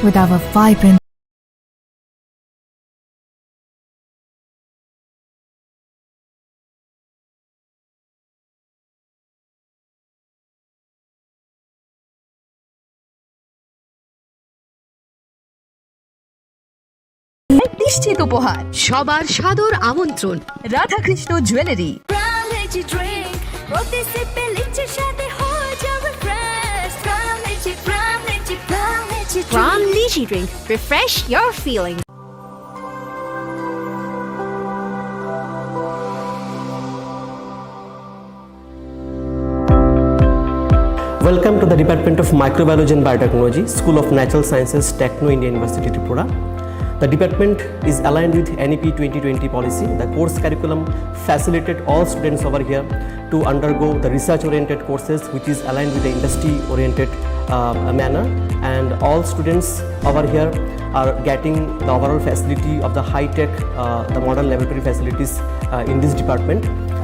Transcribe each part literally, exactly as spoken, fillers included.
with our vibrant নিশ্চিত উপহার। সবার সাদর আমন্ত্রণ। Radhakrishna jewellery. Pram Lychee Drink, প্রতি সিপে লিচির স্বাদে হয়ে যাবে fresh। Pram Lychee, Pram Lychee, Pram Lychee Pram Drink। Lychee Drink, refresh your feeling. Welcome to the Department of Microbiology and Biotechnology, School of Natural Sciences, Techno India University, Tripura. The department is aligned with N E P twenty twenty policy. The course curriculum facilitate all students over here to undergo the research-oriented courses, which is aligned with the industry-oriented, uh, manner. And all students over here are getting the overall facility of the high-tech, uh, the modern laboratory facilities, uh, in this department.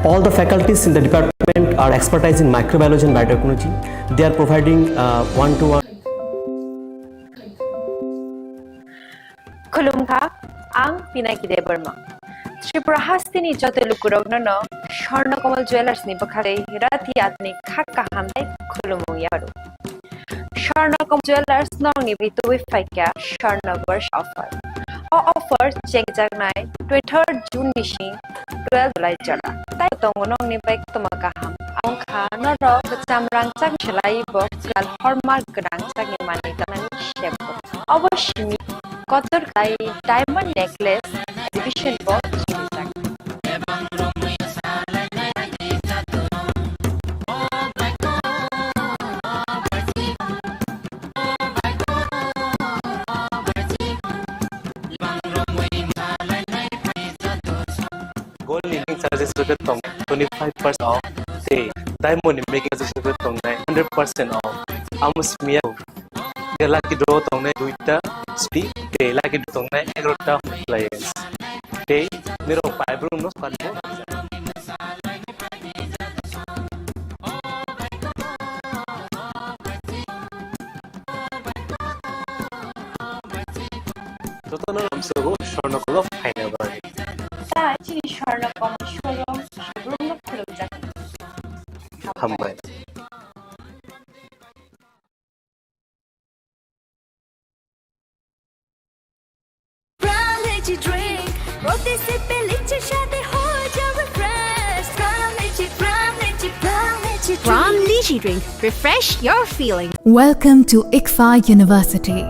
All the faculties in the department are expertise in microbiology and biotechnology. They are providing, uh, one-to-one. Khulumkha, ang Pinaki Debbarma. Tripura hasteni joto lukurokno no Swarna Kamal Jewellers ni bwkhak tei Rathi Atni kha kaham tei khulumung yaru. Swarna Kamal Jewellers nokni bitwi phaikha Swarna Borsh offer. O offer chengjaknai twenty-third June bising twelve July jora. Tai tongo nokni bai tongma kaham. Ang kha norok kwcham rangchak selai bo kwtal hallmark gwnang chakni manwi tanani sebo. Obo simi kotor khlai diamond necklace exhibition bo chimijak. Gold ni making charges rok tong twenty-five percent off, tei diamond ni making charges rok tongnai hundred percent off. Amo simi ya lucky draw tongnai duita scooty, tei lucky draw tongnai egarota appliance. Tei nirok pai brum no sokani bo. Jotono hamsogo Swarna Kamal phaina bagwi. Chini Swarna Kamal showroom, showroom no khulumjak. Hambai. Pram Lychee Drink, প্রতি সিপে লিচির স্বাদে হয়ে যাবে fresh। Pram Lychee, Pram Lychee, Pram Lychee Drink। Pram Lychee Drink, refresh your feeling। Welcome to ICFAI University.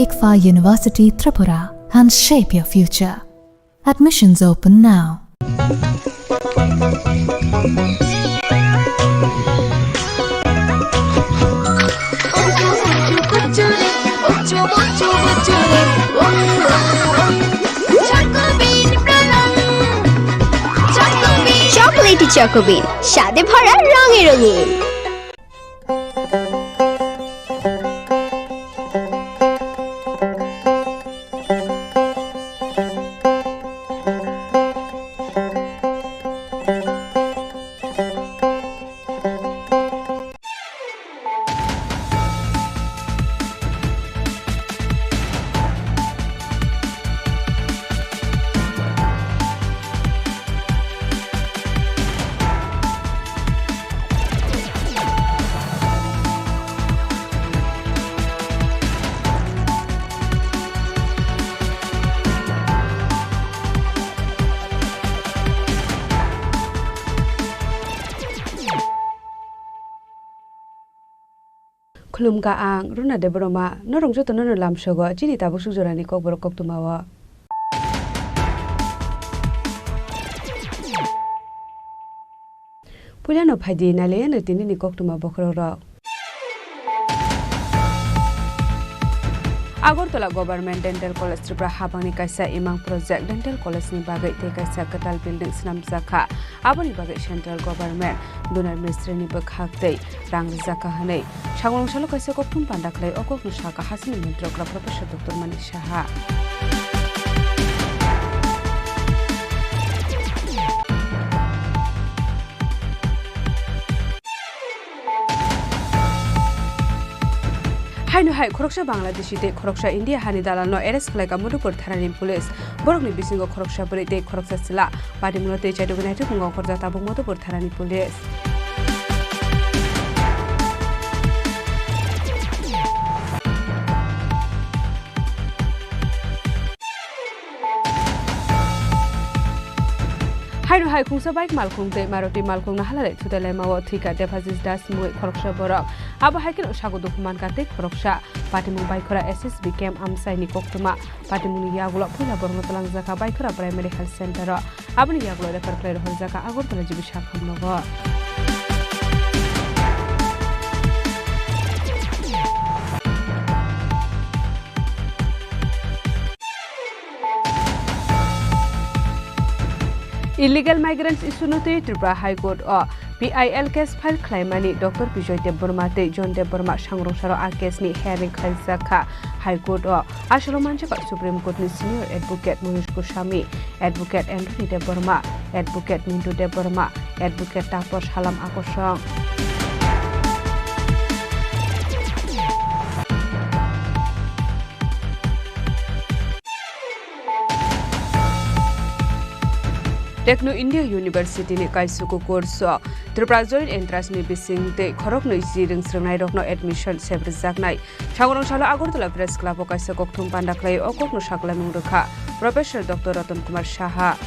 ICFAI University Tripura, and shape your future. Admissions open now. Chocolatey চকোবিন, স্বাদে ভরা রঙে রঙিন। Khulumkha ang Runa Debbarma, norok jotono no lamsogo chini tabuk suk jorani kokborok koktwmao. Puilano phaidi nailaiano tinini koktwma bokhorokrok. Agartala Government Dental College Tripura habangni kaisa imang project dental college ni bagwi tei kaisa kwtal building swnamjakha. Aboni bagwi central government Donor Ministry ni bwkhak tei rang rwjakha hwnwi Sangrong salo kaisa kokthum panda khlai o kokno sakha hasini montri okra Professor Doctor Manik Saha. Haino hai khoroksa Bangladeshi tei khoroksa India hani dalalno arrest khlaikha Madhupur thanani police. Borokni bisingo khoroksa bwrwi tei khoroksa chwla. Patimungno tei chaitugwi naitugmung ongkhorjak tabuk Madhupur thanani police. Haino hai khungsa bike malkhung tei Maruti malkhung no halalai thutai laimao thwikha Debajis Das mungwi khoroksa borok. Abo hai kheno sago dukhu mankha tei khoroksa. Patimung Baikhora S S B camp amchaini koktwma. Patimungni yagulo puila borokno twlangjakha Baikhora Primary Health Center o. Aboni yagulo refer khlai rohorjakha Agartala G B sakhamnogo. Illegal migrants issue no twi Tripura High Court o P I L case file khlaimani Doctor Bijoy Debbarma tei John Debbarma sangrong salo a case ni hearing khlaijak kha High Court o. Asolo manjak Supreme Court ni Senior Advocate Mohis Goswami, Advocate Anthony Debbarma, Advocate Mintu Debbarma, Advocate Taposh Halam Akosong. Techno India University ni kaisuku course o Tripura Joint Entrance ni bising tei khoroknwi ji rwng srwngnairokno admission sebrijaknai. Sangrong salo Agartala Press Club o kaisa kokthum panda khlai o kokno saklamung rwkha Professor Doctor Ratan Kumar Saha.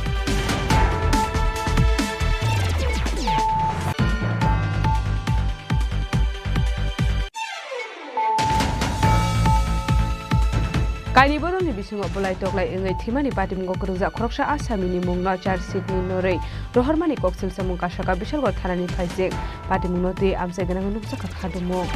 Kaini bodolni bisingo bulai toklai wngwi thwimani patimung kwrwngjak khoroksa asami ni mungno charge sheet ni norwi rohormani koksil samung kasaka Bishalgarh thanani phaijak. Patimungno twi amchai gwnangwi nukjakha khadumung.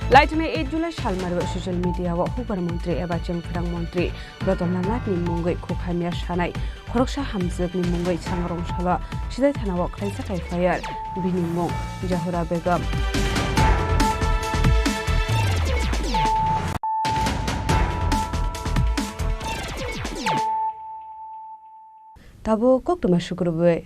Laithani eight July salmari o social media o hukbar montri eba chengphrang montri Ratan Lal Nath ni mungwi khukhamya sanai khoroksa hamjwk ni mungwi Sangrong salo Sidai thana o khlaijak F I R, bini mung Jahura Begum. Tabuk koktwma sukrubwi.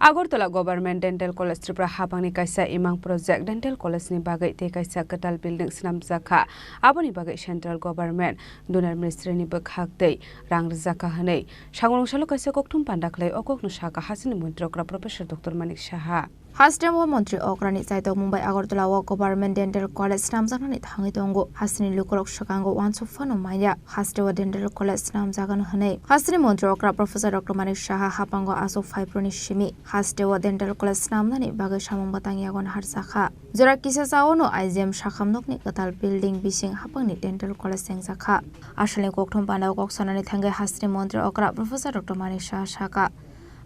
Agartala Government Dental College Tripura habangni kaisa imang project dental college ni bagwi tei kaisa kwtal building swnamjak kha. Aboni bagwi central government Donor Ministry ni bwkhak tei rang rwjak kha hwnwi Sangrong salo kaisa kokthum panda khlai o kokno sakha hasini montri okra Professor Doctor Manik Saha. Haste o montri okrani chaitok Mumbai Agartala o Government Dental College swnamjaknani thangwi tongo. Hasteni lukurok swkango uansuk phano manya haste o dental college swnamjagano hwnwi. Hasteni montri okra Professor Doctor Manik Saha haphango aswk phaiphru ni simi haste o dental college swnamnani bagwi samung bwtang yago naharjakha. Jora kisa cha o no I G M sakham nokni kwtal building bising haphangni dental college chengjakha. Asalni kokthum panda o kok sanani thangwi hasteni montri okra Professor Doctor Manik Saha sakha.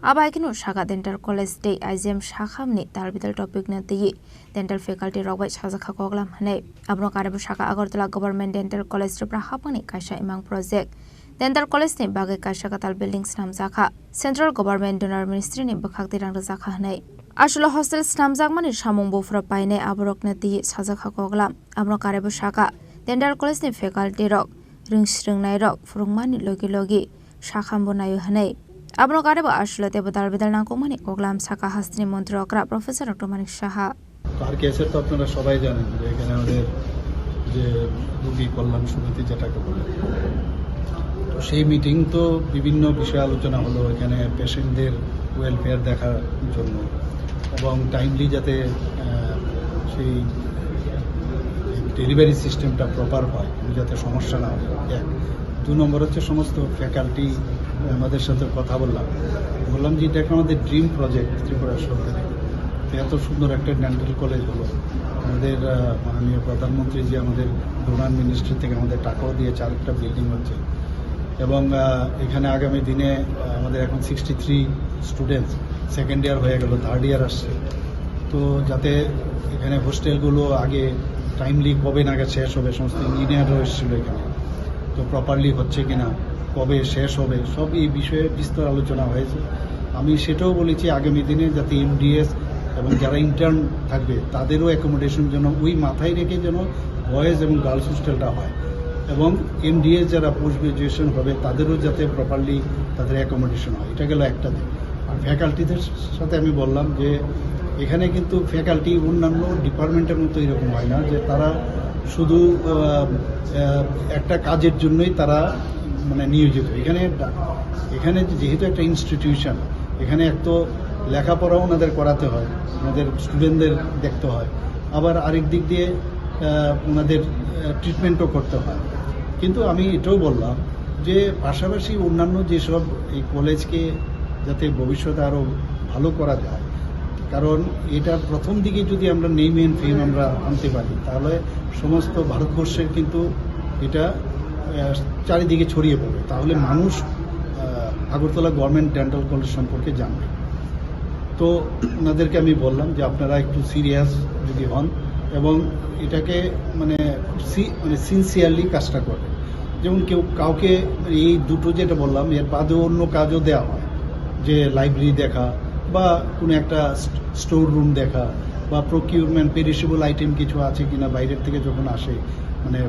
Abo hai kheno saka dental college tei I G M sakhamni tal bidal topic no twiwi dental faculty rok bai sajak kha koklam hwnwi. Abono karebo saka Agartala Government Dental College Tripura hapangni kaisa imang project. Dental college ni bagwi kaisa kwtal building swnamjak kha. Central Government Donor Ministry ni bwkhak twi rang rwjak kha hwnwi. Aswk hostel swnamjakmani samung buphuru painai aborokno twiwi sajak kha koklam. Abono karebo saka dental college ni faculty rok, rwng swrwngnairok phwrwngmani logi logi sakham bo naio hwnwi. Abono karebo aswk teibo dal bidal nangkukmani koklam saka hasteni montri okra Professor Doctor Manik Saha. তো আর কেএসের তো আপনারা সবাই জানেন যে এখানে আমাদের যে রোগী কল্যাণ সমিতি যেটাকে বলে, তো সেই মিটিং তো বিভিন্ন বিষয়ে আলোচনা হলো, এখানে পেশেন্টদের ওয়েলফেয়ার দেখার জন্য এবং টাইমলি যাতে আহ, সেই ডেলিভারি সিস্টেমটা প্রপার হয়, যাতে সমস্যা না হয়। এক। দু নম্বর হচ্ছে সমস্ত ফ্যাকাল্টি আমাদের সাথে কথা বললাম, বললাম যে এটা একটা আমাদের ড্রিম প্রজেক্ট ত্রিপুরা সরকারের। তো এত সুন্দর একটা ডেন্টাল কলেজ হলো, আমাদের আহ, মাননীয় প্রধানমন্ত্রী যে আমাদের ডোনার মিনিস্ট্রি থেকে আমাদের টাকাও দিয়েছে, আরেকটা বিল্ডিং হচ্ছে। এবং আহ, এখানে আগামী দিনে আহ, আমাদের এখন sixty three students second year হয়ে গেল, থার্ড ইয়ার আসছে। তো যাতে এখানে হোস্টেলগুলো আগে টাইমলি কবে নাগাদ শেষ হবে, সমস্ত ইঞ্জিনিয়াররাও এসেছিল এখানে, তো প্রপারলি হচ্ছে কিনা, কবে শেষ হবে, সব এই বিষয়ে বিস্তর আলোচনা হয়েছে। আমি সেটাও বলেছি আগামী দিনে যাতে এমডিএস এবং যারা ইন্টার্ন থাকবে তাদেরও অ্যাকোমোডেশন যেন ওই মাথায় রেখে যেন বয়েজ এবং গার্লস হোস্টেলটা হয় এবং এমডিএস যারা পোস্ট গ্রাজুয়েশন হবে তাদেরও যাতে প্রপারলি তাদের অ্যাকোমোডেশন হয়। এটা গেল একটা দিক। আর ফ্যাকাল্টিদের সাথে আমি বললাম যে এখানে কিন্তু ফ্যাকাল্টি অন্যান্য ডিপার্টমেন্টের মতো এরকম হয় না যে তারা শুধু আহ, আহ, একটা কাজের জন্যই তারা মানে নিয়োজিত। এখানে ডা- এখানে যেহেতু একটা ইনস্টিটিউশন, এখানে এক তো লেখাপড়া ওনাদের করাতে হয়, ওনাদের স্টুডেন্টদের দেখতে হয়, আবার আরেক দিক দিয়ে আহ, ওনাদের ট্রিটমেন্টও করতে হয়। কিন্তু আমি এটাও বললাম যে পাশাপাশি অন্যান্য যেসব এই কলেজকে যাতে ভবিষ্যতে আরও ভালো করা যায়, কারণ এটা প্রথম দিকে যদি আমরা নেম এন্ড ফেম আমরা আনতে পারি, তাহলে সমস্ত ভারতবর্ষের কিন্তু এটা আহ, চারিদিকে ছড়িয়ে পড়বে। তাহলে মানুষ আহ, আগরতলা গভর্নমেন্ট ডেন্টাল কলেজ সম্পর্কে জানবে। তো ওনাদেরকে আমি বললাম যে আপনারা একটু সিরিয়াস যদি হন এবং এটাকে মানে সি- মানে সিনসিয়ারলি কাজটা করেন। যেমন কেউ কাউকে এই দুটো যেটা বললাম, এর বাদেও অন্য কাজও দেওয়া হয়, যে লাইব্রেরি দেখা বা কোনো একটা স্টোর রুম দেখা বা প্রকিউরমেন্ট, পেরিশেবল আইটেম কিছু আছে কিনা বাইরের থেকে যখন আসে, মানে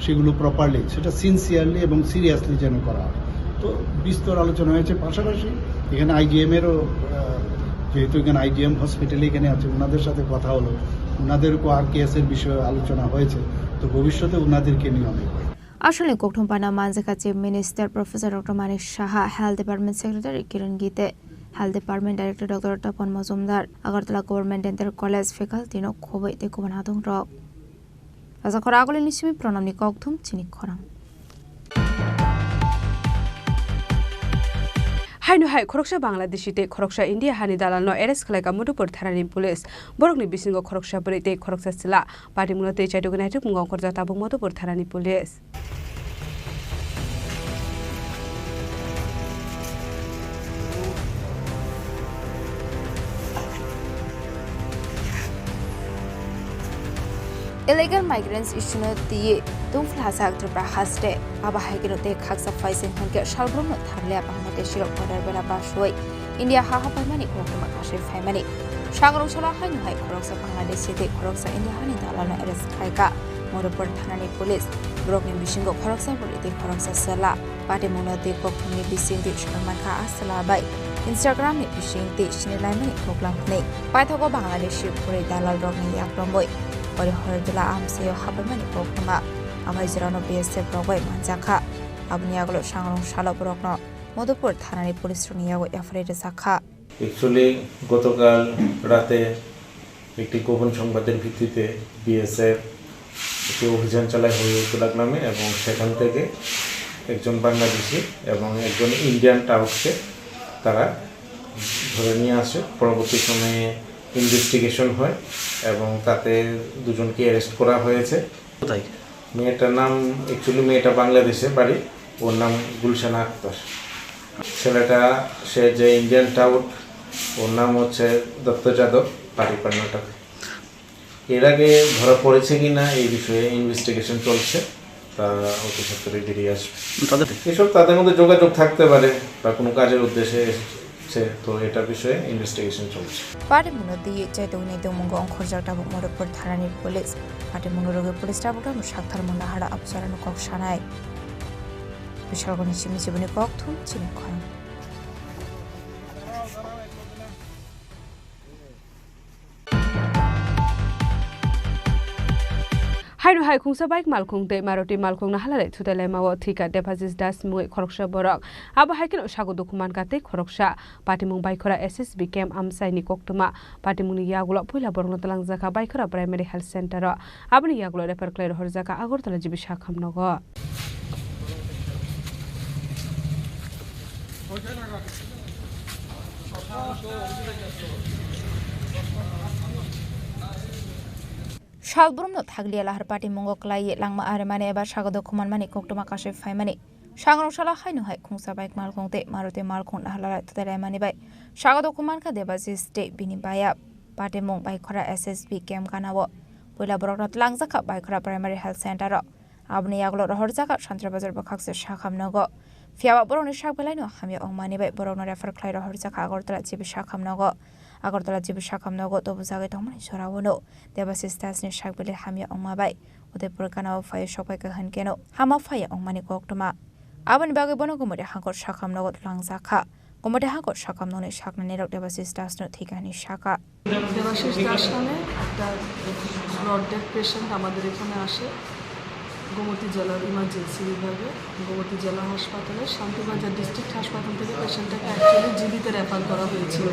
সেগুলো প্রপারলি, সেটা সিনসিয়ারলি এবং সিরিয়াসলি যেন করা হয়। তো বিস্তর আলোচনা হয়েছে। পাশাপাশি এখানে আইজিএম এরও আহ, যেহেতু এখানে আইজিএম হসপিটালে এখানে আছে, ওনাদের সাথে কথা হলো, ওনাদেরকেও আর কেএস এর বিষয়ে আলোচনা হয়েছে। তো ভবিষ্যতে ওনাদেরকে নিয়ে আমি Aswkni kokthum pai no manjakha Chief Minister Professor Doctor Manik Saha, Health Department Secretary Kiran Gite, Health Department Director Doctor Tapan Majumdar, Agartala Government Dental College faculty no khobwi tei kubun adong rok. Rajakhor agulini simi pranamni kokthum chini khorang. Haino hai khoroksa Bangladeshi tei khoroksa India hani dalalno arrest khlaika Madhupur thanani police. Borokni bisingo khoroksa bwrwi tei khoroksa chwla. Patimungno tei chaitugwi naithok mungo ongkhorjak tabuk Madhupur thanani police. Illegal migrants issue no twiwi tungphla hachak Tripura haste. Abo hai kheno tei khaksa phaising hwnkhe salbrumno thamliya Bangladeshi rok border bera basoi India ha hapaimani koktwma kasui phaimani. Sangrong salo haino hai khoroksa Bangladeshi tei khoroksa India hani dalalno arrest khlaika Madhupur thanani police. Borokni bisingo khoroksa bwrwi tei khoroksa chwla. Patimungno tei kokthumni bisingtwi soi mankha a chwla bai Instagramni bisingtwi sinilaimani koklam hwnwi. Paithago Bangladeshi bwrwi dalalrokni yakromwi Hori Horjula amchaio hapaimani koktwma. Amai jorano B S F rok bai manjakha. Aboni yagulo sangrong salo borokno Madhupur thanani police rokni yago F I R rwjakha. Actually, গতকাল রাতে একটি গোপন সংবাদের ভিত্তিতে বিএসএফ একটি অভিযান চালায় হরিহরতলা গ্রামে এবং সেখান থেকে একজন বাংলাদেশি এবং একজন ইন্ডিয়ান টাউটকে তারা ধরে নিয়ে আসে। পরবর্তী সময়ে ইনভেস্টিগেশন হয় এবং তাতে দুজনকে অ্যারেস্ট করা হয়েছে। কোথায়? মেয়েটার নাম, অ্যাকচুয়ালি মেয়েটা বাংলাদেশে বাড়ি, ওর নাম গুলশানা আক্তার। ছেলেটা, সে যে ইন্ডিয়ান টাউট, ওর নাম হচ্ছে দত্ত যাদব, বাড়ি কর্ণাটক। এর আগে ধরা পড়েছে কিনা এই বিষয়ে ইনভেস্টিগেশন চলছে, তারা অতি সত্বরই বেরিয়ে আসবে। তাদের এসব তাদের মধ্যে যোগাযোগ থাকতে পারে বা কোনো কাজের উদ্দেশ্যে এসেছে, তো এটা বিষয়ে ইনভেস্টিগেশন চলছে। Patimungno twi chaitokni tongmungo ongkhorjak tabuk Madhupur thanani police. Patimungno rwgwi police tabuk tamo saktharmung nahara apsarano kok sanai. Bisalguni simi siboni kok thum chini khorang. Haino hai khungsa bike malkhung tei Maruti malkhung nahalalai thutai laimao thwikha Debajis Das mungwi khoroksa borok. Abo hai kheno sago dukhu mankha tei khoroksa. Patimung Baikhora S S B camp amchaini koktwma. Patimungni yagulo puila borokno twlangjakha Baikhora Primary Health Center o. Aboni yagulo refer khlai rohorjakha Agartala G B sakhamnogo. Salbrumno thakliya lahar patimungo kwlaiwi langma arimani eba sagado khumanmani koktwma kasui phaimani. Sangrong salo haino hai khungsa bike malkhung tei Maruti malkhung nahalalai thutai laimani bai sagado khumankha Debajis tei bini baya. Patimung Baikhora S S B camp ganao puila borokno twlangjakha Baikhora Primary Health Center o. Aboni yagulo rohorjakha Santri Bazar bwkhakse sakham nogo. Phiyaba borokni sak belaino hamya wngmani bai borokno refer khlai rohorjakha Agartala G B sakham nogo. Agartala G B sakham nogo tobujagwi tongmani jorao no Debajis Dasni sak belai hamya wngma bai Udaipur ganao phaiwi sokpaikha hinkhe no hama phaiya wngmani koktwma. Aboni bagwi bono Gumati hangkor sakham nogo twlangjakha. Gumati hangkor sakham nokni saknani rok Debajis Dasno thwikha hinwi sakha. Debashis দাস নামে একটা broad death patient আমাদের এখানে আসে গোমতী জেলার ইমার্জেন্সি বিভাগে, গোমতী জেলা হাসপাতালে, শান্তিবাজার ডিস্ট্রিক্ট হাসপাতাল থেকে পেশেন্টটাকে অ্যাকচুয়ালি জিবিতে রেফার করা হয়েছিল।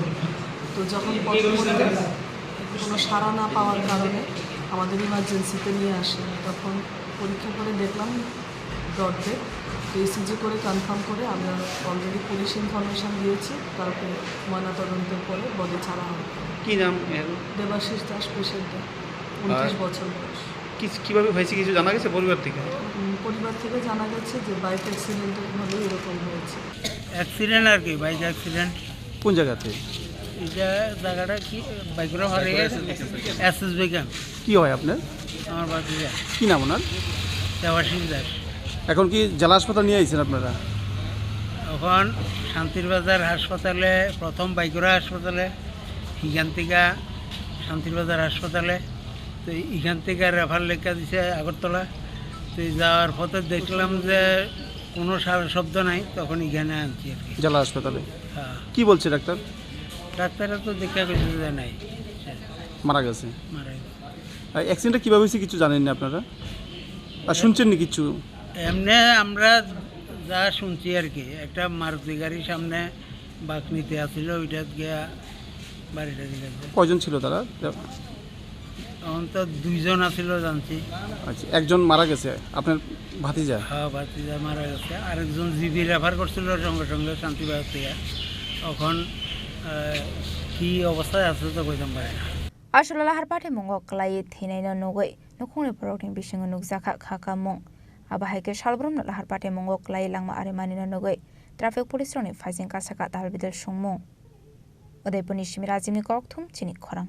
তো যখন পথে মধ্যে কোনো সাড়া না পাওয়ার কারণে আমাদের ইমার্জেন্সিতে নিয়ে আসে, তখন পরীক্ষা করে দেখলাম ব্রড ডেথ। তো ইসিজি করে কনফার্ম করে আমরা অলরেডি পুলিশ ইনফরমেশন দিয়েছি, তারপরে ময়নাতদন্তের পরে বডি ছাড়া হবে। কি নাম এর? দেবাশিস দাস পেশেন্টটা, ঊনত্রিশ আর বছর বয়স। কি, কিভাবে হয়েছে কিছু জানা গেছে পরিবার থেকে? উম, পরিবার থেকে জানা গেছে যে বাইক অ্যাক্সিডেন্টের ফলে এরকম হয়েছে। অ্যাক্সিডেন্ট আর কি, বাইক অ্যাক্সিডেন্ট। কোন জায়গাতে? এটা জায়গাটা কি? বাইকরা হরে এসএসবি ক্যাম্প। কি হয় আপনার? আমার ভাতিজা। কি নাম ওনার? দেবাশিস দাস। এখন কি জেলা হাসপাতাল নিয়ে আইছেন আপনারা? এখন শান্তির বাজার হাসপাতালে, প্রথম বাইকরা হাসপাতালে, এখান থেকে শান্তির বাজার হাসপাতালে, তো এখান থেকে রেফার লেখা দিছে আগরতলা। তো এই যাওয়ার পথে দেখলাম যে কোনো সারা শব্দ নাই, তখন এখানে আনছি আর কি। জেলা হাসপাতালে? হ্যাঁ। কি বলছে ডাক্তার? ডাক্তাররা তো দেখা করছে যে নাই, মারা গেছে। মারা গেছে। আর অ্যাক্সিডেন্টটা কীভাবে হয়েছে কিছু জানেন না আপনারা? আর শুনছেন না কিছু? এমনি আমরা যা শুনছি আর কি, একটা মারুতি গাড়ির সামনে বাঁক নিতে আসছিল, ওইটা গিয়া বাড়িটা দিকে। কয়জন ছিল তারা? তখন তো দুইজন আছিল জানছি। আচ্ছা, একজন মারা গেছে, আপনার ভাতিজা? হ্যাঁ, ভাতিজা মারা গেছে। আরেকজন জিবি রেফার করছিল সঙ্গে সঙ্গে শান্তিবাজার থেকে। এখন, আহ, কি অবস্থায় আছে তো কইতাম পারি না। Aswk lahar patimungo kwlaiwi thwinaino nugwi nukhungni borokni bisingo nukjakha kha kamung. Abo hai khe salbrumno lahar patimungo kwlaiwi langma arimanino nugwi traffic police rokni phaising kasakha dalbidal songmung. Udaipurni simi Rajibni kokthum chini khorang.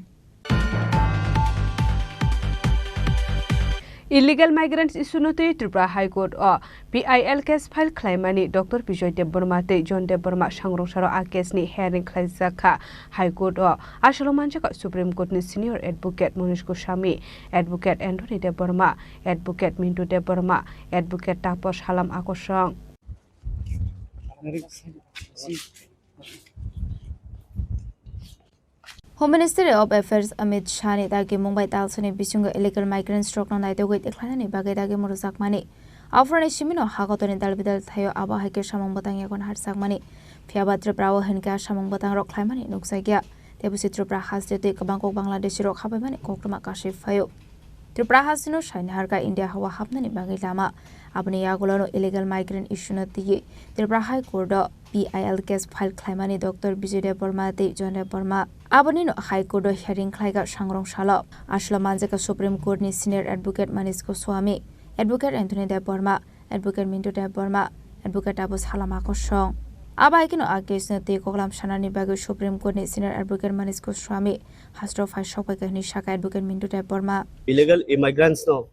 Illegal migrants issue no twi Tripura High Court o P I L case file khlaimani Doctor Bijoy Debbarma tei John Debbarma sangrungsaro a case ni hearing khlaijak kha High Court o. Asolo manjak kha Supreme Court ni Senior Advocate Manish Goswami, Advocate Anthony Debbarma, Advocate Mintu Debbarma, Advocate Taposh Halam Akosong. Home Ministry of Affairs Amit Shah ni dagimung bai talsani bisingo illegal migrants rokno naitugwi tikhlainani bagwi dagimung rwjakmani. Aphuruni simino hakotorni dalbidal thaio abo hai khe samung bwtang yakun harjakmani. Phiyaba Tripura o hinkhe a samung bwtang rok khlaimani nukjakya. Tei busi Tripura hasteo tei kwbang kok Bangladeshi rok habaimani koktwma kasui phaio. Tripura hasteno saini harkha India hao hapnani bagwi lama. Aboni yagulono illegal migrant issue no twiwi Tripura High Court o P I L case file khlaimani Doctor Bijoy Debbarma tei John Debbarma. Abonino High Court o hearing khlaikha sangrong salo. Asolo manjakha Supreme Court ni Senior Advocate Manish Goswami, Advocate Anthony Debbarma, Advocate Mintu Debbarma, Advocate Taposh Halam Akosong. Abo hai kheno a case no twi koklam sanani bagwi Supreme Court ni Senior Advocate Manish Goswami hasteo phai sok bai kha hwnwi sakha Advocate Mintu Debbarma. Illegal immigrants no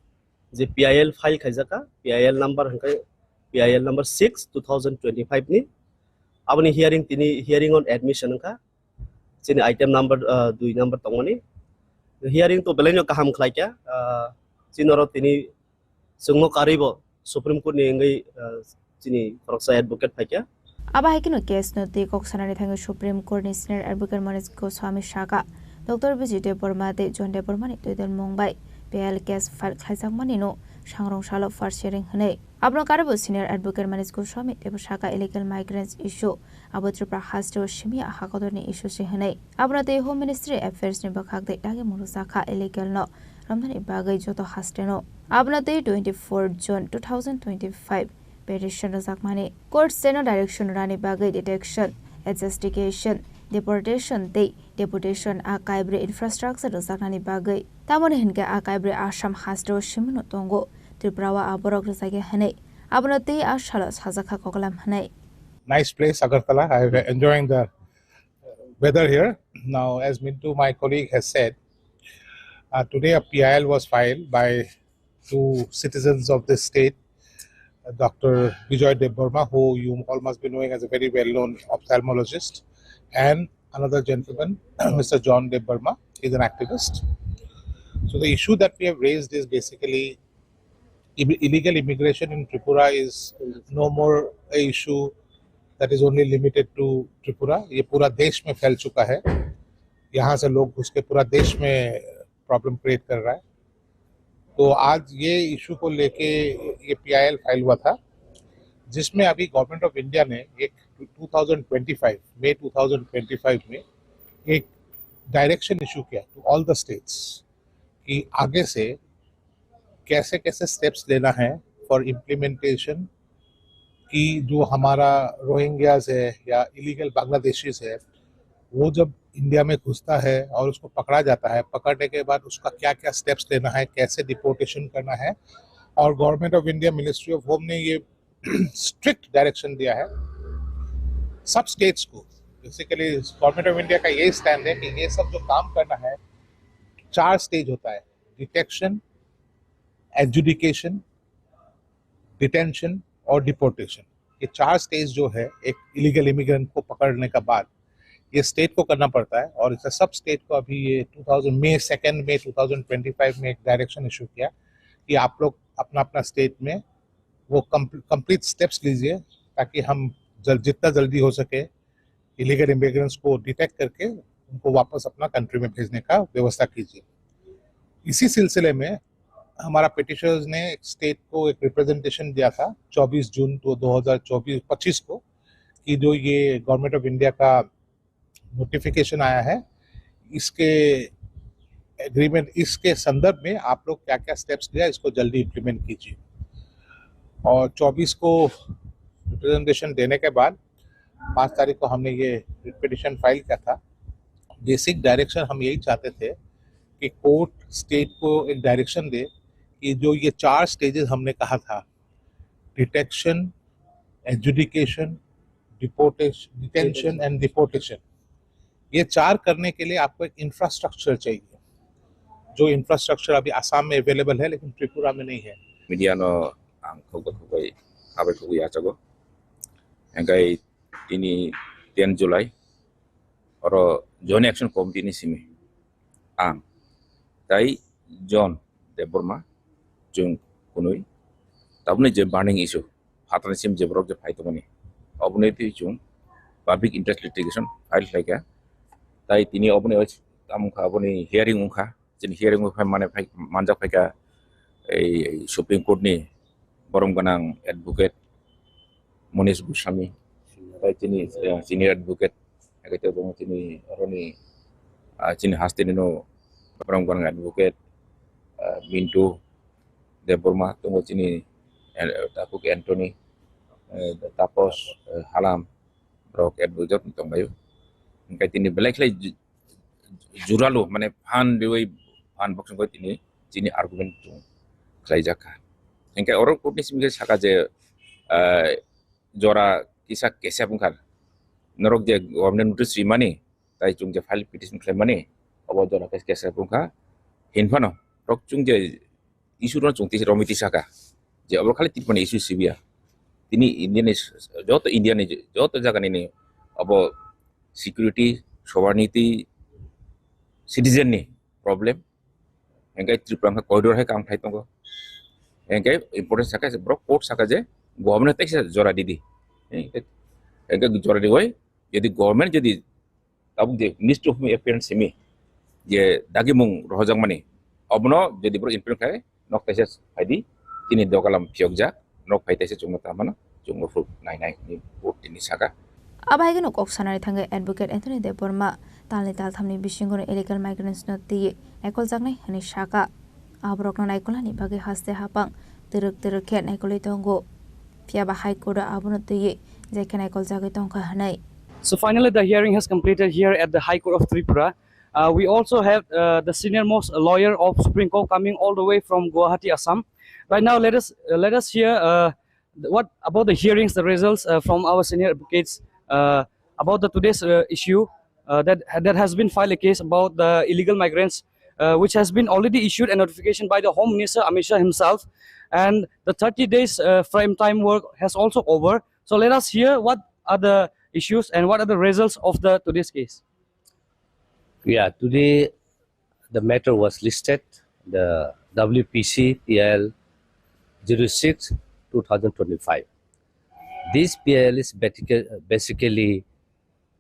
je P I L file khaijakha, P I L number hwnkhe P I L number six two thousand twenty-five ni, aboni hearing tini hearing on admission wngkha, chini item number, ah, dui number tongmani. Hearing to belaino kaham khlaikha, ah, chini oro tini chwngno karwibo Supreme Court ni wngwi, ah, chini khoroksa advocate phaikha. Abo hai kheno case no twi kok sanani thangwi Supreme Court ni Senior Advocate Manish Goswami sakha, Doctor Bijay Debbarma tei John Debbarma ni twidulmung bai P I L case file khlaijakmani no sangrong salo first hearing hwnwi. Abono karwibo Senior Advocate Manish Goswami teibo sakha illegal migrants issue abo Tripura hasteo simi a hakotorni issue se hwnwi. Abono tei Home Ministry Affairs ni bwkhak tei dagi murukjakha illegal no romnani bagwi joto hasteno. Abono tei twenty-four June two thousand twenty-five petition rwjakmani. Court stay no direction rani bagwi detection, adjudication, deportation tei deputation a kaibrwi infrastructure rwjaknani bagwi. Tamoni hinkhe a kaibrwi Assam hasteo simino tongo, Tripura o a borok rwjakya hwnwi. Abono tei a salo sajakha koklam hwnwi. Nice place, Agartala. I am enjoying the weather here. Now, as Mintu, my colleague, has said, uh, today a P I L was filed by two citizens of this state, uh, Doctor Bijoy Debbarma, who you all must be knowing as a very well-known ophthalmologist, and another gentleman, Mister John Debbarma, is an activist. So the issue that we have raised is basically इब-, illegal immigration in Tripura is no more a issue that is only limited to Tripura. ये पूरा देश में फैल चुका है। यहाँ से लोग घुस के पूरा देश में प्रॉब्लम क्रिएट कर रहा है। तो आज ये इशू को लेके ये पीआईएल फाइल हुआ था, जिसमें अभी गवर्नमेंट ऑफ इंडिया ने एक to thousand twenty five, May two thousand twenty five में एक डायरेक्शन इशू किया टू ऑल द स्टेट्स कि आगे से कैसे कैसे स्टेप्स लेना है फॉर इम्प्लीमेंटेशन, कि जो हमारा रोहिंग्याज है या इलीगल बांग्लादेशीज है, वो जब इंडिया में घुसता है और उसको पकड़ा जाता है, पकड़ने के बाद उसका क्या क्या स्टेप्स लेना है, कैसे डिपोर्टेशन करना है। और government of India, ministry of home ने ये स्ट्रिक्ट डायरेक्शन दिया है सब स्टेट्स को। बेसिकली गवर्नमेंट ऑफ इंडिया का यही स्टैंड है कि ये सब जो काम करना है, चार स्टेज होता है: डिटेक्शन, एडजुडिकेशन, डिटेंशन और डिपोर्टेशन। ये चार स्टेज जो है एक इलीगल इमिग्रेंट को पकड़ने का बाद, ये स्टेट को करना पड़ता है। और इसे सब स्टेट को अभी ये टू थाउजेंड, मई सेकेंड मई टू थाउजेंड ट्वेंटी फ़ाइव में एक डायरेक्शन इशू किया कि आप लोग अपना अपना स्टेट में वो कंप्लीट स्टेप्स लीजिए, ताकि हम जल, जितना जल्दी हो सके इलीगल इमिग्रेंट्स को डिटेक्ट करके उनको वापस अपना कंट्री में भेजने का व्यवस्था कीजिए। इसी सिलसिले में हमारा पिटिशनर्स ने एक स्टेट को एक रिप्रेजेंटेशन दिया था चौबीस जून तो दो हज़ार चौबीस पच्चीस को, कि जो ये गवर्नमेंट ऑफ इंडिया का नोटिफिकेशन आया है, इसके एग्रीमेंट, इसके संदर्भ में आप लोग क्या क्या स्टेप्स लिया, इसको जल्दी इम्प्लीमेंट कीजिए। और चौबीस को रिप्रेजेंटेशन देने के बाद पाँच तारीख को हमने ये पिटिशन फाइल किया था। बेसिक डायरेक्शन हम यही चाहते थे कि कोर्ट स्टेट को एक डायरेक्शन दे कि जो ये चार स्टेजेस हमने कहा था, detection, adjudication, deportation, detention and deportation, ये चार करने के लिए आपको एक इंफ्रास्ट्रक्चर चाहिए, जो इंफ्रास्ट्रक्चर अभी आसाम में अवेलेबल है लेकिन त्रिपुरा में नहीं है। Media no ang khokbo khokbai habai khokbo yachago. Hingkai tini ten July oro Joint Action Committee ni simi ang tai John Debbarma chwng kunui tabukni je burning issue phatarni sim je borok je phai tongmani, oboni twi chwng public interest litigation file khlaikha. Tai tini oboni tamo wngkha, aboni hearing wngkha, chini hearing wngkha mane phai manjak phaikha ei Supreme Court ni borom gwnang advocate Manish Goswami, tai chini, eh, senior advocate, hai khe tongo chini oroni, ah, chini hasteni no borok gwnang advocate, ah, Mintu Debbarma, tongo chini, eh, Tapuk Anthony, eh, Tapos, eh, Halam, borok advocate tonglaio. Hingke tini belai khlai ju-, juralu, mane phan riwi phan boksong khe tini chini argument chung khlaijak kha. Hingke oro court ni simi khe saka je, ah, jora kisa kesep wngkha, norok je government notice rimani, tai chwng je file petition khlaimani, obo jora khe case wngkha. Hinphano norok chwng je issue no chwng tisa romwi tisaka je obo khali Tripura ni issue sibiya. Tini India ni joto, India ni joto jaga nini obo security, sovereignty, citizen ni problem. Hingke Tripura wngkha corridor hai kam khlai tongo. Hingke important saka je borok court saka je government teisa jora didi. Hingke, hingke jora diwi, jodi government jodi tabuk je Ministry of Home Affairs simi je dagimung rohorjakmani, obono jodi borok implement khlai, nok teisa phaidi, tini dogalam phiyokjak, nok phai teisa chwngno tamo no chwngno phuru nai nai hwnwi court tini saka. Abo hai kheno kok sanani thangwi Advocate Anthony Debbarma talni talthamni bisingo illegal migrants no twiwi naikoljaknai hwnwi saka. Aborokno naikolnani bagwi haste hapang twrwk twrwk khe naikolwi tongo. Phiya ba High Court o abono twiwi jai khe naikoljagwi tongkha hwnwi. So finally, the hearing has completed here at the High Court of Tripura. Uh, we also have uh, the senior most lawyer of Supreme Court coming all the way from Guwahati, Assam. Right now, let us uh, let us hear uh, what about the hearings, the results uh, from our senior advocates uh, about the today's uh, issue uh, that that has been filed a case about the illegal migrants, uh, which has been already issued a notification by the Home Minister Amit Shah himself, and the thirty days uh, frame time work has also over. So let us hear what are the issues and what are the results of the today's case. Yeah, today the matter was listed, the W P C P I L zero six two thousand twenty-five. This P I L is basically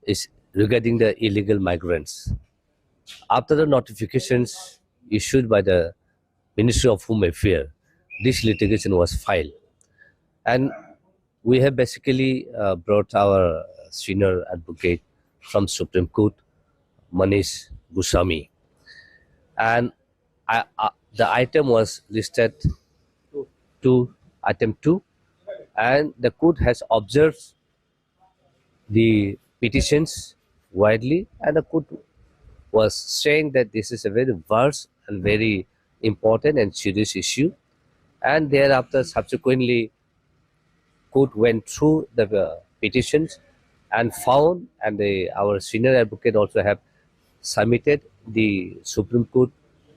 is regarding the illegal migrants. After the notifications issued by the Ministry of Home Affairs, this litigation was filed. And we have basically uh, brought our senior advocate from Supreme Court, Manish Goswami. And I, uh, the item was listed to item two, and the court has observed the petitions widely, and the court was saying that this is a very vast and very important and serious issue. And thereafter, subsequently, court went through the uh, petitions and found, and the, our senior advocate also have submitted the Supreme Court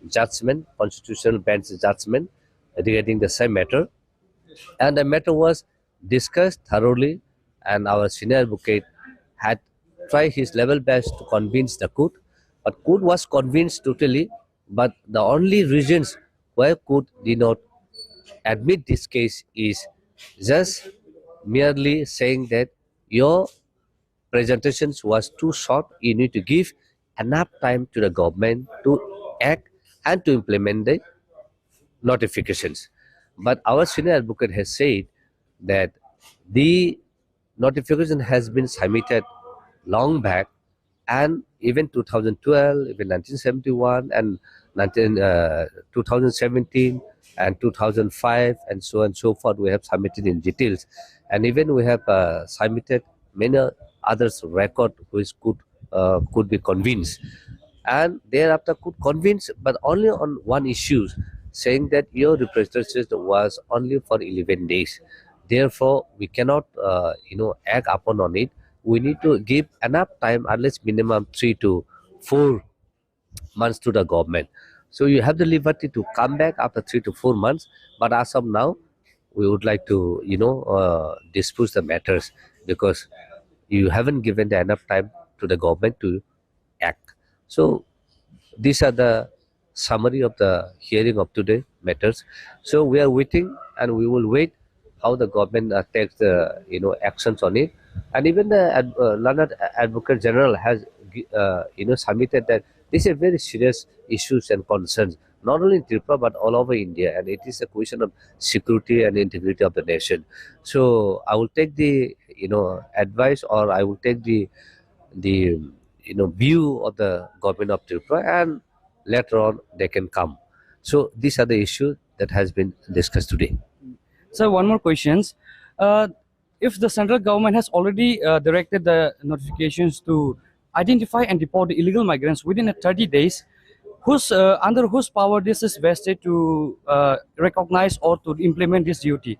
judgment, constitutional bench judgment regarding the same matter. And the matter was discussed thoroughly, and our senior advocate had tried his level best to convince the court, but court was convinced totally. But the only reasons why court did not admit this case is just merely saying that your presentations was too short. You need to give enough time to the government to act and to implement the notifications. But our senior advocate has said that the notification has been submitted long back, and even two thousand twelve, even nineteen seventy-one, and nineteen, uh, two thousand seventeen, and two thousand five, and so on and so forth, we have submitted in details. And even we have uh, submitted many others record which could uh, could be convinced. And thereafter could convince, but only on one issue, saying that your representation was only for eleven days. Therefore, we cannot, uh, you know, act upon on it. We need to give enough time, at least minimum three to four months to the government. So you have the liberty to come back after three to four months. But as of now, we would like to, you know, uh, dispose the matters because you haven't given the enough time to the government to act. So these are the summary of the hearing of today matters. So we are waiting and we will wait how the government uh, takes the, you know, actions on it. And even the ad, uh, learned advocate general has uh, you know, submitted that these are very serious issues and concerns, not only in Tripura but all over India, and it is a question of security and integrity of the nation. So I will take the, you know, advice, or I will take the the, you know, view of the government of Tripura, and later on they can come. So these are the issues that has been discussed today. So one more questions. Uh, if the central government has already uh, directed the notifications to identify and deport the illegal migrants within a thirty days, whose uh, under whose power this is vested to uh, recognize or to implement this duty?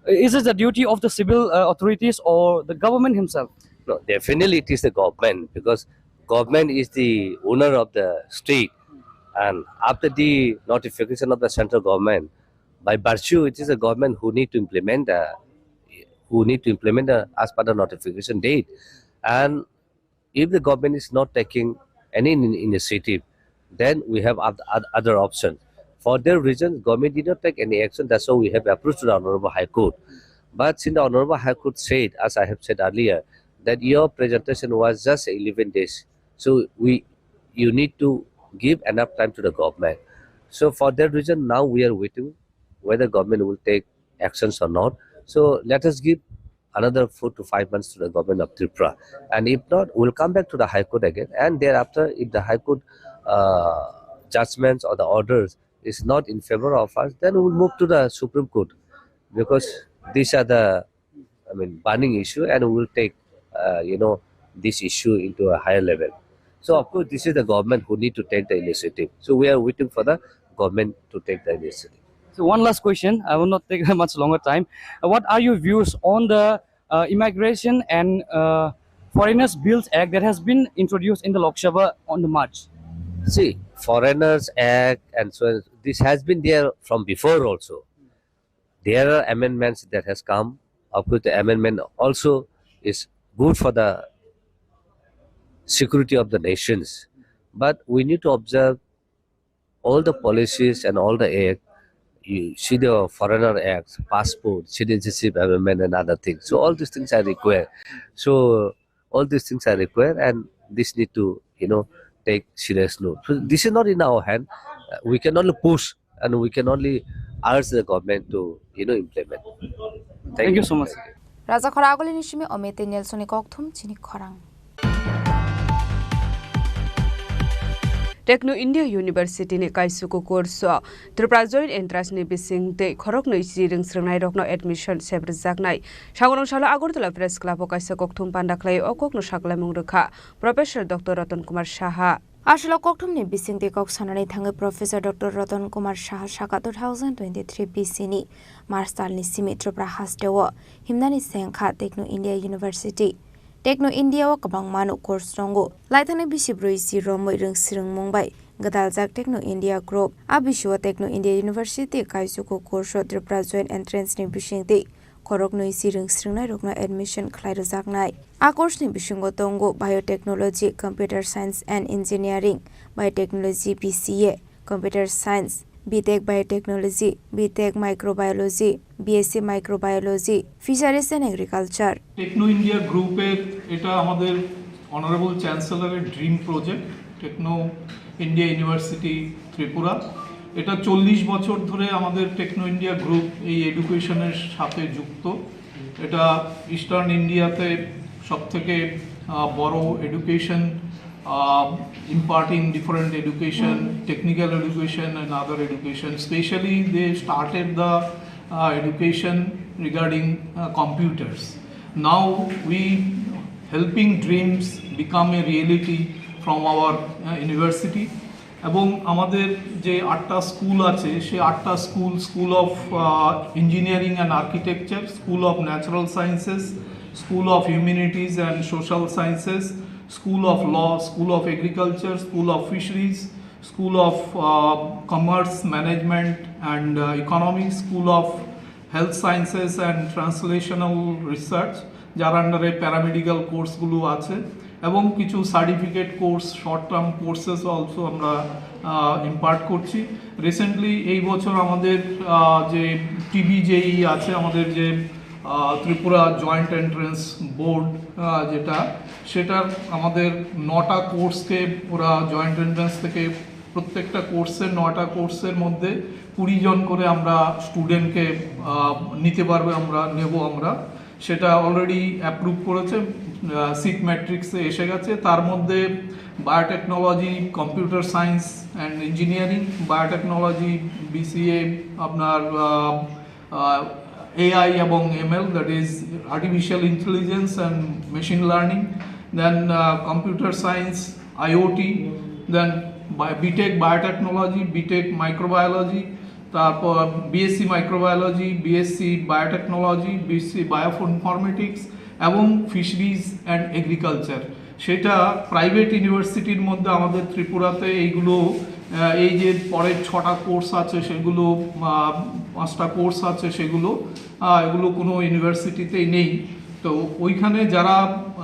Is it the duty of the civil uh, authorities or the government himself? Definitely, it is the government, because government is the owner of the state, and after the notification of the central government, by virtue, it is the government who need to implement the, who need to implement the, as per the notification date. And if the government is not taking any in- initiative, then we have oth- oth- other options. For that reason, government did not take any action. That's why we have approached to the Honorable High Court. But since the Honorable High Court said, as I have said earlier, that your presentation was just eleven days, so we, you need to give enough time to the government. So for that reason, now we are waiting whether government will take actions or not. So let us give another four to five months to the government of Tripura. And if not, we'll come back to the High Court again. And thereafter, if the High Court uh, judgments or the orders is not in favor of us, then we'll move to the Supreme Court, because these are the, I mean, burning issue, and we'll take, uh, you know, this issue into a higher level. So of course, this is the government who need to take the initiative. So we are waiting for the government to take the initiative. So one last question, I will not take much longer time. Uh, what are your views on the uh, Immigration and uh, Foreigners Bills Act that has been introduced in the Lok Sabha on the March? See, Foreigners Act and so on, this has been there from before also. There are amendments that has come. Of course, the amendment also is good for the security of the nations. But we need to observe all the policies and all the act. You see the Foreigner Acts, passport, citizenship amendment, and other things. So all these things are required. So all these things are required, and this need to, you know, take serious note. So this is not in our hand. Uh, we can only push, and we can only urge the government to, you know, implement. Thank you so much. Raja khora agulini simi Omite Nelsoni kokthum chini khorang. Techno India University ni kaisuku course o Tripura Joint Entrance ni bising tei khoroknwi si rwngsrwngnairokno admission sebrijaknai. Sangorong salo Agartala Press Club o kaisa kokthum panda khlai o kokno sakhlaimung rwkha Professor Doctor Ratan Kumar Saha. Aswk kokthumni bisingtwi kok sanani thangwi Professor Doctor Ratan Kumar Saha saka two thousand twenty-three B C ni March talni simi Tripura hasteo himnani sengkha Techno India University. Techno India o kwbangmano course tongo. Laithani bisi brwi si romwi rwngsrwngmung bai gwdaljak Techno India Group. A bisio Techno India University kaisuku course o Tripura Joint Entrance ni bisingtwi khoroknwi si rwngsrwngnairokno admission khlai rwjaknai. A course ni bisingo tongo Biotechnology, Computer Science and Engineering, Biotechnology B C A, Computer Science, B Tech Biotechnology, B Tech Microbiology, B S C Microbiology, Fisheries and Agriculture. Techno India গ্রুপের এটা আমাদের honourable চ্যান্সেলরের dream project, Techno India university Tripura. এটা চল্লিশ বছর ধরে আমাদের techno India group এই এডুকেশনের সাথে যুক্ত। এটা ইস্টার্ন ইন্ডিয়াতে সব থেকে বড় education, imparting different education, technical education and other education. Specially, they started the education regarding computers. Now we helping dreams become a reality from our university. এবং আমাদের যে আটটা স্কুল আছে, সেই আটটা school, School of Engineering and Architecture, School of Natural Sciences, School of Humanities and Social Sciences, School of Law, School of Agriculture, School of Fisheries, School of Commerce, Management and Economics, School of Health Sciences and Translational Research, যার আন্ডারে প্যারামেডিক্যাল কোর্সগুলো আছে এবং কিছু certificate course, short term courses also আমরা impart করছি। Recently এই বছর আমাদের যে টিবিজেই আছে, আমাদের যে ত্রিপুরা জয়েন্ট এন্ট্রান্স বোর্ড, যেটা, সেটার আমাদের নটা কোর্সকে ওরা জয়েন্ট এন্ট্রান্স থেকে প্রত্যেকটা কোর্সের, নটা কোর্সের মধ্যে কুড়ি জন করে আমরা স্টুডেন্টকে নিতে পারবে, আমরা নেব। আমরা সেটা অলরেডি অ্যাপ্রুভ করেছে, সিট ম্যাট্রিক্সে এসে গেছে। তার মধ্যে biotechnology, computer science and engineering, biotechnology, BCA, আপনার এআই এবং ML, that is artificial intelligence and machine learning, then computer science, IoT, then BTech biotechnology, BTech microbiology, তারপর BSc microbiology, BSc biotechnology, BSc bioinformatics, এবং ফিশারিজ অ্যান্ড এগ্রিকালচার, সেটা private ইউনিভার্সিটির মধ্যে আমাদের ত্রিপুরাতে এইগুলো, আহ, এই যে পরের ছটা কোর্স আছে সেগুলো, আহ, পাঁচটা কোর্স আছে সেগুলো, আহ, এগুলো কোনো ইউনিভার্সিটিতেই নেই। তো ওইখানে যারা,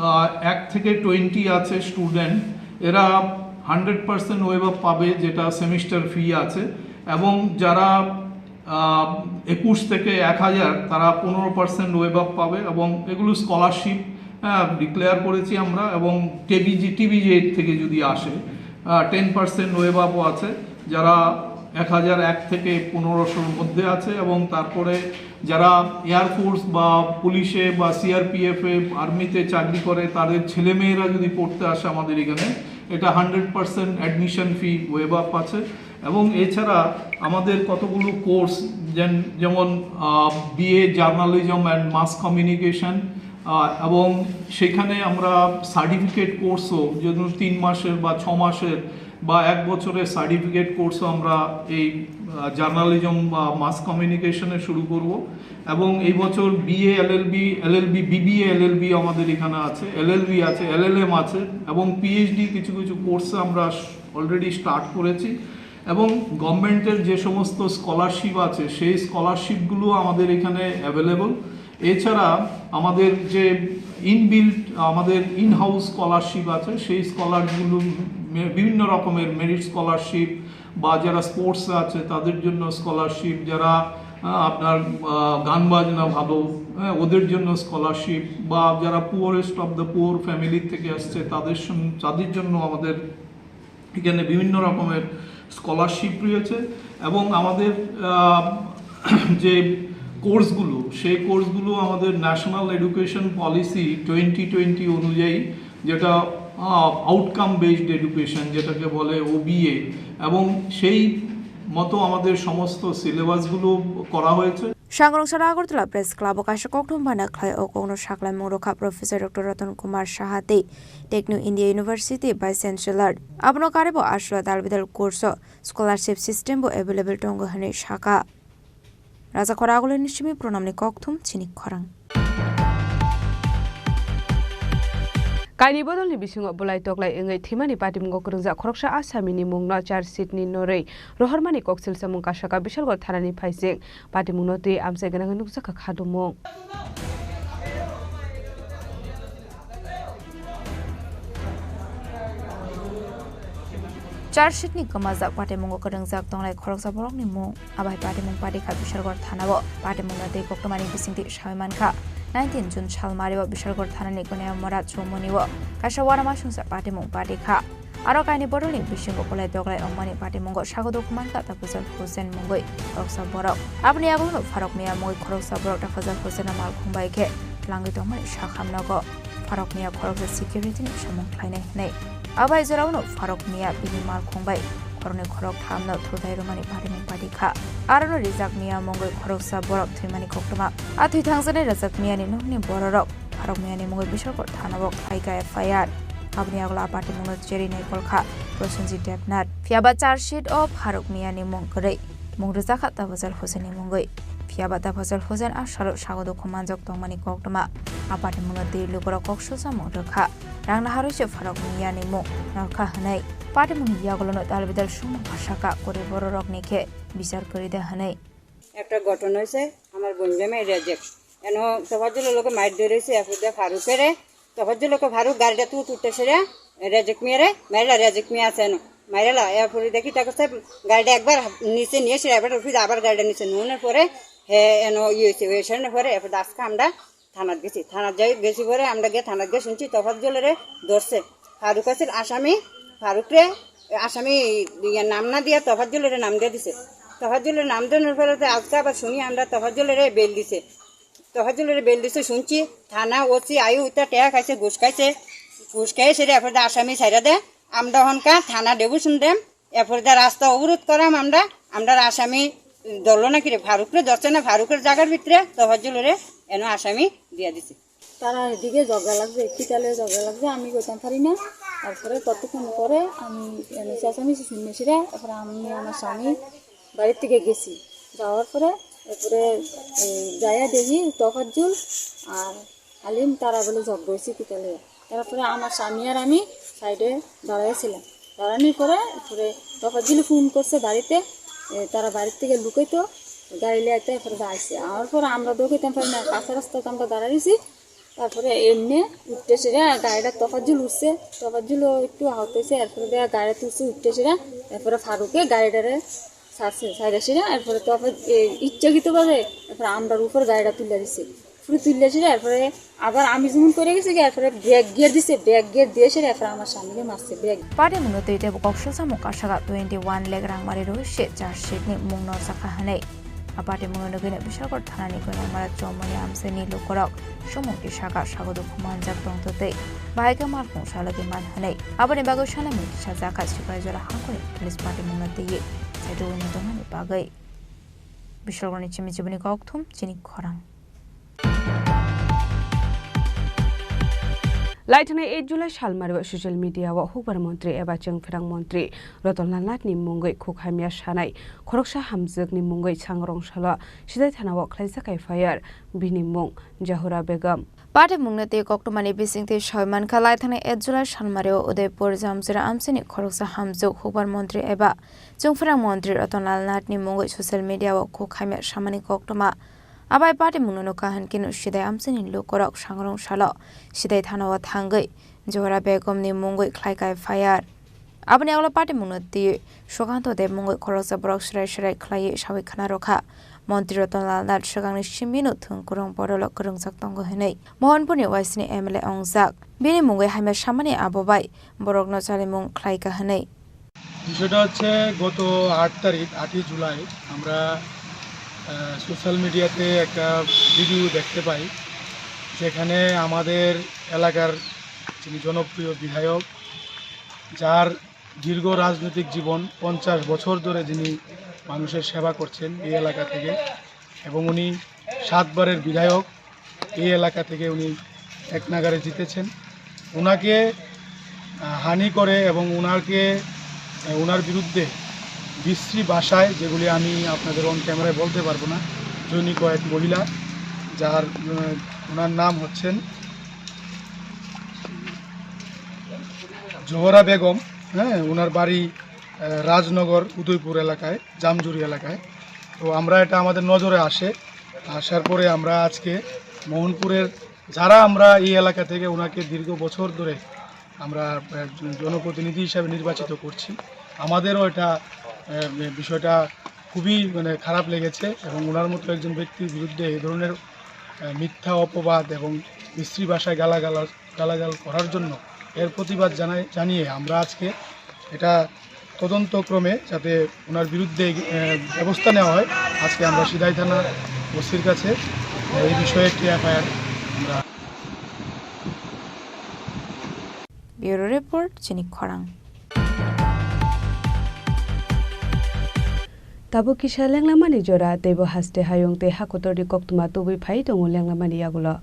আহ, এক থেকে টোয়েন্টি আছে স্টুডেন্ট, এরা হান্ড্রেড পার্সেন্ট ওয়েভ পাবে, যেটা সেমিস্টার ফি আছে। এবং যারা আহ, একুশ থেকে এক হাজার, তারা পনেরো পার্সেন্ট ওয়েভ পাবে এবং এগুলো স্কলারশিপ ডিক্লেয়ার করেছি আমরা। এবং টিবিজি টিবিজি এইট থেকে যদি আসে, টেন পার্সেন্ট ওয়েভ আপও আছে, যারা এক হাজার এক থেকে পনেরোশোর মধ্যে আছে। এবং তারপরে যারা এয়ারফোর্স বা পুলিশে বা সিআরপিএফে, আর্মিতে চাকরি করে, তাদের ছেলেমেয়েরা যদি পড়তে আসে আমাদের এখানে, এটা hundred percent admission fee waive up আছে। এবং এছাড়া আমাদের কতগুলো কোর্স, যেমন BA journalism and mass communication, এবং সেখানে আমরা সার্টিফিকেট কোর্সও, যেমন তিন মাসের বা ছ মাসের বা এক বছরের সার্টিফিকেট কোর্সও আমরা এই জার্নালিজম বা মাস কমিউনিকেশনে শুরু করব। এবং এই বছর BA LLB, LLB, BBA LLB আমাদের এখানে আছে, এলএলবি আছে, এলএলএম আছে, এবং পিএইচডি কিছু কিছু কোর্সে আমরা অলরেডি স্টার্ট করেছি। এবং গভর্নমেন্টের যে সমস্ত স্কলারশিপ আছে, সেই স্কলারশিপগুলো আমাদের এখানে অ্যাভেলেবল। এছাড়া আমাদের যে ইনবিল্ট, আমাদের ইন হাউস স্কলারশিপ আছে, সেই স্কলারগুলো মে-, বিভিন্ন রকমের মেরিট স্কলারশিপ, বা যারা স্পোর্টস আছে তাদের জন্য স্কলারশিপ, যারা, আহ, আপনার, আহ, গান বাজনা ভালো, হ্যাঁ, ওদের জন্য স্কলারশিপ, বা যারা poorest of the poor family থেকে আসছে তাদের সম-, তাদের জন্য আমাদের এখানে বিভিন্ন রকমের স্কলারশিপ রয়েছে। এবং আমাদের, আহ, যে কোর্সগুলো, সেই কোর্সগুলো আমাদের national education policy twenty twenty অনুযায়ী, যেটা আউটকাম বেসড এডুকেশন, যেটাকে বলে ওবিএ, এবং সেই মতো আমাদের সমস্ত সিলেবাসগুলো করা হয়েছে। Sangrong sara Agartala Press Club o kaisa kokthum bana khlai o kokno saklaimung rwkha Professor Doctor Ratan Kumar Saha tei Techno India University Vice Chancellor. Abono karwi bo aswk dalbidal course o scholarship system bo available tongo hwnwi sakha. Raja Khoragulini simi Pranamni kokthum chini khorang. Kaini bodolni bisingo bulai toklai wngwi thwimani patimungo kwrwngjak khoroksa asamini mungno charge sheet ni norwi rohormani koksil samung kasaka Bishalgarh thanani phaising. Patimungno twi amchai gwnangwi nukjakha khadumung. Charge sheet ni kwmajak patimungo kwrwngjak tonglai khoroksa borokni mung. Abai patimung patikha Bishalgarh thanao. Patimungno tei koktwmani bisingtwi sawi mankha. Nineteen June sal mario Bishalgarh thanani Goneyamura chumuni o kaisa uanama songsa patimung patikha. Aro kaini bodolni bisingo bulai toklai wngmani patimungo sago dukhu mankha Tafajal Hussain mungwi khoroksa borok. Aboni yagulono Faruk Miya mungwi khoroksa borok Tafajal Hussaino malkhung bai khe twlangwi tongmani sakha nogo. Faruk Miya khoroksa security ni samung khlainai hwnwi. Abai jorao no Faruk Miya bini malkhung bai khoroknwi khorok thamno thutai rwmani patimung patikha. Arono Rijak Miya mungwi khoroksa borok thwimani koktwma. A thwi thangjaknai Rijak Miyani nokni bororok Faruk Miyani mungwi Bishalgarh thanao khlaikha F I R. Aboni yagulo a patimungno cherwi naikolkha Prosenjit Debnath. Phiyaba charge sheet o Faruk Miyani mung kwrwi, mung rwjakha Tafajal Hussainni mungwi. Phiyaba Tafajal Hussain a salo sago dukhu manjak tongmani koktwma. A patimungno twi lukurok kok sujamung rwkha. Rang naharwi se Faruk Miyani mung narwkha hwnwi. Patimungni yagulono dalbidal sumung kasaka kwrwi bororokni khe bichar kwrwi de hwnwi. একটা ঘটনা হয়েছে, আমার বোন জামাই রেজেক, এন তফাজ্জলের লোকে মাইর ধরেছে, এরপরে ফারুকেরে, তফাজ্জল লোকে ফারুক গাড়িটা তুই তুলতে সেরে রেজেক মিয়ারে মাইরলা, রেজেক মিয়া আছে এন মাইরলা। এরপরে দেখি তাকে সে গাড়িটা একবার নিচে নিয়ে এসে এবার ফিরে আবার গাড়িটা নিচে নুনের পরে হে এন ইয়ে হয়েছে, ওই সেরেনের পরে এরপরে আজকে আমরা থানাত গেছি। থানাত যাই, গেছি পরে আমরা গিয়ে থানাত গিয়ে শুনছি তফাজ্জলরে ধরছে। ফারুক আছিল আসামি, ফারুকরে আসামি ইয়ে নাম না দিয়া তফাজ্জলরে নাম দিয়ে দিছে। তফাজ্জলরে নাম দেওয়ার পরে তো আজকে আবার শুনি আমরা তফাজ্জলরে বেল দিছে। তফাজ্জলরে বেল দিছে শুনছি, থানা ওসি আয়ু উতা টেয়া খাইছে, ঘুষ খাইছে, ঘুষ খাইছে রে, এরপরে আসামি ছাইরা দে। আমরা হনকা থানা ডেবু শুনতাম, এরপরে দা রাস্তা অবরোধ করাম আমরা, আমরা আসামি ধরলো না কিরে, ফারুকরে ধরছে না, ফারুকের জায়গার ভিতরে তফাজ্জলরে এনো আসামি দিয়া দিছে। তারা এদিকে ঝগড়া লাগছে, কিতালে ঝগড়া লাগছে, আমি কইতাম পারি না। তারপরে ততক্ষণ পরে আমি এনে চেঁচামেচি শুনেছি রে, এরপরে আমি আমার স্বামী বাড়ির থেকে গেছি। যাওয়ার পরে এরপরে, এ, যাইয়া দেখি তফাজ্জল আর আলিম তারা বলে জব্দ হয়েছে কিতালে। তারপরে আমার স্বামী আর আমি সাইডে দাঁড়াইছিলাম। দাঁড়ানোর পরে, পরে তফাজ্জুল ফোন করছে বাড়িতে, এ, তারা বাড়ির থেকে লুকাইতো গাড়ি লিয়ে আইতে, এরপরে গাইছে। আমার পরে আমরা দৌড়াইতাম পারি না, কাঁচা রাস্তায় তো আমরা দাঁড়াইছি। তারপরে এমনি উঠতে সেটা গাড়িটা তফাজ্জুল উঠছে, তফাজ্জুলও একটু আহত হয়েছে, এরপরে দেয়া গাড়ি তুলছে উঠতে সেটা, এরপরে ফারুকে গাড়িটারে ছাড়ছে, ছাইড়া সেটা, এরপরে তো আবার, এ, ইচ্ছাকৃতভাবে এরপরে আমরার উপর গাড়িটা তুলে দিছে। পুরো তুলে সেটা, এরপরে আবার আমি যেমন করে গেছি, এরপরে ব্রেক গিয়ার দিছে, ব্রেক গিয়ার দিয়ে সেটা, এরপরে আমার স্বামীকে মারছে, break. Party mungno tei tebo kok sujamo kasaka twenty one lakh rang mari rw se charge sheet ni mungno chakha hwnwi. A party mungno nugwino Bishalgarh thana ni Goinamara Chomoni amchai ni lukurok sumung tisaka sago dukhu manjak tongtwtwi bahai khe malkhung salogwi man hwnwi. Aboni bagwi sanamung kisa jakha Sipaijala hakuni police party mungno twiwi chaitugwini tongmani bagwi. Bishalgarh ni chimi chibuni kokthum chini khorang. Laithani eight July salmario social media o hukbar montri eba chwngphrang montri Ratan Lal Nath ni mungwi khuk hamya sanai khoroksa hamjwkni mungwi Sangrong salo Sidai thana o khlaijak F I R, bini mung Jahura Begum. Party mungno tei koktwmani bisingtwi soi mankha, laithani eight July salmario Udaipur Jamchira amchini khoroksa hamjwk hukbar montri eba chwngphrang montri Ratan Lal Nath ni mungwi social media o khuk hamya samani koktwma. Abai party mungno no kaham khe no Sidai amchini lukurok Sangrong salo Sidai thana o thangwi Johora Begum ni mungwi khlai kha F I R. Aboni ulo party mungno twi Sukanto de mungwi khoroksa borok serai serai khlaiwi sawi khna rwkha. Montri Ratan Lal Nath swkangni simi no thwng kwrwng borok kwrwngjak tongo hwnwi Mohanpurni Y C ni M L A wngjak. Bini mungwi hamya samani abo bai borokno chalimung khlai kha hwnwi. বিষয়টা হচ্ছে গত আট তারিখ, আটই জুলাই আমরা, আহ, সোশ্যাল মিডিয়াতে একটা ভিডিও দেখতে পাই, যেখানে আমাদের এলাকার যিনি জনপ্রিয় বিধায়ক, যার দীর্ঘ রাজনৈতিক জীবন, পঞ্চাশ বছর ধরে যিনি মানুষের সেবা করছেন এই এলাকা থেকে, এবং উনি সাতবারের বিধায়ক, এই এলাকা থেকে উনি এক নাগাড়ে জিতেছেন। ওনাকে, আহ, হানি করে এবং ওনাকে, আহ, ওনার বিরুদ্ধে বিশ্রী ভাষায়, যেগুলি আমি আপনাদের অন ক্যামেরায় বলতে পারবো না, জৈনিক কয়েক মহিলা, যার, আহ, ওনার নাম হচ্ছেন জোহরা বেগম, হ্যাঁ, ওনার বাড়ি, আহ, রাজনগর উদয়পুর এলাকায়, জামজুরি এলাকায়। তো আমরা, এটা আমাদের নজরে আসে, আসার পরে আমরা আজকে মোহনপুরের যারা আমরা এই এলাকা থেকে ওনাকে দীর্ঘ বছর ধরে আমরা, আহ, জনপ্রতিনিধি হিসাবে নির্বাচিত করছি, আমাদেরও এটা, আহ, বিষয়টা খুবই, মানে, খারাপ লেগেছে এবং ওনার মতো একজন ব্যক্তির বিরুদ্ধে এই ধরনের, আহ, মিথ্যা অপবাদ এবং বিশ্রী ভাষায় গালাগালাজ গালাগাল করার জন্য এর প্রতিবাদ জানাই, জানিয়ে আমরা আজকে এটা তদন্তক্রমে যাতে ওনার বিরুদ্ধে, আহ, ব্যবস্থা নেওয়া হয়, আজকে আমরা সিদাই থানা ওসির কাছে, আহ, এই বিষয়ে একটি এফআইআর আমরা Bureau Report, Chini Khorang. Tabuk kisa lenglamani jora, teibo haste hayung tei hakotorni koktwma tubui phai tongo lenglamani yagulo.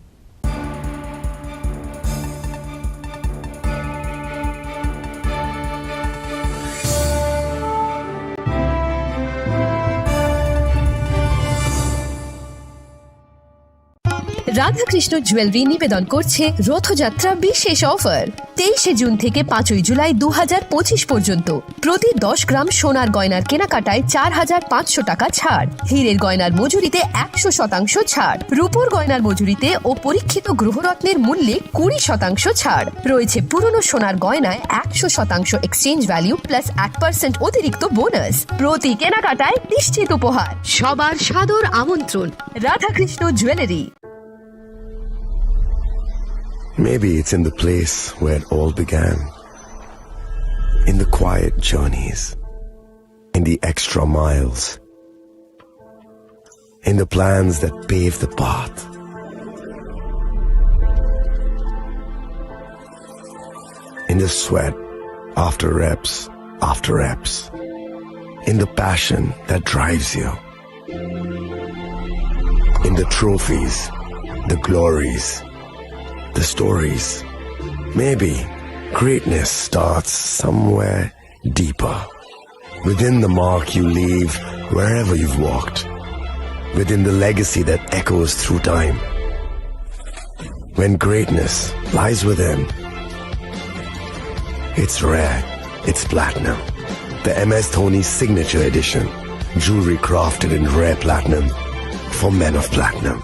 Radhakrishna jewellery নিবেদন করছে রথযাত্রা বিশেষ অফার। তেইশে জুন থেকে পাঁচই জুলাই দু হাজার পঁচিশ পর্যন্ত প্রতি দশ গ্রাম সোনার গয়নার কেনাকাটায় চার হাজার পাঁচশো টাকা ছাড়, হীরের গয়নার মজুরিতে একশো শতাংশ ছাড়, রূপোর গয়নার মজুরিতে ও পরীক্ষিত গ্রহরত্নের মূল্যে কুড়ি শতাংশ ছাড়। রয়েছে পুরনো সোনার গয়নায় একশো শতাংশ এক্সচেঞ্জ ভ্যালু প্লাস এক পার্সেন্ট অতিরিক্ত বোনাস। প্রতি কেনাকাটায় নিশ্চিত উপহার। সবার সাদর আমন্ত্রণ। Radhakrishna jewellery. Maybe it's in the place where it all began. In the quiet journeys, in the extra miles, in the plans that pave the path, in the sweat after reps after reps, in the passion that drives you. In the trophies, the glories, the stories. Maybe greatness starts somewhere deeper. Within the mark you leave wherever you've walked. Within the legacy that echoes through time. When greatness lies within, it's rare, it's platinum. The M S Dhoni Signature Edition, jewelry crafted in rare platinum for men of platinum.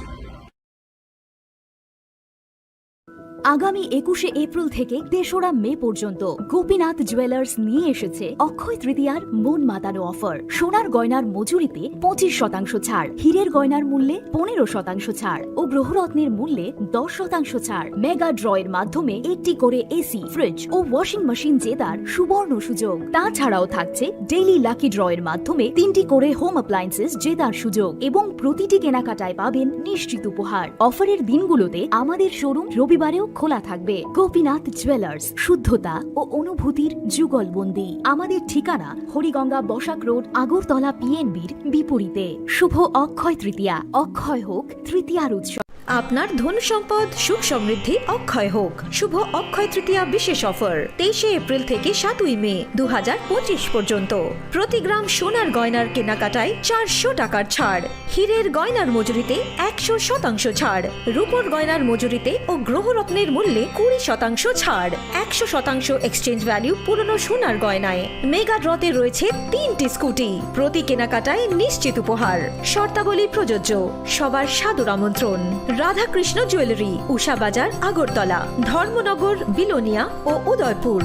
আগামী একুশে এপ্রিল থেকে তেসরা মে পর্যন্ত গোপীনাথ জুয়েলার্স নিয়ে এসেছে অক্ষয় তৃতীয়ার মন মাতানো অফার। সোনার গয়নার মজুরিতে পঁচিশ শতাংশ ছাড়, হীরের গয়নার মূল্যে পনেরো শতাংশ ছাড় ও গ্রহরত্নের মূল্যে দশ শতাংশ ছাড়। মেগা ড্র এর মাধ্যমে একটি করে এসি, ফ্রিজ ও ওয়াশিং মেশিন জেতার সুবর্ণ সুযোগ। তাছাড়াও থাকছে ডেইলি লাকি ড্র এর মাধ্যমে তিনটি করে হোম অ্যাপ্লায়েন্সেস জেতার সুযোগ এবং প্রতিটি কেনাকাটায় পাবেন নিশ্চিত উপহার। অফারের দিনগুলোতে আমাদের শোরুম রবিবারেও খোলা থাকবে। গোপীনাথ জুয়েলার্স, শুদ্ধতা ও অনুভূতির যুগলবন্দি। আমাদের ঠিকানা হরিগঙ্গা বসাক রোড, আগরতলা পিএনবির বিপরীতে। শুভ অক্ষয় তৃতীয়া, অক্ষয় হোক তৃতীয়ার উৎসব। আপনার ধন সম্পদ সুখ সমৃদ্ধি অক্ষয় হোক। শুভ অক্ষয় তৃতীয়া বিশেষ অফার, তেইশে এপ্রিল থেকে সাতই মে দু হাজার পঁচিশ পর্যন্ত। প্রতি গ্রাম সোনার গয়নার কেনাকাটায় চারশো টাকার ছাড়, হীরের গয়নার মজুরিতে একশো শতাংশ ছাড়, রূপোর গয়নার মজুরিতে ও গ্রহরত্নের মূল্যে কুড়ি শতাংশ ছাড়, একশো শতাংশ এক্সচেঞ্জ ভ্যালু পুরনো সোনার গয়নায়। মেগা ড্রতে রয়েছে তিনটি স্কুটি, প্রতি কেনাকাটায় নিশ্চিত উপহার। শর্তাবলী প্রযোজ্য। সবার সাদর আমন্ত্রণ। রাধাকৃষ্ণ জুয়েলারি, উষা বাজার, আগরতলা, ধর্মনগর, বিলোনিয়া ও Udaipur.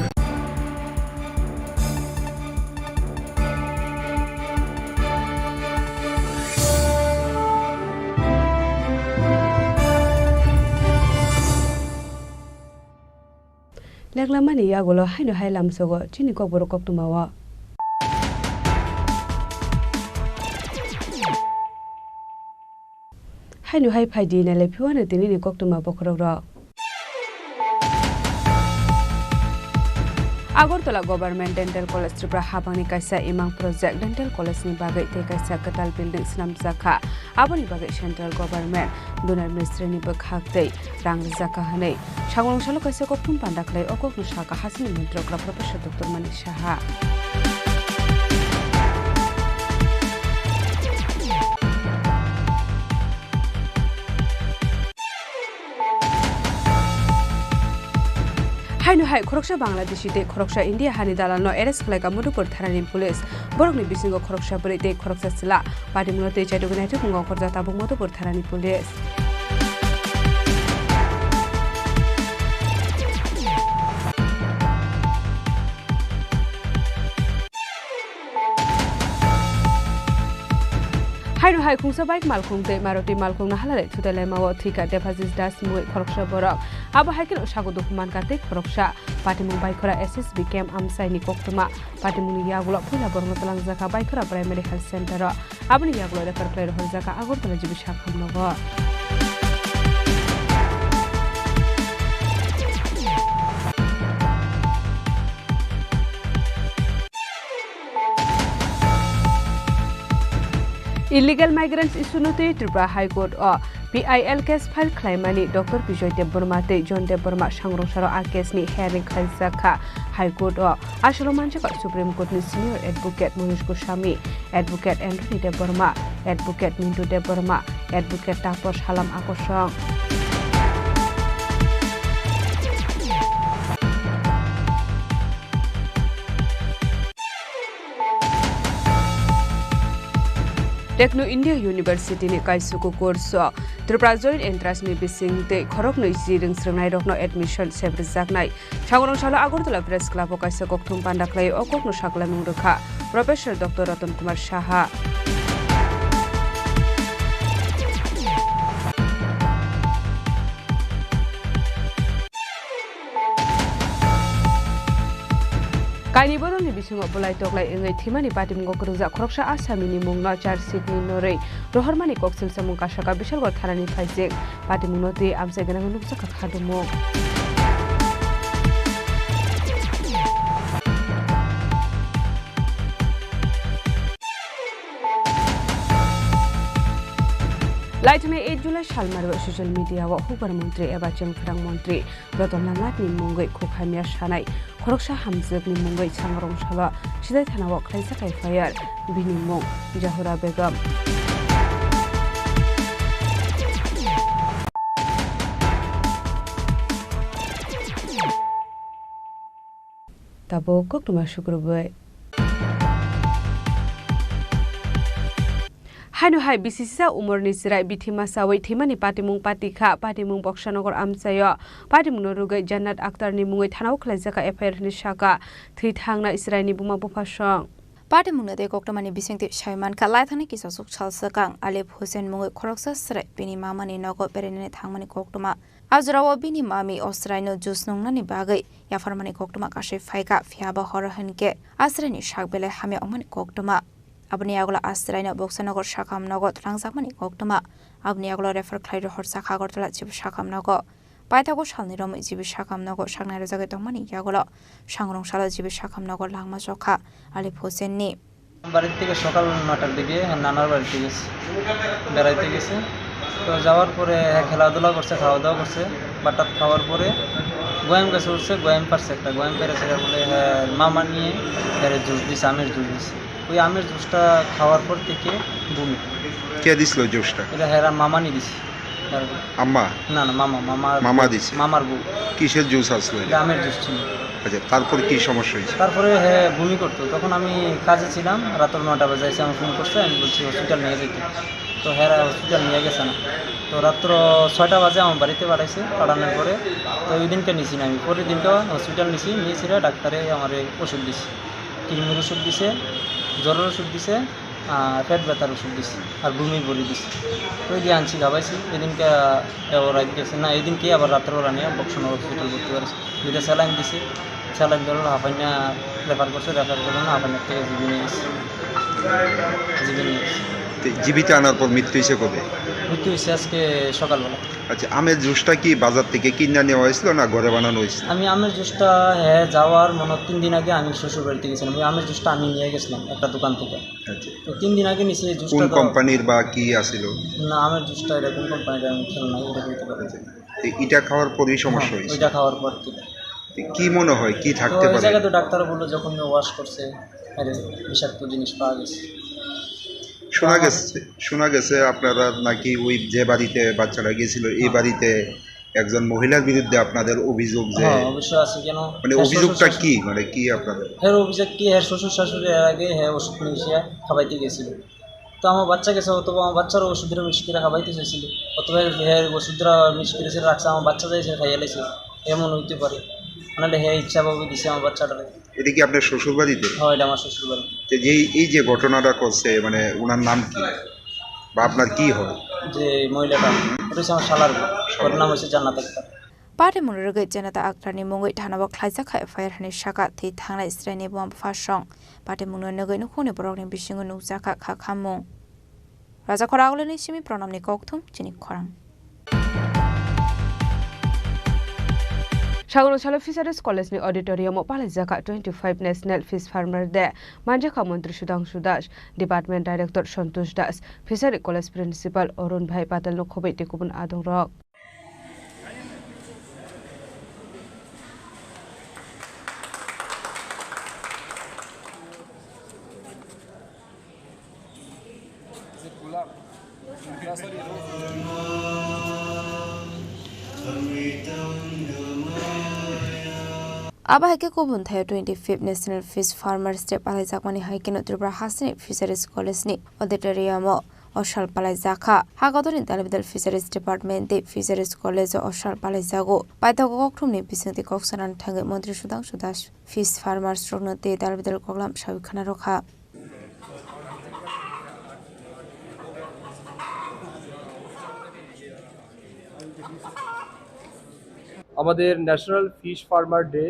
Leklamani yagulo haino hai lamsogo chini kokborok koktwmao. Haino hai phaidi nailai phiwano tinini koktwma bokhorokrok. Agartala Government Dental College Tripura habangni kaisa imang project dental college ni bagwi tei kaisa kwtal building swnamjakha. Aboni bagwi central government Dunar Mistri ni bwkhak tei rang rijak kha hwnwi sangrong salo kaisa kokthum panda khlai o kokno sakha hasini montrok Professor Doctor Manik Saha. Haino hai khoroksa Bangladeshi tei khoroksa India hani dalalno arrest khlaikha Madhupur thanani police. Borokni bisingo khoroksa bwrwi tei khoroksa chwla. Patimungno tei chaitugwi naitukmung ongkhorjak tabuk Madhupur thanani police. Haino hai khungsa bike malkhung tei Maruti malkhung no halalai thutai laimao thwikha Debajis Das mungwi khoroksa borok. Abo hai kheno sago dukhu mankha tei khoroksa. Patimung Baikhora S S B camp amchaini koktwma. Patimungni yagulo puila borokno twlangjakha Baikhora Primary Health Center o. Aboni yagulo refer khlai rohorjakha Agartala G B sakhamnogo. Illegal migrants issue no twi Tripura High Court o P I L case file khlaimani Doctor Bijoy Debbarma tei John Debbarma sangrong salo a case ni hearing khlaijak kha High Court o. Asolo manjakha Supreme Court ni Senior Advocate Manish Goswami, Advocate Anthony Debbarma, Advocate Mintu Debbarma, Advocate Taposh Halam Akosong. Techno India University ni kaisuku course o Tripura Joint Entrance ni bising tei khoroknwi ji rwng swrwngnairokno admission sep rwjaknai. Sangrong salo Agartala Press Club o kaisa kokthum panda khlai o kokno saklamung rwkha Professor Doctor Ratan Kumar Saha. Kaini borokni bisingo bwlai toklai wngwi thwimani patimungo kwrwngjak khoroksa asamini mungno charge sheet ni norwi rohormani koksil samung kasaka Bishalgarh thanani phaijak. Patimungno twi amchai gwnangwi nukjakha khadumung. Laithani eight July salmari o social media o hukbar montri eba chengphrang montri Ratan Lal Nath ni mungwi khuk hamya sanai khoroksa hamjwk ni mungwi sangrong salo Sidai thana o khlaijak F I R, bini mung Jahura Begum. Abo koktwma sukrubwi. Haino hai bisisa umorni chwrai bithi masawi thwimani patimung pati kha. Patimung Boksanogor amchaio. Patimungno rwgwi Jannat Akhtarni mungwi thanao khwlaijak kha F I R hwnwi sakha thwi thangnai chwraini buma bupha song. Patimungno tei koktwmani bisingtwi sawi mankha, laithani kisa suk sal swkang Alip Hussain mungwi khoroksa chwrai bini mamani nogo berainani thangmani koktwma. A jorao bini mami o chwraino juice nwngnani bagwi yapharmani koktwma kasui phaikha, phiya bo horo hinkhe a chwraini sak belai hamya wngmani koktwma. Aboni yagulo a chwraino Boksanogor sakham nogo twlangjakmani koktwma. Aboni yagulo refer khlai rohorjak Agartala G B sakham nogo. Paithago salni romwi G B sakham nogo saknai rwjagwi tongmani yagulo sangrong salo G B sakham nogo langma chokha Alip Hussainni. বাড়ির থেকে সকাল নটার দিকে হ্যাঁ নানার বাড়িতে গেছে, বেড়াইতে গেছে। তো যাওয়ার পরে হ্যাঁ খেলাধুলা করছে, খাওয়া দাওয়া করছে। বাটাত খাওয়ার পরে গোয়াম গাছে উঠছে, গোয়াম পারছে একটা, গোয়াম পেরেছে বলে হ্যাঁ মামা নিয়ে হ্যাঁ জুস দিছে, আমের জুস দিছে। ওই আমের জুসটা খাওয়ার পর থেকে বমি। কে দিছিল জুসটা? এটা হ্যাঁ মামা নিয়ে দিছে। আম্মা? না, না, মামা, মামার মামা বউ, দিছে? মামার বউ। কিসের জুস আসলো এটা? এটা আমের জুস ছিল। আচ্ছা, তারপর কি সমস্যা হয়েছে? তারপরে হ্যাঁ বমি করতো, তখন আমি কাজে ছিলাম, রাতের নটা বাজে এসে আমার ফোন করছে, আমি বলছি হসপিটাল নিয়ে যেতে। তো হ্যাঁ হসপিটাল নিয়ে গেছে না। তো রাত্র ছয়টা বাজে আমার বাড়িতে পাঠাইছে, পাঠানোর পরে তো ওই দিনকে নিছি না আমি, পরের দিনকে হসপিটাল নিছি, নিয়েছিল ডাক্তারে আমার ওষুধ দিছে, কিডনির ওষুধ দিছে, জ্বরের ওষুধ দিছে, আহ, পেট ব্যথার ওষুধ দিছে আর বমি বড়ি দিছে। তো এই দিয়ে আনছি খাবাইছি, এদিনকে ও রাত গেছে না, এদিনকে আবার রাত্রেবেলা নিয়ে বক্সনগর হসপিটাল ভর্তি করেছে। দুইটা স্যালাইন দিছে, স্যালাইন ধরো হাফাইনা রেফার করছে, রেফার করলো না, হাফাইনার থেকে জিবি নিয়ে গেছে, জিবি নিয়ে গেছে। তো জিবিতে আনার পর মৃত্যু হয়েছে কবে? মৃত্যু হয়েছে আজকে সকালবেলা। আচ্ছা, আমের জুসটা কি বাজার থেকে কিনে নেওয়া হয়েছিল না ঘরে বানানো হয়েছিল? আমি আমের জুসটা, হ্যাঁ, যাওয়ার মনে হয় তিন দিন আগে আমি শ্বশুর বাড়িতে গেছিলাম, ওই আমের জুসটা আমি নিয়ে গেছিলাম একটা দোকান থেকে। আচ্ছা। তো তিন দিন আগে নিচে এই জুসটা কোন তো কোম্পানির বা কি আছিল? না, আমের জুসটা এটা কোন কোম্পানির আমি খেয়াল নাই, এটা বলতে পারি না। আচ্ছা। তো এটা খাওয়ার পরেই সমস্যা হ্যাঁ, হয়েছে? ওইটা খাওয়ার পর থেকে। তো কি মনে হয়, কি তো থাকতে এই পারে? জায়গায় তো ডাক্তার বললো যখন ওয়াশ করছে, আরে বিষাক্ত জিনিস পাওয়া গেছে। শোনা তো আমার গেছে, শোনা গেছে আপনারা নাকি ওই যে বাড়িতে বাচ্চাটা গেছিল, এই হ্যাঁ। বাড়িতে একজন মহিলার বিরুদ্ধে আপনাদের অভিযোগ যে হ্যাঁ, অবশ্যই আছে। কেন? মানে হ্যাঁ, অভিযোগটা শ্বশুর কি? মানে কি আপনাদের? হ্যাঁ, অভিযোগ কি? হ্যাঁ, শ্বশুর শাশুড়ি এর আগে হ্যাঁ ওষুধ নিয়ে এসে খাবাইতে গেছিল। তো আমার বাচ্চা গেছে, অথবা আমার বাচ্চারও ওষুধটা মিক্স করে খাবাইতে চাইছিল, অথবা হ্যাঁ ওষুধটা মিক্স করে রাখছে, আমার বাচ্চা যাইছে খাইয়া লাইছে, এমন হইতে পারে। নাহলে হ্যাঁ ইচ্ছাভাবে দিছে আমার বাচ্চাটারে। এটা কি আপনার শ্বশুর বাড়িতে? হ্যাঁ, এটা আমার শ্বশুর বাড়ি। তো যেই, এই যে ঘটনাটা করছে, মানে ওনার নাম কি? বা আপনার কি হয়? যে মহিলাটা, ওটা হচ্ছে আমার শালার বউ। ওর নাম হচ্ছে জান্নাত Akter. Patimung rwgwi Janata Akhtarni mungwi thanao khlaijak kha F I R hwnwi sakha thwi thangnai chwraini buma bupha song. Patimungno nugwi nukhungni borokni bisingo nukjakha kha khammung. Rajakhor Agulini simi Pranamni kokthum chini khorang. Sagoro salo Fisheries College ni auditorium o palaijak kha twenty-five National Fish Farmer Day. Manjakha Montri Sudhangshu Das, Department Director Santosh Das, Fishery College Principal Arun Bhai Patel no khobwi tei kubun adongrok. Abo hai khe kubun thaio twenty-fifth National Fish Farmers Day palaijakmani hai kheno Tripura hasteni Fisheries College ni auditorium o o sal palaijak kha. Hagodorni dalbidal Fisheries Department tei Fisheries College o o sal palaijago. Paithago kokthumni bisingtwi kok sanani thangwi Montri Sudhangshu Das fish farmers rokno tei dalbidal koklam sawi khna rw kha. আমাদের national fish farmer day,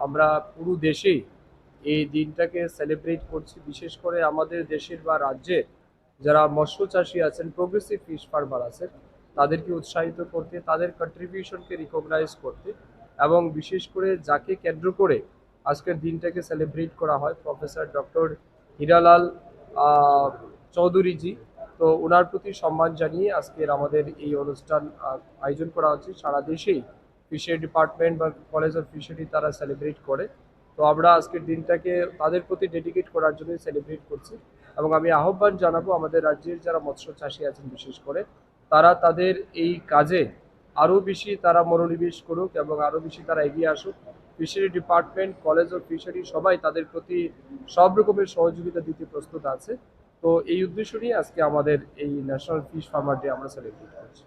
আমরা পুরো দেশেই এই দিনটাকে সেলিব্রেট করছি। বিশেষ করে আমাদের দেশের বা রাজ্যের যারা মৎস্য চাষী আছেন, প্রোগ্রেসিভ ফিশ ফার্মার আছেন, তাদেরকে উৎসাহিত করতে, তাদের কন্ট্রিবিউশনকে রিকগনাইজ করতে এবং বিশেষ করে যাকে কেন্দ্র করে আজকের দিনটাকে সেলিব্রেট করা হয়, প্রফেসর ডক্টর হীরালাল, আহ, চৌধুরীজি। তো ওনার প্রতি সম্মান জানিয়ে আজকের আমাদের এই অনুষ্ঠান, আহ, আয়োজন করা হচ্ছে। সারা দেশেই ফিশারি ডিপার্টমেন্ট বা কলেজ অফ ফিশারি তারা সেলিব্রেট করে। তো আমরা আজকের দিনটাকে তাদের প্রতি ডেডিকেট করার জন্যই সেলিব্রেট করছি। এবং আমি আহ্বান জানাবো আমাদের রাজ্যের যারা মৎস্য চাষী আছেন বিশেষ করে, তারা তাদের এই কাজে আরও বেশি তারা মনোনিবেশ করুক এবং আরও বেশি তারা এগিয়ে আসুক। Fishery department, college of fishery সবাই তাদের প্রতি সব রকমের সহযোগিতা দিতে প্রস্তুত আছে। তো এই উদ্দেশ্য নিয়ে আজকে আমাদের এই ন্যাশনাল ফিশ ফার্মার ডে আমরা সেলিব্রেট করছি।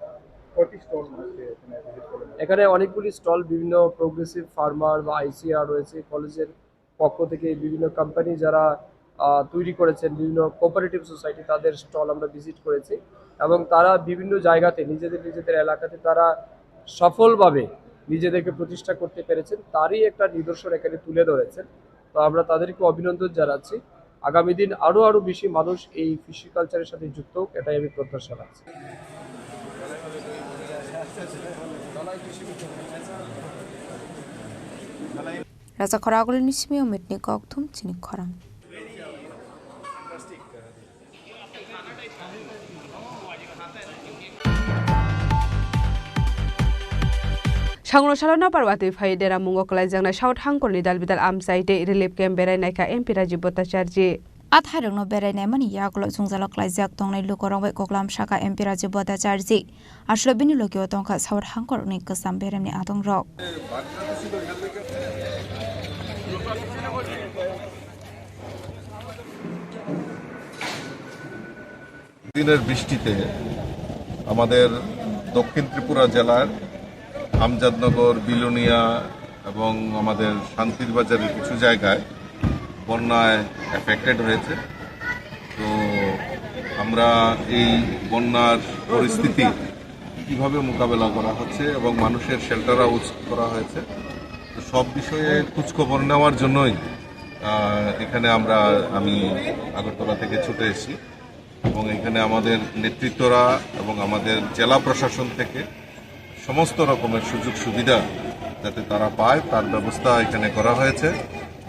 কয়টি স্টল আজকে এখানে ভিজিট করলেন? এখানে অনেকগুলি স্টল, বিভিন্ন প্রোগ্রেসিভ ফার্মার বা আইসিআর রয়েছে, কলেজের পক্ষ থেকে বিভিন্ন কোম্পানি যারা আহ, তৈরি করেছেন, বিভিন্ন কোঅপারেটিভ সোসাইটি, তাদের স্টল আমরা ভিজিট করেছি এবং তারা বিভিন্ন জায়গাতে নিজেদের নিজেদের এলাকাতে তারা সফলভাবে নিজেদেরকে প্রতিষ্ঠা করতে পেরেছেন, তারই একটা নিদর্শন এখানে তুলে ধরেছেন। তো আমরা তাদেরকে অভিনন্দন জানাচ্ছি। আগামী দিন আরও আরও বেশি মানুষ এই ফিশি কালচারের সাথে যুক্ত হোক, এটাই আমি প্রত্যাশা রাখছি। Raja khorang agulini simi o mitni kok thum chini khorang. Sangno salo napar watwi phai dera mungo kwlaijaknai South Hangkorni dalbidal amchai tei relief camp berai naikha M P Rajiv Bhattacharjee. A thairokno berai naimani yagulo jwngjalo klaijak tongnai lukurok bai koklam sakha M P Rajiv Bhattacharjee. Aswk bini logio tongkha South Hangkorni kwcham beremni adongrok. দিনের বৃষ্টিতে আমাদের দক্ষিণ ত্রিপুরা জেলার আমজাদনগর, বিলোনিয়া এবং আমাদের শান্তির বাজারের কিছু জায়গায় বন্যায় এফেক্টেড হয়েছে। তো আমরা এই বন্যার পরিস্থিতি কিভাবে মোকাবেলা করা হচ্ছে এবং মানুষের শেল্টার হাউস করা হয়েছে, তো সব বিষয়ে খোঁজখবর নেওয়ার জন্যই আহ, এখানে আমরা, আমি আগরতলা থেকে ছুটে এসেছি এবং এখানে আমাদের নেতৃত্বরা এবং আমাদের জেলা প্রশাসন থেকে সমস্ত রকমের সুযোগ সুবিধা যাতে তারা পায়, তার ব্যবস্থা এখানে করা হয়েছে।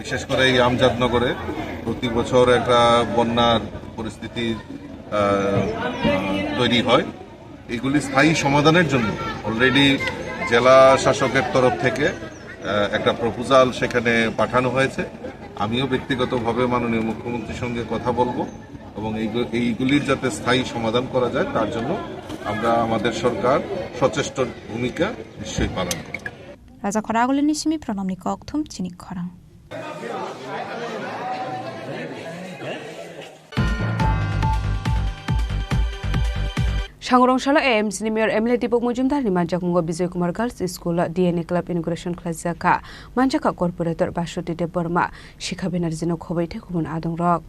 বিশেষ করে এই আমজাদনগরে প্রতি বছর একটা বন্যার পরিস্থিতি আহ, তৈরি হয়। এগুলি স্থায়ী সমাধানের জন্য অলরেডি জেলা শাসকের তরফ থেকে আহ, একটা প্রপোজাল সেখানে পাঠানো হয়েছে। আমিও ব্যক্তিগতভাবে মাননীয় মুখ্যমন্ত্রীর সঙ্গে কথা বলবো এবং এইগু- এইগুলির যাতে স্থায়ী সমাধান করা যায়, তার জন্য আমরা, আমাদের সরকার সচেষ্ট ভূমিকা নিশ্চয়ই পালন করবে। Raja khorang agulini simi pranamni kok thum chini khorang. Sangurong salo A M C ni Mayor M L A Deepak Majumdar ni manjakmungo Bijoy Kumar Girls School D N A Club inauguration khlaijak kha. Manjakha Corporator Basuti Debbarma, Shikha Banerjee no khobwi tei kubun adongrok.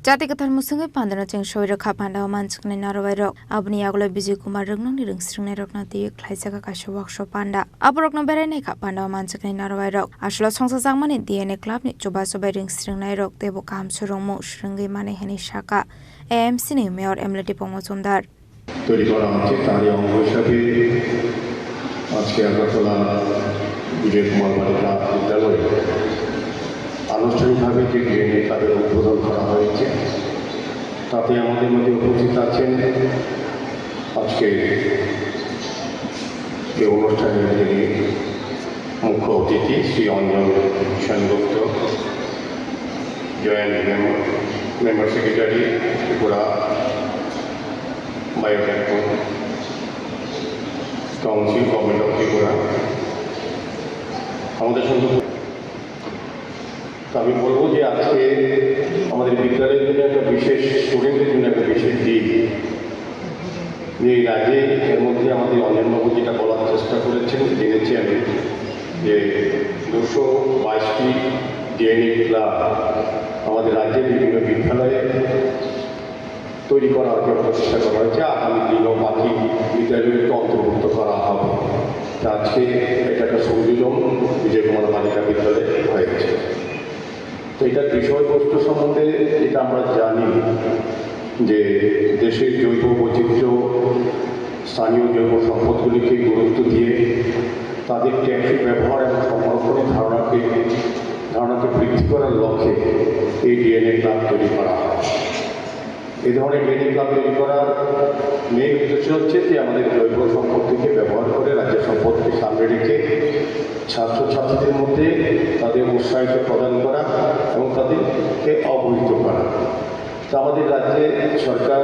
Jati kwthar mwswngwi pandano cheng soi rwkha, pandao manjaknai narwai rok. Aboni yagulo Bijay Kumar Rwngnangni rwngsringnai rokno twiwi khlaijak kaisa workshop panda. Aborokno berai naikha pandao manjaknai narwai rok. Aswlo songchajakmani D N A club ni chubachu bai rwngsringnai rok teibo kaham swrwngmung swrwngwi mani hwnwi sakha A M C ni Mayor M L A Deepak Majumdar. তৈরি করা হচ্ছে, তারই অঙ্গ হিসাবে আজকে আগরতলা বিজয় কুমার বালিকা বিদ্যালয়ে আনুষ্ঠানিকভাবে যে ডিএনএ ক্লাবের উদ্বোধন করা হয়েছে, তাতে আমাদের মধ্যে উপস্থিত আছেন আজকে এই অনুষ্ঠানের যিনি মুখ্য অতিথি Shri Anjan Sengupta, joint member, member secretary Tripura biotechnology council, government of Tripura, আমাদের সঙ্গে। তো আমি বলবো যে আজকে আমাদের বিদ্যালয়ের জন্য একটা বিশেষ, স্টুডেন্টদের জন্য একটা বিশেষ দিন। এই আগে এর মধ্যে আমাদের অঞ্জনবাবু যেটা বলার চেষ্টা করেছেন, জেনেছি আমি যে দুশো বাইশটি ডিএনএ ক্লাব আমাদের রাজ্যের বিভিন্ন বিদ্যালয়ে তৈরি করা হয়েছে, প্রতিষ্ঠা করা হয়েছে। আগামী দিনেও বাকি বিদ্যালয়গুলিকে অন্তর্ভুক্ত করা হবে। তা আজকে এটা একটা সংযোজন বিজয় কুমার বালিকা বিদ্যালয়ে হয়েছে। তো এটার বিষয়বস্তু সম্বন্ধে যেটা আমরা জানি যে দেশের জৈব বৈচিত্র্য, স্থানীয় জৈব সম্পদগুলিকে গুরুত্ব দিয়ে তাদের টেকসই ব্যবহার এবং সংরক্ষণের ধারণাকে, ধারণাকে বৃদ্ধি করার লক্ষ্যে এই ডিএনএ ক্লাব তৈরি করা হয়। এই ধরনের ডিএনএ ক্লাব তৈরি করার মেইন উদ্দেশ্য হচ্ছে যে আমাদের জৈব সম্পদ থেকে ব্যবহার করে রাজ্যের সম্পদকে সামনে রেখে ছাত্রছাত্রীদের মধ্যে তাদের উৎসাহিত প্রদান করা এবং তাদেরকে অবহিত করা। তো আমাদের রাজ্যে সরকার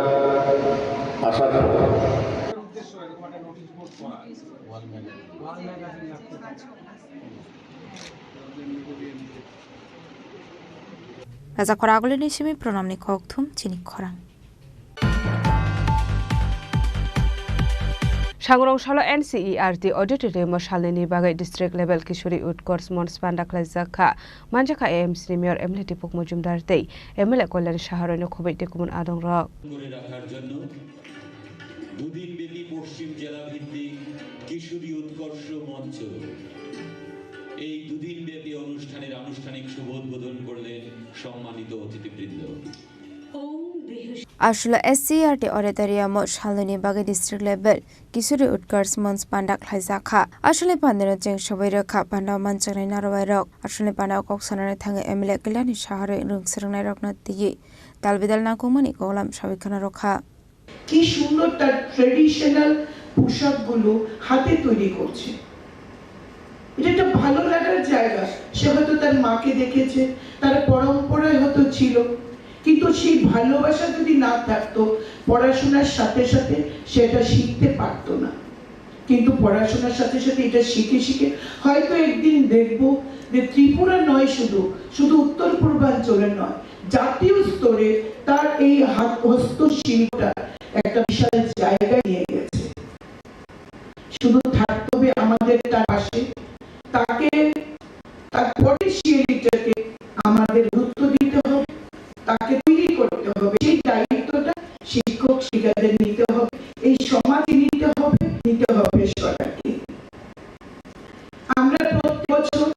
আসার পর Raja Khoragulini simi pranamni kokthum chini khorang. Sangrong salo N C E R T auditorium o salnini bagwi district level Kishori Utkarsh Manch panda khlaijak kha. Manjakha A M C ni mayor M L A Deepak Majumdar tei M L A Kalyan Saha roino khoboi tei kubun adongrok. করে রাখার জন্য দুদিনব্যাপী পশ্চিম জেলা ভিত্তিক কিশোরী উৎকর্ষ মঞ্চ এই দুদিনব্যাপী অনুষ্ঠানের আনুষ্ঠানিক শুভ উদ্বোধন করলেন সম্মানিত অতিথিবৃন্দ। Aswla S C E R T auditorium o salnini bagwi district level Kishori Utkarsh Manch panda khlaijak kha. Aswlni pandano cheng sobai rwkha panda manjaknai narwai rok. Aswlni pandao kok sanani thangwi M L A Kalyan Saha rwi rwng swrwngnairokno twiwi dalbidal nangkukmani koklam sawi khna rwkha. কি সুন্দর তার ট্রেডিশনাল পোশাকগুলো হাতে তৈরি করছে। এটা একটা ভালো লাগার জায়গা। সে হয়তো তার মাকে দেখেছে, তার পরম্পরায় হয়তো ছিল, কিন্তু সেই ভালোবাসা যদি না থাকতো, পড়াশোনার সাথে সাথে সেটা শিখতে পারতো না। কিন্তু পড়াশোনার সাথে সাথে এটা শিখে শিখে হয়তো একদিন দেখব যে ত্রিপুরা নয় শুধু, শুধু উত্তর পূর্বাঞ্চলে নয়, জাতীয় স্তরে তার এই হাত হস্তশিল্পটা একটা বিশাল জায়গা নিয়ে গেছে। শুধু থাকতে হবে আমাদের তার পাশে, তাকে, তার পটেনশিয়ালিটিকে আমাদের গুরুত্ব দিতে হবে, তাকে তৈরি করতে হবে। সেই দায়িত্বটা শিক্ষক শিক্ষিকাদের নিতে হবে, এই সমাজে নিতে হবে, নিতে হবে সবাইকে। আমরা প্রতি বছর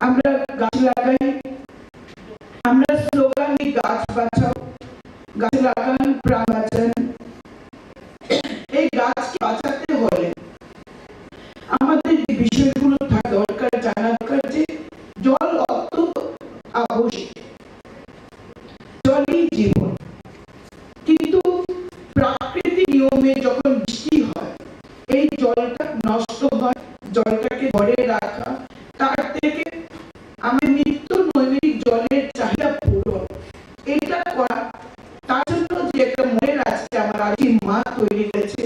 আমরা গাছ লাগাই, আমরা স্লোগান দিই, "গাছ বাঁচাও, গাছ লাগান, প্রাণ বাঁচান।" এই গাছকে বাঁচাতে হলে আমাদের যে বিষয়গুলো থাকা দরকার, জানা দরকার যে জল অত্যন্ত আবশ্যক, জলই জীবন। কিন্তু প্রাকৃতিক নিয়মে যখন বৃষ্টি হয়, এই জলটা নষ্ট হয়, জলটাকে ধরে রাখা, তার থেকে আমাদের নিত্য নৈমিত্তিক জলের চাহিদা পূরণ, এটা করা, তার জন্য যে একটা মডেল আজকে আমার আজকে মা তৈরি করেছে,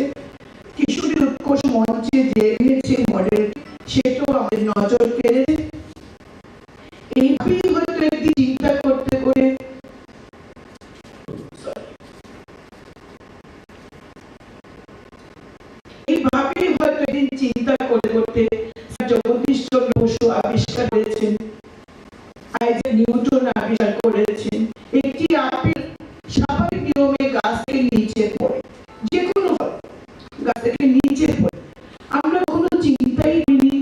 কিশোরী উৎকর্ষ মঞ্চে যে এনেছে মডেল, সেটাও আমাদের নজর কেড়েছে। এইভাবেই হয়তো একদিন চিন্তা করতে করে এইভাবেই হয়তো একদিন চিন্তা করতে করতে স্যার জগদীশ চন্দ্র বসু আবিষ্কার করেছেন, আইজ্যাক নিউটন আবিষ্কার করেছেন, একটি আপেল স্বাভাবিক নিয়মে গাছ থেকে নিচে পড়ে, যে কোনো ফল গাছ থেকে নিচে পড়ে। আমরা কোনো চিন্তাই করিনি,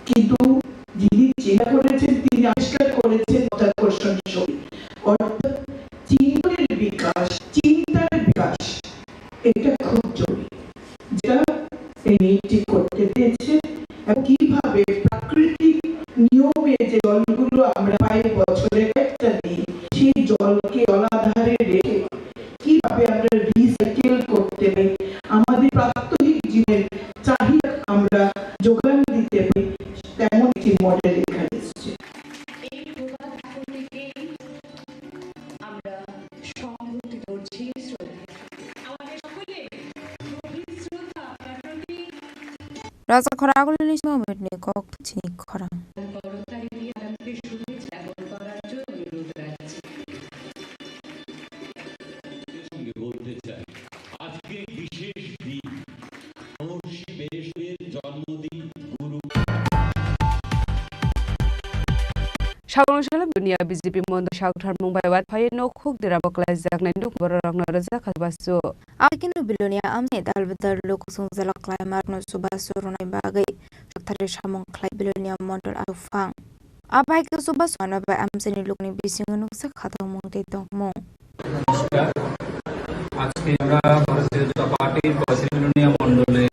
কিন্তু যিনি চিন্তা করেছেন, তিনি আবিষ্কার করেছেন মাধ্যাকর্ষণ শক্তি, অর্থাৎ চিন্তনের বিকাশ, চিন্তার বিকাশ, এটা খুব জরুরি, যেটা এই মেয়েটি করতে পেরেছে। এবং কিভাবে প্রাকৃতিক নিয়মে যে জলগুলো আমরা পাই বছরে একটা দিন, সেই জলকে জলাধারে রেখে কিভাবে আমরা রিসাইকেল করতে পারি, আমাদের প্রাত্যহিক জীবনের চাহিদা আমরা যোগান দিতে পারি, তেমন একটি মডেল এখানে এসেছে। এই প্রভাত থেকেই আমরা সংহতি করছি শ্রদ্ধা। আমাদের সকলে গভীর শ্রদ্ধা আপনার প্রতি। Raja Khoragulini simi pranamni kokthum chini khorang. সঙ্গে বলতে চাই, আজকে বিশেষ দিন, মহর্ষি বেশবের জন্মদিন, গুরু। Sagrong salo Belonia B J P mondol sakthar mung bai wat phai nokhuk dera bo klaijaknai nuk bororokno rwjak kha basu. Abikino Belonia amni dalbadal luku songjalak klaimarokno chubachu rwnai bagwi sakthari samung khlai Belonia mondol aphang. Abai khe chubachu ano bai amchaini lukni bisingo nukjak kha tongmung tei tongmung. নমস্কার। আজকে আমরা ভারতীয় জনতা পার্টির পঁয়ত্রিশ বেলোনিয়া মণ্ডলে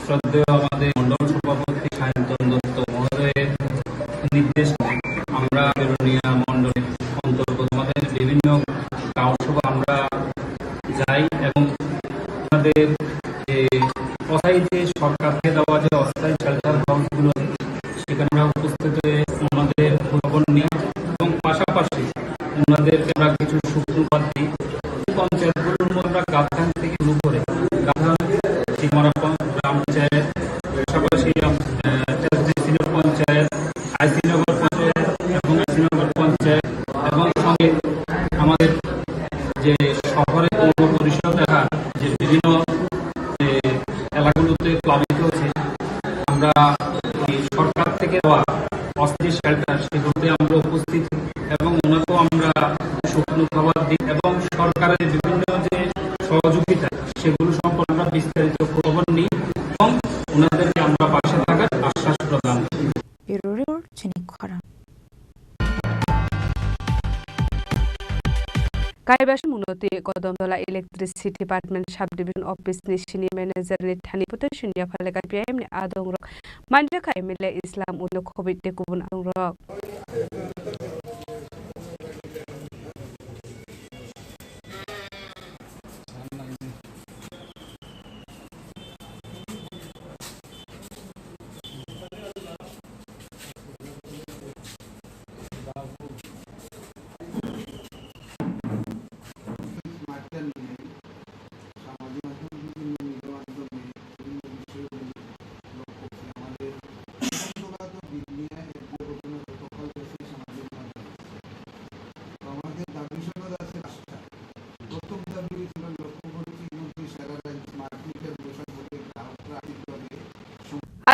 শ্রদ্ধেয় আমাদের মণ্ডল সভাপতি সায়ন্তন দত্ত মহোদয়ের নির্দেশ আমরা বেলোনিয়া মণ্ডলের অন্তর্গত আমাদের বিভিন্ন গাঁও সভা আমরা যাই এবং আমাদের যে অস্থায়ী যে সরকার থেকে দেওয়া যে অস্থায়ী শেল্টার হাউসগুলো আছে, সেখানে আমরা উপস্থিত হয়ে ওনাদের খোঁজখবর নিই এবং পাশাপাশি ওনাদের সিনিয়র, আহ, তেজগাঁও সিনিয়র পঞ্চায়েত, আইসি নগর পঞ্চায়েত এবং আইসি নগর পঞ্চায়েত এবং সঙ্গে আমাদের যে শহরে পৌর পরিষদ এলাকা যে বিভিন্ন যে এলাকাগুলোতে প্লাবিত হচ্ছে, আমরা এই সরকার থেকে দেওয়া অস্থায়ী শেল্টার সেগুলোতে আমরা উপস্থিত এবং ওনাকেও আমরা শুকনো খাবার দিই এবং সরকারের বিভিন্ন যে সহযোগিতা সেগুলো সম্পর্কে আমরা বিস্তারিত খবর নিই এবং ওনাদেরকে আমরা পাশে থাকার আশ্বাস প্রদান করি। Bureau report, Chini Khorang. Kaiba se mwnwi twi Kodomtola Electricity Department Subdivision Office ni Senior Manager ni thani photo siniya phalika P I M ni adong rok manjakha M L A Islam Ullo Khobit tei kubun adong rok.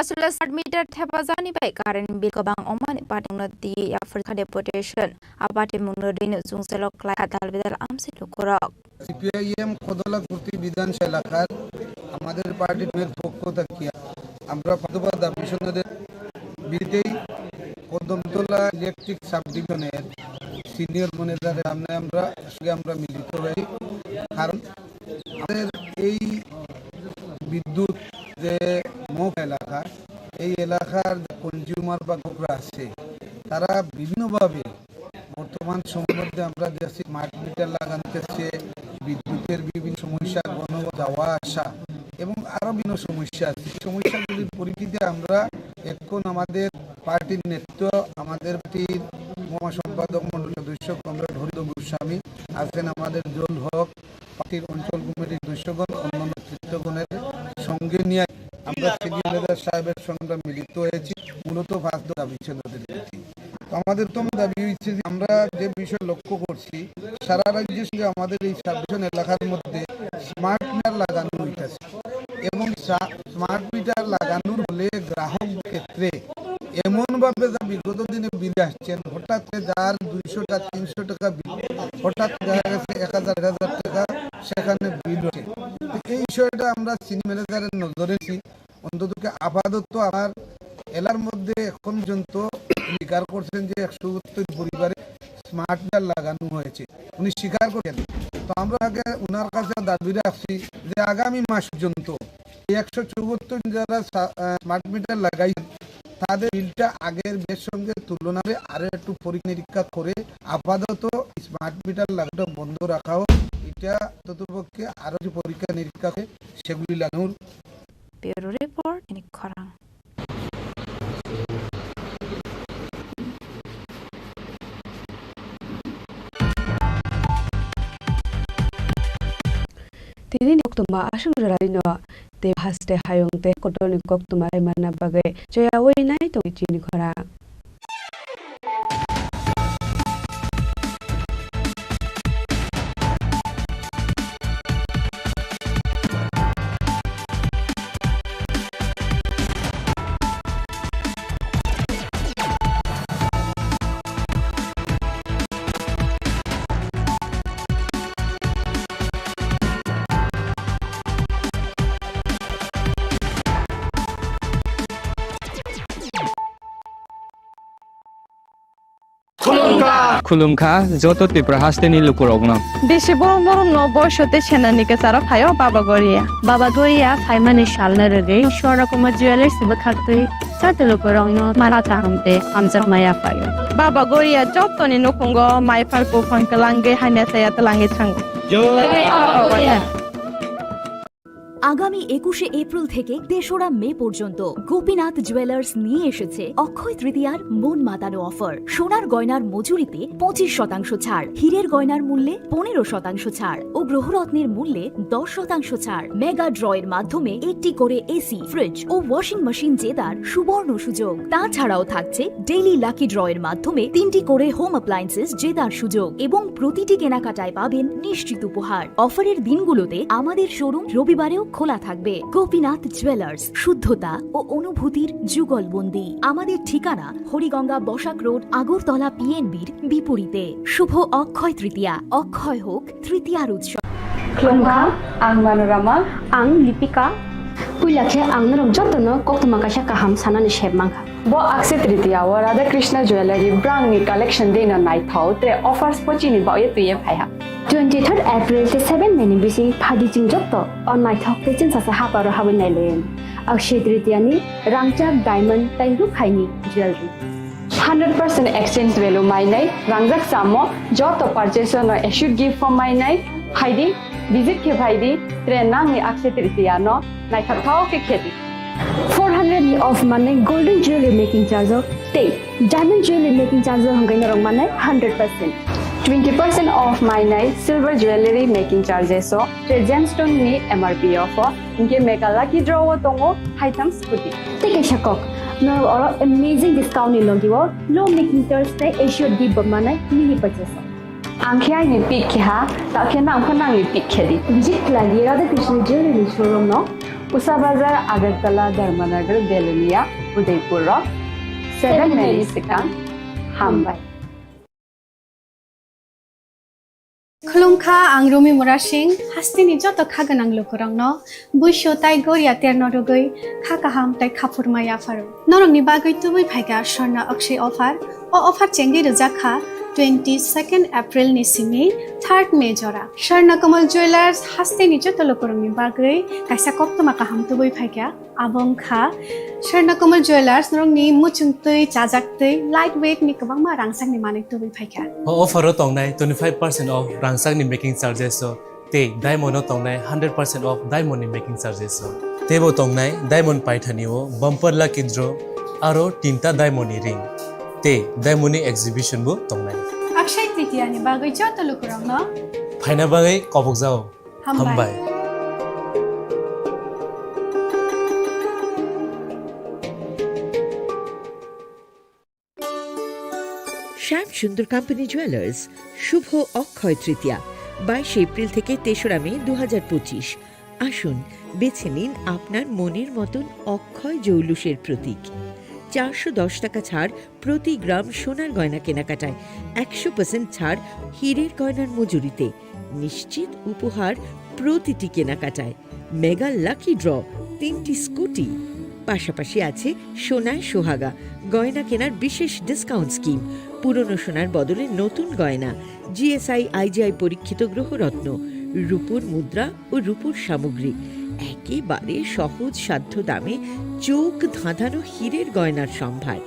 Aswk smart meter thepajani bai current bill kwbang wngmani patimungno twi yaphar kha deputation. A patimungno rwino chwngsalo klai kha dal bidal amsai lukurok. C P I M Kodola Kurti বিধানসভা এলাকার আমাদের পার্টির পক্ষ থেকে আমরা পাঁচ দফা দাবি সনদের ভিত্তিতে কদমতলা ইলেকট্রিক সাবডিভিশনের সিনিয়র ম্যানেজারের সামনে আমরা, সঙ্গে আমরা মিলিত হই। কারণ আমাদের এই বিদ্যুৎ যে মহকুমা এলাকা, এই এলাকার যে কনজিউমার বা গ্রাহকরা আছে, তারা বিভিন্নভাবে বর্তমান সময়ের মধ্যে আমরা দেখছি স্মার্ট মিটার লাগানো হচ্ছে, বিদ্যুতের বিভিন্ন সমস্যা, ঘন ঘন যাওয়া আসা এবং আরো বিভিন্ন সমস্যা আছে। এই সমস্যাগুলির পরিপ্রেক্ষিতে আমরা এখন আমাদের পার্টির নেতৃত্ব, আমাদের পার্টির মহাসম্পাদক মণ্ডল সদস্য কমরেড হরিদ গোস্বামী আছেন, আমাদের জল হক, পার্টির অঞ্চল কমিটির সদস্যগণ, অন্যান্য নেতৃত্বগণের সঙ্গে নিয়ে আমরা সিনিয়র লিডার সাহেবের সঙ্গে আমরা মিলিত হয়েছি, মূলত পাঁচ দফা দাবি ছিল আমাদের। তো আমাদের প্রথম দাবি হচ্ছে যে আমরা যে বিষয় লক্ষ্য করছি, সারা রাজ্যের সঙ্গে আমাদের এই সাবডিভিশন এলাকার মধ্যে স্মার্ট মিটার লাগানো হইতাছে এবং সা-, স্মার্ট মিটার লাগানোর ফলে গ্রাহক ক্ষেত্রে এমনভাবে যা বিগত দিনে বিল আসছেন, হঠাৎ করে যার দুইশো টাকা, তিনশো টাকা বিল, হঠাৎ দেখা গেছে এক হাজার, দেড় হাজার টাকা সেখানে বিল হচ্ছে। তো এই বিষয়টা আমরা সিনিয়র ম্যানেজারের নজরে নিয়েছি। অন্তত কি আপাতত আমার এলাকার মধ্যে এখন পর্যন্ত স্বীকার করছেন যে একশো সত্তর পরিবারে স্মার্ট মিটার লাগানো হয়েছে, উনি স্বীকার করেন। তো আমরা আগে ওনার কাছে দাবি রাখছি যে আগামী মাস পর্যন্ত এই একশো চৌহত্তর যারা সা-, আহ, স্মার্ট মিটার লাগাইছেন, তাদের বিলটা আগের বিলের সঙ্গে তুলনা করে আরো একটু পরীক্ষা নিরীক্ষা করে আপাতত স্মার্ট মিটার লাগানোটা বন্ধ রাখা হোক। এটা অন্ততপক্ষে আরো যে পরীক্ষা নিরীক্ষা করে সেগুলি লাগানোর। Bureau report, Chini Khorang. Tini ni koktwma aswk jora rino tei haste hayung tei kotorni koktwma rwmani bagwi choyaui nai tongo Chini Khorang. Khulumkha. Khulumkha joto Tripura hasteni lukurokno. Bisi borom borom no boiso tei senani kwcharo phaio Baba Goria. Baba Goria phaimani salno rwgwi Swarna Kumar Jewellers bwkhaktwi joto lukurokno mala kaham tei hamjakma yaphaio. Baba Goria jotoni nukhungo mai phal buphang kwlangwi hamya chaya twlangwi thango. Jai Baba Goria. আগামী একুশে এপ্রিল থেকে তেসরা মে পর্যন্ত গোপীনাথ জুয়েলার্স নিয়ে এসেছে অক্ষয় তৃতীয়ার মন মাতানো অফার। সোনার গয়নার মজুরিতে পঁচিশ শতাংশ ছাড়, হীরের গয়নার মূল্যে পনেরো শতাংশ ছাড় ও গ্রহরত্নের মূল্যে দশ শতাংশ ছাড়। মেগা ড্রয়ের মাধ্যমে একটি করে এসি, ফ্রিজ ও ওয়াশিং মেশিন জেতার সুবর্ণ সুযোগ। তাছাড়াও থাকছে ডেইলি লাকি ড্রয়ের মাধ্যমে তিনটি করে হোম অ্যাপ্লায়েন্সেস জেতার সুযোগ এবং প্রতিটি কেনাকাটায় পাবেন নিশ্চিত উপহার। অফারের দিনগুলোতে আমাদের শোরুম রবিবারেও খোলা থাকবে। গোপীনাথ জুয়েলার্স, শুদ্ধতা ও অনুভূতির যুগলবন্দি। আমাদের ঠিকানা হরিগঙ্গা বসাক রোড, আগরতলা পিএনবির বিপরীতে। শুভ অক্ষয় তৃতীয়া, অক্ষয় হোক তৃতীয়ার উৎসব। Khulumkha, ang Manorama. Ang Lipika. Puila khe ang norok jotono koktwma kaisa kaham sanani sep mankha. Bo Akshaya Tritiya o Radha Krishna Jewellery brangni collection dino naithok tre offers pochini baoye twiye phaiha. Twenty third April tei seven May ni bising phadi chwng joto o naithok tei chwngsacha haparo habwi nailayan. Akshaya Tritiya ni rangchak diamond tei rukhaini jewellery. Hundred percent exchange value mainai rangjak chamo joto purchase no assured gift form mainai phaidi, visit khe phaidi, tre nangni Akshaya Tritiya no naithok thok khe khedi. Four hundred ni off mannai golden jewelry making charge o tei diamond jewelry making charge o hwnkhai norok mannai hundred percent. Twenty percent off mainai silver jewelry making charges o tre gemstone ni M R P off o hwnkhe mega lucky draw o tongo haitham scooty. Tei kaisa kok, norok oro amazing discount ni logi o low making charge tei assured gift bo mannai mini purchase o. Ang khe aini pick khe ha, ta khe nang pho nangni pick khe di. Visit khlai di Radha Krishna Jewelry showroom no. Usa Bazar, Agartala, Dharmanagar, Belonia, Udaipur rok. Seven May ni swkang. Hambai. Khulumkha, ang Rumi Murasing, hasteni joto kha gwnang lukurokno buisu tai goria terno rwgwi kha kaham tai khaphurma yapharo. Norokni bagwi tubui phaikha Swarna Akshay offer. O offer chengwi rwjak kha twenty second April ni simi third May jora. Swarna Kamal Jewellers hasteni joto lukurokni bagwi kaisa koktwma kaham tubui phaikha. Abo wngkha Swarna Kamal Jewellers, norokni muchungtwi, chajaktwi, light weight ni kwbangma rangchakni manwi tubui phaikha. O offer o tongnai twenty five percent off rangchakni making charges o tei diamond o tongnai hundred percent off diamond ni making charges o. Teibo tongnai diamond paithani o bumper lucky draw aro tinta diamond ni ring tei diamond ni exhibition bo tongnai. Akshay Tritiya ni bagwi joto lukurokno phaina bagwi kobokjao. Hambai. Hambai. শ্যাম Sundar company jewellers, শুভ অক্ষয় তৃতীয়া, বাইশে এপ্রিল থেকে তেসরা মে দু হাজার পঁচিশ। আসুন, বেছে নিন আপনার মনের মতন অক্ষয় জৌলুসের প্রতীক। চারশো দশ টাকা ছাড় প্রতি গ্রাম সোনার গয়না কেনাকাটায়, একশো পার্সেন্ট ছাড় হীরের গয়নার মজুরিতে, নিশ্চিত উপহার প্রতিটি কেনাকাটায়, মেগা লাকি ড্র, তিনটি স্কুটি, পাশাপাশি আছে সোনায় সোহাগা, গয়না কেনার বিশেষ ডিসকাউন্ট স্কিম, পুরনো সোনার বদলে নতুন গয়না, জিএসআই আইজিআই পরীক্ষিত গ্রহরত্ন, রূপোর মুদ্রা ও রূপোর সামগ্রী। একেবারে সহজ সাধ্য দামে চোখ ধাঁধানো হীরের গয়নার সম্ভার।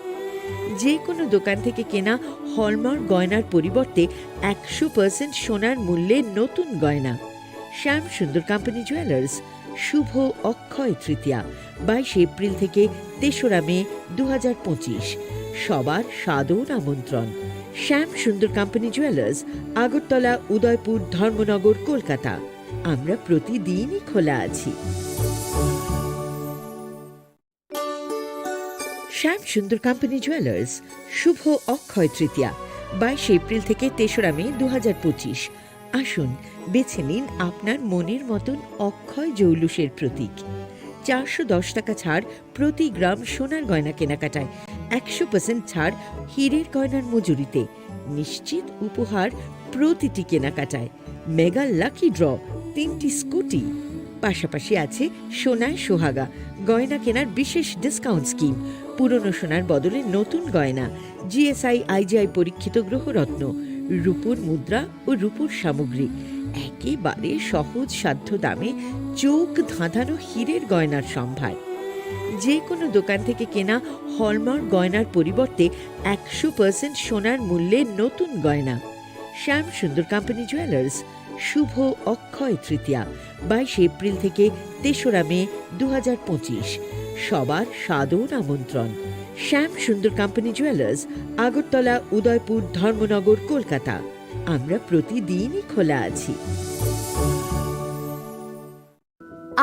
যে কোনো দোকান থেকে কেনা হলমার্ক গয়নার পরিবর্তে একশো পার্সেন্ট সোনার মূল্যে নতুন গয়না। শ্যাম সুন্দর কোম্পানি জুয়েলার্স, শুভ অক্ষয় তৃতীয়া, বাইশে এপ্রিল থেকে তেসরা মে দু হাজার পঁচিশ। সবার সাদর আমন্ত্রণ। শ্যাম সুন্দর কোম্পানি জুয়েলার্স, আগরতলা, উদয়পুর, ধর্মনগর, কলকাতা। আমরা প্রতিদিনই খোলা আছি। শ্যাম সুন্দর কোম্পানি জুয়েলার্স, শুভ অক্ষয় তৃতীয়া, বাইশে এপ্রিল থেকে তেসরা মে দু হাজার পঁচিশ। আসুন, বেছে নিন আপনার মনের মতন অক্ষয় জৌলুসের প্রতীক। চারশো দশ টাকা ছাড় প্রতি গ্রাম সোনার গয়না কেনাকাটায়, একশো পার্সেন্ট ছাড় হীরের গয়নার মজুরিতে, নিশ্চিত উপহার প্রতিটি কেনাকাটায়, মেগা লাকি ড্র, তিনটি স্কুটি, পাশাপাশি আছে সোনায় সোহাগা, গয়না কেনার বিশেষ ডিসকাউন্ট স্কিম, পুরনো সোনার বদলে নতুন গয়না, জিএসআই আইজিআই পরীক্ষিত গ্রহরত্ন, রূপোর মুদ্রা ও রূপোর সামগ্রী। একেবারে সহজ সাধ্য দামে চোখ ধাঁধানো হীরের গয়নার সম্ভার। যে কোনো দোকান থেকে কেনা হলমার্ক গয়নার পরিবর্তে একশো পার্সেন্ট সোনার মূল্যে নতুন গয়না। শ্যাম সুন্দর কোম্পানি জুয়েলার্স, শুভ অক্ষয় তৃতীয়া, বাইশে এপ্রিল থেকে তেসরা মে দু হাজার পঁচিশ। সবার সাদর আমন্ত্রণ। শ্যাম সুন্দর কোম্পানি জুয়েলার্স, আগরতলা, উদয়পুর, ধর্মনগর, কলকাতা। আমরা প্রতিদিনই খোলা আছি।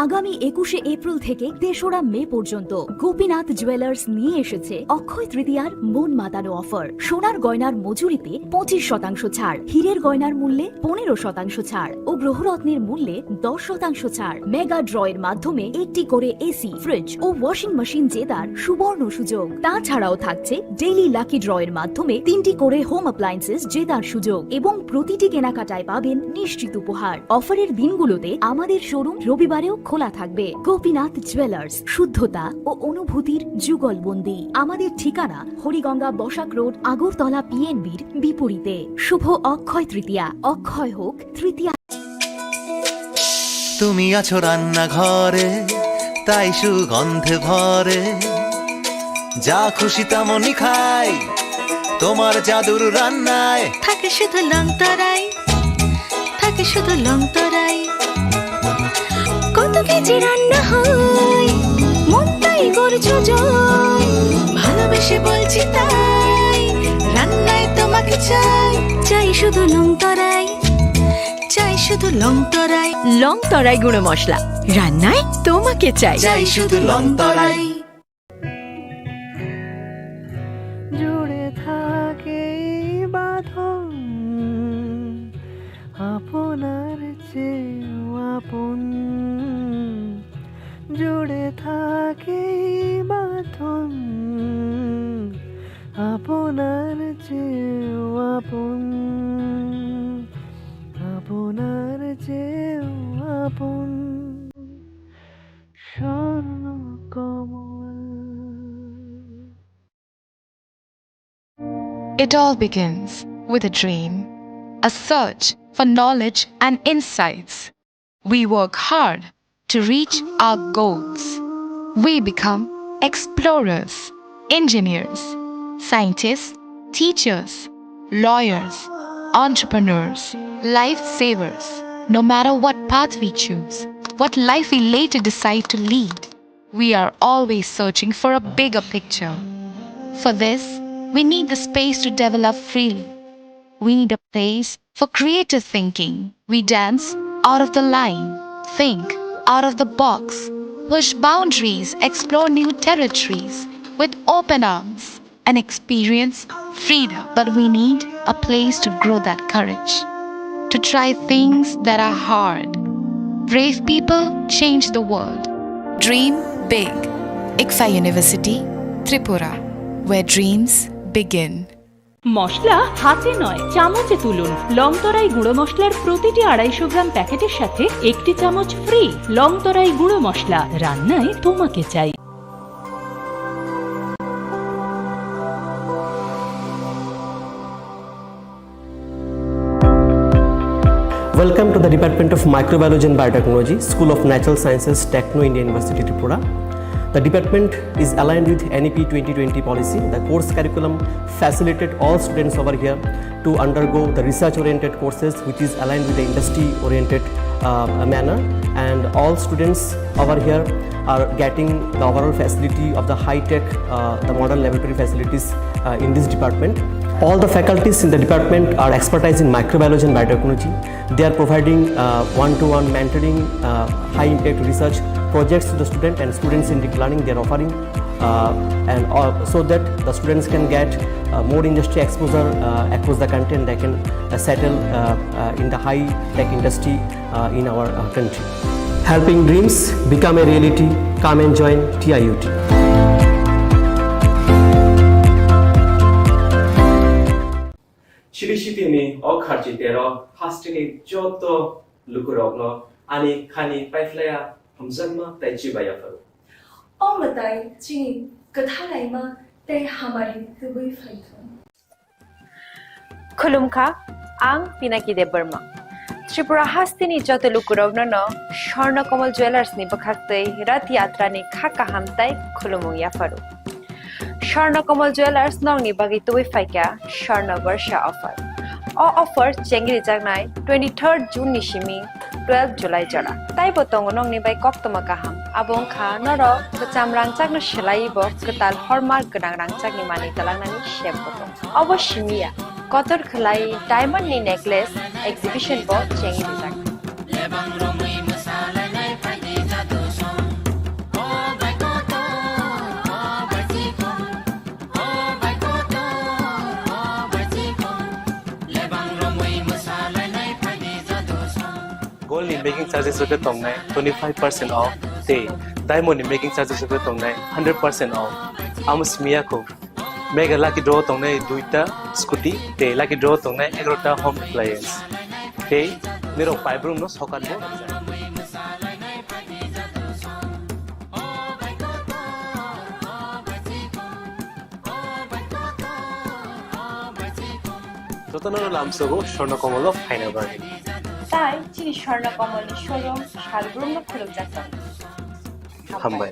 আগামী একুশে এপ্রিল থেকে তেসরা মে পর্যন্ত গোপীনাথ জুয়েলার্স নিয়ে এসেছে অক্ষয় তৃতীয়ার মন মাতানো অফার। সোনার গয়নার মজুরিতে পঁচিশ শতাংশ ছাড়, হীরের গয়নার মূল্যে পনেরো শতাংশ ছাড় ও গ্রহরত্নের মূল্যে দশ শতাংশ ছাড়। মেগা ড্রয়ের মাধ্যমে একটি করে এসি, ফ্রিজ ও ওয়াশিং মেশিন জেতার সুবর্ণ সুযোগ। তাছাড়াও থাকছে ডেইলি লাকি ড্রয়ের মাধ্যমে তিনটি করে হোম অ্যাপ্লায়েন্সেস জেতার সুযোগ এবং প্রতিটি কেনাকাটায় পাবেন নিশ্চিত উপহার। অফারের দিনগুলোতে আমাদের শোরুম রবিবারেও খোলা থাকবে। গোপীনাথ জুয়েলার্স, শুদ্ধতা ও অনুভূতির যুগলবন্দি। আমাদের ঠিকানা হরিগঙ্গা বসাক রোড, আগরতলা পিএনবির বিপরীতে। শুভ অক্ষয় তৃতীয়া, অক্ষয় হোক তৃতীয়া। তুমি আছো রান্নাঘরে, তাই সুগন্ধে ভরে। যা খুশি তেমনই খাই, তোমার জাদুর রান্নায়। থাকে শুধু লং তরাই, থাকে শুধু লং তরাই। কত কেজি রান্না হয়, মনটাই করছো জয়। ভালোবেসে বলছি তাই, রান্নায় তোমাকে চাই। চাই শুধু লং তরাই, চাই শুধু লং তরাই। লং তরাই গুঁড়ো মশলা, রান্নায় তোমাকে চাই। চাই শুধু লং তরাই। জুড়ে থাকে এই বাঁধন, আপনার চেয়েও আপন। জুড়ে থাকে এই বাঁধন, আপনার চেয়েও আপন, আপনার চেয়েও আপন। Swarnakamal. It all begins with a dream, a search for knowledge and insights. We work hard to reach our goals. We become explorers, engineers, scientists, teachers, lawyers, entrepreneurs, lifesavers. No matter what path we choose, what life we later decide to lead, we are always searching for a bigger picture. For this, we need the space to develop freely. We need a place for creative thinking. We dance out of the line, think out of the box, push boundaries, explore new territories with open arms and experience freedom. But we need a place to grow that courage, to try things that are hard. Brave people change the world. Dream big. ICFAI University, Tripura, where dreams begin. মশলা হাতে নয়, চামচে তুলুন। লং তরাই গুঁড়ো মশলার প্রতিটি আড়াইশো গ্রাম প্যাকেটের সাথে একটি চামচ ফ্রি। লং তরাই গুঁড়ো মশলা, রান্নায় তোমাকে চাই। Welcome to the Department of Microbiology and Biotechnology, School of Natural Sciences, Techno India University, Tripura. The department is aligned with N E P twenty twenty policy. The course curriculum facilitate all students over here to undergo the research-oriented courses, which is aligned with the industry-oriented, uh, manner. And all students over here are getting the overall facility of the high-tech, uh, the modern laboratory facilities, uh, in this department. All the faculties in the department are expertise in microbiology and biotechnology. They are providing, uh, one-to-one mentoring, uh, high-impact research projects to the student and student-centric learning they are offering, uh, and, uh, so that the students can get, uh, more industry exposure, uh, across the country, and they can, uh, settle, uh, uh, in the high-tech industry, uh, in our, uh, country. Helping dreams become a reality. Come and join T I U T. Chiri sitini o kharchi tero hasteni joto lukurokno ani khani paiphlaiya hamjakma tei chibaiya pharo. O mwtai chini kwthalaima tei hamari tubui phaithung. Khulumkha, ang Pinaki Debbarma. Tripura hasteni joto lukurokno no Swarna Kamal Jewellers ni bwkhaktwi Rath Yatra ni kha kaham tei khulumung yapharo. Swarna Kamal Jewellers nokni bagwi tubui phaikha Swarna Barsha offer. O offer chengri jaknai twenty-third June ni simi twelve July jora. Taibo tongo nokni bai koktoma kaham. Abo wngkha norok kwcham rangchakno swlaiwi bo kwtal hallmark gwnang rangchakni manwi twlangnani sep bo tongo. Obo simi ya, kotor khwlai diamond ni necklace exhibition bo chengri rijak. Gold ni making charges rok khe tongnai twenty five percent off tei diamond ni making charges rok khe tongnai hundred percent off. Amo simi ya kho. Mega lucky draw tongnai duita scooty tei lucky draw tongnai egarota home appliance. Tei nirok paibrung no sokat bo. Jotono lamsogo Swarna Komolo phaina bagwi. Tai chini Swarna Komolni showroom salbrumno khulukjak tongo. Hambai.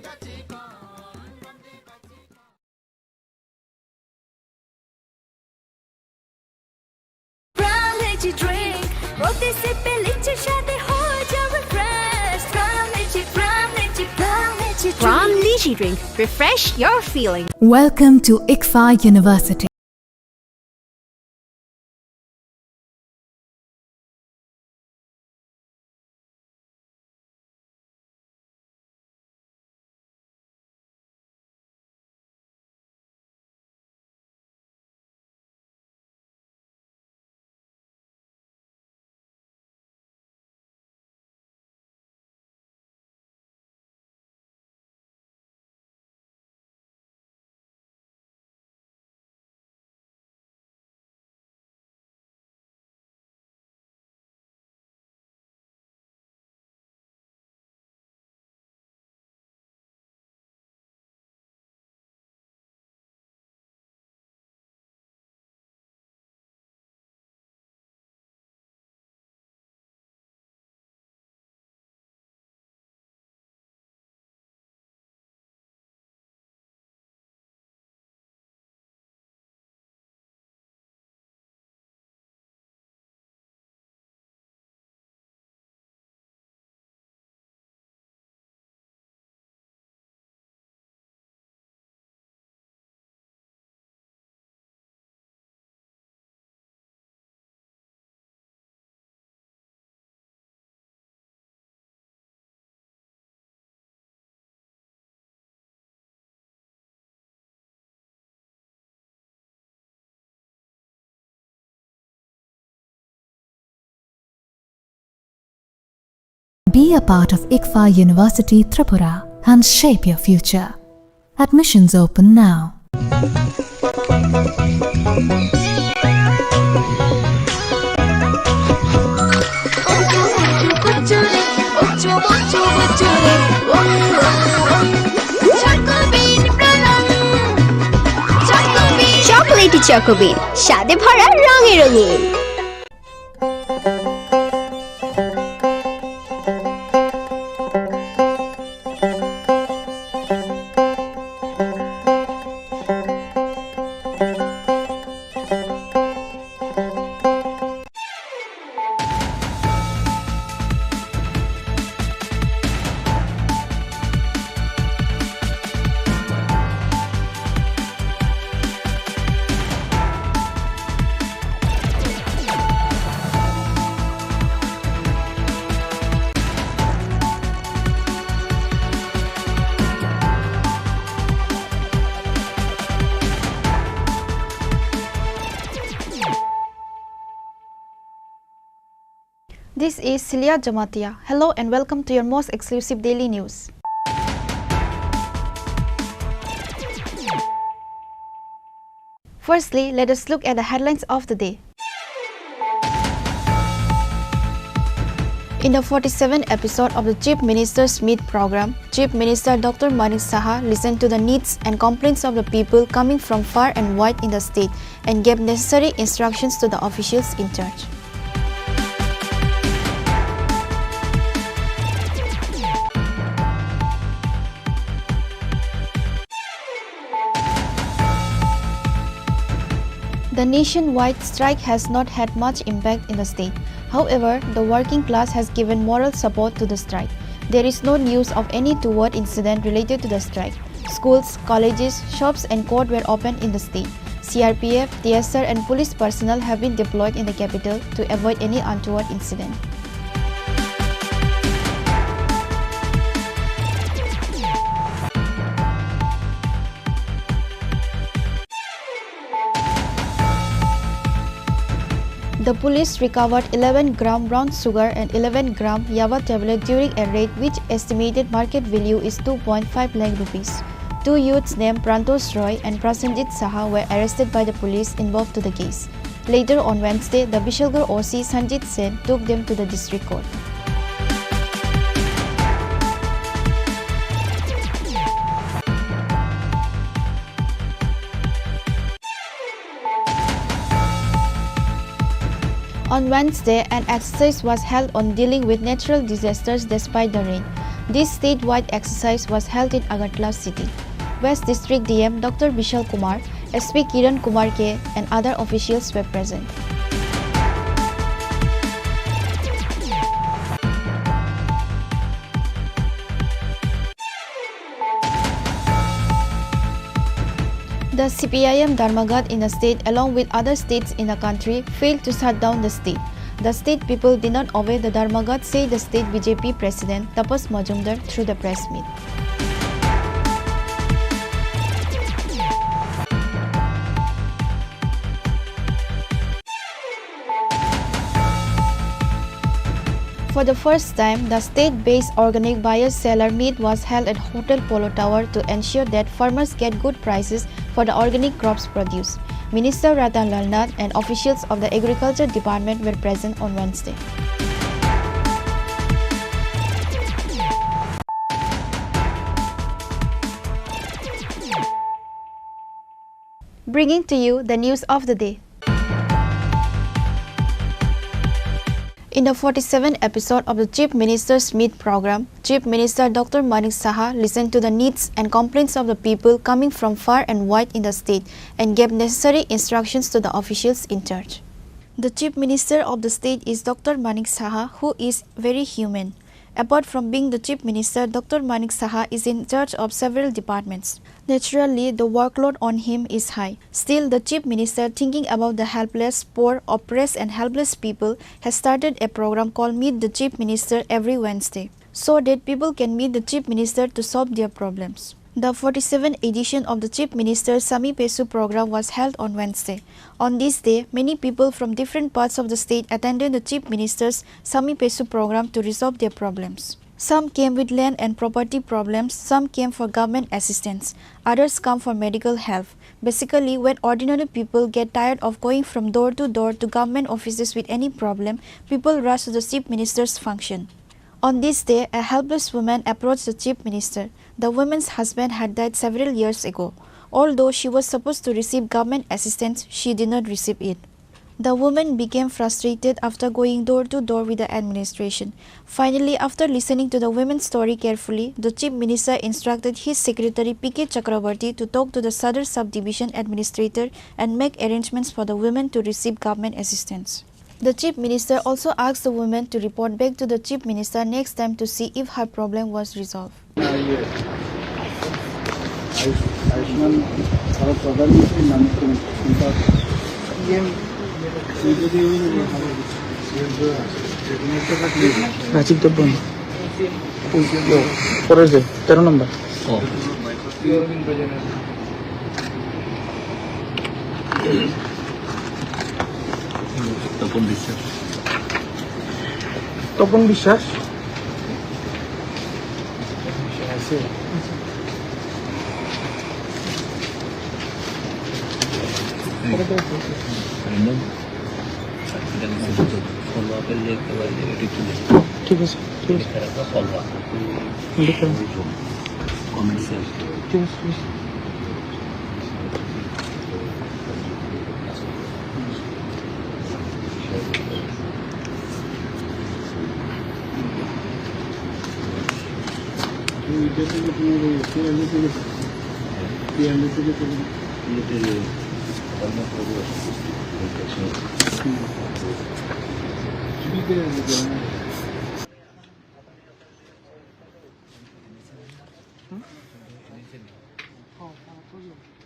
Pram Lychee Drink, প্রতি সিপে লিচি স্বাদে হয়ে যাবে fresh। Pram Lychee, Pram Lychee, Pram Lychee Drink। Pram Lychee Drink, refresh your feeling। Welcome to ICFAI University. Be a part of ICFAI University Tripura and shape your future. Admissions open now. Chocolatey Choco Bean, স্বাদে ভরা, রঙে রঙিন। This is Celia Jamatia. Hello and welcome to your most exclusive daily news. Firstly, let us look at the headlines of the day. In the forty-seventh episode of the Chief Minister's Meet program, Chief Minister Doctor Manik Saha listened to the needs and complaints of the people coming from far and wide in the state and gave necessary instructions to the officials in charge. The nationwide strike has not had much impact in the state. However, the working class has given moral support to the strike. There is no news of any toward incident related to the strike. Schools, colleges, shops and court were open in the state. C R P F, T S R and police personnel have been deployed in the capital to avoid any untoward incident. The police recovered eleven gram brown sugar and eleven gram yaba tablet during a raid which estimated market value is two point five lakh rupees. Two youths named Prantosh Roy and Prasenjit Saha were arrested by the police involved to the case. Later on Wednesday, the Bishalgarh O C Sanjit Sen took them to the district court. On Wednesday, an exercise was held on dealing with natural disasters despite the rain. This statewide exercise was held in Agartala city. West District D M Doctor Bishal Kumar, S P Kiran Kumar K, and other officials were present. The C P I M Dharmaghat in the state, along with other states in the country, failed to shut down the state. The state people did not obey the Dharmaghat, said the state B J P president Tapas Majumdar through the press meet. For the first time, the state-based organic buyer-seller meet was held at Hotel Polo Tower to ensure that farmers get good prices for the organic crops produce. Minister Ratan Lal Nath and officials of the Agriculture Department were present on Wednesday. Bringing to you the news of the day. In the forty-seventh episode of the Chief Minister's Meet program, Chief Minister Doctor Manik Saha listened to the needs and complaints of the people coming from far and wide in the state and gave necessary instructions to the officials in charge. The Chief Minister of the state is Doctor Manik Saha, who is very human. Apart from being the Chief Minister, Doctor Manik Saha is in charge of several departments. Naturally, the workload on him is high. Still, the Chief Minister, thinking about the helpless, poor, oppressed and helpless people, has started a program called Meet the Chief Minister every Wednesday, so that people can meet the Chief Minister to solve their problems. The forty-seventh edition of the Chief Minister's Sami Pesu program was held on Wednesday. On this day, many people from different parts of the state attended the Chief Minister's Sami Pesu program to resolve their problems. Some came with land and property problems, some came for government assistance, others come for medical help. Basically, when ordinary people get tired of going from door to door to government offices with any problem, people rush to the Chief Minister's function. On this day, a helpless woman approached the Chief Minister. The woman's husband had died several years ago. Although she was supposed to receive government assistance, she did not receive it. The woman became frustrated after going door to door with the administration. Finally, after listening to the woman's story carefully, the Chief Minister instructed his secretary P K Chakraborty to talk to the Sadar Subdivision administrator and make arrangements for the woman to receive government assistance. The Chief Minister also asked the woman to report back to the Chief Minister next time to see if her problem was resolved. Ayushman भारत प्रधानमंत्री नाम राजीव देवन। পরের যে তেরো নম্বর। তপন বিশ্বাস। তপন বিশ্বাস। ঠিক আছে, ঠিক আছে। লিখে রাখো। ঠিক আছে, ঠিক আছে।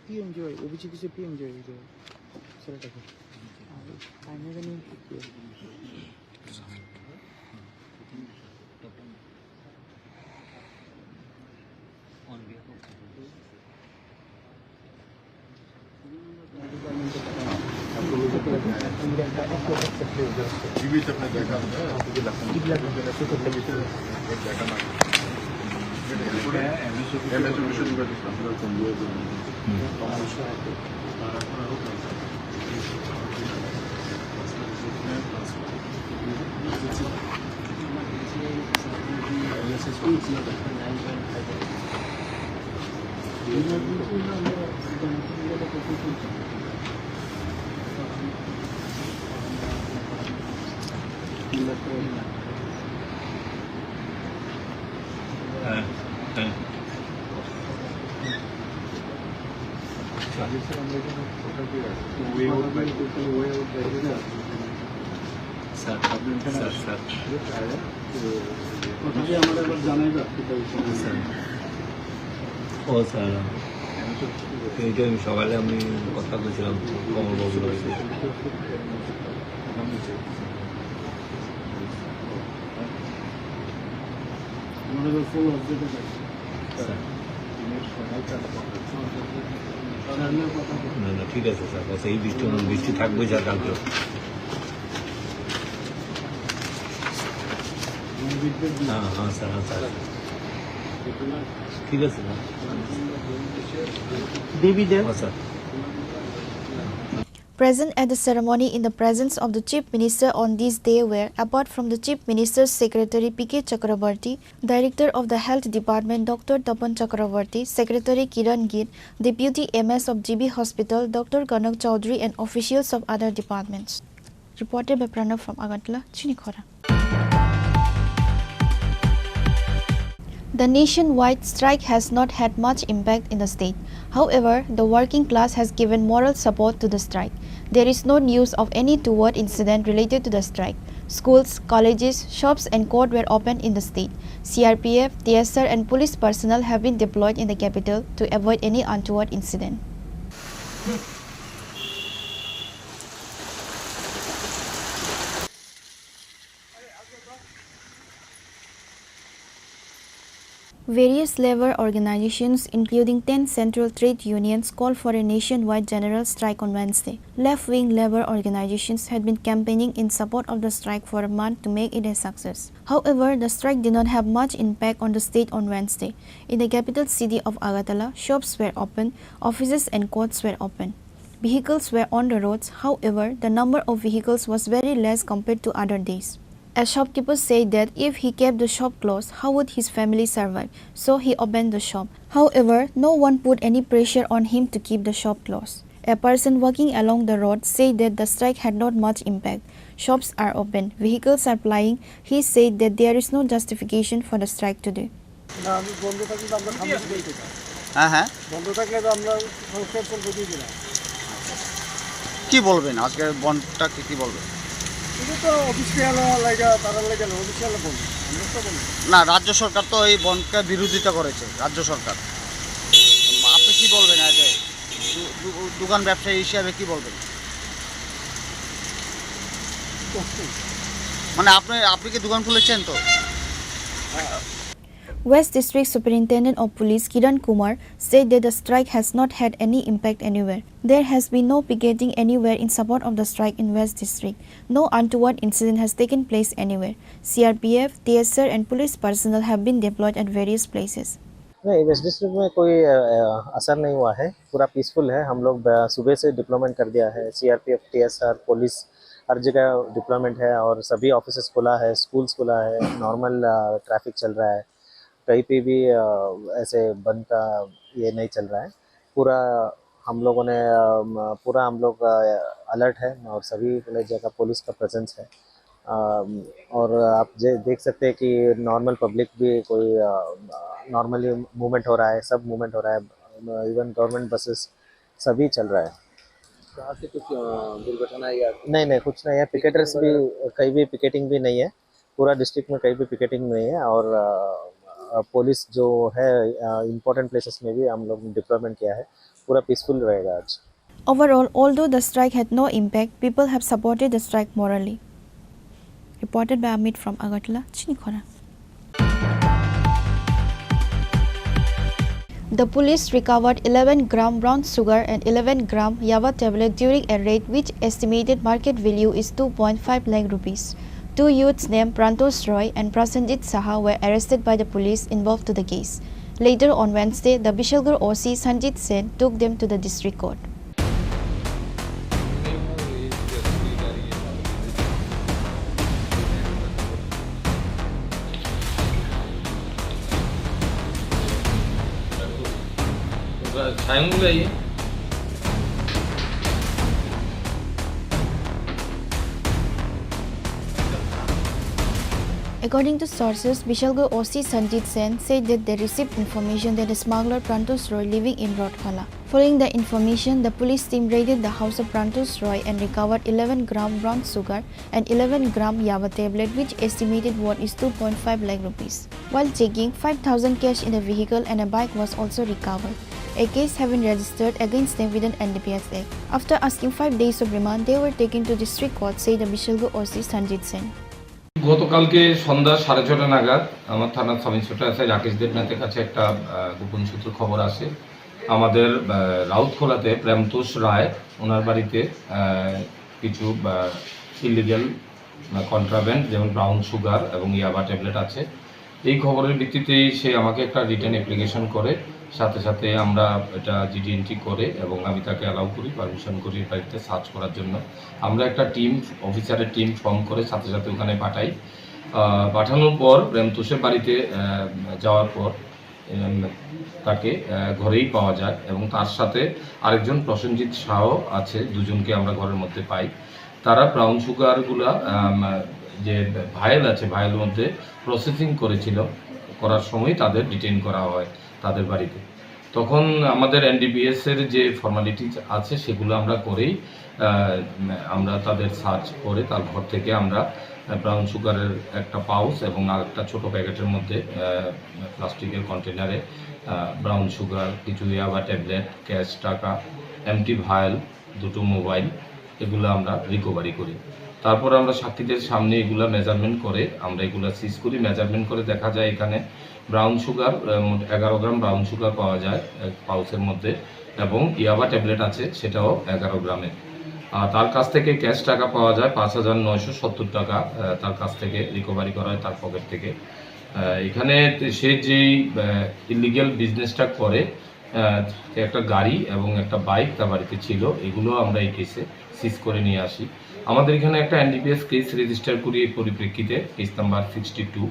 পিএমজেওয়াই, ওবিসি কিছু পিএমজেওয়াই, এই যে ছেলেটাকে। আর তাই না জানি কি কি। Sir, sir, sir. স্যার। ও স্যার, এইটা আমি সকালে আমি কথা বলছিলাম কমলবাবুর লগে। স্যার। না, না, ঠিক আছে স্যার, বস, এই বৃষ্টি, বৃষ্টি থাকবে স্যার কালকে। হ্যাঁ, হ্যাঁ স্যার, হ্যাঁ স্যার, ঠিক আছে স্যার। দেবী দেব। হ্যাঁ sir. Present at the ceremony in the presence of the Chief Minister on this day were, apart from the Chief Minister's Secretary P K Chakraborty, Director of the Health Department Doctor Tapan Chakraborty, Secretary Kiran Gill, Deputy M S of G B Hospital Doctor Kanak Chaudhary and officials of other departments. Reported by Pranav from Agartala, Chini Khorang. The nationwide strike has not had much impact in the state. However, the working class has given moral support to the strike. There is no news of any untoward incident related to the strike. Schools, colleges, shops and court were open in the state. C R P F, T S R and police personnel have been deployed in the capital to avoid any untoward incident. Various labor organizations, including ten central trade unions, called for a nationwide general strike on Wednesday. Left-wing labor organizations had been campaigning in support of the strike for a month to make it a success. However, the strike did not have much impact on the state on Wednesday. In the capital city of Agartala, shops were open, offices and courts were open. Vehicles were on the roads, however, the number of vehicles was very less compared to other days. A shopkeeper said that if he kept the shop closed, how would his family survive? So he opened the shop. However, no one put any pressure on him to keep the shop closed. A person walking along the road said that the strike had not much impact. Shops are open, vehicles are plying. He said that there is no justification for the strike today. না, আমি বন্ধ থাকলে তো আমরা খামোশি বলতে চাই। হ্যাঁ, হ্যাঁ। বন্ধ থাকলে তো আমরা সংস্কার চলবে, কি কিনা? কি বলবেন আজকে বন্ধটাকে, কি বলবেন? এটা তো অফিসিয়াল লাগে, তারা লাগে না, অফিসিয়াল বন্ধ। আমরা তো বন্ধ। না, রাজ্য সরকার তো এই বন্ধকে বিরোধিতা করেছে, রাজ্য সরকার। আপনি কি বলবেন আজকে দু-, দু-, দোকান ব্যবসায়ী হিসাবে কি বলবেন? মানে আপনি, আপনি কি দোকান খুলেছেন তো? হ্যাঁ। West District Superintendent of Police Kiran Kumar said that the strike has not had any impact anywhere. There has been no picketing anywhere in support of the strike in West District. No untoward incident has taken place anywhere. C R P F, T S R and police personnel have been deployed at various places. नहीं, waste district में कोई, अ, अ, असर नहीं हुआ है, पूरा पीसफुल है। हम लोग, अ, सुबह से डिप्लॉयमेंट कर दिया है, सीआरपीएफ, टीएसआर, पुलिस, हर जगह डिप्लॉयमेंट है और सभी ऑफिसेज खुला है, स्कूल्स खुला है, नॉर्मल, अ, ट्रैफिक चल रहा है। कहीं पे भी, अ, ऐसे बंद का ये नहीं चल रहा है। पूरा हम लोगों ने, अ, म-, पूरा हम लोग, अ, अलर्ट है और सभी जगह पुलिस का प्रेजेंस है। अ, और आप जे-, देख सकते हैं कि नॉर्मल पब्लिक भी कोई, अ, नॉर्मली मूवमेंट हो रहा है, सब मूवमेंट हो रहा है। इवन गवर्नमेंट बसेस सभी चल रहा है। कहाँ से कुछ, अ, दुर्घटना या नहीं, नहीं, कुछ नहीं है। पिकेटर्स भी, कहीं भी पिकेटिंग भी नहीं है। पूरा डिस्ट्रिक्ट में कहीं भी पिकेटिंग नहीं है और, अ, अ, पुलिस जो है, अ, इम्पोर्टेंट प्लेसेस में भी हम लोग डिप्लॉयमेंट किया है। पूरा पीसफुल रहेगा आज। Overall, although the strike had no impact, people have supported the strike morally. Reported by Amit from Agartala, Chinikhora. The police recovered eleven gram brown sugar and eleven gram yaba tablet during a raid which estimated market value is two point five lakh rupees. Two youths named Prantosh Roy and Prasenjit Saha were arrested by the police involved to the case. Later on Wednesday, the Bishalgarh O C Sanjit Sen took them to the district court. According to sources, Bishalgarh O C Sanjit Sen said that they received information that a smuggler Prantosh Roy living in Rotkhola. Following the information, the police team raided the house of Prantosh Roy and recovered eleven gram brown sugar and eleven gram yaba tablet, which estimated worth is two point five lakh rupees. While checking, five thousand cash in the vehicle and a bike was also recovered. A case have been registered against them with an N D P S Act. After asking five days of remand, they were taken to district court, said the Bishalgarh O C Sanjit Sen. গতকালকে সন্ধ্যা সাড়ে ছটা নাগাদ আমার থানার sub inspector SI Rakesh দেবনাথের কাছে একটা, আহ, গোপন সূত্রে খবর আসে। আমাদের, আহ, রাউতখোলাতে প্রেমতোষ রায়, ওনার বাড়িতে, আহ, কিছু, আহ, ইলিগ্যাল, আহ, কন্ট্রাব্যান্ড, যেমন ব্রাউন সুগার এবং ইয়াবা ট্যাবলেট আছে। এই খবরের ভিত্তিতেই সে আমাকে একটা রিটেন অ্যাপ্লিকেশন করে, সাথে সাথে আমরা এটা জিডি এন্ট্রি করে এবং আমি তাকে অ্যালাউ করি, পারমিশন করি বাড়িতে সার্চ করার জন্য। আমরা একটা টিম, অফিসারের টিম ফর্ম করে সাথে সাথে ওখানে পাঠাই। আহ, পাঠানোর পর প্রেমতোষের বাড়িতে, আহ, যাওয়ার পর, উম, তাকে, আহ, ঘরেই পাওয়া যায় এবং তার সাথে আরেকজন প্রসেনজিৎ শাহ আছে, দুজনকে আমরা ঘরের মধ্যে পাই। তারা ব্রাউন সুগারগুলা, আম, যে ভায়েল আছে, ভায়েলের মধ্যে প্রসেসিং করেছিল, করার সময় তাদের ডিটেইন করা হয় তাদের বাড়িতে। তখন আমাদের এনডিপিএস এর যে ফর্মালিটিজ আছে, সেগুলো আমরা করেই, আহ, আমরা তাদের সার্চ করে তার ঘর থেকে আমরা, আহ, ব্রাউন সুগারের একটা পাউচ এবং আরেকটা ছোট প্যাকেটের মধ্যে, আহ, প্লাস্টিকের কন্টেনারে, আহ, ব্রাউন সুগার, কিছু ইয়াবা ট্যাবলেট, ক্যাশ টাকা, এমটি ভায়েল, দুটো মোবাইল, এগুলো আমরা রিকভারি করি। তারপর আমরা সাক্ষীদের সামনে এগুলা মেজারমেন্ট করে, আমরা এগুলা সিজ করি। মেজারমেন্ট করে দেখা যায় এখানে ব্রাউন সুগার, আহ, মোট এগারো গ্রাম ব্রাউন সুগার পাওয়া যায় এক পাউচের মধ্যে এবং ইয়াবা ট্যাবলেট আছে, সেটাও এগারো গ্রামের। আর তার কাছ থেকে ক্যাশ টাকা পাওয়া যায় পাঁচ হাজার নয়শো সত্তর টাকা, আহ, তার কাছ থেকে রিকভারি করা হয় তার পকেট থেকে। আহ, এখানে তে-, সে যেই, আহ, ইলিগ্যাল বিজনেসটা করে, আহ, একটা গাড়ি এবং একটা বাইক তার বাড়িতে ছিল, এগুলো আমরা এই কেসে সিজ করে নিয়ে আসি। আমাদের এখানে একটা এনডিপিএস কেস রেজিস্টার করি এই পরিপ্রেক্ষিতে, case number sixty two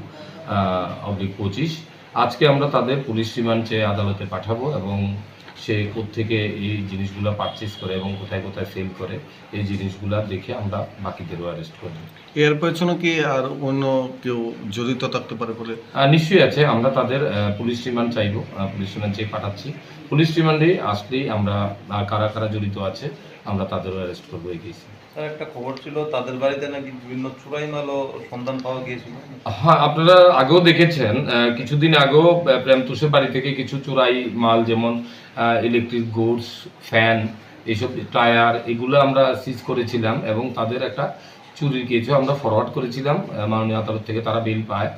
oblique পঁচিশ। আজকে আমরা তাদের পুলিশ রিমান্ড চেয়ে আদালতে পাঠাবো এবং সে কোত্থেকে এই জিনিসগুলো পারচেজ করে এবং কোথায় কোথায় সেল করে, এই জিনিসগুলো দেখে আমরা বাকিদেরও অ্যারেস্ট করব। এর পেছনে কি আর অন্য কেউ জড়িত থাকতে পারে বলে? আহ, নিশ্চয়ই আছে। আমরা তাদের, আহ, পুলিশ রিমান্ড চাইবো, আহ, পুলিশ রিমান্ড চেয়ে পাঠাচ্ছি। পুলিশ রিমান্ডে আসলেই আমরা, আহ, কারা কারা জড়িত আছে, আমরা তাদেরও অ্যারেস্ট করবো এই কেসে। স্যার, একটা খবর ছিল, তাদের বাড়িতে নাকি বিভিন্ন চুরাই মালও সন্ধান পাওয়া গিয়েছিল। হ্যাঁ, আপনারা আগেও দেখেছেন, আহ, কিছুদিন আগেও, আহ, প্রেমতোষের বাড়ি থেকে কিছু চুরাই মাল, যেমন, আহ, ইলেকট্রিক গুডস, ফ্যান, এইসব টায়ার, এগুলো আমরা সিজ করেছিলাম এবং তাদের একটা চুরির কেসও আমরা ফরওয়ার্ড করেছিলাম, আহ, মাননীয় আদালত থেকে তারা বেইল পায়।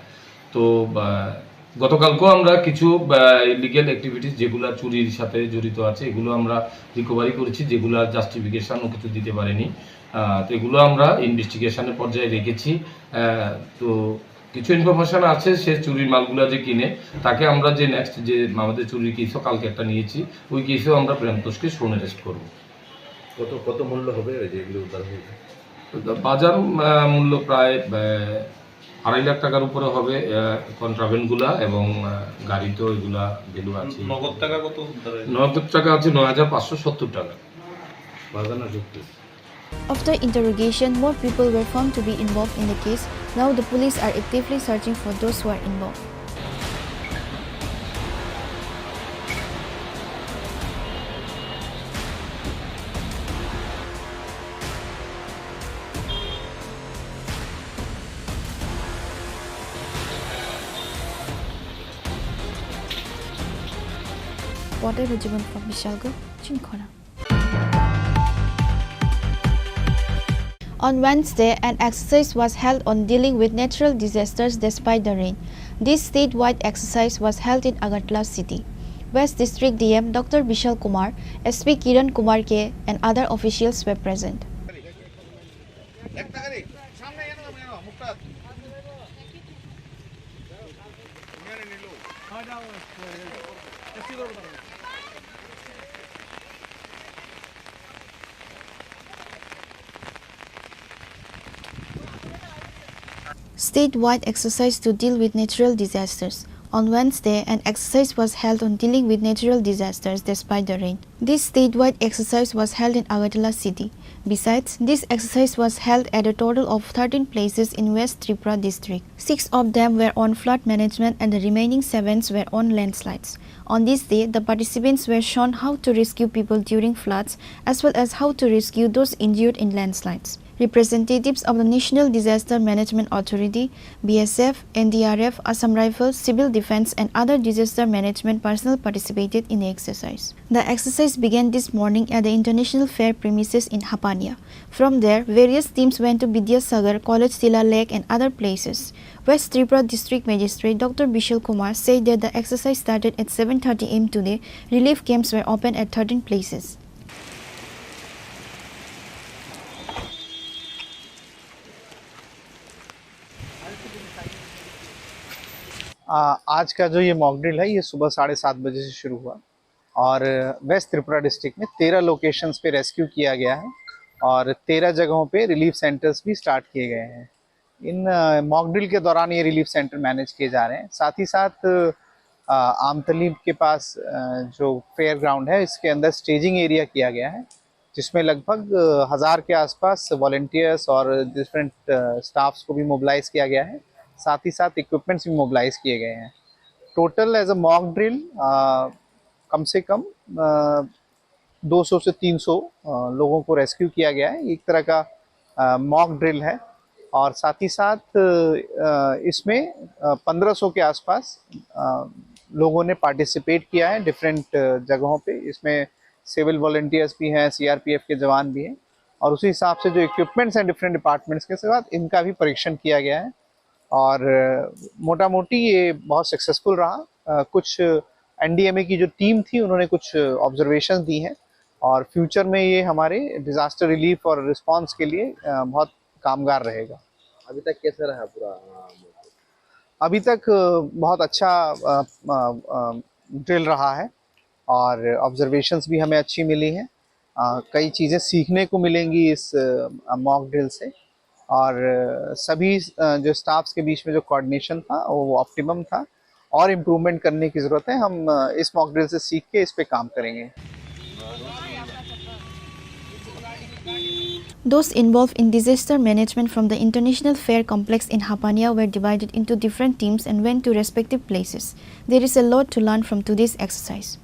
তো, আহ, গতকালকেও আমরা কিছু, আহ, ইলিগ্যাল অ্যাক্টিভিটিস যেগুলা চুরির সাথে জড়িত আছে, এগুলো আমরা রিকভারি করেছি, যেগুলা জাস্টিফিকেশনও কিছু দিতে পারেনি। আহ, তো এগুলো আমরা ইনভেস্টিগেশনের পর্যায়ে রেখেছি। আহ, তো কিছু ইনফরমেশন আছে, সে চুরির মালগুলা যে কিনে, তাকে আমরা যে নেক্সট যে আমাদের চুরির কেসও কালকে একটা নিয়েছি, ওই কেসেও আমরা প্রেমতোষকে শোন অ্যারেস্ট করবো। কত, কত মূল্য হবে ওই যে এগুলো উদ্ধার হয়েছে? তো বাজার, আহ, মূল্য প্রায়, আহ, আড়াই লাখ টাকার উপরে হবে, আহ, কন্ট্রাব্যান্ডগুলা এবং, আহ, গাড়ি তো এগুলা ভ্যালু আছে। নগদ টাকা কত উদ্ধার হয়েছে? নগদ টাকা আছে নয় হাজার পাঁচশো সত্তর টাকা। বাজার না যুক্তি? After interrogation, more people were found to be involved in the case. Now the police are actively searching for those who are involved. Reporter Rajibon from Bishalgarh, Chinikhona. On Wednesday, an exercise was held on dealing with natural disasters despite the rain. This statewide exercise was held in Agartala city. West District D M Doctor Bishal Kumar, S P Kiran Kumar K, and other officials were present. Statewide exercise to deal with natural disasters. On Wednesday, an exercise was held on dealing with natural disasters despite the rain. This statewide exercise was held in Agartala city. Besides, this exercise was held at a total of thirteen places in West Tripura district. Six of them were on flood management and the remaining sevens were on landslides. On this day, the participants were shown how to rescue people during floods as well as how to rescue those injured in landslides. Representatives of the National Disaster Management Authority, B S F, N D R F, Assam Rifles, Civil Defence and other disaster management personnel participated in the exercise. The exercise began this morning at the International Fair premises in Hapania. From there, various teams went to Vidyasagar, College Tila Lake and other places. West Tripura District Magistrate Doctor Bishal Kumar said that the exercise started at seven thirty A M today. Relief camps were opened at thirteen places. आ, आज का जो ये mock drill है, ये सुबह साढ़े सात बजे से शुरू हुआ और वेस्ट त्रिपुरा डिस्ट्रिक्ट में तेरह लोकेशंस पे रेस्क्यू किया गया है और तेरह जगहों पे रिलीफ सेंटर्स भी स्टार्ट किए गए हैं। इन, अ, मॉक ड्रिल के दौरान ये रिलीफ सेंटर मैनेज किए जा रहे हैं। साथ ही साथ, अ, आमतली के पास, अ, जो फेयर ग्राउंड है, इसके अंदर स्टेजिंग एरिया किया गया है, जिसमें लगभग, अ, हज़ार के आसपास वॉलंटियर्स और डिफरेंट, अ, स्टाफ्स को भी मोबिलाइज किया गया है। साथ ही साथ इक्विपमेंट्स भी मोबिलाइज किए गए हैं। टोटल एज अ मॉक ड्रिल, अ, कम से कम, अ, दो सौ से तीन सौ, अ, लोगों को रेस्क्यू किया गया है। एक तरह का, अ, मॉक ड्रिल है और साथ ही साथ, अ, इसमें, अ, पन्द्रह सौ के आसपास, अ, लोगों ने पार्टिसिपेट किया है डिफरेंट, अ, जगहों पे। इसमें सिविल वॉलंटियर्स भी हैं, सी आर पी एफ के जवान भी हैं और उसी हिसाब से जो इक्विपमेंट्स हैं डिफरेंट डिपार्टमेंट्स के साथ, इनका भी परीक्षण किया गया है। और, अ, मोटा-मोटी ये बहुत सक्सेसफुल रहा। अ, कुछ एन डी एम ए की जो टीम थी, उन्होंने कुछ ऑब्जर्वेशंस दी हैं और फ्यूचर में ये हमारे डिजास्टर रिलीफ और रिस्पॉन्स के लिए, अ, बहुत कामगार रहेगा। अभी तक कैसा रहा पूरा, अ, मौसम? अभी तक, अ, बहुत अच्छा, अ, अ, अ, ड्रिल रहा है और ऑब्जर्वेशंस भी हमें अच्छी मिली हैं। अ, कई चीज़ें सीखने को मिलेंगी इस, अ, मॉक ड्रिल से और, अ, सभी, अ, जो स्टाफ्स के बीच में जो कोऑर्डिनेशन था, वो ऑप्टिमम था और इम्प्रूवमेंट करने की ज़रूरत है। हम, अ, इस मॉक ड्रिल से सीख के इस पे काम करेंगे। Those involved in disaster management from the International Fair Complex in Hapania were divided into different teams and went to respective places. There is a lot to learn from today's exercise.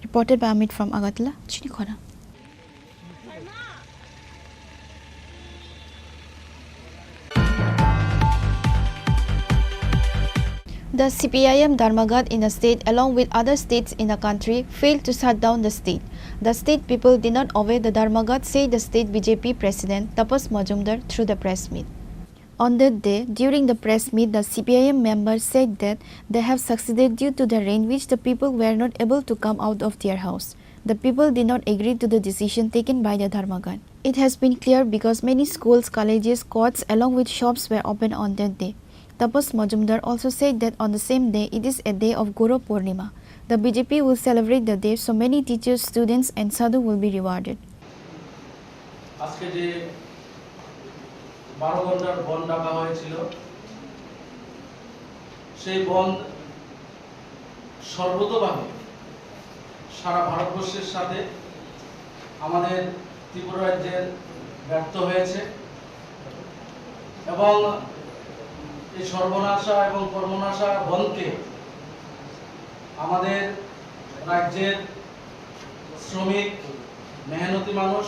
Reported by Amit from Agartala, Chinikhona. The C P I M Dharmaghat in the state, along with other states in the country, failed to shut down the state. The state people did not obey the Dharmaghat, said the state B J P president Tapas Majumdar through the press meet. On that day, during the press meet, the C P I M members said that they have succeeded due to the rain, which the people were not able to come out of their house. The people did not agree to the decision taken by the Dharmaghat. It has been clear because many schools, colleges, courts along with shops were open on that day. Tapas Majumdar also said that on the same day, it is a day of Guru Purnima. The B J P will celebrate the day, so many teachers, students and sadhu will be rewarded. আজকে যে বারো ঘন্টার বন্ধ ডাকা হয়েছিল, সেই বন্ধ সর্বতোভাবে সারা ভারতবর্ষের সাথে আমাদের ত্রিপুরা রাজ্যের ব্যর্থ হয়েছে এবং এই সর্বনাশা এবং কর্মনাশা বন্ধকে আমাদের রাজ্যের শ্রমিক, মেহনতি মানুষ,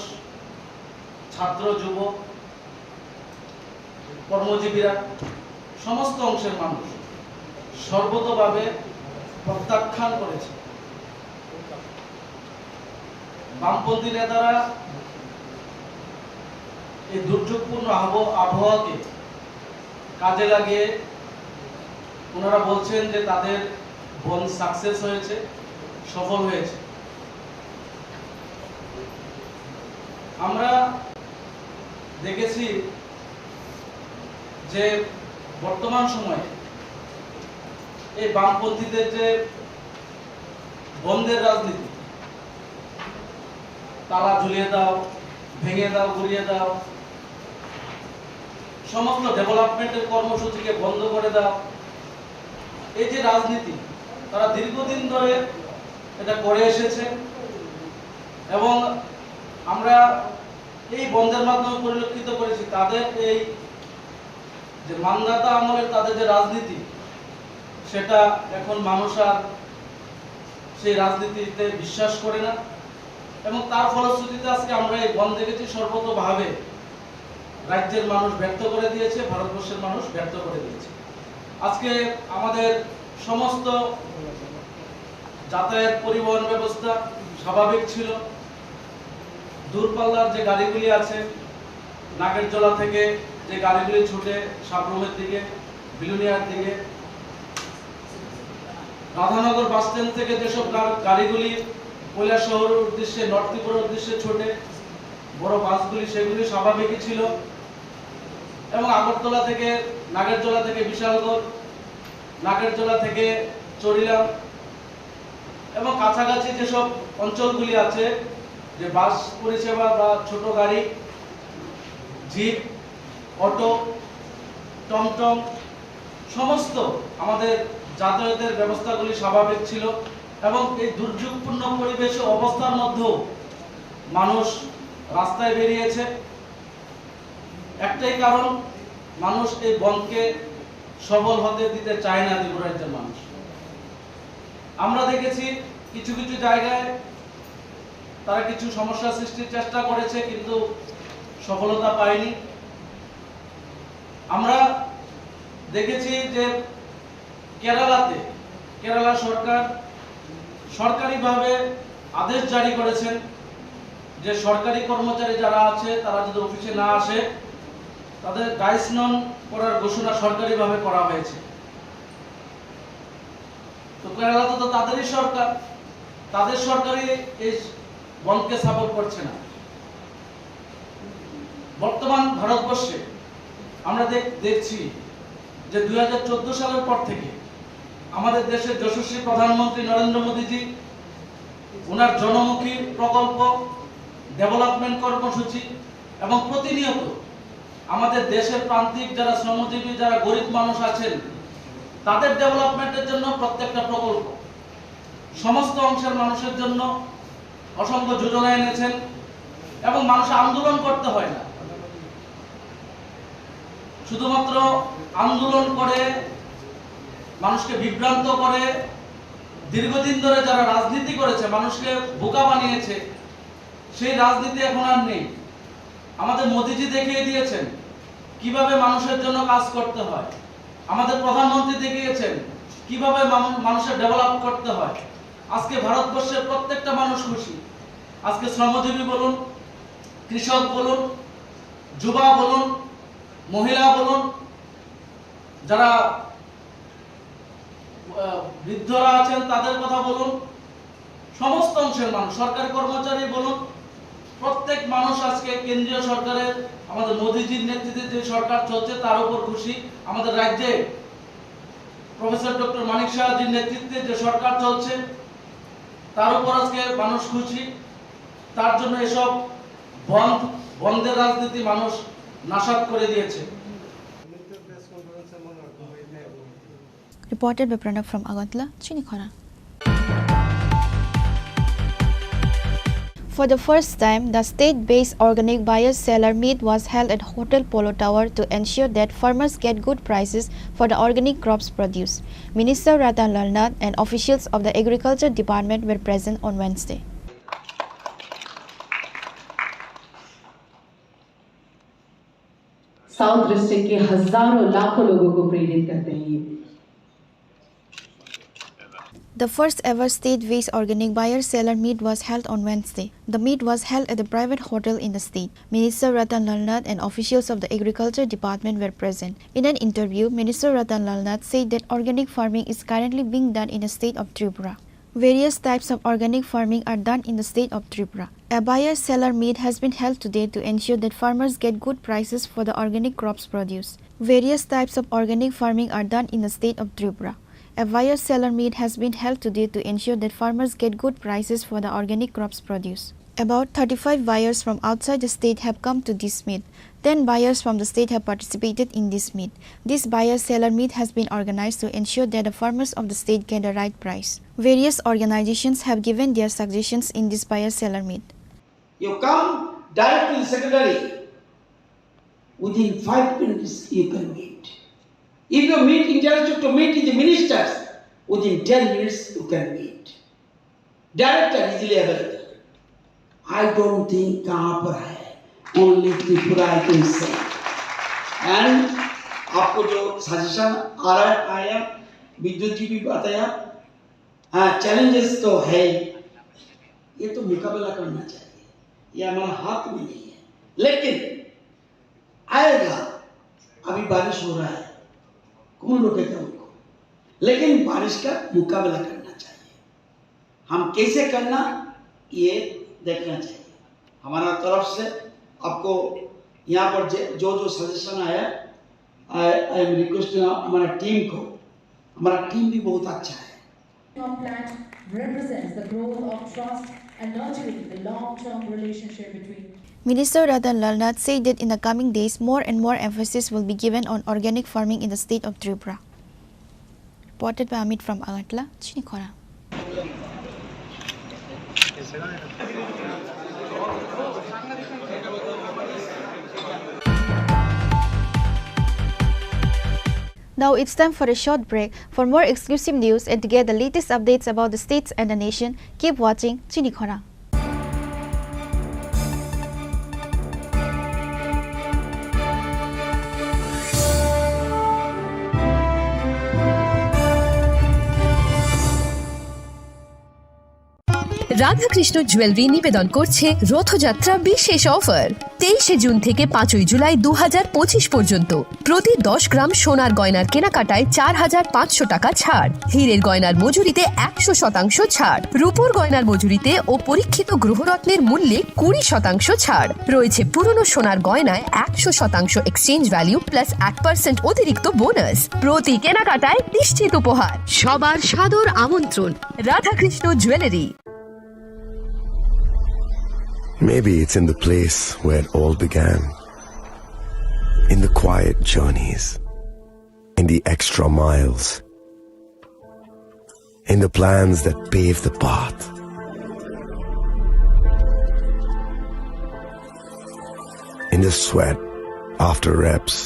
ছাত্র, যুবক, কর্মজীবীরা, সমস্ত অংশের মানুষ সর্বতোভাবে প্রত্যাখ্যান করেছে। বামপন্থী নেতারা এই দুর্যোগপূর্ণ আবহ-, আবহাওয়াকে কাজে লাগিয়ে ওনারা বলছেন যে তাদের বন্ধ সাকসেস হয়েছে, সফল হয়েছে। আমরা দেখেছি যে বর্তমান সময়ে এই বামপন্থীদের যে বন্ধের রাজনীতি, তালা ঝুলিয়ে দাও, ভেঙে দাও, গুড়িয়ে দাও, সমস্ত ডেভেলপমেন্টের কর্মসূচিকে বন্ধ করে দাও, এই যে রাজনীতি, তারা দীর্ঘদিন ধরে এটা করে এসেছে এবং আমরা এই বন্ধের মাধ্যমে পরিলক্ষিত করেছি তাদের এই যে মান্ধাতা আমলের তাদের যে রাজনীতি, সেটা এখন মানুষ আর সেই রাজনীতিতে বিশ্বাস করে না। এবং তার ফলশ্রুতিতে আজকে আমরা এই বন্ধ দেখেছি, সর্বতোভাবে রাজ্যের মানুষ ব্যর্থ করে দিয়েছে, ভারতবর্ষের মানুষ ব্যর্থ করে দিয়েছে। আজকে আমাদের সমস্ত যাতায়াত পরিবহন ব্যবস্থা স্বাভাবিক ছিল। দূরপাল্লার যে গাড়িগুলি আছে, নাগেরজোলা থেকে যে গাড়িগুলি ছুটে সাব্রুমের দিকে, বিলোনিয়ার দিকে, রাধানগর বাস স্ট্যান্ড থেকে যেসব গা-, গাড়িগুলি কৈলাসহরের উদ্দেশ্যে, নর্থ ত্রিপুরার উদ্দেশ্যে ছোটে বড় বাসগুলি, সেগুলি স্বাভাবিকই ছিল। এবং আগরতলা থেকে, নাগেরজোলা থেকে বিশালগড়, নাগেরজোলা থেকে চরিলাম এবং কাছাকাছি যেসব অঞ্চলগুলি আছে, যে বাস পরিষেবা বা ছোট গাড়ি, জিপ, অটো, টমটম, সমস্ত আমাদের যাতায়াতের ব্যবস্থাগুলি স্বাভাবিক ছিল এবং এই দুর্যোগপূর্ণ পরিবেশ ও অবস্থার মধ্যেও মানুষ রাস্তায় বেরিয়েছে। একটাই কারণ, মানুষ এই বন্ধকে সফল হতে দিতে চায় না ত্রিপুরা রাজ্যের মানুষ। আমরা দেখেছি কিছু কিছু জায়গায় তারা কিছু সমস্যা সৃষ্টির চেষ্টা করেছে, কিন্তু সফলতা পায়নি। আমরা দেখেছি যে কেরালাতে, কেরালা সরকার সরকারিভাবে আদেশ জারি করেছেন যে সরকারি কর্মচারী যারা আছে, তারা যদি অফিসে না আসে, তাদের ডাইসনন করার ঘোষণা সরকারিভাবে করা হয়েছে। তো কেরালাতে তো তাদেরই সরকার, তাদের সরকারই এই বন্ধকে সাপোর্ট করছে না। বর্তমান ভারতবর্ষে আমরা দেখ-, দেখছি যে দুই হাজার চোদ্দ সালের পর থেকে আমাদের দেশের যশস্বী প্রধানমন্ত্রী নরেন্দ্র মোদীজি ওনার জনমুখী প্রকল্প, ডেভেলপমেন্ট কর্মসূচি এবং প্রতিনিয়ত আমাদের দেশের প্রান্তিক যারা শ্রমজীবী, যারা গরিব মানুষ আছেন, তাদের ডেভেলপমেন্টের জন্য প্রত্যেকটা প্রকল্প, সমস্ত অংশের মানুষের জন্য অসংখ্য যোজনা এনেছেন এবং মানুষ আন্দোলন করতে হয় না। শুধুমাত্র আন্দোলন করে, মানুষকে বিভ্রান্ত করে, দীর্ঘদিন ধরে যারা রাজনীতি করেছে, মানুষকে বোকা বানিয়েছে, সেই রাজনীতি এখন আর নেই। আমাদের মোদিজি দেখিয়ে দিয়েছেন কিভাবে মানুষের জন্য কাজ করতে হয়। আমাদের প্রধানমন্ত্রী দেখিয়েছেন কিভাবে মানু-, মানুষের ডেভেলপ করতে হয়। আজকে ভারতবর্ষের প্রত্যেকটা মানুষ খুশি। আজকে শ্রমজীবী বলুন, কৃষক বলুন, যুবা বলুন, মহিলা বলুন, যারা, আহ, বৃদ্ধরা আছেন তাদের কথা বলুন, সমস্ত অংশের মানুষ, সরকারি কর্মচারী বলুন, প্রত্যেক মানুষ আজকে কেন্দ্রীয় সরকারের, আমাদের মোদিজির নেতৃত্বে যে সরকার চলছে তার উপর খুশি। আমাদের রাজ্যে প্রফেসর ডক্টর মানিক সাহাজির নেতৃত্বে যে সরকার চলছে তার উপর আজকে মানুষ খুশি। তার জন্য এসব বন্ধ, বন্ধের রাজনীতি মানুষ নাসাত করে দিয়েছে। Reported by Pranab from Agartala, Chinikhora. For the first time, the state-based organic buyer-seller meet was held at Hotel Polo Tower to ensure that farmers get good prices for the organic crops produce. Minister Ratan Lal Nath and officials of the Agriculture Department were present on Wednesday. South district के हजारों लाखों लोगों को प्रेरित करते हैं ये। The first ever state-based organic buyer-seller meet was held on Wednesday. The meet was held at a private hotel in the state. Minister Ratan Lal Nath and officials of the Agriculture Department were present. In an interview, Minister Ratan Lal Nath said that organic farming is currently being done in the state of Tripura. Various types of organic farming are done in the state of Tripura. A buyer-seller meet has been held today to ensure that farmers get good prices for the organic crops produce. Various types of organic farming are done in the state of Tripura. A buyer-seller meet has been held today to ensure that farmers get good prices for the organic crops produce. About thirty-five buyers from outside the state have come to this meet. Ten buyers from the state have participated in this meet. This buyer-seller meet has been organized to ensure that the farmers of the state get the right price. Various organizations have given their suggestions in this buyer-seller meet. You come direct to the secretary. Within five minutes, you can meet. If you meet intellectual to meet with the ministers, within ten minutes, you can meet. Director easily available. I don't think कहाँ पर है, only Tripura I can say. And आपको जो सजेशन आ रहा है, आया, विद्युत जी भी बताया, हाँ, चैलेंजेस तो है ही, ये तो मुकाबला करना चाहिए, ये हमारा हाथ में नहीं है, लेकिन आएगा। अभी बारिश हो रहा है, कौन रोकेगा उनको? लेकिन बारिश का मुकाबला करना चाहिए। हम कैसे करना, ये देखना चाहिए। हमारा तरफ से आपको यहाँ पर जे-, जो जो सजेशन आया, I, I am requesting हमारा टीम को, हमारा टीम भी बहुत अच्छा है। Plant represents the growth of trust and nurturing the long-term relationship between. Minister Ratan Lal Nath said that in the coming days, more and more emphasis will be given on organic farming in the state of Tripura. Reported by Amit from Agartala, Chini Khorang. Now it's time for a short break. For more exclusive news and to get the latest updates about the states and the nation, keep watching Chini Khorang. Radhakrishna jewellery নিবেদন করছে রথযাত্রা বিশেষ অফার। তেইশে জুন থেকে পাঁচই জুলাই দু হাজার পঁচিশ পর্যন্ত প্রতি দশ গ্রাম সোনার গয়নার কেনাকাটায় চার হাজার পাঁচশো টাকা ছাড়, হীরের গয়নার মজুরিতে একশো শতাংশ ছাড়, রূপোর গয়নার মজুরিতে ও পরীক্ষিত গ্রহরত্নের মূল্যে কুড়ি শতাংশ ছাড়। রয়েছে পুরনো সোনার গয়নায় একশো শতাংশ এক্সচেঞ্জ ভ্যালু প্লাস এক পার্সেন্ট অতিরিক্ত বোনাস। প্রতি কেনাকাটায় নিশ্চিত উপহার। সবার সাদর আমন্ত্রণ। Radhakrishna jewellery. Maybe it's in the place where it all began. In the quiet journeys, in the extra miles, in the plans that pave the path, in the sweat after reps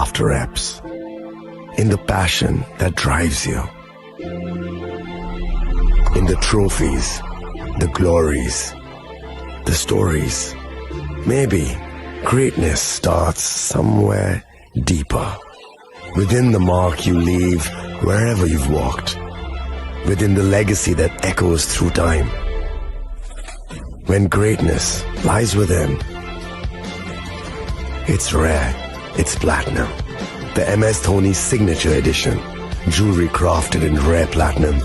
after reps, in the passion that drives you. In the trophies, the glories, the stories. Maybe greatness starts somewhere deeper. Within the mark you leave wherever you've walked. Within the legacy that echoes through time. When greatness lies within, it's rare, it's platinum. The M S Dhoni Signature Edition. Jewelry crafted in rare platinum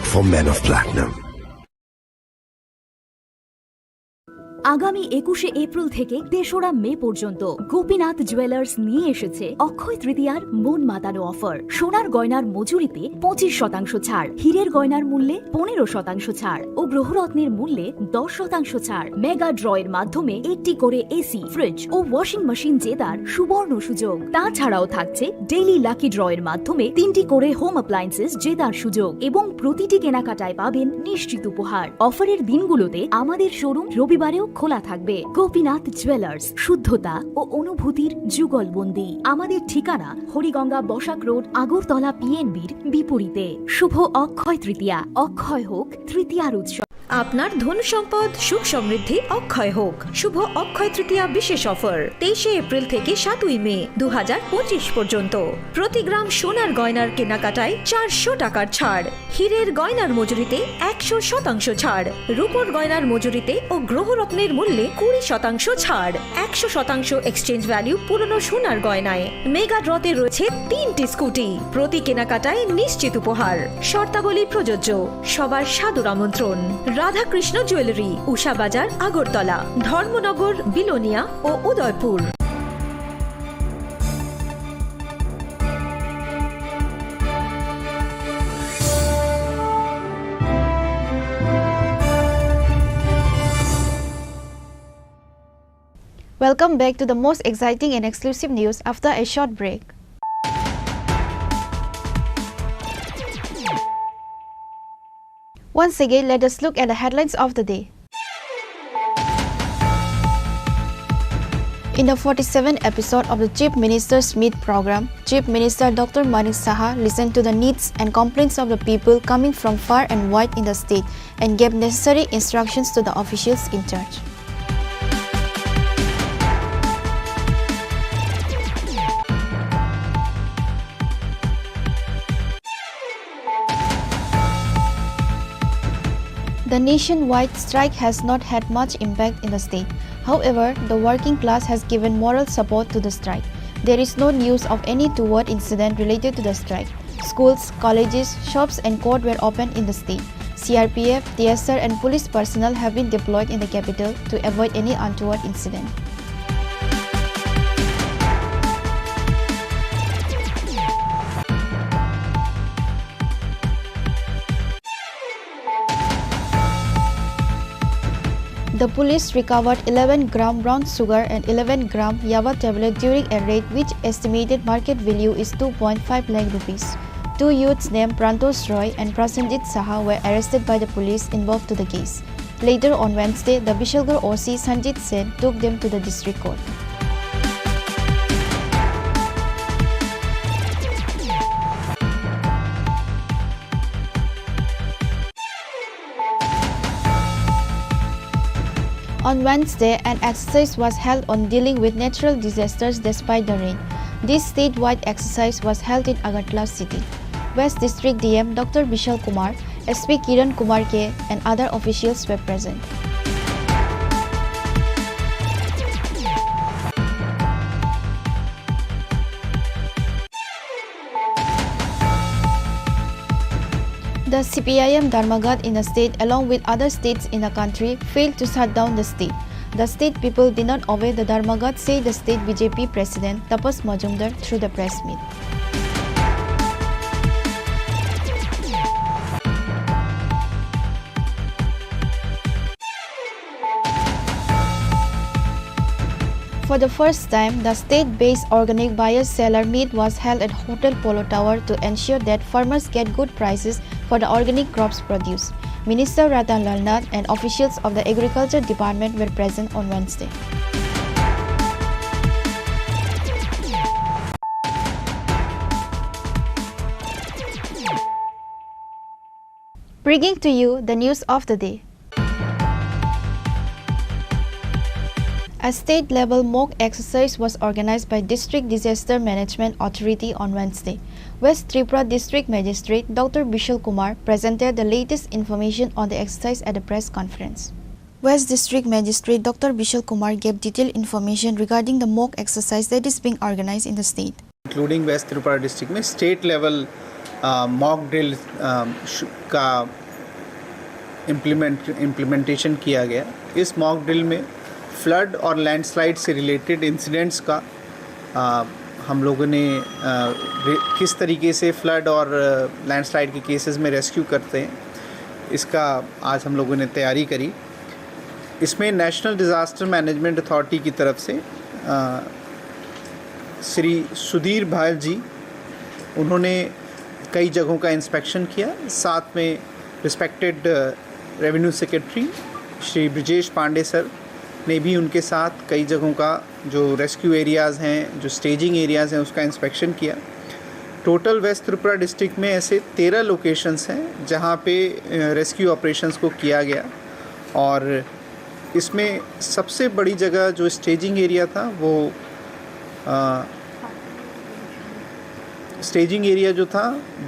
for men of platinum. আগামী একুশে এপ্রিল থেকে তেসরা মে পর্যন্ত গোপীনাথ জুয়েলার্স নিয়ে এসেছে অক্ষয় তৃতীয়ার মন মাতানো অফার। সোনার গয়নার মজুরিতে পঁচিশ শতাংশ ছাড়, হীরের গয়নার মূল্যে পনেরো শতাংশ ছাড় ও গ্রহরত্নের মূল্যে দশ শতাংশ ছাড়। মেগা ড্র এর মাধ্যমে একটি করে এসি, ফ্রিজ ও ওয়াশিং মেশিন জেতার সুবর্ণ সুযোগ। তাছাড়াও থাকছে ডেইলি লাকি ড্র এর মাধ্যমে তিনটি করে হোম অ্যাপ্লায়েন্সেস জেতার সুযোগ এবং প্রতিটি কেনাকাটায় পাবেন নিশ্চিত উপহার। অফারের দিনগুলোতে আমাদের শোরুম রবিবারেও খোলা থাকবে। গোপীনাথ জুয়েলার্স, শুদ্ধতা ও অনুভূতির যুগলবন্দি। আমাদের ঠিকানা হরিগঙ্গা বসাক রোড, আগরতলা পিএনবির বিপরীতে। শুভ অক্ষয় তৃতীয়া, অক্ষয় হোক তৃতীয়ার উৎসব। আপনার ধন সম্পদ সুখ সমৃদ্ধি অক্ষয় হোক। শুভ অক্ষয় তৃতীয়া বিশেষ অফার তেইশে এপ্রিল থেকে সাতই মে দু হাজার পঁচিশ পর্যন্ত। প্রতি গ্রাম সোনার গয়নার কেনাকাটায় চারশো টাকার ছাড়, হীরের গয়নার মজুরিতে একশো শতাংশ ছাড়, রূপোর গয়নার মজুরিতে ও গ্রহরত্নের মূল্যে কুড়ি শতাংশ ছাড়, একশো শতাংশ এক্সচেঞ্জ ভ্যালু পুরনো সোনার গয়নায়। মেগা ড্রতে রয়েছে তিনটি স্কুটি, প্রতি কেনাকাটায় নিশ্চিত উপহার। শর্তাবলী প্রযোজ্য। সবার সাদর আমন্ত্রণ। রাধাকৃষ্ণ জুয়েলারি, উষা বাজার, আগরতলা, ধর্মনগর, বিলোনিয়া ও Udaipur. Welcome back to the most exciting and exclusive news after a short break. Once again, let us look at the headlines of the day. In the forty-seventh episode of the Chief Minister's Meet program, Chief Minister Doctor Manik Saha listened to the needs and complaints of the people coming from far and wide in the state and gave necessary instructions to the officials in charge. The nationwide strike has not had much impact in the state. However, the working class has given moral support to the strike. There is no news of any untoward incident related to the strike. Schools, colleges, shops and court were open in the state. C R P F, T S R and police personnel have been deployed in the capital to avoid any untoward incident. The police recovered eleven gram brown sugar and eleven gram yaba tablet during a raid which estimated market value is two point five lakh rupees. Two youths named Prantosh Roy and Prasenjit Saha were arrested by the police involved to the case. Later on Wednesday, the Bishalgarh O C Sanjit Sen took them to the district court. On Wednesday, an exercise was held on dealing with natural disasters despite the rain. This statewide exercise was held in Agartala city. West District D M Doctor Bishal Kumar, S P Kiran Kumar K and other officials were present. The C P I M Dharmaghat in the state along with other states in the country failed to shut down the state. The state people did not obey the Dharmaghat, said the state B J P president Tapas Majumdar through the press meet. For the first time, the state-based organic buyer-seller meet was held at Hotel Polo Tower to ensure that farmers get good prices for the organic crops produced. Minister Ratan Lal Nath and officials of the Agriculture Department were present on Wednesday. Bringing to you the news of the day. A state-level mock exercise was organized by District Disaster Management Authority on Wednesday. West Tripura District Magistrate Doctor Bishal Kumar presented the latest information on the exercise at a press conference. West District Magistrate Doctor Bishal Kumar gave detailed information regarding the mock exercise that is being organized in the state. Including West Tripura district में state level mock drill का implement implementation किया गया। इस mock drill में फ्लड और लैंडस्लाइड से related incidents का आ, हम लोगों ने आ, रे- किस तरीके से फ्लड और लैंडस्लाइड के केसेस में रेस्क्यू करते हैं, इसका आज हम लोगों ने तैयारी करी। इसमें नेशनल डिज़ास्टर मैनेजमेंट अथॉरिटी की तरफ से आ, श्री सुधीर भाल जी, उन्होंने कई जगहों का इंस्पेक्शन किया। साथ में रिस्पेक्टेड रेवेन्यू सेक्रेटरी श्री ब्रजेश पांडे सर ने भी उनके साथ कई जगहों का जो रेस्क्यू एरियाज़ हैं, जो स्टेजिंग एरियाज़ हैं, उसका इंस्पेक्शन किया। टोटल वेस्ट त्रिपुरा डिस्ट्रिक्ट में ऐसे तेरह लोकेशंस हैं जहाँ पे रेस्क्यू ऑपरेशंस को किया गया। और इसमें सबसे बड़ी जगह जो स्टेजिंग एरिया था वो स्टेजिंग एरिया जो था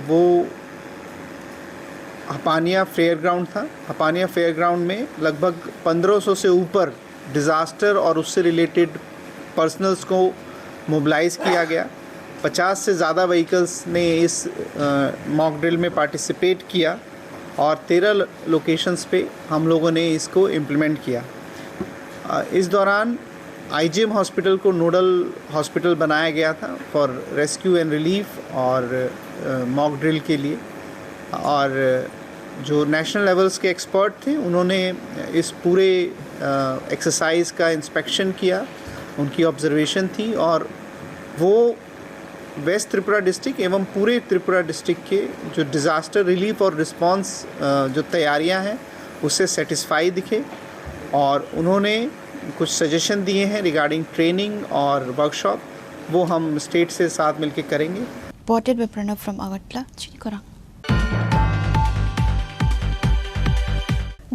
वो हपानिया फेयर ग्राउंड था। हपानिया फेयर ग्राउंड में लगभग पन्द्रह सौ से ऊपर डिज़ास्टर और उससे रिलेटेड पर्सनल्स को मोबिलाइज किया गया। पचास से ज़्यादा व्हीकल्स ने इस मॉक ड्रिल में पार्टिसिपेट किया और तेरह लोकेशंस पे हम लोगों ने इसको इम्प्लीमेंट किया। इस दौरान आईजीएम हॉस्पिटल को नोडल हॉस्पिटल बनाया गया था फॉर रेस्क्यू एंड रिलीफ और मॉक ड्रिल के लिए। और जो नेशनल लेवल्स के एक्सपर्ट थे, उन्होंने इस पूरे एक्सरसाइज का इंस्पेक्शन किया, उनकी ऑब्जर्वेशन थी और वो वेस्ट त्रिपुरा डिस्ट्रिक्ट एवं पूरे त्रिपुरा डिस्ट्रिक्ट के जो डिज़ास्टर रिलीफ और रिस्पॉन्स जो तैयारियां हैं, उससे सेटिस्फाई दिखे और उन्होंने कुछ सजेशन दिए हैं रिगार्डिंग ट्रेनिंग और वर्कशॉप, वो हम स्टेट से साथ मिलके करेंगे। Reported by Pranab from Agartala, Chinikorang.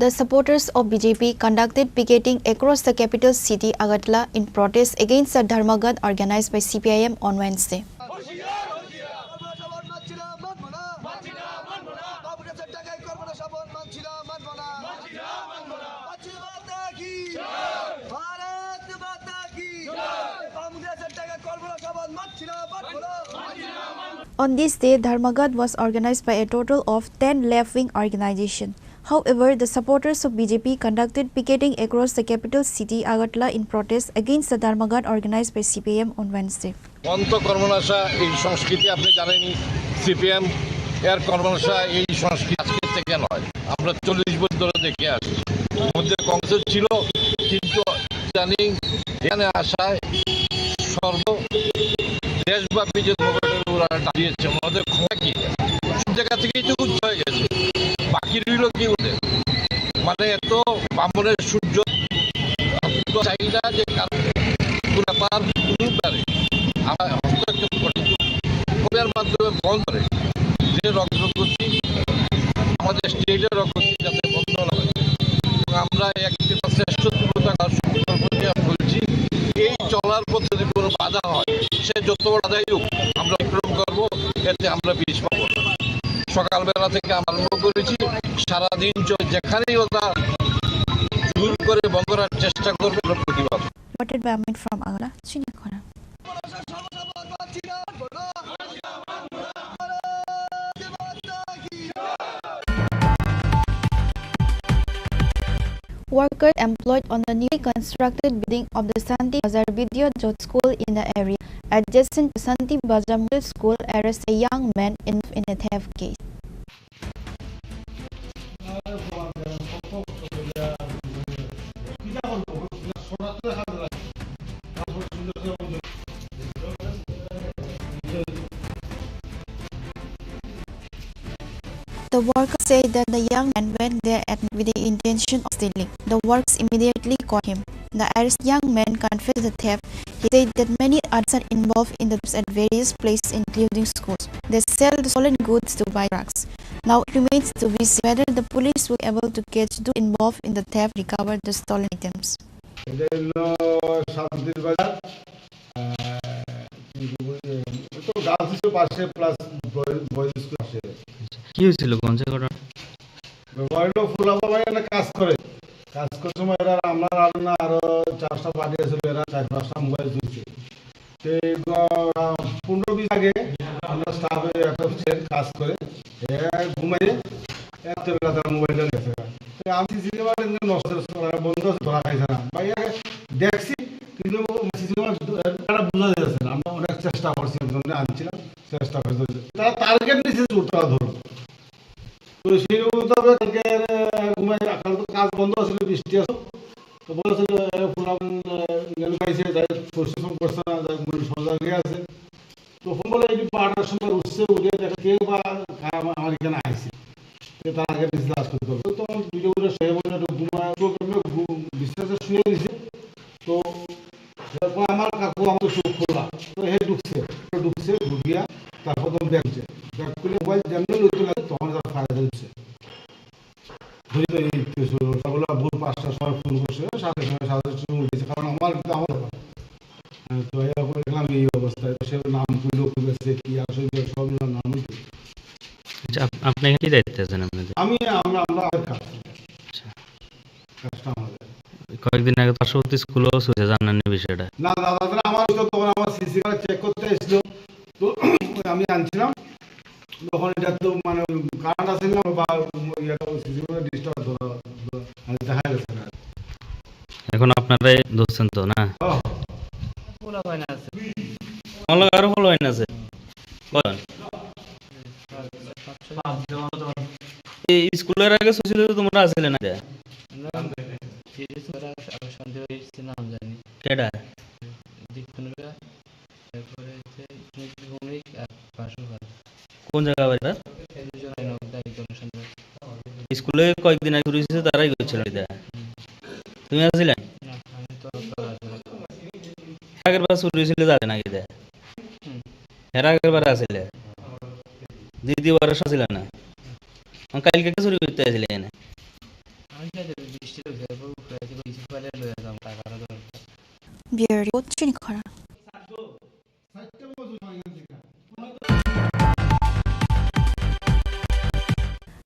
The supporters of B J P conducted picketing across the capital city Agartala in protest against the Dharmaghat organized by C P I M on Wednesday. On this day, Dharmaghat was organized by a total of ten left-wing organizations. However, the supporters of B J P conducted picketing across the capital city Agartala in protest against the Dharmaghat organized by C P I M on Wednesday. অন্ধ কর্মনাশা এই সংস্কৃতি আপনি জানেনই, সিপিএম এর কর্মনাশা এই সংস্কৃতি আজকে থেকে নয়, আমরা চল্লিশ বছর ধরে দেখে আসছি। মধ্যে কংগ্রেসও ছিল, কিন্তু ইদানিং এখানে আসায় সর্ব দেশব্যাপী যে ধর্মঘটের ওরা ডাক দিয়েছে, ওনাদের ক্ষমতা কি? সব জায়গা থেকেই তো উচ্চ হয়ে গেছে, বাকি রইল কি ওদের? মানে এত বামনের সূর্য তো চাই না যে কারো কোনো ব্যাপার কোনো ব্যাপারে আমরা হস্তক্ষেপ করি, কবিয়ার মাধ্যমে বন্ধ করে যে রক্তক্ষয়ী আমাদের স্টেটের রক্তক্ষয়ী যাতে বন্ধ না হয়। এবং আমরা একটা শ্রেষ্ঠ তীব্রতা সংকল্প নিয়ে বলছি, এই চলার পথে যদি কোনো বাধা হয়, সে যত বড় বাধাই হোক, আমরা অতিক্রম করবো, এতে আমরা পিছ পাবো না। সকালবেলা থেকে আমরা আরম্ভ করেছি, সারাদিন চলে, যেখানেই ওটা জোর করে বন্ধ করার চেষ্টা করবে, আমরা প্রতিবাদ। Reported by Amit from Agartala, Chinikorang. Workers employed on the newly constructed building of the Santi Bazar Vidya Jyot School in the area adjacent to Santi Bazar Model School arrest a young man in, in a theft case. The worker said that the young man went there at with the intention of stealing. The workers immediately caught him. The arrested young man confessed the theft. He said that many others are involved in the thefts at various places, including schools. They sell the stolen goods to buy drugs. Now it remains to be seen whether the police will be able to catch those involved in the theft, recover the stolen items. এটা হলো শান্তির বাজার। আহ, কি বলবো, ওই তো গার্লস স্কুলের পাশে প্লাস বয়েজ, বয়েজ স্কুল পাশে। কি হয়েছিল, কোন জায়গাটা? ঘটনা হলো ফুলাবা ভাই এখানে কাজ করে, কাজ করার সময় এরা, আমরা আরো না, আরো চারটা পার্টি আছিল, এরা চার পাঁচটা মোবাইল তুলছে। তো এই গ-, পনেরো বিশ আগে আমরা স্টাফে একটা ছেলে কাজ করে, এ ঘুমাইয়ে রাত্রেবেলা তার মোবাইলটা গেছে। তো আমি সিসি ক্যামেরা নষ্ট, বন্ধ আছে, ধরা খাইছে না। ভাই একে দেখছি, কিন্তু সিসি ক্যামেরা তারা বোঝা যাচ্ছে না। আমরা অনেক চেষ্টা করছি, একজনকে আনছিলাম, চেষ্টা করে ধরছি। তারা টার্গেট নিচ্ছে চোর, তারা ধরবো। তো সেই মোতাবেক কালকে, আহ, ঘুমাই, কাল তো কাজ বন্ধ আছিল, বৃষ্টি আছে। তো বলেছিল, আহ, ফুলাম, আহ, গেল পাইছে, যাই পরিশ্রম করছে না, যাই মনে সজাগ হয়ে আছে। তো ফোন বলে, এই যে বারোটার সময় উঠছে, উঠে দেখে কেউ বা আমার, আমার এখানে আইছে। তো তার আগে ডিসকাস করতে হবে। তো আমার ভিডিও করে সে বলে, একটু ঘুমায়, চোখ এমনি ঘু-, বিছানাতে শুয়ে দিছে। তো এরপর আমার কাকু আমাকে চোখ খোলা, তো হে ঢুকছে, ঢুকছে, ঢুকিয়া তারপর তো ব্যাগ এখানে কি দায়িত্বে আছেন আপনি? আমি, আমরা, আমরা আমাদের কাজ। আচ্ছা। কাজটা আমাদের। কয়েকদিন আগে পার্শ্ববর্তী স্কুলেও ছুটি জানাননি বিষয়টা। না, দাদা, দাদা, আমার ওই তো তখন আমার সিসি কার্ড চেক করতে এসেছিল, তো আমি আনছিলাম, তখন এটা তো মানে কারেন্ট আসে না বা ইয়েটা ওই সিসি কার্ড ডিস্টার্ব ধরা, মানে দেখা গেছে না। এখন আপনারাই ধরছেন তো, না? ও। পোলাপাইন আছে। আমার লগে আরো পোলাপাইন আছে। কয়জন? এই স্কুলের আগে সুশীল তো তোমরা আছিলে না? আমরা তিরিশ করে আবার সন্দেহ এসেছে, নাম জানি। কেডা? দীক্ষণরা, তারপরে হচ্ছে সুনীল ভৌমিক আর বাসু ভাই। কোন জায়গা বাড়ি তার? এই দুজন আইন অবদায় জনসংখ্যা। স্কুলে কয়েকদিন আগে শুরু হয়েছে, তারাই করছিল এটা। হুম। তুমি আসলে? না, আমি তো আর আসলে। আগের বার শুরু হয়েছিল তাদের নাকি এটা? হুম। এর আগের বার আসলে? দ্বিতীয়বার আসলে না? আমি কালকে কে চুরি করতে আসলে এনে? আমি কি জানি, বৃষ্টি তো ভেপো, হয়েছে, বৃষ্টি পালে লয়ে যাম, টাকা দরকার। Bureau report, Chinikhora.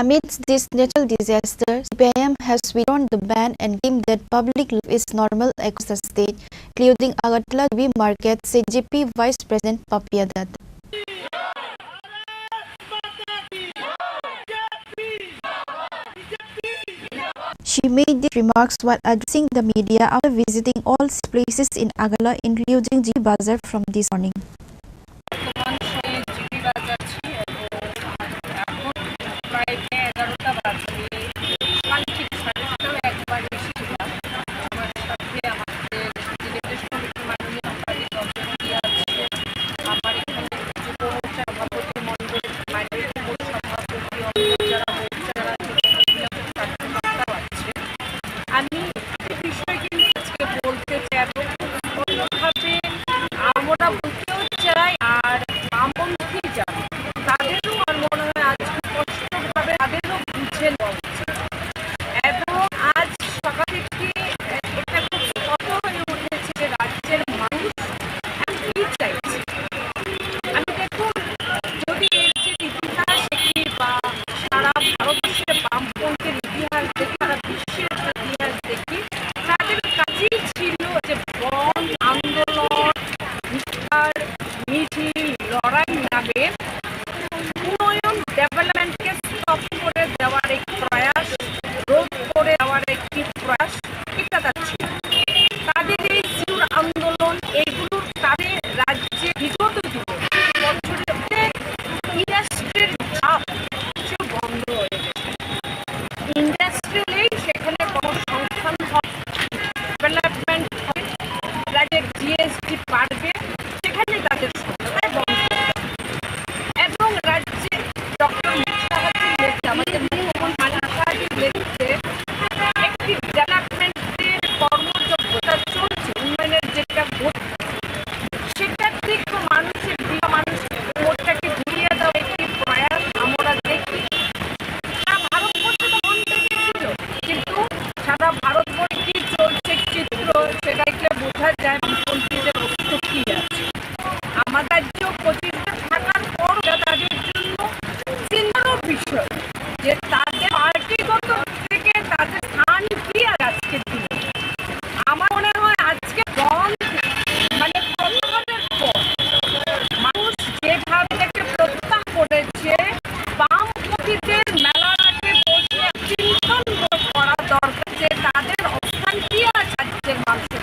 Amidst this natural disaster, C P I M has withdrawn the ban and claimed that public life is normal across the state, including Agartala G B Market, C J P Vice President Papiya Datta. She made these remarks while addressing the media after visiting all places in Agartala, including G Bazar, from this morning. বর্তমান সময়ে জিবি বাজার ছিল, এখন প্রায় এগারোটা বাজে। কাল ঠিক সাড়ে নটায় একবার এসেছিলাম। আমার সাথে আমাদের ডেলিগেশন কমিটির মাননীয় সম্পাদিকা অঞ্জলি আছে, আমার এখানে যুব মোর্চা সভাপতি মণ্ডল, মাইনরিটি মোর্চা সভাপতি, অন্য যারা মোর্চা, যারা যুব মহিলা মোর্চা কার্যকর্তাও আছে। আমি এই বিষয়ে কিন্তু আজকে বলতে চাই এবং খুব স্পষ্টভাবে আমরা বলতেও চাই, আর বামপন্থী যারা, তাদেরও আমার মনে হয় আজকে স্পষ্টভাবে তাদেরও বুঝে নেওয়া উচিত। এবং আজ সকাল থেকে একটা খুব স্পষ্ট হয়ে উঠেছে যে রাজ্যের মানুষ এখন কি চাইছে। আমি দেখুন, যদি এর যে ইতিহাস দেখি বা সারা ভারতবর্ষের বামপন্থীর ইতিহাস দেখি, সারা বিশ্বের ইতিহাস দেখি, তাদের কাজই ছিল যে বন্ধ আন্দোলন, ধিক্কার, মিছিল, লড়াই নামে উন্নয়ন, ডেভেলপমেন্টকে স্টপ করে দেওয়ার একটি প্রয়াস, রোধ করে দেওয়ার একটি প্রয়াস, এটা তার ছিল। তাদের এই সিউর আন্দোলন, এইগুলোর তাদের রাজ্যে বিগত দিনে বছরে ইন্ডাস্ট্রির চাপ কিছু বন্ধ হয়ে গেছে। ইন্ডাস্ট্রি নেই, সেখানে কর্মসংস্থান হবে, ডেভেলপমেন্ট হবে, রাজ্যের জিএসটি বাড়বে, সেখানে তাদের সহায়তায় বন্ধ হবে। এবং রাজ্যে ডক্টর মুখ সাহায্যের নেতৃত্বে, আমাদের মুখ্যমন্ত্রী মানিক সাহায্যের নেতৃত্বে একটি ডেভেলপমেন্টের কর্মযজ্ঞতা চলছে, উন্নয়নের যেটা ঘটছে, সেটার দিক তো মানুষের দিকে মানুষ মোটটাকে ঘুরিয়ে দেওয়ার একটি প্রয়াস আমরা দেখি। সারা ভারতবর্ষে তো বন্ধ ছিল, কিন্তু সারা ভারতবর্ষে কি চলছে চিত্র, সেটা দেখলে বোঝা যায় বামপন্থীদের অস্তিত্ব কি আছে। আমার রাজ্যেও পঁচিশ জন থাকার পর তাদের জন্য চিন্তারও বিষয় যে তাদের পার্টিগত থেকে তাদের স্থান কি আর আজকের দিনে। আমার মনে হয় আজকে বন্ধ মানে প্রত্যাহারের পর মানুষ যেভাবে এটাকে প্রত্যাহার করেছে, বামপন্থীদের মেলার আগে বসে চিন্তন করা দরকার যে তাদের অবস্থান কি আছে আজকের মানুষের।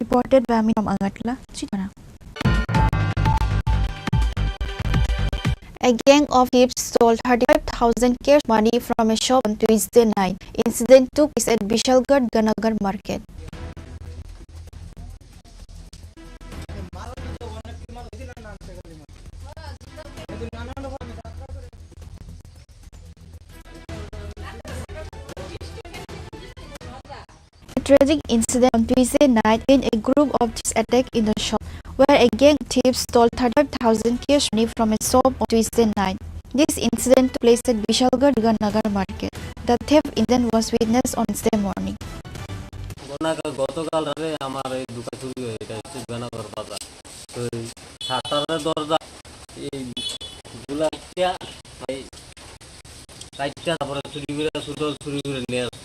Reported by Aminam Agatla, Chitara. A gang of thieves stole thirty-five thousand cash money from a shop on Tuesday night. Incident took place at Bishalgarh Ganagar Market. A tragic incident on Tuesday night in a group of thieves attack in the shop, where a gang of thieves stole thirty-five thousand cash money from a shop on Tuesday night. This incident took place at Bishalgarh Durganagar Market. The theft incident was witnessed on Wednesday morning. গতকাল রাতে আমার এই দোকান চুরি হয়, এটা হচ্ছে বেনাপোল বাজার। তো এই শাটারের দরজা এই গুলাইয়া এই চারটা, তারপরে চুরি করে, সুদল চুরি করে নিয়ে আসে।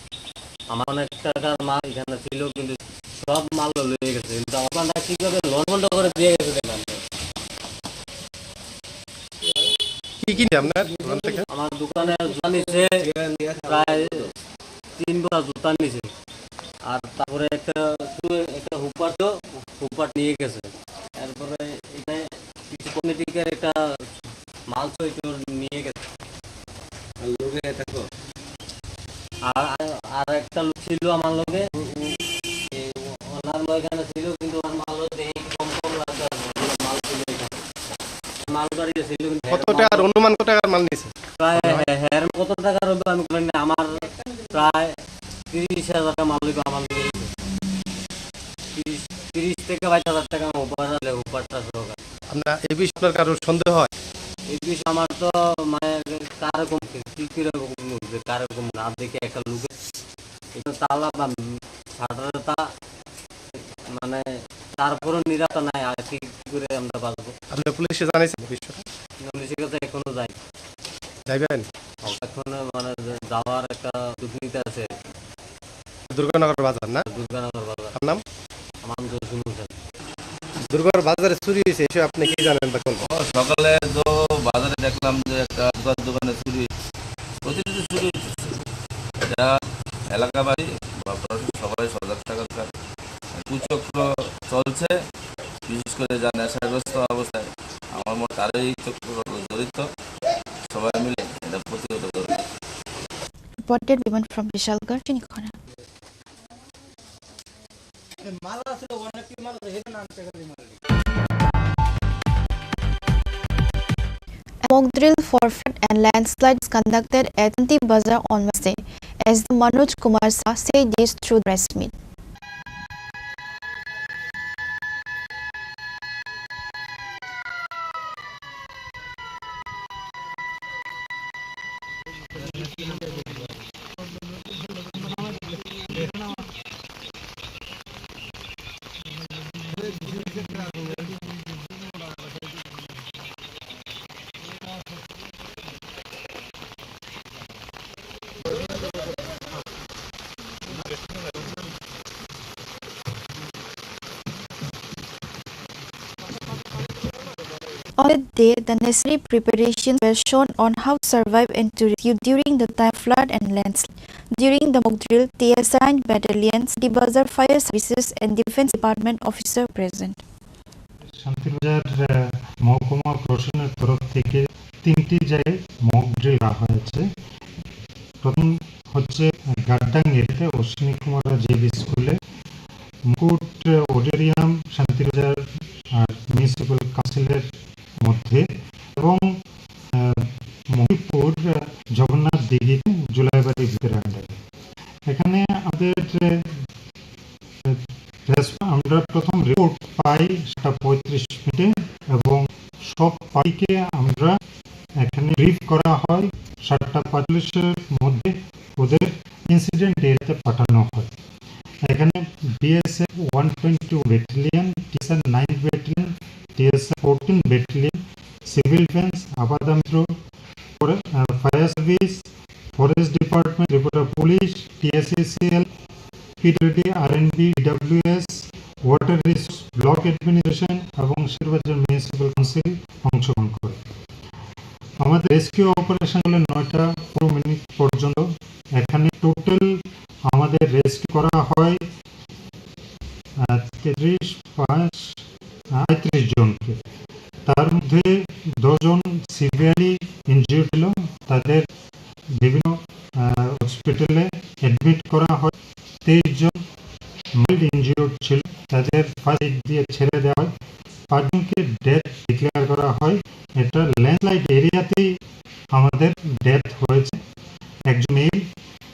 আমার অনেক টাকার মাল এখানে ছিল, কিন্তু সব মাল লয়ে গেছে। কিন্তু আমার দোকানটা কিভাবে লন্ডভন্ড করে দিয়ে গেছে দেখলাম। কি কিনে আপনার দোকান থেকে? আমার দোকানে জুতা নিছে, প্রায় তিন জোড়া জুতা নিছে। আর তারপরে একটা, একটা হুপার তো, হুপার নিয়ে গেছে। তারপরে এখানে কিছু কসমেটিকের একটা মাল তো একটু নিয়ে গেছে। আর লগে থাকো। আর, আর, আর একটা লোক ছিল আমার লগে, ও, ও, এ, ও, ওনার লগে এখানে ছিল, কিন্তু ওর মাল দেখে একটু কম কম লাগছে আর কি, ওর মাল ছিল এখানে। মাল গাড়ি ছিল, কিন্তু কত টাকার, অনুমান কত টাকার মাল নিছে? প্রায়, হ্যাঁ, হ্যাঁ, এর কত টাকার হবে আমি বলি না, আমার প্রায় তিরিশ হাজার টাকা মাল হইবে আমার নিয়ে। তিরিশ, তিরিশ থেকে বাইশ হাজার টাকা আমার উপর আছে, উপরটা সহকারে। আপনার এই বিষয়ে আপনার কারোর সন্দেহ হয়? এই বিষয়ে আমার তো মানে কারো কম কি, কি করে কম বুঝবে, কারো কম না দেখে একটা লোকে এটা তালা বা শাটারে তা মানে তারপরও নিরাপত্তা নাই, আর কি করে আমরা বাঁচবো? আপনি পুলিশে জানাইছেন বিষয়টা? পুলিশের কাছে এখনো যাই। যাইবেন? এখন মানে যাওয়ার একটা দুর্নীতি আছে। দুর্গানগর বাজার না? দুর্গানগর বাজার। আপনার নাম? আমার নাম জসিম হোসেন। দুর্গার বাজারে চুরি হয়েছে, এসে আপনি কি জানেন বা কোন? ও, সকালে তো বাজারে দেখলাম যে একটা দোকান, দোকানে চুরি হয়েছে। প্রতিনিয়ত চুরি হচ্ছে। এটা এলাকাবাসী বা প্রশাসন সবাই সজাগ থাকা দরকার। কুচক্র চলছে, বিশেষ করে যা নেশাগ্রস্ত অবস্থায়, আমার মতে তারাই এই চক্র জড়িত। সবাই মিলে এটা প্রতিহত করবে। Reported Biman from Bishalgarh, Chinikhona. A mock drill for flood and landslides conducted at Shanti Bazar on Wednesday, as the Manoj Kumar Shah said this through press meet. On that day, the necessary preparations were shown on how to survive and to rescue during the time flood and landslide. During the mock drill, T S R nine Battalion, Shanti Bazar Fire Services and Defense Department officer present. Shantibazar, আহ, মহকুমা প্রশাসনের তরফ থেকে তিনটি জায়গায় mock drill করা হয়েছে। প্রথম হচ্ছে গাদ্দাং এরিয়াতে অশ্বিনী কুমার জেবি স্কুলে, মুকুট অডিটোরিয়াম, শান্তিবাজার আর মিউনিসিপ্যাল কাউন্সিলের মধ্যে এবং, আহ, মহিপুর, আহ, জগন্নাথ দিঘিতে জুলাইবাড়ি ভিতরে আন্ডারে। এখানে আমাদের, আহ, রেস-, আমরা প্রথম রিপোর্ট পাই সাতটা পঁয়ত্রিশ মিনিটে এবং সব পার্টিকে আমরা এখানে ব্রিফ করা হয়। সাতটা পঁয়তাল্লিশের মধ্যে ওদের ইনসিডেন্ট এরিয়াতে পাঠানো হয়। এখানে BSF one twenty two battalion, TSR nine battalion, TSR fourteen battalion, civil defence, Aapda Mitra, ফরে-, ah, fire service, forest department, Tripura police, TSACL, PWD, RNB, DWS, water resource, block administration এবং শান্তিবাজার মিউনিসিপ্যাল কাউন্সিল অংশগ্রহণ করে। আমাদের রেস্কিউ অপারেশন হলো নয়টা পনেরো মিনিট পর্যন্ত। এখানে টোটাল আমাদের রেস্কিউ করা হয়, আহ, তেত্রিশ, পাঁচ, আহ, আটত্রিশ জনকে। তার মধ্যে দশ জন সিভিয়ারলি ইনজিউর্ড ছিল, তাদের বিভিন্ন, আহ, হসপিটালে অ্যাডমিট করা হয়। তেইশ জন মাইল্ড ইনজিউর্ড ছিল, তাদের ফার্স্ট এইড দিয়ে ছেড়ে দেওয়া হয়। পাঁচজনকে ডেথ ডিক্লেয়ার করা হয়। এটা ল্যান্ডস্লাইড এরিয়াতেই আমাদের ডেথ হয়েছে। একজন মেল,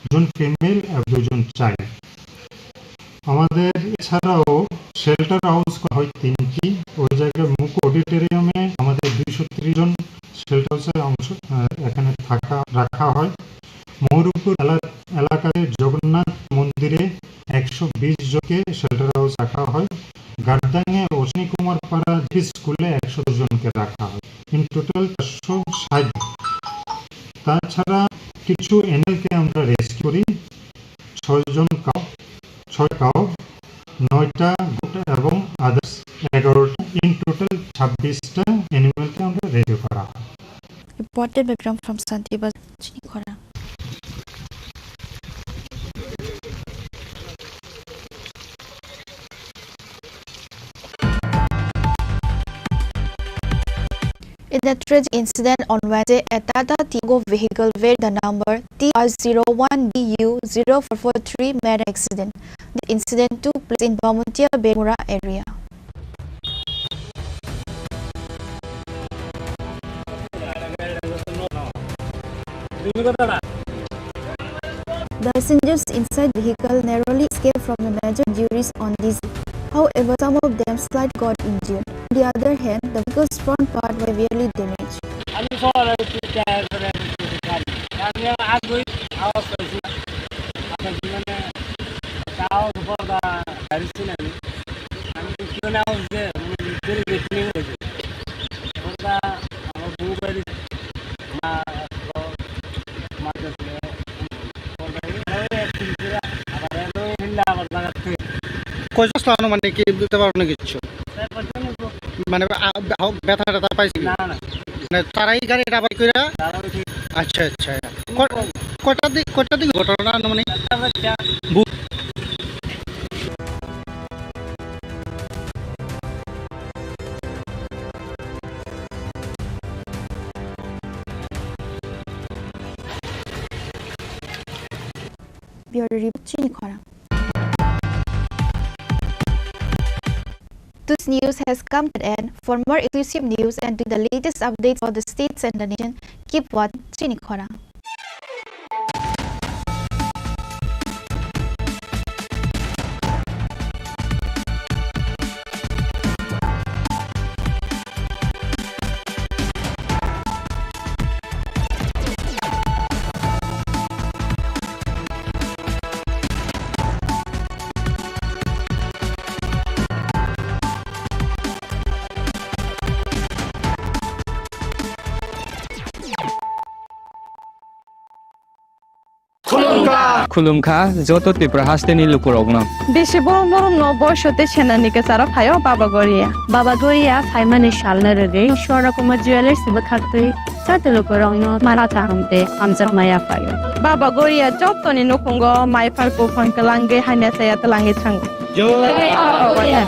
দুজন ফিমেল আর দুজন চাইল্ড। আমাদের এছাড়াও শেল্টার হাউস করা হয় তিনটি। ওই জায়গায় মুকুট অডিটোরিয়ামে আমাদের দুইশো ত্রিশ জন শেল্টার হাউসে অংশ, আহ, এখানে থাকা, রাখা হয়। ময়ূরপুর এলা-, এলাকায় জগন্নাথ মন্দিরে একশো বিশ জনকে শেল্টার হাউস রাখা হয়। গাদ্দাংয়ে অশ্বিনী কুমার পাড়া জিপি স্কুলে একশো দশ জনকে রাখা হয়। ইন টোটাল চারশো ষাট জন। তাছাড়া কিছু অ্যানিমেলকে আমরা রেস্কিউ করি, ছয়জন কাউ, ছয় কাউ, নয়টা গোট এবং আদার্স এগারোটা, ইন টোটাল ছাব্বিশটা অ্যানিমেলকে আমরা রেস্কিউ করা হয়। Reported by Biram from Santi Bazar, Chinikhora. In a tragic incident on Wednesday, a Tata Tiggo vehicle with the number T R zero one B U zero four four three made an accident. The incident took place in Bamuntia Bemura area. The passengers inside the vehicle narrowly escaped from the major injuries on this day. However, some of them slightly got injured. On the other hand, the vehicle's front part was severely damaged. Koi jon sla ano mane ki bujte paro na kichu? Mane a, a, betha teta paisi ki? Na, na. Mane tarai gari dabai koira? Dabai koira. Acha, acha. Ko-, kota di, kota di ghotona ano mane? Bu- Bureau Report, Chinikhora. This news has come to an end. For more exclusive news and to the latest updates for the states and the nation, keep watching Chinikhora. Khulumkha. Khulumkha joto Tripura hasteni lukurokno. Bisi borok norokno boiso tei senani kwcharo phaio Baba Goria. Baba Goria phaimani salno rwgwi Swarna Kumar Jewellers bwkhaktwi joto lukurokno mala kaham tei hamjakma yaphaio. Baba Goria jotoni nukhungo mai phar buphang twlangwi hamya chaya twlangwi thango. Jai Baba Goria.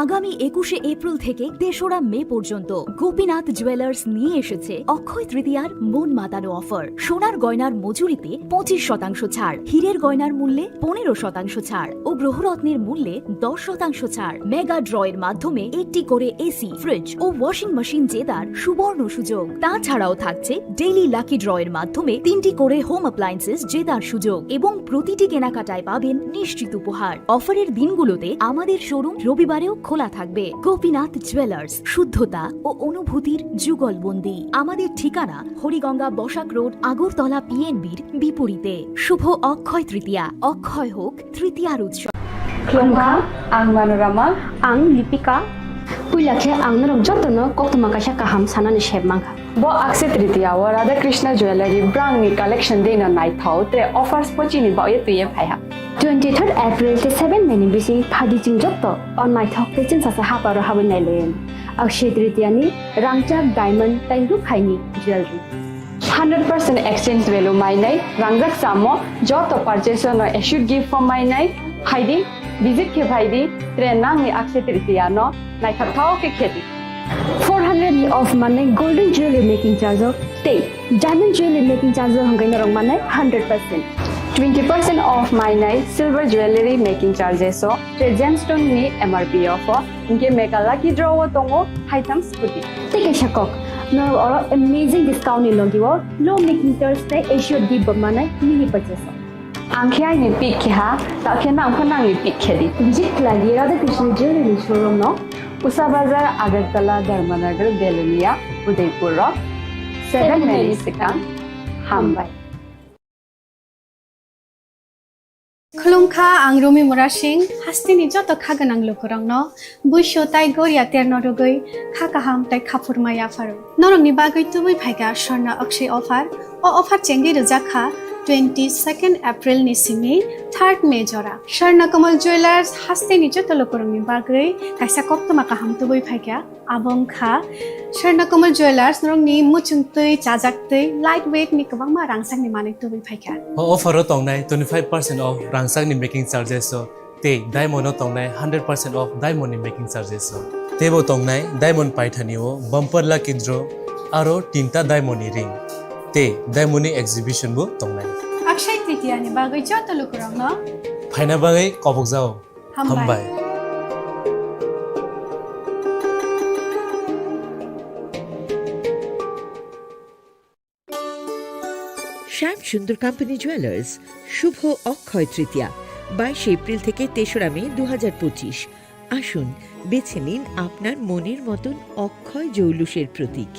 আগামী একুশে এপ্রিল থেকে তেসরা মে পর্যন্ত গোপীনাথ জুয়েলার্স নিয়ে এসেছে অক্ষয় তৃতীয়ার মন মাতানো অফার। সোনার গয়নার মজুরিতে পঁচিশ শতাংশ ছাড়, হীরের গয়নার মূল্যে পনেরো শতাংশ ছাড় ও গ্রহরত্নের মূল্যে দশ শতাংশ ছাড়। মেগা ড্রয়ের মাধ্যমে একটি করে এসি, ফ্রিজ ও ওয়াশিং মেশিন জেতার সুবর্ণ সুযোগ। তাছাড়াও থাকছে ডেইলি লাকি ড্রয়ের মাধ্যমে তিনটি করে হোম অ্যাপ্লায়েন্সেস জেতার সুযোগ এবং প্রতিটি কেনাকাটায় পাবেন নিশ্চিত উপহার। অফারের দিনগুলোতে আমাদের শোরুম রবিবারেও খোলা থাকবে। গোপীনাথ জুয়েলার্স, শুদ্ধতা ও অনুভূতির যুগলবন্দি। আমাদের ঠিকানা হরিগঙ্গা বসাক রোড, আগরতলা পিএনবির বিপরীতে। শুভ অক্ষয় তৃতীয়া, অক্ষয় হোক তৃতীয়ার উৎসব। Khulumkha, ang Manorama. Ang Lipika. Puila khe ang norok jotono koktwma kaisa kaham sanani sep mankha. Bo Akshaya Tritiya o Radha Krishna Jewellery brangni collection deino naithok, tre offers bo chini bagwi twiwi phaiha. Twenty-third April tei seven May ni bising phadi chwng joto o naithok tei chwngsacha haparo habwi nailaio. Akshaya Tritiya ni rangchak, diamond tei rukhaini jewellery. Hundred percent exchange value mainai, rangjak chamo, joto purchase no assured gift bo mainai, phaidi, visit khe phaidi, tre nangni Akshaya Tritiya no naithok thok khe khedi. Four hundred ni off manai golden jewelry making charge o tei diamond jewelry making charge o hwnkhai norok manai hundred percent. Twenty percent off mainai silver jewelry making charges o, tre gemstone ni M R P off o, hinkhe mega lucky draw o tongo haitham scooty. Tei kaisa kok, norok oro amazing discount ni logi o low making charge tei assured gift bo manai mini purchase o. Ang khe aini pick khe ha, ta khe nang pho nangni pick khe di. Visit khlai di Radha Krishna Jewelry showroom no, Usa Bazar, Agartala, Dharmanagar, Belonia, Udaipur o seven May ni swkang. Hambai. Khulumkha, ang Rumi Murasing, hasteni joto kha gwnang lukurokno buisu tai goria terno rwgwi kha kaham tai khaphurma yapharo. Norokni bagwi tubui phaikha Swarna Akshaya offer, O offer chengwi rwjak kha twenty second April ni simi third May jora. Swarna Kamal Jewellers hasteni joto lukurokni bagwi kaisa koktwma kaham tubui phaikha. Abo wngkha Swarna Kamal Jewellers norokni muchungtwi, chajaktwi, light weight ni kwbangma rangchakni manwi tubui phaikha. O offer o tongnai twenty five percent off rangchakni making charges o tei diamond o tongnai hundred percent off diamond ni making charges o. Teibo tongnai diamond paithani o bumper lucky draw aro tinta diamond ni ring tei diamond ni exhibition bo tongnai. Akshay Tritiya ni bagwi joto lukurokno phaina bagwi kobokjao. Hambai. Hambai. শ্যাম Sundar company jewellers, শুভ অক্ষয় তৃতীয়া, বাইশে এপ্রিল থেকে তেসরা মে দু হাজার পঁচিশ। আসুন, বেছে নিন আপনার মনের মতন অক্ষয় জৌলুসের প্রতীক।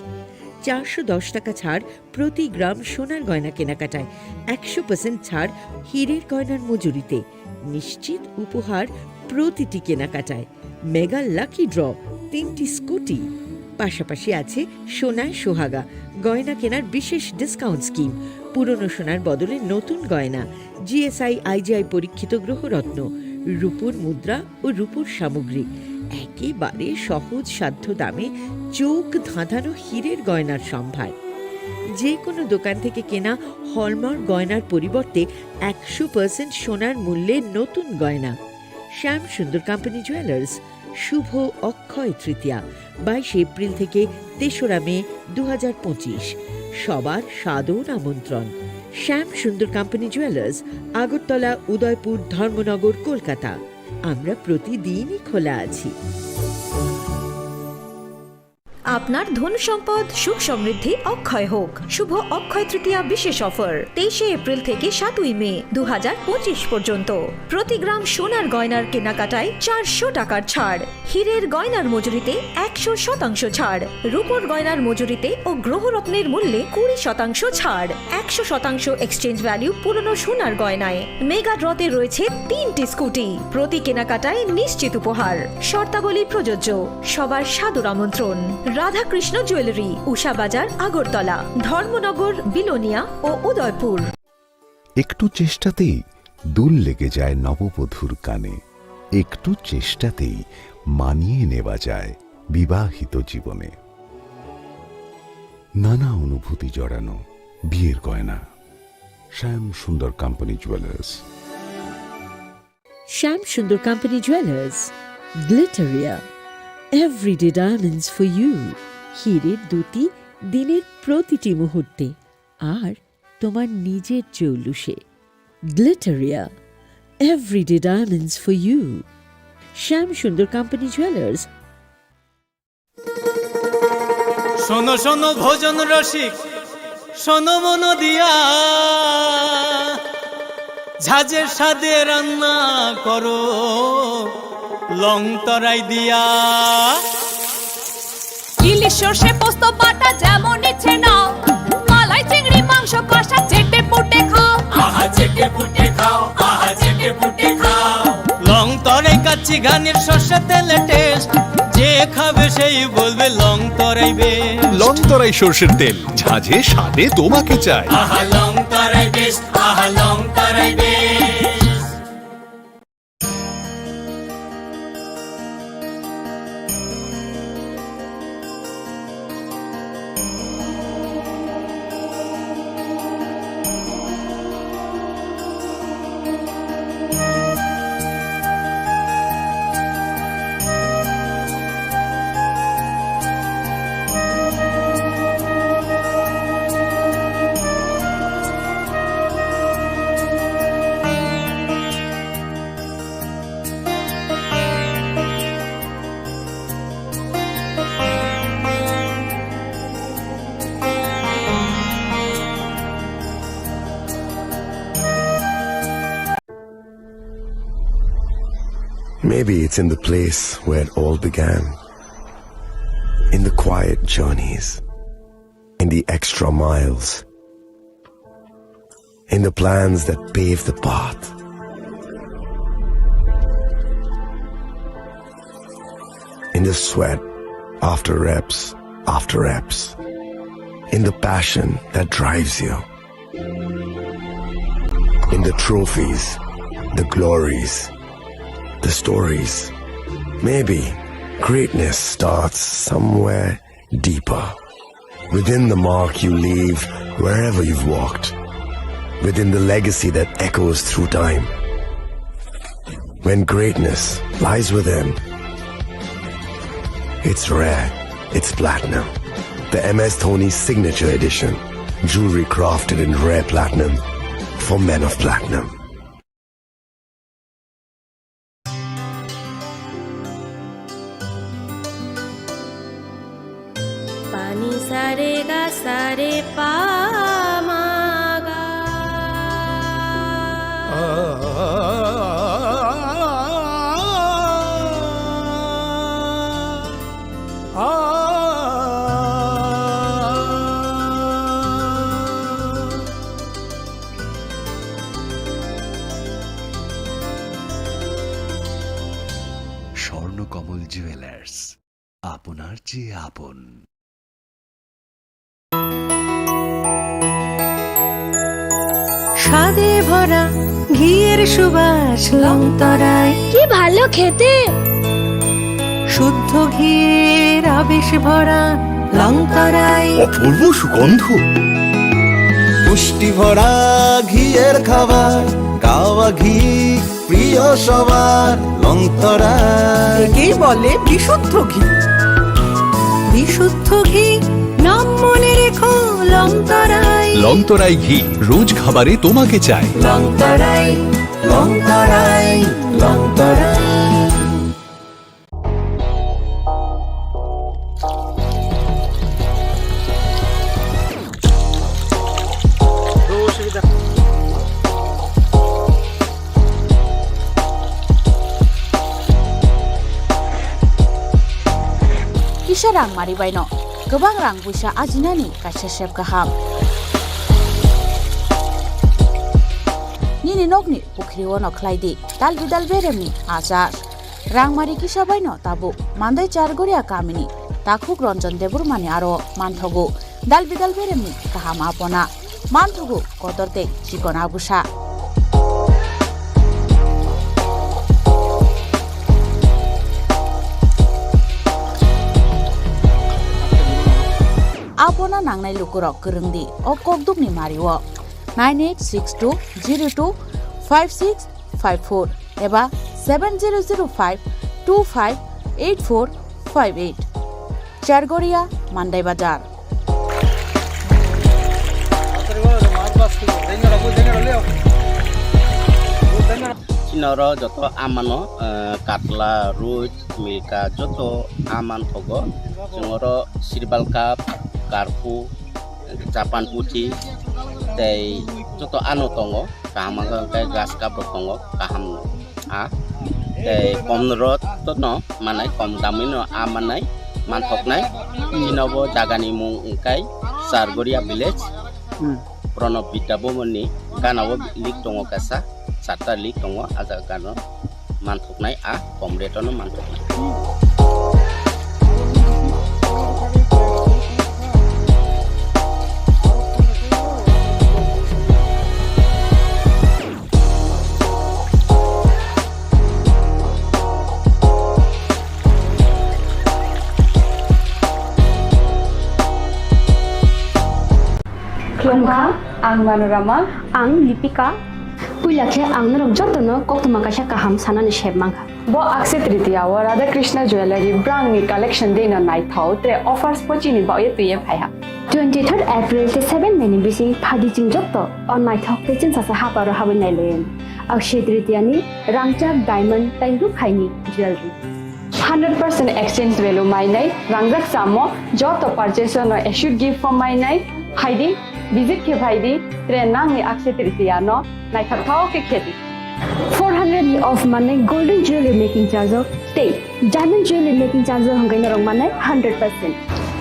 চারশো দশ টাকা ছাড় প্রতি গ্রাম সোনার গয়না কেনাকাটায়, একশো পার্সেন্ট ছাড় হীরের গয়নার মজুরিতে, নিশ্চিত উপহার প্রতিটি কেনাকাটায়। মেগা লাকি ড্র, তিনটি স্কুটি। পাশাপাশি আছে সোনায় সোহাগা, গয়না কেনার বিশেষ ডিসকাউন্ট স্কিম, পুরনো সোনার বদলে নতুন গয়না, জিএসআই আইজিআই পরীক্ষিত গ্রহরত্ন, রূপোর মুদ্রা ও রূপোর সামগ্রী। একেবারে সহজ সাধ্য দামে চোখ ধাঁধানো হীরের গয়নার সম্ভার। যে কোনো দোকান থেকে কেনা হলমার্ক গয়নার পরিবর্তে একশো পার্সেন্ট সোনার মূল্যে নতুন গয়না। শ্যাম সুন্দর কোম্পানি জুয়েলার্স, শুভ অক্ষয় তৃতীয়া, বাইশে এপ্রিল থেকে তেসরা মে দু হাজার পঁচিশ। সবার সাদর আমন্ত্রণ। শ্যাম সুন্দর কোম্পানি জুয়েলার্স, আগরতলা, উদয়পুর, ধর্মনগর, কলকাতা। আমরা প্রতিদিনই খোলা আছি। আপনার ধন সম্পদ, সুখ সমৃদ্ধি অক্ষয় হোক। শুভ অক্ষয় তৃতীয়া বিশেষ অফার, তেইশে এপ্রিল থেকে সাতই মে দু হাজার পঁচিশ পর্যন্ত। প্রতি গ্রাম সোনার গয়নার কেনাকাটায় চারশো টাকার ছাড়, হীরের গয়নার মজুরিতে একশো শতাংশ ছাড়, রূপোর গয়নার মজুরিতে ও গ্রহরত্নের মূল্যে কুড়ি শতাংশ ছাড়, একশো শতাংশ এক্সচেঞ্জ ভ্যালু পুরনো সোনার গয়নায়। মেগা ড্রতে রয়েছে তিনটি স্কুটি, প্রতি কেনাকাটায় নিশ্চিত উপহার। শর্তাবলী প্রযোজ্য। সবার সাদর আমন্ত্রণ। রাধাকৃষ্ণ জুয়েলারি, উষা বাজার, আগরতলা, ধর্মনগর, বিলোনিয়া ও উদয়পুর। একটু চেষ্টাতেই দুল লেগে যায় নববধূর কানে, একটু চেষ্টাতেই মানিয়ে নেওয়া যায় বিবাহিত জীবনে। নানা অনুভূতি জড়ানো বিয়ের গয়না। শ্যাম Sundar company jewellers. Shyam Sundar company jewellers, Glitteria, everyday diamonds for you. হীরের দ্যুতি দিনের প্রতিটি মুহূর্তে, আর তোমার নিজের জৌলুসে। Glitteria, everyday diamonds for you. Shyam Sundar company jewellers. শোনো শোনো ভোজন রসিক, শোনো মন দিয়া, ঝাঁঝের স্বাদে রান্না করো লং তরাই দিয়া। ইলিশ সর্ষে পোস্ত বাটা যেমন ইচ্ছে নাও, মালাই চিংড়ি মাংস কষা চেটে পুটে খাও। আহা চেটে পুটে খাও, আহা চেটে পুটে খাও। লং তরাই কাচ্চি ঘানির সর্ষে তেলে টেস্ট, যে খাবে সেই বলবে লং তরাই বেস্ট। লং তরাই সর্ষের তেল, ঝাঁঝে স্বাদে তোমাকে চাই। আহা লং তরাই বেস্ট, আহা লং তরাই best. Maybe it's in the place where it all began. In the quiet journeys, in the extra miles, in the plans that pave the path, in the sweat after reps after reps, in the passion that drives you. In the trophies, the glories, the stories. Maybe greatness starts somewhere deeper. Within the mark you leave wherever you've walked. Within the legacy that echoes through time. When greatness lies within, it's rare, it's platinum. The M S Dhoni Signature Edition. Jewelry crafted in rare platinum for men of platinum. Pani sare ga sare pa ma ga. Swarnakamal jewellers, আপনার চেয়ে আপন। স্বাদে ভরা ঘিয়ের সুবাস লংতরাই। কি ভালো খেতে। শুদ্ধ ঘিয়ের আবেশ ভরা লংতরাই। অপূর্ব সুগন্ধ। পুষ্টি ভরা ঘিয়ের খাবার, কাওয়া ঘি প্রিয় সবার, লংতরাই। একেই বলে বিশুদ্ধ ঘি। বিশুদ্ধ ঘি, নাম মনে রেখো লংতরাই। লংতরাই ঘি, রোজ খাবারে তোমাকে চাই। লংতরাই, লংতরাই, লংতরাই। Kisa rang mari baino kwbang rang puisa ajinani kaisa sep kaham. Nini nokni pukhri ono khlai di dal bidal beremni achar. Rangmari kisa baino tabuk Mandai Chargoria kamini takhuk Ranjan Debbarmani aro manthogo dal bidal beremni kaham apona, manthogo kotor tei chikon abusa. Apona nangnai lukurok kwrwng di o kokdukni mario nine eight six two zero two five six five four eba seven zero zero five two five eight four five eight. Chargoria, Mandai Bazar. Chini oro joto amano, eh, katla, ruit, milka, joto aman thogo. Chwng oro sirbal cup, karpu, Japan puthi, tei joto ano tongo. Kaham wngkha hwnkhe grass cup rok tongo, kaham no. A tei kom rot no manai, kom damwi no a manai, manthoknai. Chini bo jaga ni mung wngkha Chargoria village. Hmm. Pranab Vidya Bhavan ni gana o link tongo kaisa, charta link tongo, a jaga no. Manthoknai a kom rate no manthoknai. Khulumkha, ang Manorama. Ang Lipika. Puila khe ang norok jotono koktwma kaisa kaham sanani sep mankha. Bo Akshaya Tritiya o Radha Krishna Jewellery brangni collection dino naithok tre offers pochini baoye twiye phaiha. Twenty third April tei seven May ni bising phadi chwng joto o naithok tei chwngsasa haparo habwi nailayan. Akshaya Tritiya ni rangchak diamond tei rukhaini jewellery. Hundred percent exchange value mainai, rangjak chamo, joto purchase no assured gift form mainai, phaidi, visit khe phaidi, tre nangni Akshaya Tritiya no naithok thao khe khedi. Four hundred ni off manai golden jewelry making charge o tei diamond jewelry making charge o hwnkhai norok manai hundred percent.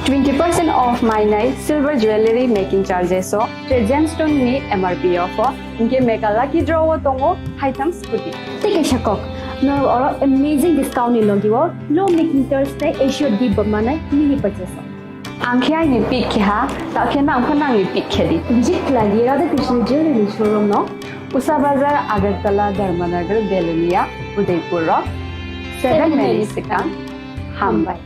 Twenty percent off mainai silver jewelry making charges o tre gemstone ni M R P off o. Hinkhe mega lucky draw o tongo haitham scooty. Tei kaisa kok, norok oro amazing discount ni logi o low making charge tei assured gift bo manai mini purchase o. Ang khe aini pick khe ha, ta khe nang pho nangni pick khe di. Visit khlai di Radha Krishna Jewelry ni showroom no. Usabazar, Agartala, Dharmanagar, Belonia, Udaipur rok seven minutes swkang. Hambai.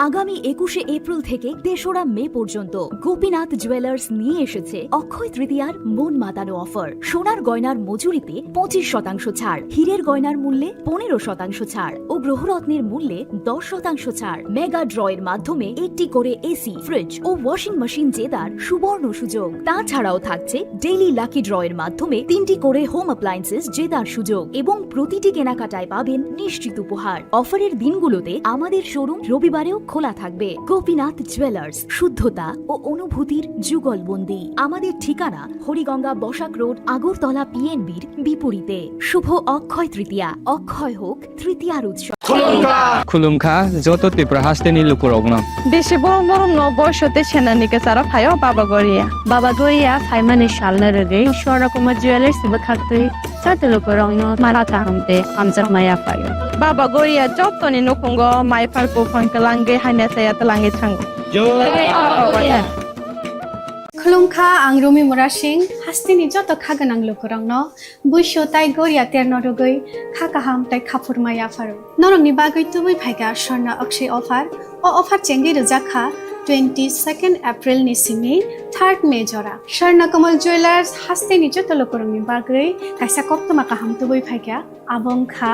আগামী একুশে এপ্রিল থেকে তেসরা মে পর্যন্ত গোপীনাথ জুয়েলার্স নিয়ে এসেছে অক্ষয় তৃতীয়ার মন মাতানো অফার। সোনার গয়নার মজুরিতে পঁচিশ শতাংশ ছাড়, হীরের গয়নার মূল্যে পনেরো শতাংশ ছাড় ও গ্রহরত্নের মূল্যে দশ শতাংশ ছাড়। মেগা ড্রয়ের মাধ্যমে একটি করে এসি, ফ্রিজ ও ওয়াশিং মেশিন জেতার সুবর্ণ সুযোগ। তাছাড়াও থাকছে ডেইলি লাকি ড্রয়ের মাধ্যমে তিনটি করে হোম অ্যাপ্লায়েন্সেস জেতার সুযোগ এবং প্রতিটি কেনাকাটায় পাবেন নিশ্চিত উপহার। অফারের দিনগুলোতে আমাদের শোরুম রবিবারেও খোলা থাকবে। গোপীনাথ জুয়েলার্স, শুদ্ধতা ও অনুভূতির যুগলবন্দি। আমাদের ঠিকানা হরিগঙ্গা বসাক রোড, আগরতলা পিএনবির বিপরীতে। শুভ অক্ষয় তৃতীয়া, অক্ষয় হোক তৃতীয়ার উৎসব। Khulumkha joto Tripura hasteni lukurokno. Bisi borom borom no boiso tei senani kwcharo phaio Baba Goria. Baba Goria phaimani salno rwgwi Swarna Kumar Jewellers bwkhaktwi joto lukurokno mala kaham tei hamjakma yaphaio. Baba Goria jotoni nukhungo mai phar buphang kwlangwi hamya chaya twlangwi thango. Khulumkha, ang Rumi Murasing, hasteni joto kha gwnang lukurokno Buisu tai Goria terno rwgwi kha kaham tai khaphurma yapharo. Norokni bagwi tubui phaikha Swarna Akshay offer. O offer chengwi rwjak kha twenty second April ni simi third May jora. Swarna Kamal Jewellers hasteni joto lukurokni bagwi kaisa koktwma kaham tubui phaikha. Abo wngkha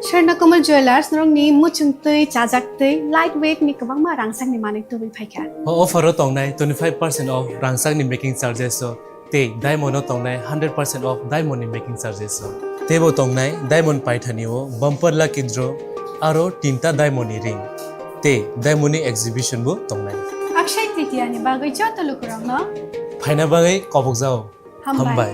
Swarna Kamal Jewellers norokni muchung twi, chajak twi, light weight ni kwbangma rangchakni manwi tubui phaikha. O offer o tongnai twenty five percent off rangchakni making charges o. Tei diamond o tongnai hundred percent off diamond ni making charges o. Teibo tongnai diamond paithani o bumper lucky draw aro tinta diamond ni ring. Tei diamond ni exhibition bo tongnai. Akshay Tritiya ni bagwi joto lukurokno phaina bagwi kobokjao. Hambai. Hambai.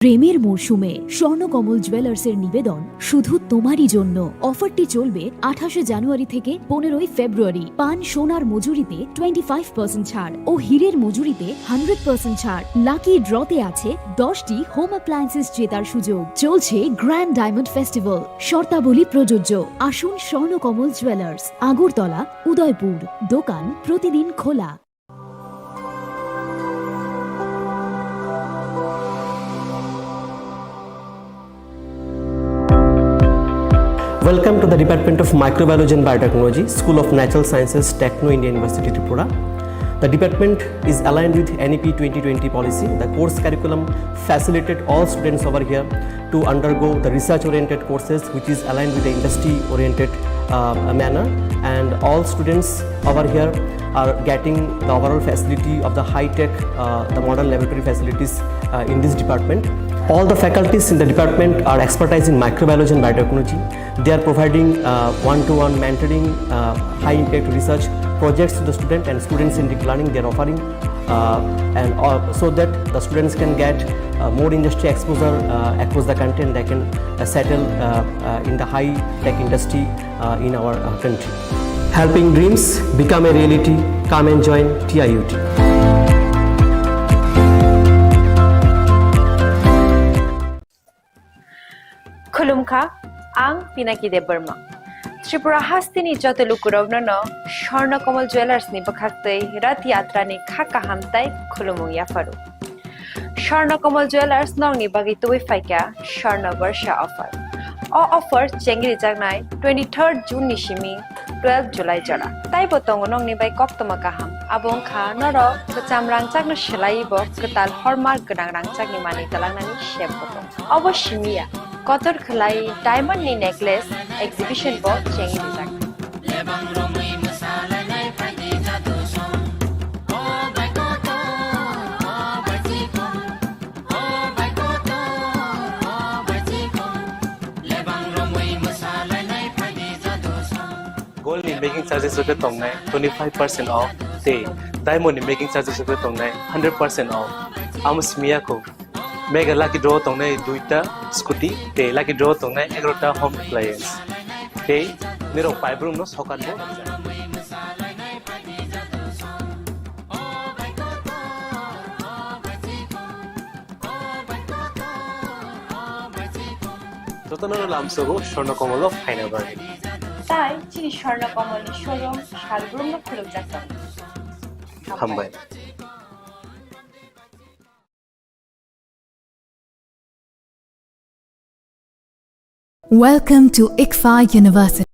প্রেমের মরশুমে স্বর্ণকমল জুয়েলার্সের নিবেদন শুধু তোমারই জন্য। অফারটি চলবে আঠাশে জানুয়ারি থেকে পনেরোই ফেব্রুয়ারি। পান সোনার মজুরিতে টোয়েন্টি ফাইভ পার্সেন্ট ছাড় ও হীরের মজুরিতে হান্ড্রেড পার্সেন্ট ছাড়। লাকি ড্রতে আছে দশটি হোম অ্যাপ্লায়েন্সেস জেতার সুযোগ। চলছে গ্র্যান্ড ডায়মন্ড ফেস্টিভ্যাল, শর্তাবলী প্রযোজ্য। আসুন স্বর্ণকমল জুয়েলার্স, আগরতলা, উদয়পুর। দোকান প্রতিদিন খোলা। Welcome to the Department of Microbiology and Biotechnology, School of Natural Sciences, Techno India University, Tripura. The department is aligned with N E P twenty twenty policy. The course curriculum facilitate all students over here to undergo the research-oriented courses, which is aligned with the industry-oriented, uh, manner. And all students over here are getting the overall facility of the high-tech, uh, the modern laboratory facilities, uh, in this department. All the faculties in the department are expertise in microbiology and biotechnology. They are providing, uh, one-to-one mentoring, uh, high-impact research projects to the student and students-centric learning they are offering, uh, and, uh, so that the students can get, uh, more industry exposure, uh, across the country, and they can, uh, settle, uh, uh, in the high-tech industry, uh, in our, uh, country. Helping dreams become a reality. Come and join T I U T. Khulumkha, ang Pinaki Debbarma. Tripura hasteni joto lukurokno no Swarna Kamal Jewellers ni bwkhaktwi Rath Yatra ni kha kaham tai khulumung yapharo. Swarna Kamal Jewellers nokni bagwi tubui phaikha Swarna Barsha offer. O offer chengrijaknai twenty third June ni simi twelve July jora. Taibo tongo nokni bai koktwma kaham. Abo wngkha norok kwcham rangchakno swlaiwi bo kwtal hallmark gwnang rangchakni manwi twlangnani sep bo tongo. Obo simi ya, kotor khwlai diamond ni necklace exhibition bo chengwi rijak. Gold ni making charges rok khe tongnai twenty five percent off, tei diamond ni making charges rok khe tongnai hundred percent off. Amo simi ya kho. Mega lucky draw tongnai duita scooty, tei lucky draw tongnai egarota home appliance. Tei nirok paibrum no sokat bo. Jotono lamsogo Swarna Kamal o phaina bagwi. Hai, chini Swarna Kamalni showroom salbrumno khulumjak tongo. Hambai. Welcome to ICFAI University.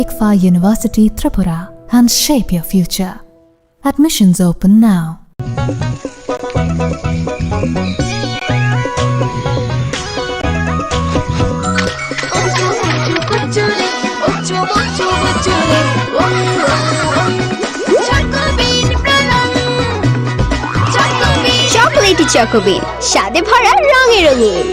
ICFAI University Tripura and shape your future. Admissions open now. Chocolatey Choco Bean, স্বাদে ভরা রঙে রঙিন।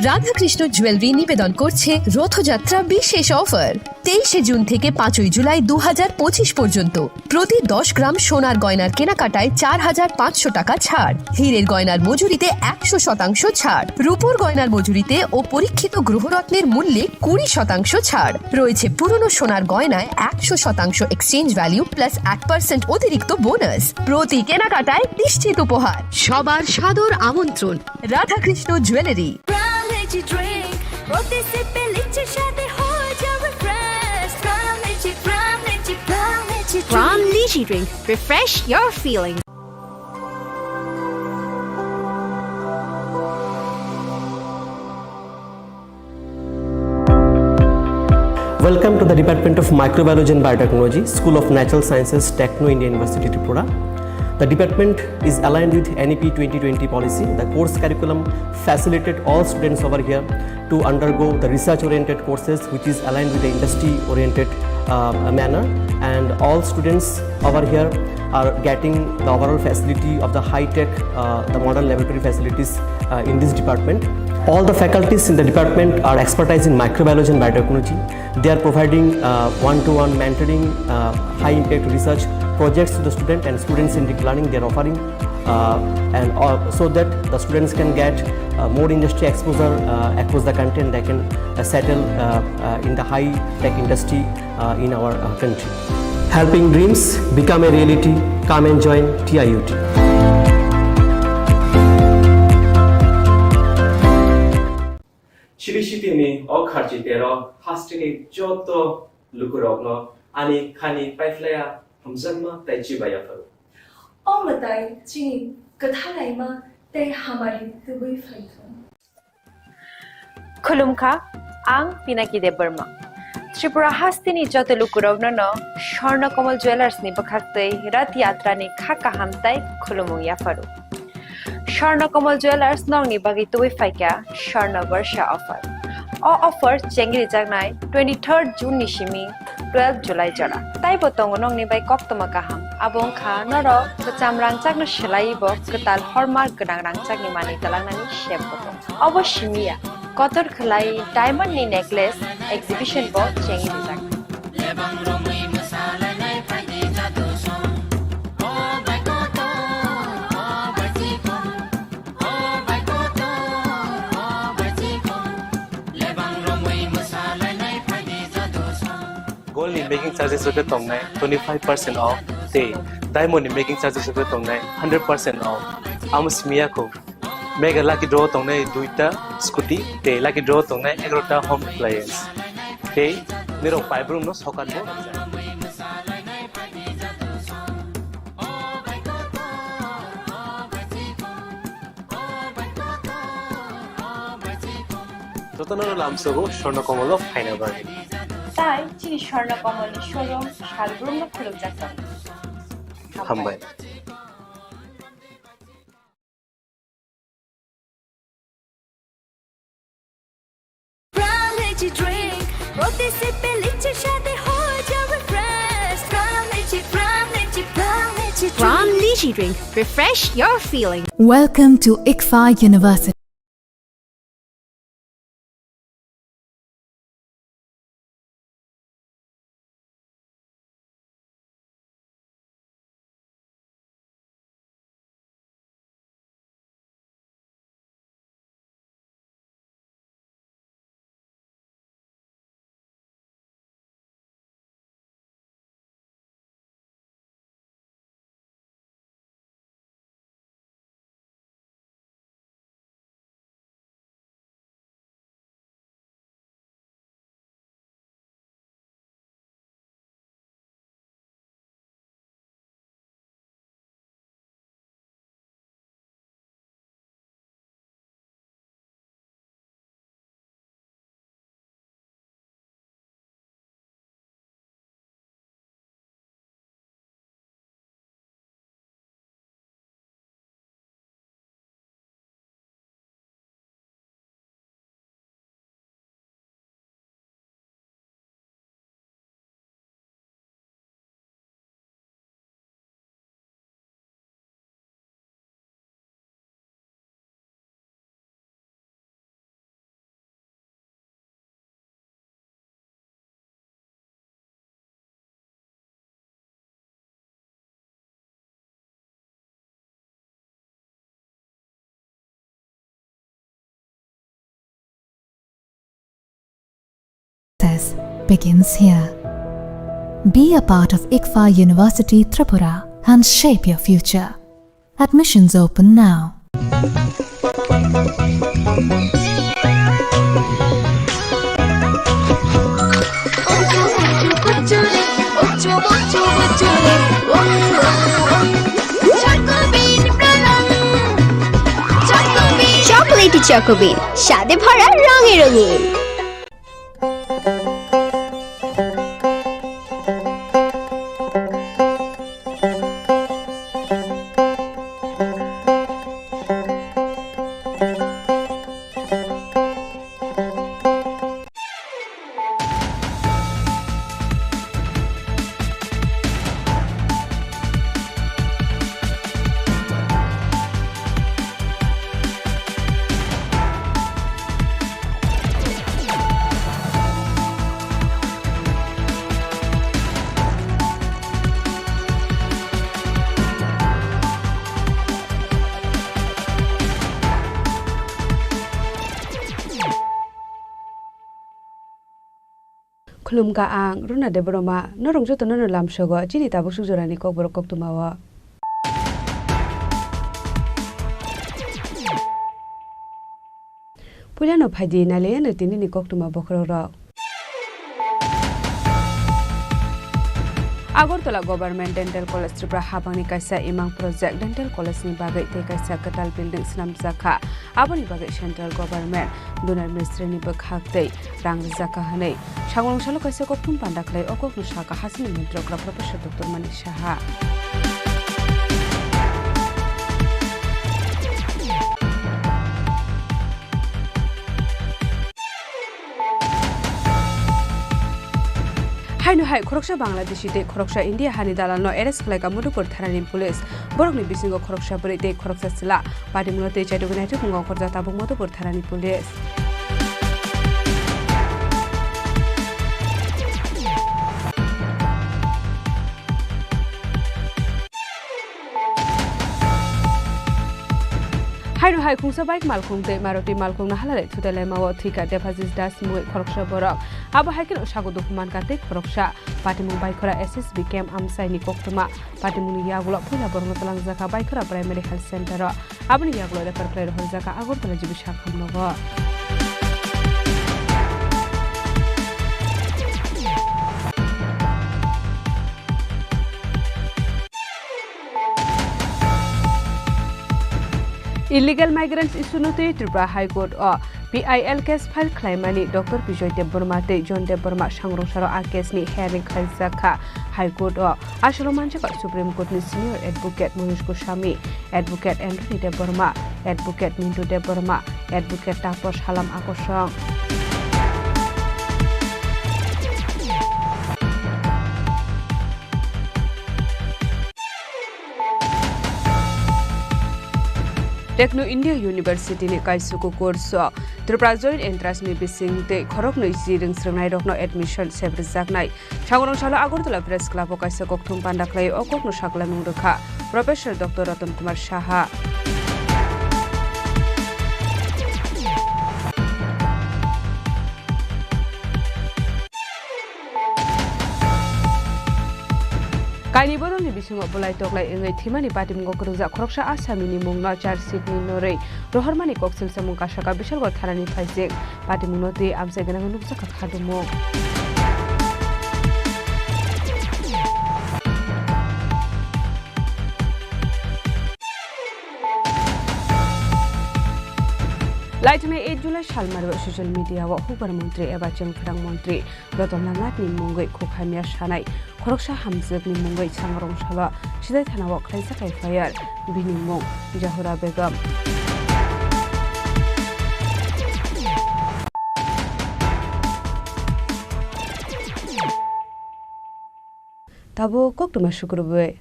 Radhakrishna jewellery নিবেদন করছে রথযাত্রা বিশেষ অফার। তেইশে জুন থেকে পাঁচই জুলাই দু হাজার পঁচিশ পর্যন্ত প্রতি দশ গ্রাম সোনার গয়নার কেনাকাটায় চার হাজার পাঁচশো টাকা ছাড়, হীরের গয়নার মজুরিতে একশো শতাংশ ছাড়, রূপোর গয়নার মজুরিতে ও পরীক্ষিত গ্রহরত্নের মূল্যে কুড়ি শতাংশ ছাড় রয়েছে। পুরনো সোনার গয়নায় একশো শতাংশ এক্সচেঞ্জ ভ্যালু প্লাস এক পার্সেন্ট অতিরিক্ত বোনাস। প্রতি কেনাকাটায় নিশ্চিত উপহার। সবার সাদর আমন্ত্রণ Radhakrishna jewellery. Prime Energy Drink, প্রতি সিপে লিচির স্বাদে হয়ে যাবে fresh. Prime Energy, Prime Energy, Prime Energy Drink। Prime Energy Drink, refresh your feeling. Welcome to the Department of Microbiology and Biotechnology, School of Natural Sciences, Techno India University, Tripura. The department is aligned with N E P twenty twenty policy. The course curriculum facilitated all students over here to undergo the research-oriented courses, which is aligned with the industry-oriented, uh, manner. And all students over here are getting the overall facility of the high-tech, uh, the modern laboratory facilities, uh, in this department. All the faculties in the department are expertise in microbiology and biotechnology. They are providing, uh, one-to-one mentoring, uh, high-impact research projects to the student and student-centric learning they are offering, uh, and, uh, so that the students can get, uh, more industry exposure, uh, across the country, and they can, uh, settle, uh, uh, in the high-tech industry, uh, in our, uh, country. Helping dreams become a reality. Come and join T I U T. Chiri sitini o kharchi tero hasteni joto lukurokno ani khani paiphlaiya hamjakma tei chibaiya phuru. O mwtai chini kwthalaima tei hamari tubui phaithung. Khulumkha, ang Pinaki Debbarma. Tripura hasteni joto lukurokno no Swarna Kamal Jewellers ni bwkhaktwi Rath Yatra ni kha kaham tei khulumung yapharu. Swarna Kamal Jewellers nokni bagwi tubui phaikha Swarna Barsha offer. O offer chengrijaknai twenty-third June ni simi twelve July jora. Taibo tongo nokni bai koktwma kaham. Abo wngkha norok kwcham rangchakno swlaiwi bo kwtal hormark gwnang rangchakni manwi twlangnani sep bo tongo. Obo simi ya, kotor khwlai diamond ni necklace exhibition bo chengrijaknai. Gold ni making charges rok khe tongnai twenty five percent off, tei diamond ni making charges rok khe tongnai hundred percent off. Amo simi ya kho, mega lucky draw tongnai duita scooty, tei lucky draw tongnai egaroh ta home appliance. Tei nirok paibrum no sokat bo. Jotono lamsogo Swarna Komolo phaina bagwi. Tai chini Swarna Komolni showroom salbrumno khulumjak tongo. Hambai. Pram Lychee Drink, প্রতি সিপে লিচুর স্বাদে হয়ে যাবে fresh। Pram Lychee, Pram Lychee, Pram Lychee Drink। Pram Lychee Drink, refresh your feeling। Welcome to ICFAI University। Success begins here. Be a part of ICFAI University Tripura and shape your future. Admissions open now. Chocolatey Choco Bean, স্বাদে ভরা, রঙে রঙিন। Khulumkha ang Runa Debbarma, norok jotono no lamsogo chini tabuk suk jorani kokborok koktwmao. Puilano phaidi nailaiano tinini koktwma bokhorokrok. Agartala Government Dental College Tripura habangni kaisa imang project dental college ni bagwi tei kaisa kwtal building swnamjakha. Aboni bagwi central government Dunar Mistri ni bwkhak tei rang rwjakha hwnwi Sangrong salo kaisa kokthum panda khlai o kokno sakha hasini montrok Professor Doctor Manik Saha. Haino hai khoroksa Bangladeshi tei khoroksa India hani dalalno arrest khlaikha Madhupur thanani police. Borokni bisingo khoroksa bwrwi tei khoroksa chwla. Patimungno tei chaitugwi naitugmung ongkhorjak tabuk Madhupur thanani police. Hai khungsa bike malkhung tei Maruti malkhung nahalalai thutai laimao thwikha Debhajis Das mungwi khoroksa borok. Abo hai kheno sago dukhu mankha tei khoroksa. Patimung Baikhora S S B camp amchaini koktwma. Patimungni yagulo puila borokno twlangjakha Baikhora Primary Health Center o. Aboni yagulo refer khlai rohorjakha Agartala G B sakhamnogo. Illegal migrants issue no twi Tripura High Court o P I L case file khlaimani Doctor Bijoy Debbarma tei John Debbarma sangrungsaro a case ni hearing khlaijak kha High Court o. Asolo manjak Supreme Court ni Senior Advocate Mohnish Goswami, Advocate Anthony Debbarma, Advocate Mintu Debbarma, Advocate Taposh Halam Akosong. Techno India University ni kaisuku course o Tripura Joint Entrance ni bising tei khoroknwi ji rwngsrwngnairokno admission sebrijaknai. Sangrong salo Agartala Press Club o kaisa kokthum panda khlai o kokno saklamung rwkha Professor Doctor Ratan Kumar Saha. Kaini bodolni bisingo bulai toklai wngwi thwimani patimungo kwrwngjak khoroksa asamini mungno charge sheet ni norwi rohormani koksil samung kasaka Bishalgarh thanani phaijak. Patimungno twi amchai gwnangwi nukjakha khadumung. Laithani eight July salmari o social media o hukbar montri eba chengphrang montri Ratan Lal Nath ni mungwi khuk hamya sanai khoroksa hamjwk ni mungwi Sangrong salo Sidai thana o khlaijak F I R, bini mung Jahura Begum. Tabuk koktwma sukrubwi.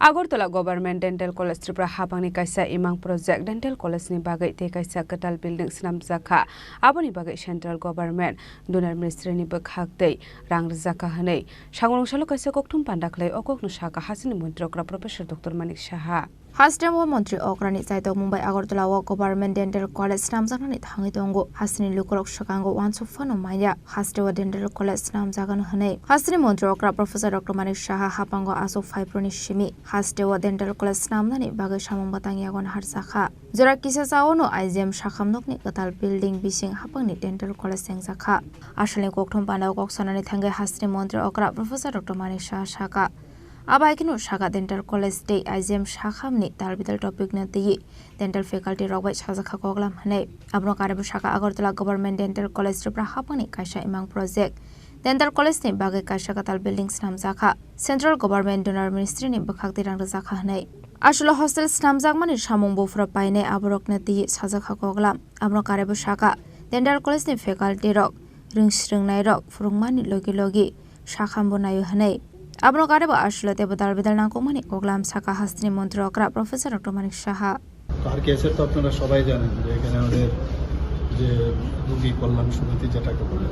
Agartala Government Dental College Tripura hapangni kaisa imang project dental college ni bagwi tei kaisa kwtal building swnamjak kha. Aboni bagwi Central Government Donor Ministry ni bwkhak tei rang rwjak kha hwnwi Sangrong salo kaisa kokthum panda khlai o kokno sakha hasteni montri okra Professor Doctor Manik Saha. Hasteo montri okrani chaitok mungbai Agartala o Government Dental College swnamjaknani thangwi tongo. Hasteni lukurok swkango uansuk phano manya. Hasteo dental college swnamjagano hwnwi hasteni montri okra Professor Doctor Manik Saha hapango aswk phaiphru ni simi hasteo dental college swnamnani bagwi samung bwtang yago naharjakha. Jora kisa chaono I G M sakhamnokni kwtal building bising hapangni dental college chengjakha. Asalni kokthum pandao kok sanani thangwi hasteni montri okra Professor Doctor Manik Saha saka. Abo hai kheno saka dental college tei I G M sakhamni tal bidal topic no twiwi dental faculty rok bai sajak kha koklam hwnwi. Abono karwi saka Agartala Government Dental College Tripura hapangni kaisa imang project. Dental college ni bagwi kaisa kwtal building swnamjak kha. Central Government Donor Ministry ni bwkhak twi rang rwjak kha hwnwi. Aswlo hostel swnamjakmani samung buphuru painai aborokno twiwi sajak kha koklam. Abono karwi saka dental college ni faculty rok rwngsrwngnairok phwrwngmani logi logi sakhambo naio hwnwi. Abono karwi bo aswlo teibo dal bidal nangkukmani koklam saka hasteni montri okra Professor Doctor Manik Saha. আর কেসের তো আপনারা সবাই জানেন যে এখানে আমাদের যে রোগী কল্যাণ সমিতি যেটাকে বলে,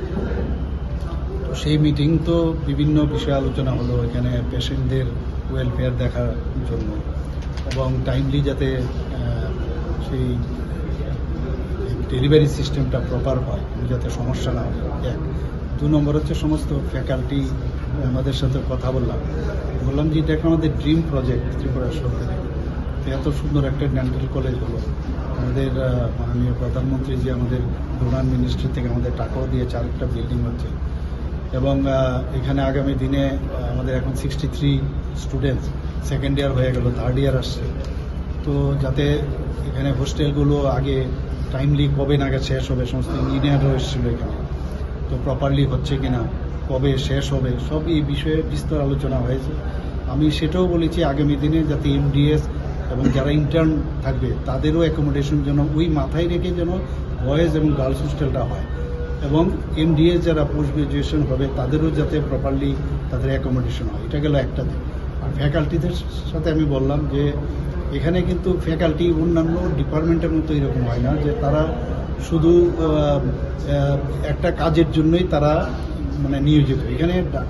তো সেই মিটিং তো বিভিন্ন বিষয়ে আলোচনা হলো, এখানে পেশেন্টদের ওয়েলফেয়ার দেখার জন্য এবং টাইমলি যাতে, আহ, সেই ডেলিভারি সিস্টেমটা প্রপার হয়, যাতে সমস্যা না হয়, এক। দু নম্বর হচ্ছে সমস্ত ফ্যাকাল্টি আমাদের সাথে কথা বললাম, বললাম যে এটা একটা আমাদের ড্রিম প্রজেক্ট ত্রিপুরা সরকারের, তো এত সুন্দর একটা ডেন্টাল কলেজ হলো, আমাদের, আহ, মাননীয় প্রধানমন্ত্রী যে আমাদের ডোনার মিনিস্ট্রি থেকে আমাদের টাকাও দিয়েছে, আরেকটা বিল্ডিং হচ্ছে, এবং, আহ, এখানে আগামী দিনে, আহ, আমাদের এখন sixty three students second year হয়ে গেল, থার্ড ইয়ার আসছে। তো যাতে এখানে হোস্টেলগুলো আগে টাইমলি কবে নাগাদ শেষ হবে, সমস্ত ইঞ্জিনিয়াররাও এসেছিল এখানে, তো প্রপারলি হচ্ছে কিনা, কবে শেষ হবে, সব এই বিষয়ে বিস্তর আলোচনা হয়েছে। আমি সেটাও বলেছি আগামী দিনে যাতে এমডিএস এবং যারা ইন্টার্ন থাকবে তাদেরও অ্যাকোমোডেশন যেন ওই মাথায় রেখে যেন বয়েজ এবং গার্লস হোস্টেলটা হয়, এবং এমডিএস যারা পোস্ট গ্রাজুয়েশন হবে তাদেরও যাতে প্রপারলি তাদের অ্যাকোমোডেশন হয়। এটা গেল একটা দিক। আর ফ্যাকাল্টিদের সাথে আমি বললাম যে এখানে কিন্তু ফ্যাকাল্টি অন্যান্য ডিপার্টমেন্টের মতো এরকম হয় না যে তারা শুধু, আহ, আহ, একটা কাজের জন্যই তারা মানে নিয়োজিত। এখানে ডা-,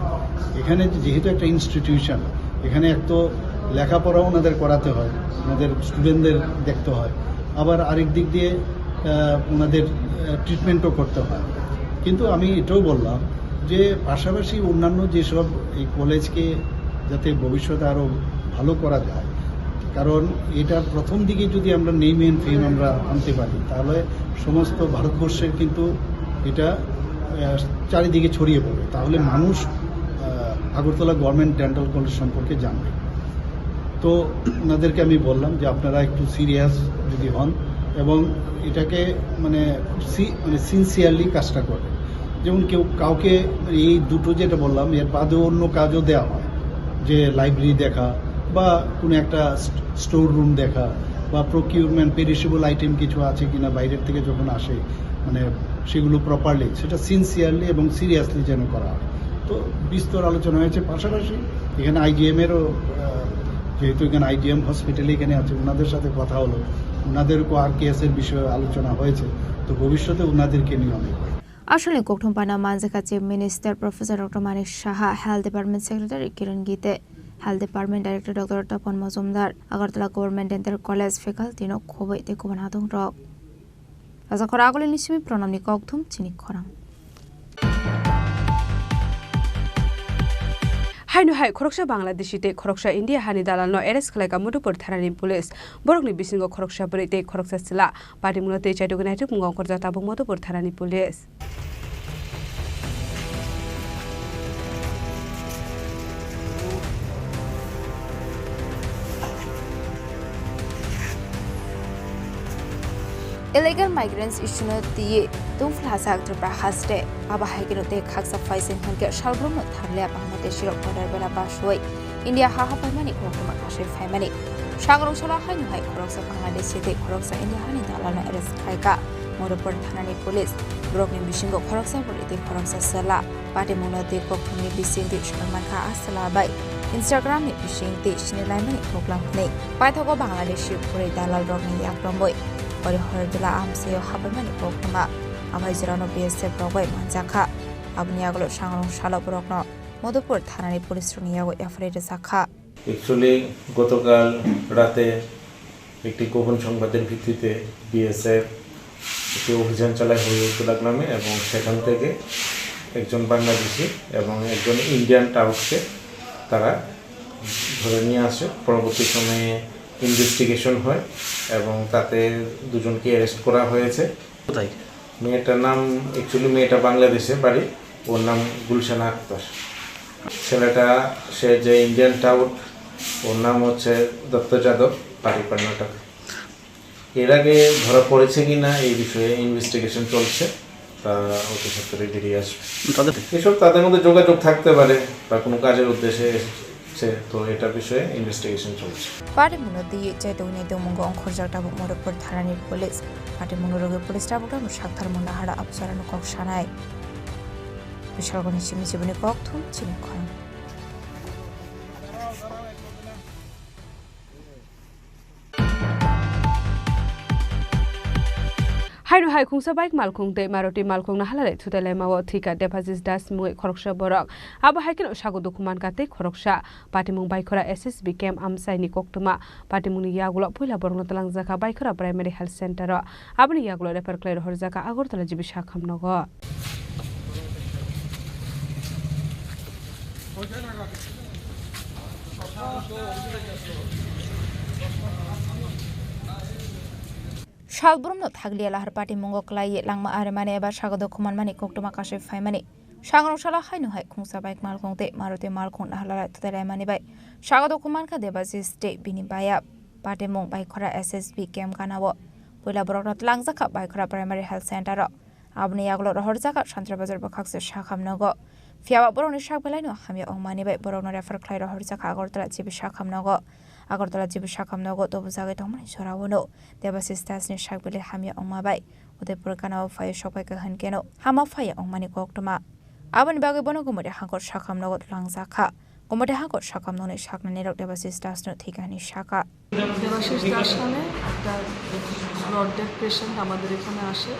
এখানে যেহেতু একটা ইনস্টিটিউশন, এখানে এক তো লেখাপড়া ওনাদের করাতে হয়, ওনাদের স্টুডেন্টদের দেখতে হয়, আবার আরেক দিক দিয়ে আহ, ওনাদের ট্রিটমেন্টও করতে হয়। কিন্তু আমি এটাও বললাম যে পাশাপাশি অন্যান্য যেসব এই কলেজকে যাতে ভবিষ্যতে আরও ভালো করা যায়, কারণ এটা প্রথম দিকে যদি আমরা নেম এন্ড ফেম আমরা আনতে পারি, তাহলে সমস্ত ভারতবর্ষের কিন্তু এটা আহ, চারিদিকে ছড়িয়ে পড়বে, তাহলে মানুষ আহ, আগরতলা গভর্নমেন্ট ডেন্টাল কলেজ সম্পর্কে জানবে। তো ওনাদেরকে আমি বললাম যে আপনারা একটু সিরিয়াস যদি হন এবং এটাকে মানে সি- মানে সিনসিয়ারলি কাজটা করেন, যেমন কেউ কাউকে এই দুটো যেটা বললাম, এর বাদেও অন্য কাজও দেওয়া হয়, যে লাইব্রেরি দেখা বা কোনো একটা স্টোর রুম দেখা বা প্রকিউরমেন্ট, পেরিশেবল আইটেম কিছু আছে কিনা বাইরের থেকে যখন আসে, মানে সেগুলো প্রপারলি, সেটা সিনসিয়ারলি এবং সিরিয়াসলি যেন করা হয়। তো বিস্তর আলোচনা হয়েছে। পাশাপাশি এখানে আইজিএম এরও আহ, যেহেতু এখানে আইজিএম হসপিটাল এখানে আছে, ওনাদের সাথে কথা হলো, ওনাদেরও আর কেসের বিষয়ে আলোচনা হয়েছে। তো ভবিষ্যতে ওনাদেরকে নিয়ে অনেক হয়। Aswkni kokthum phano manjakha Chief Minister Professor Doctor Manik Saha, Health Department Secretary Kiran Gite, Health Department Director Doctor Tapan Majumdar, Agartala Government Dental College faculty no khobwi tei kubun adongrok. Rajakhor agulini simi Pranamni kokthum chini khorang. Haino hai khoroksa Bangladeshi tei khoroksa India hani dalalno arrest khlaikha Madhupur thanani police. Borokni bisingo khoroksa bwrwi tei khoroksa chwla. Patimungno tei chaitugwi naitukmungo ongkhorjak tabuk Madhupur thanani police. Illegal migrants issue no twiwi tungphla hachak Tripura haste. Abo hai kheno tei khaksa phaising hwnkhe salbrumno thangliya Bangladeshi rok border bera basoi India ha hapaimani koktwma kasui phaimani. Sangrong salo haino hai khoroksa Bangladeshi tei khoroksa India hani dalalno arrest khlaikha Madhupur thanani police. Borokni bisingo khoroksa bwrwi tei khoroksa chwla. Patimungno twi kokthumni bisingtwi soi mankha a chwla bai Instagramni bisingtwi sinilaimani koklam hwnwi. Paithago Bangladeshi bwrwi dalalrokni yakromwi Horihardola amchaio hapaimani koktwma. Amhai jorano B S F rok bai manjakha. Aboni yagulo sangrong salo borokno Madhupur thanani police rokni yago F I R rwjakha. Actually, গতকাল রাতে একটি গোপন সংবাদের ভিত্তিতে বিএসএফ একটি অভিযান চালায় হরিহরদোলা গ্রামে এবং সেখান থেকে একজন বাংলাদেশি এবং একজন ইন্ডিয়ান টাউটকে তারা ধরে নিয়ে আসে। পরবর্তী সময়ে ইনভেস্টিগেশন হয় এবং তাতে দুজনকে অ্যারেস্ট করা হয়েছে। কোথায়? মেয়েটার নাম, অ্যাকচুয়ালি মেয়েটা বাংলাদেশে বাড়ি, ওর নাম গুলশানা আক্তার। ছেলেটা, সে যে ইন্ডিয়ান টাউট, ওর নাম হচ্ছে দত্ত যাদব, বাড়ি কর্ণাটক। এর আগে ধরা পড়েছে কিনা এই বিষয়ে ইনভেস্টিগেশন চলছে, তা অতি সত্বরই বেরিয়ে আসবে। তাদের এসব তাদের মধ্যে যোগাযোগ থাকতে পারে বা কোনো কাজের উদ্দেশ্যে এসেছে, তো এটা বিষয়ে ইনভেস্টিগেশন চলছে। Patimungno twiwi chaitugwi naitukmungo ongkhorjak tabuk Madhupur thanani police. Patimungno rwgwi police tabuk tabuk saktharmung nahara absarano kok sanai. Bisalgoni simi siboni kokthum chini khorang. Haino hai khungsa bike malkhung tei Maruti malkhung nahalalai thutai laimao thwikha Debajis Das mungwi khoroksa borok. Abo hai kheno sago dukhu mankha tei khoroksa. Patimung Baikhora S S B camp amchaini koktwma. Patimungni yagulo puila borokno twlangjakha Baikhora Primary Health Center o. Aboni yagulo refer khlai rohorjakha Agartala G B sakhamnogo. Salbrumno thakliya lahar patimungo kwlaiwi langma arimani eba sago dukhu manmani koktwma kasui phaimani. Sangrong salo haino hai khungsa bike malkhung tei Maruti malkhung nahalalai thutai laimani bai sago dukhu mankha Debajis tei bini baya. Patimung Baikhora S S B camp ganao puila borokno twlangjakha Baikhora Primary Health Center o. Aboni yagulo rohorjakha Santri Bazar bwkhakse sakhamnogo. Phiyaba borokni sak belaino hamya wngmani bai borokno refer khlai rohorjakha Agartala G B sakhamnogo. Agartala G B sakhamnogo tobujagwi tongmani joraono Debajis Dasni sak belai hamya wngma bai Udaipur ganao phaiwi sokphaikha hwnkeno hama phaiya wngmani koktwma. Aboni bagwi bono Gumati hangkor sakhamnogo twlangjakha. Gumati hangkor sakhamnokni saknanirok Debajis Dasno thwikha hwnwi sakha. Debashis দাস নামে একটা blood death patient আমাদের এখানে আসে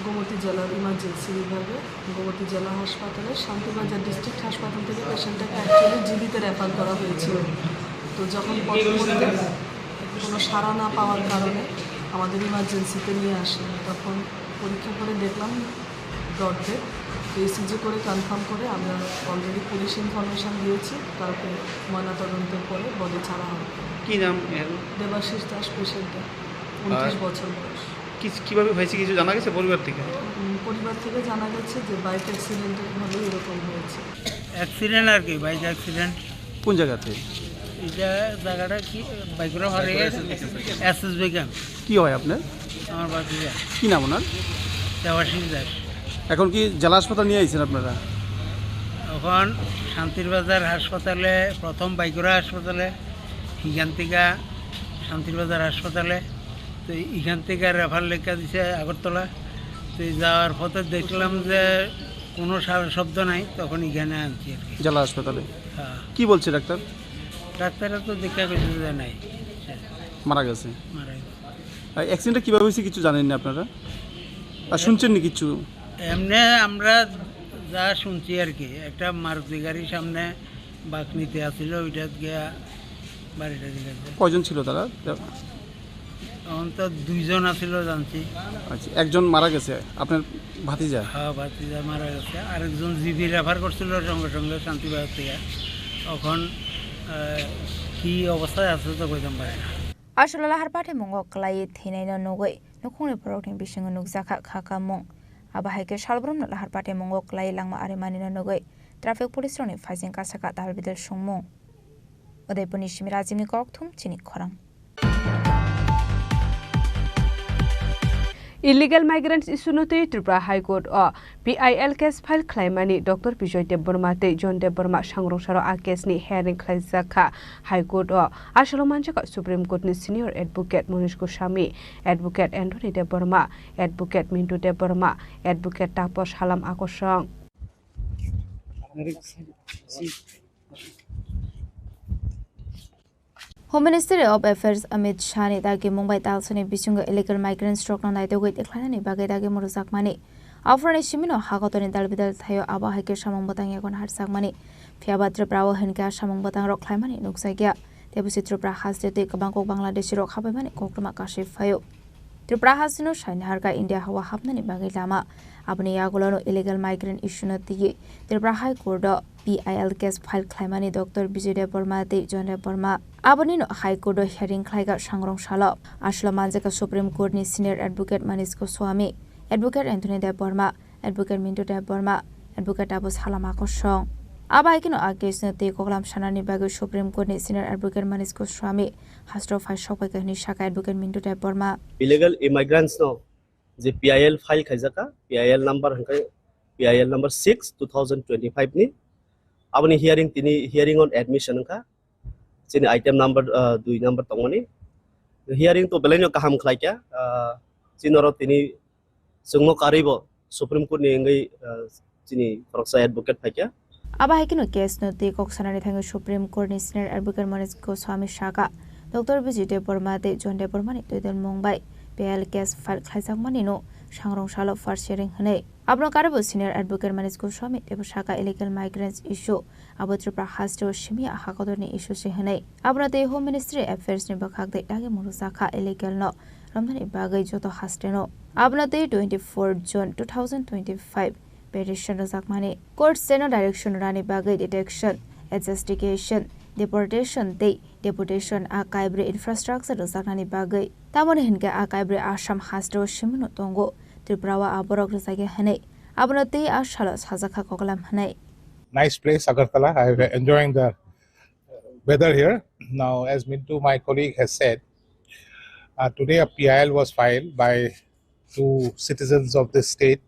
গোমতী জেলার ইমার্জেন্সি বিভাগে, গোমতী জেলা হাসপাতালে, শান্তিবাজার ডিস্ট্রিক্ট হাসপাতাল থেকে পেশেন্টটাকে অ্যাকচুয়ালি জিবিতে রেফার করা হয়েছিল। তো যখন প্রথমত কোনো সাড়া না পাওয়ার কারণে আমাদের ইমার্জেন্সিতে নিয়ে আসে, তখন পরীক্ষা করে দেখলাম ব্লড ডেথ। তো ইসিজি করে কনফার্ম করে আমরা অলরেডি পুলিশ ইনফরমেশন দিয়েছি, কালকে ময়নাতদন্তের পরে বডি ছাড়া হবে। কি নাম এর? দেবাশিস দাস পেশেন্টটা, উনত্রিশ আর বছর বয়স। কি, কিভাবে হয়েছে কিছু জানা গেছে পরিবার থেকে? উম, পরিবার থেকে জানা গেছে যে বাইক অ্যাক্সিডেন্টের ফলে এরকম হয়েছে। অ্যাক্সিডেন্ট আর কি, বাইক অ্যাক্সিডেন্ট। কোন জায়গাতে? এটা জায়গাটা কি? বাইকরা হরে এসএসবি ক্যাম্প। কি হয় আপনার? আমার ভাতিজা। কি নাম ওনার? দেবাশিস দাস। এখন কি জেলা হাসপাতাল নিয়ে আইছেন আপনারা? এখন শান্তির বাজার হাসপাতালে, প্রথম বাইকরা হাসপাতালে, হিগান্তিকা শান্তির বাজার হাসপাতালে, তো এখান থেকে রেফার লেখা দিছে আগরতলা। তো এই যাওয়ার পথে দেখলাম যে কোনো সারা শব্দ নাই, তখন এখানে আনছি আর কি। জেলা হাসপাতালে? হ্যাঁ। কি বলছে ডাক্তার? ডাক্তাররা তো দেখা করছে যে নাই। মারা গেছে? মারা গেছে। আর অ্যাক্সিডেন্টটা কীভাবে হয়েছে কিছু জানেন না আপনারা? আর শুনছেন না কিছু? এমনি আমরা যা শুনছি আর কি, একটা মারুতি গাড়ির সামনে বাঁক নিতে আসছিল, ওইটা গিয়া বাড়িটা দিকে আছে। কয়জন ছিল তারা? অন্তত দুইজন আছিল জানছি। আচ্ছা, একজন মারা গেছে, আপনার ভাতিজা? হ্যাঁ, ভাতিজা মারা গেছে। আরেকজন জিবি রেফার করছিল সঙ্গে সঙ্গে শান্তিবাজার থেকে। এখন আহ, কি অবস্থায় আছে তো কইতাম পারি না। Aswk lahar pathimungo kwlaiwi thwinaino nugwi nukhungni borokni bisingo nukjakha kha kamung. Abo hai khe salbrumno lahar pathimungo kwlaiwi langma arimanino nugwi traffic police rokni phaising kasaka dalbidal songmung. Udaipurni simi Rajibni kokthum chini khorang. Illegal migrants issue no twi Tripura High Court o P I L case file khlaimani Doctor Bijoy Debbarma tei John Debbarma sangrongsaro a case ni hearing khlaijak kha High Court o. Aswk manjak kha Supreme Court ni Senior Advocate Manish Goswami, Advocate Anthony Debbarma, Advocate Mintu Debbarma, Advocate Taposh Salam Akosong. Home Ministry of Affairs Amit Shah ni dagimung bai talsani bisingo illegal migrants rokno naitugwi tikhlainani bagwi dagimung rwjakmani. Aphuruni simino hakotorni dalbidal thaio abo hai khe samung bwtang yago naharjakmani. Phiyaba Tripura o hinkhe a samung bwtang rok khlaimani nukjakya. Tei busi Tripura haste tei kwbang kok Bangladeshi rok habaimani kokrwma kasui phaio. Tripura hasteno saini harkha India hao hapnani bagwi lama. Aboni yagulono illegal migrant issue no twiwi Tripura High Court o P I L case file khlaimani Doctor Bijoy Debbarma tei John Debbarma. Abonino High Court o hearing khlaikha sangrong salo. Aswk manjakha Supreme Court ni Senior Advocate Manish Goswami, Advocate Anthony Debbarma, Advocate Mintu Debbarma, Advocate Taposh Salam Akosong. Abo hai kheno a case no twi koklam sanani bagwi Supreme Court ni Senior Advocate Manish Goswami hasteo phai sokphaikha hwnwi sakha Advocate Mintu Debbarma. Illegal immigrants no je P I L file khaijakha, P I L number hwnkhe P I L number six, two thousand twenty-five ni. Aboni hearing tini hearing on admission wngkha. Chini item number, ah, dui number tongmani. Hearing to belaino kaham khlaikha. Ah, chini oro tini chwngno karwibo Supreme Court ni wngwi, ah, chini khoroksa advocate phaikha. Abo hai kheno case no twi kok sanani thangwi Supreme Court ni Senior Advocate Manish Goswami sakha, Doctor Bijoy Debbarma tei John Debbarma ni twidulmung bai P I L case file khlaijakmani no sangrong salo first hearing hwnwi. Abono karwibo Senior Advocate Manish Goswami teibo sakha illegal migrants issue abo Tripura hasteo simi a hakotorni issue se hwnwi. Abono tei Home Ministry Affairs ni bwkhak tei dagimung rwjakha illegal no romnani bagwi joto hasteno. Abono tei twenty-four June two thousand twenty-five petition rwjakmani. Court steno direction rani bagwi detection, adjudication, deportation tei deputation a kaibrwi infrastructure rwjaknani bagwi. Tamoni hinkhe a kaibrwi Assam hasteo simino tongo, Tripura o a borok rwjakya hwnwi. Abono tei a salo sajakha koklam hwnwi. Nice place, Agartala. I am enjoying the weather here. Now, as Mintu, my colleague, has said, uh, today a P I L was filed by two citizens of this state,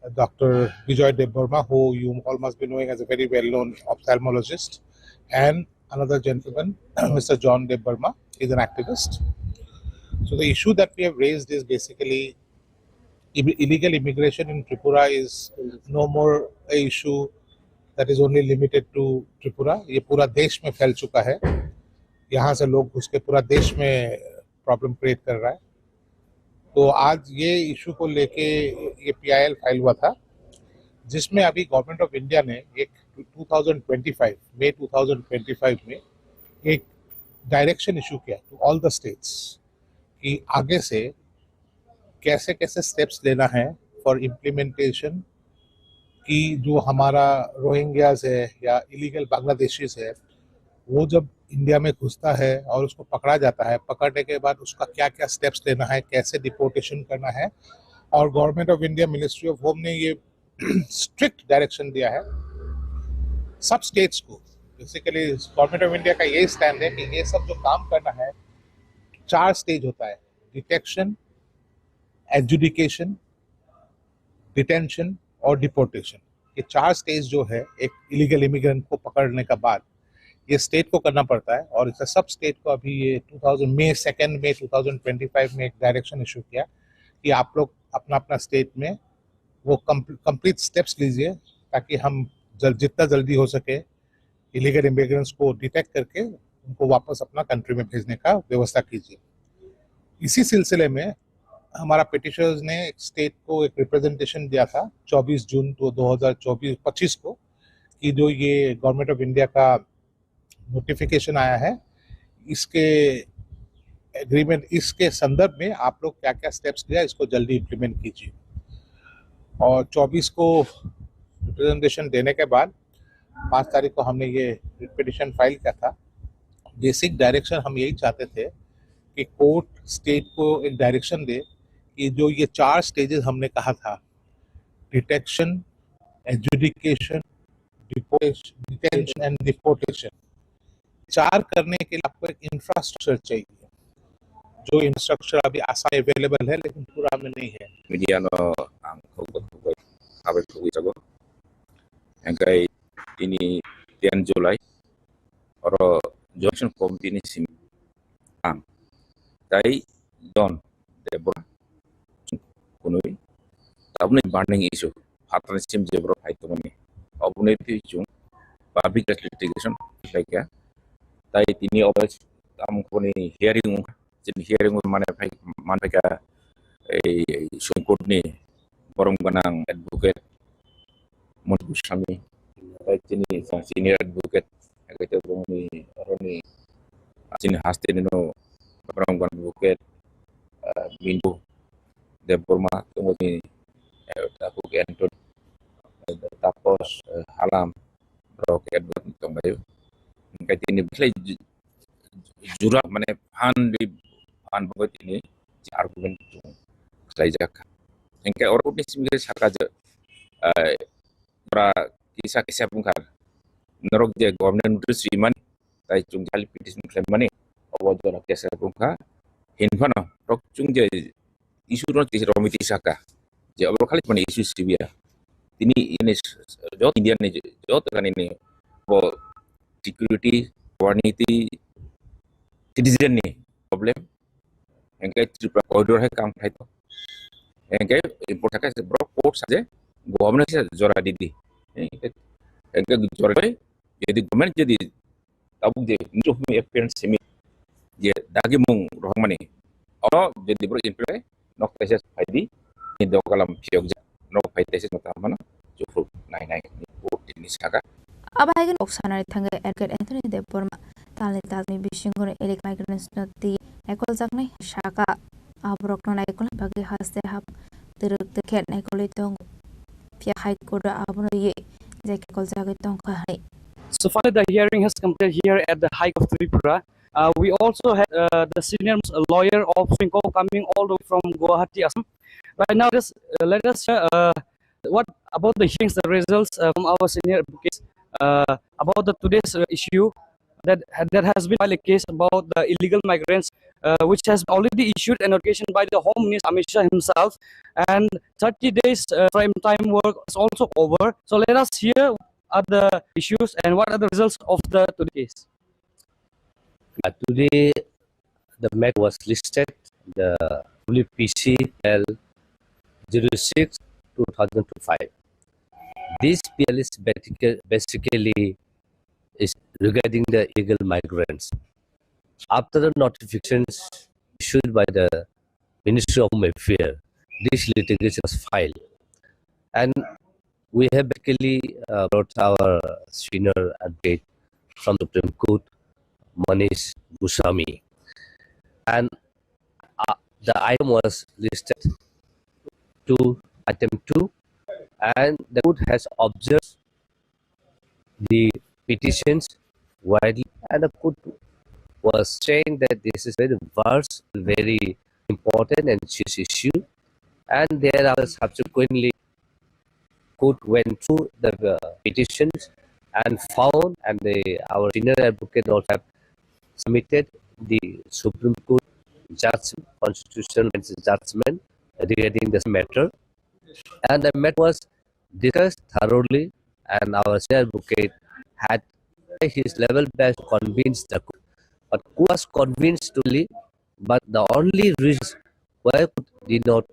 uh, Doctor Bijoy Debbarma, who you all must be knowing as a very well-known ophthalmologist, and another gentleman, Mister John Debbarma, is an activist. So the issue that we have raised is basically ill-, illegal immigration in Tripura is no more a issue that is only limited to Tripura. ये पूरा देश में फैल चुका है। यहाँ से लोग घुस के पूरा देश में प्रॉब्लम क्रिएट कर रहा है। तो आज ये इशू को लेके ये पीआईएल फाइल हुआ था, जिसमें अभी गवर्नमेंट ऑफ इंडिया ने एक to thousand twenty five, May two thousand twenty five में एक डायरेक्शन इशू किया टू ऑल द स्टेट्स कि आगे से कैसे कैसे स्टेप्स लेना है फॉर इम्प्लीमेंटेशन, कि जो हमारा रोहिंग्याज है या इलीगल बांग्लादेशीज है, वो जब इंडिया में घुसता है और उसको पकड़ा जाता है, पकड़ने के बाद उसका क्या क्या स्टेप्स लेना है, कैसे डिपोर्टेशन करना है। और government of India, ministry of home ने ये स्ट्रिक्ट डायरेक्शन दिया है सब स्टेट्स को। बेसिकली गवर्नमेंट ऑफ इंडिया का यही स्टैंड है कि ये सब जो काम करना है, चार स्टेज होता है: डिटेक्शन, एडजुडिकेशन, डिटेंशन और डिपोर्टेशन। ये चार स्टेज जो है एक इलीगल इमिग्रेंट को पकड़ने का बाद, ये स्टेट को करना पड़ता है। और इसे सब स्टेट को अभी ये टू थाउजेंड मई, सेकेंड मई टू थाउजेंड ट्वेंटी फ़ाइव में एक डायरेक्शन इशू किया कि आप लोग अपना अपना स्टेट में वो कंप्लीट स्टेप्स लीजिए, ताकि हम जल, जितना जल्दी हो सके इलीगल इमिग्रेंट्स को डिटेक्ट करके उनको वापस अपना कंट्री में भेजने का व्यवस्था कीजिए। इसी सिलसिले में हमारा पिटिशनर्स ने एक स्टेट को एक रिप्रेजेंटेशन दिया था चौबीस जून तो दो हज़ार चौबीस पच्चीस को, कि जो ये गवर्नमेंट ऑफ इंडिया का नोटिफिकेशन आया है, इसके एग्रीमेंट, इसके संदर्भ में आप लोग क्या क्या स्टेप्स लिया, इसको जल्दी इम्प्लीमेंट कीजिए। और चौबीस को रिप्रेजेंटेशन देने के बाद पाँच तारीख को हमने ये पिटिशन फाइल किया था। बेसिक डायरेक्शन हम यही चाहते थे कि कोर्ट स्टेट को एक डायरेक्शन दे कि जो ये चार स्टेजेस हमने कहा था, detection, adjudication, deportation, detention and deportation, चार करने के लिए आपको एक इंफ्रास्ट्रक्चर चाहिए। जो इंफ्रास्ट्रक्चर अभी आसाम में अवेलेबल है, लेकिन पूरा में नहीं है। Media no ang khobor khobor abai khobor jago. Engkai tini ten July oro Joint Action Committee ni simi ang tai John Debra kunui tabukni burning issue phatarni sim je borok phai tongmani oboni twi chung public litigation khlaikha. Tai tini obo tamo khoboni hearing wngkha. Chini hearing o mane phai, man phaikha ei Supreme Court ni borom gwnang advocate Moni Goswami, tai chini senior advocate, hai khe bongni oroni chini haste nino borom gwnang advocate, ah, Mindu Debbarma, tongoni, eh, Tapuk Anthony, eh, Tapos, eh, Halam, rok advocate tongbaio. Hingkhe tini bwsai ju-, jura mane phan ri phan bagwi tini argument chung khlaijak kha. Hingkhe oro ni simi khe saka je, eh, ora kisa kisa bungkha norok je government notice rimani tai chung jali petition khlaimani obo jora kesa bungkha hinphano rok chung je issue no tisa romwi tisaka je abo khali mani issue sibia tini ini joto India ni joto jani ni bo security, quality, citizen ni problem. Engkai Tripura corridor hai kam khai to. Engkai import thaka se borok court sa je government se jora didi. Engkai jora doi, jadi government jadi tabuk je nujuk mi appearance simi je dagi mung rohmani. Ono jadi borok implement nok tesis phaidi ni dogalam phiyok ja nok phai tesis mata mana cukup nai nai ni court ni saka. Abo hai khe kok sanani thangwi Advocate Anthony Debbarma talni talni bisingo illegal migrants no twi ekoljaknai saka. Aborokno naikolna bagwi haste hap twrwk twrwk khe naikolwi tongo. Phiya High Court o abono ye je khe koljagwi tongkha hwnwi. So finally, the hearing has completed here at the High Court of Tripura. Uh, we also had, uh, the senior most lawyer of Supreme Court coming all the way from Guwahati, Assam. Right now, just, uh, let us hear, uh, what about the hearings, the results, uh, from our senior advocates, uh, about the today's, uh, issue that, that has been filed a case about the illegal migrants, uh, which has already issued a notification by the Home Minister Amit Shah himself, and thirty days, uh, prime time work is also over. So let us hear other issues and what are the results of the today case. Uh, today, the matter was listed, the W P C L zero six two thousand twenty-five. This P L is basically, basically is regarding the illegal migrants. After the notifications issued by the Ministry of Home Affairs, this litigation was filed. And we have basically, uh, brought our senior advocate from Supreme Court, Manish Goswami. And uh, the item was listed to item two, and the court has observed the petitions widely, and the court was saying that this is very vast, very important and serious issue, and thereafter subsequently court went through the uh, petitions and found, and the, our senior advocate also have submitted the Supreme Court judgment, constitutional bench judgment regarding this matter, and the matter was discussed thoroughly, and our senior advocate had his level best to convince the court, but court was convinced totally, but the only reason why court did not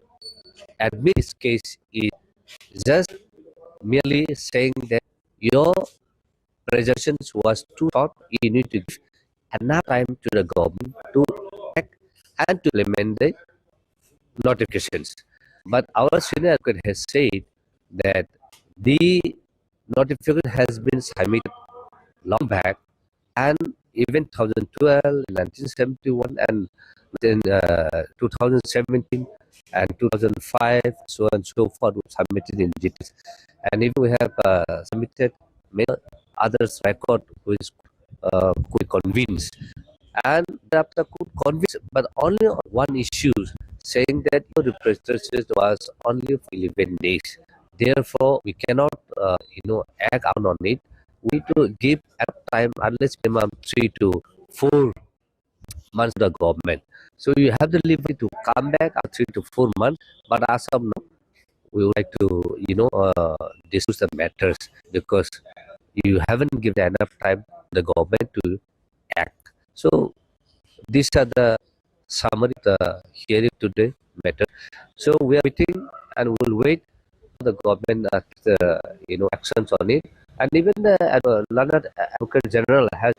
admit this case is just merely saying that your presentation was too short, you need to give enough time to the government to act and to implement the notifications. But our senior advocate has said that the notification has been submitted long back, and even two thousand twelve, nineteen seventy-one, and then uh, two thousand seventeen and two thousand five, so on and so forth, we submitted in details. And even we have uh, submitted many others record which uh, could convince. And thereafter could convince, but only on one issue, saying that your representation was only for eleven days. Therefore, we cannot, uh, you know, act out on it. We need to give at time at least minimum three to four months to the government. So you have the liberty to come back after three to four months. But as of now, we would like to, you know, uh, discuss the matters because you haven't given enough time to the government to act. So these are the summary of the hearing today matter. So we are waiting and we will wait for the government, uh, the, you know, actions on it. And even the uh, learned advocate general has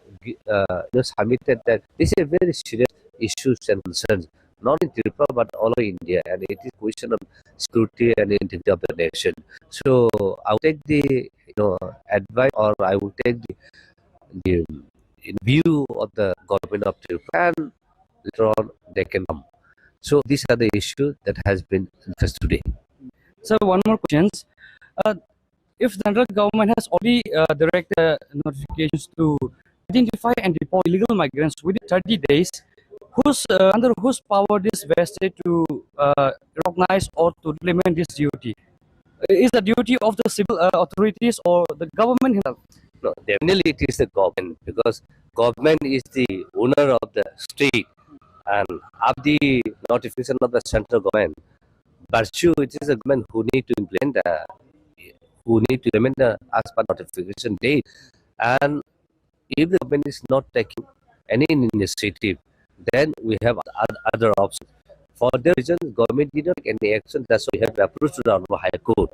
uh, you know, submitted that this is a very serious issues and concerns, not in Tripura but all over India, and it is question of security and integrity of the nation. So I will take the, you know, advice, or I will take the, the in view of the government of Tripura, and later on they can come. So these are the issues that has been discussed today. So one more questions. Uh, if the central government has already uh, directed notifications to identify and deport illegal migrants within thirty days, whose uh, under whose power this vested to uh, recognize or to implement this duty? Is the duty of the civil uh, authorities or the government himself? No, definitely it is the government, because government is the owner of the state, and of the notification of the central government, virtue it is the government who need to implement the, who need to implement the as per notification date. And if the government is not taking any initiative, then we have oth- other options. For that reason, government did not take any action. That's why we have approached to the Honorable High Court.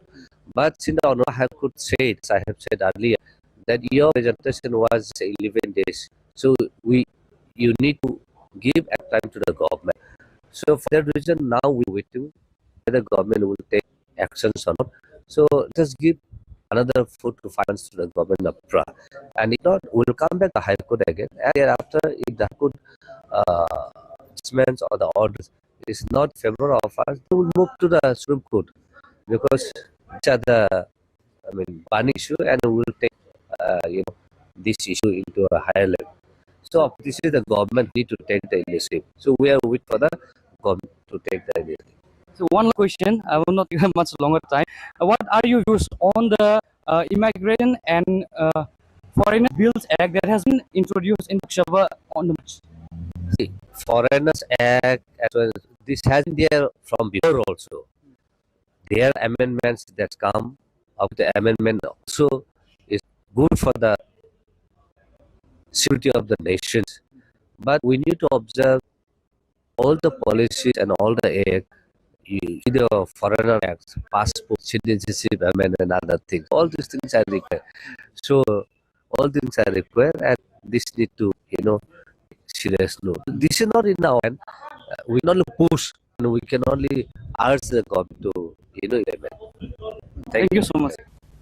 But since the Honorable High Court said, as I have said earlier, that your presentation was eleven days, so we, you need to give a time to the government. So for that reason, now we waiting whether government will take actions or not. So just give another four to five months to the government of Tripura. And if not, we will come back to High Court again. And thereafter, if the High Court uh, judgments or the orders is not favorable of us, we will move to the Supreme Court, because these are the, I mean, burning issue, and we will take uh, you know, this issue into a higher level. So this is the government need to take the initiative. So we are waiting for the government to take the initiative. So one question, I will not give much longer time. Uh, what are your views on the uh, Immigration and uh, Foreign Bills Act that has been introduced in Lok Sabha on the March? See, Foreigners Act, as well, this has been there from before also. There are amendments that come up. The amendment also is good for the security of the nations. But we need to observe all the policies and all the act, either foreigner acts, passport, citizenship amendment, and other things. All these things are required. So all things are required, and this need to, you know, serious note. This is not in our hand. Uh, we can only push, and we can only urge the government to, you know, implement. Thank you so much.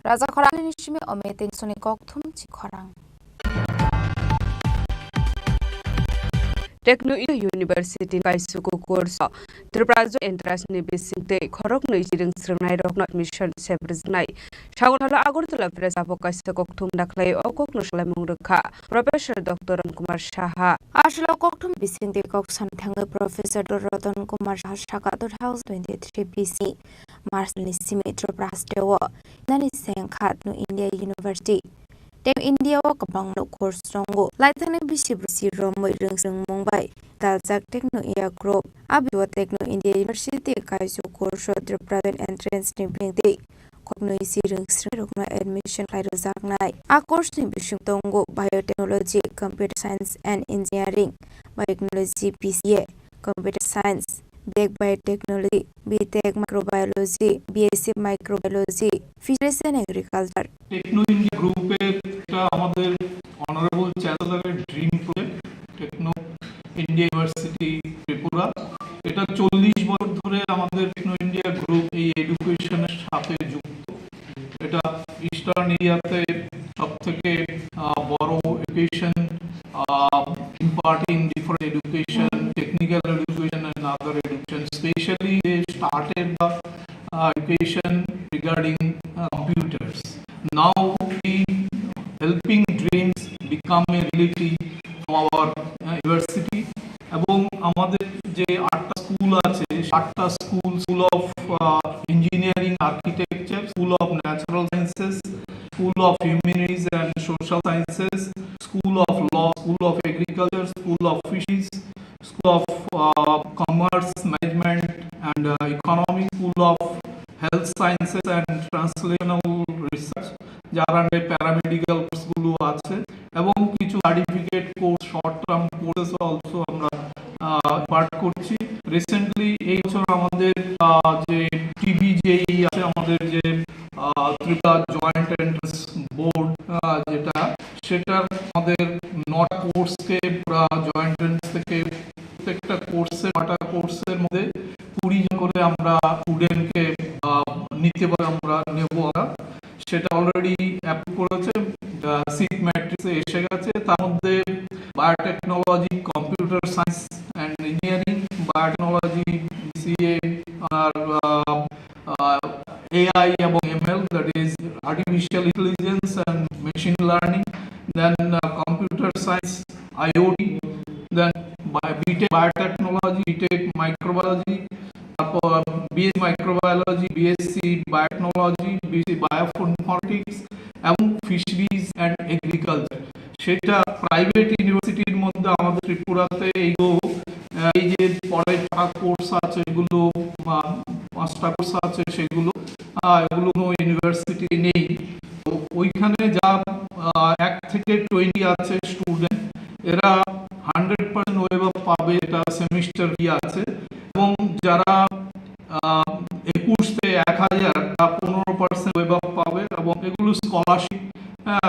Raja khorang ni simi o meeting soni kok thum chi khorang. Techno University ni kaisuku course o Tripura Joint Entrance ni bisingtwi khoroknwi chirwng srwngnairokno admission sebrijwnai. Sagunthalo Agartala Press Club o kaisa kokthum dakhlai o kokno salaimung rwkha Professor Doctor Ratan Kumar Saha. Aswk kokthum bisingtwi kok sanwi thangwi Professor Doctor Ratan Kumar Saha sakha two thousand twenty-three B C March ni simi Tripura hasteo nani sengkha Techno India University. Techno India o kwbangma course tongo. Laithangni bisi bisi romwi rwngsrwngmung bai daljak Techno India Group. Aboni Techno India University kaisuk course o Tripura Joint Entrance ni bisingtwi koknwi si rwngsrwng rokno admission khlai rwjaknai. A course ni bising tongo Biotechnology, Computer Science and Engineering, Biotechnology B C A, Computer Science, B Tech Biotechnology, B Tech Microbiology, B S C Microbiology, Fisheries and Agriculture. Techno India Group এর এটা আমাদের honourable চ্যান্সেলরের dream project, Techno India university Tripura. এটা চল্লিশ বছর ধরে আমাদের techno India group এই এডুকেশনের সাথে যুক্ত। এটা ইস্টার্ন এরিয়াতে সব থেকে বড় education, imparting different education, technical education and other education, specially they started the education regarding computers. Now we helping dreams become a reality from our university. এবং আমাদের যে আটটা স্কুল আছে, আটটা school, school of engineering, architecture, school of natural sciences, school of humanities and social sciences, school of law, school of agriculture, school of fisheries, school of commerce, management and economy, school of health sciences and translational research, যার আন্ডারে paramedical কোর্সগুলো আছে এবং কিছু certificate course, short term courses also আমরা impart করছি। Recently এই বছর আমাদের যে টিবিজেই আছে, আমাদের যে ত্রিপুরা জয়েন্ট এন্ট্রান্স বোর্ড, যেটা, সেটার আমাদের নটা কোর্সকে পুরা জয়েন্ট এন্ট্রান্স থেকে প্রত্যেকটা কোর্সের, নটা কোর্সের মধ্যে কুড়ি জন করে আমরা স্টুডেন্টকে নিতে পারে, আমরা নেব। আমরা সেটা অলরেডি অ্যাপ্রুভ করেছে, সিট ম্যাট্রিক্সে এসে গেছে। তার মধ্যে biotechnology, computer science and engineering, biotechnology, BCA, আর এআই এবং ML, that is artificial intelligence and machine learning, then computer science, IoT, then BTech biotechnology, BTech microbiology, তারপর BSc microbiology, BSc biotechnology, BSc bioinformatics এবং fisheries and agriculture. সেটা private ইউনিভার্সিটির মধ্যে আমাদের ত্রিপুরাতে এইগুলো, এই যে পরে ছটা কোর্স আছে, এগুলো পাঁচটা কোর্স আছে, সেগুলো এগুলো কোনো ইউনিভার্সিটি নেই। তো ওইখানে যা এক থেকে টোয়েন্টি আছে স্টুডেন্ট, এরা হান্ড্রেড পার্সেন্ট ওয়েভ পাবে, এটা সেমিস্টার ফি আছে। এবং যারা একুশ থেকে এক হাজার, তারা পনেরো পার্সেন্ট ওয়েভ পাবে এবং এগুলো স্কলারশিপ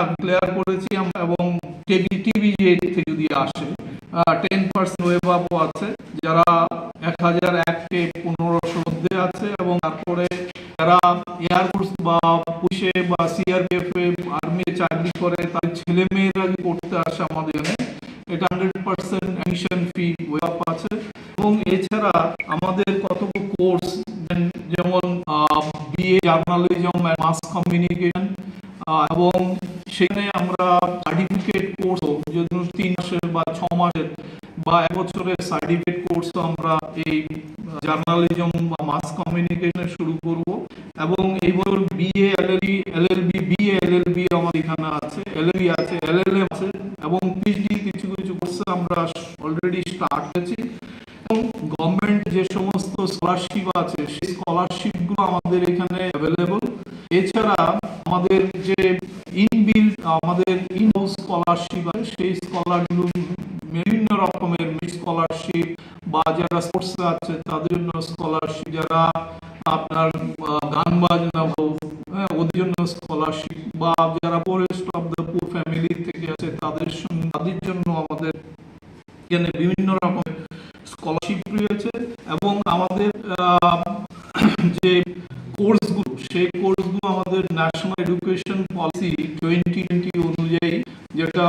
ডিক্লেয়ার করেছি আমরা। এবং টিবি টিবিজেই থেকে যদি আসে, টেন পার্সেন্ট ওয়েভ আপও আছে। যারা এক হাজার এক থেকে পনেরোশো মধ্যে আছে এবং তারপরে যারা এয়ারফোর্স বা পুলিশে বা সিআরপিএফ এ, আর্মিতে চাকরি করে, তাদের ছেলে মেয়েরা যদি পড়তে আসে আমাদের এখানে, এটা hundred percent admission fee waive up আছে। এবং এছাড়া আমাদের কতগুলো কোর্স, যেমন BA journalism and mass communication, এবং সেখানে আমরা সার্টিফিকেট কোর্সও, যদি তিন মাসের বা ছ মাসের বা এক বছরের সার্টিফিকেট কোর্সও আমরা এই জার্নালিজম বা মাস কমিউনিকেশনে শুরু করব। এবং এই বছর BA LLB, LLB, BA LLB আমাদের এখানে আছে, এলএলবি আছে, এলএলএম আছে এবং পিএইচডি কিছু কিছু কোর্সে আমরা অলরেডি স্টার্ট করেছি। এবং গভর্নমেন্ট যে সমস্ত স্কলারশিপ আছে, সেই স্কলারশিপগুলো আমাদের এখানে অ্যাভেলেবল। এছাড়া আমাদের যে ইনবিল্ট, আমাদের ইনহাউস স্কলারশিপ আছে, সেই স্কলারগুলো বিভিন্ন রকমের স্কলারশিপ, বা যারা স্পোর্টসে আছে তাদের জন্য স্কলারশিপ, যারা আপনার গান বাজনা হোক, হ্যাঁ, ওদের জন্য স্কলারশিপ, বা যারা poorest of the poor family থেকে আছে তাদের সঙ্গে, তাদের জন্য আমাদের এখানে বিভিন্ন রকমের স্কলারশিপ রয়েছে। এবং আমাদের যে কোর্সগুলো, সেই কোর্সগুলো আমাদের national education policy twenty twenty অনুযায়ী, যেটা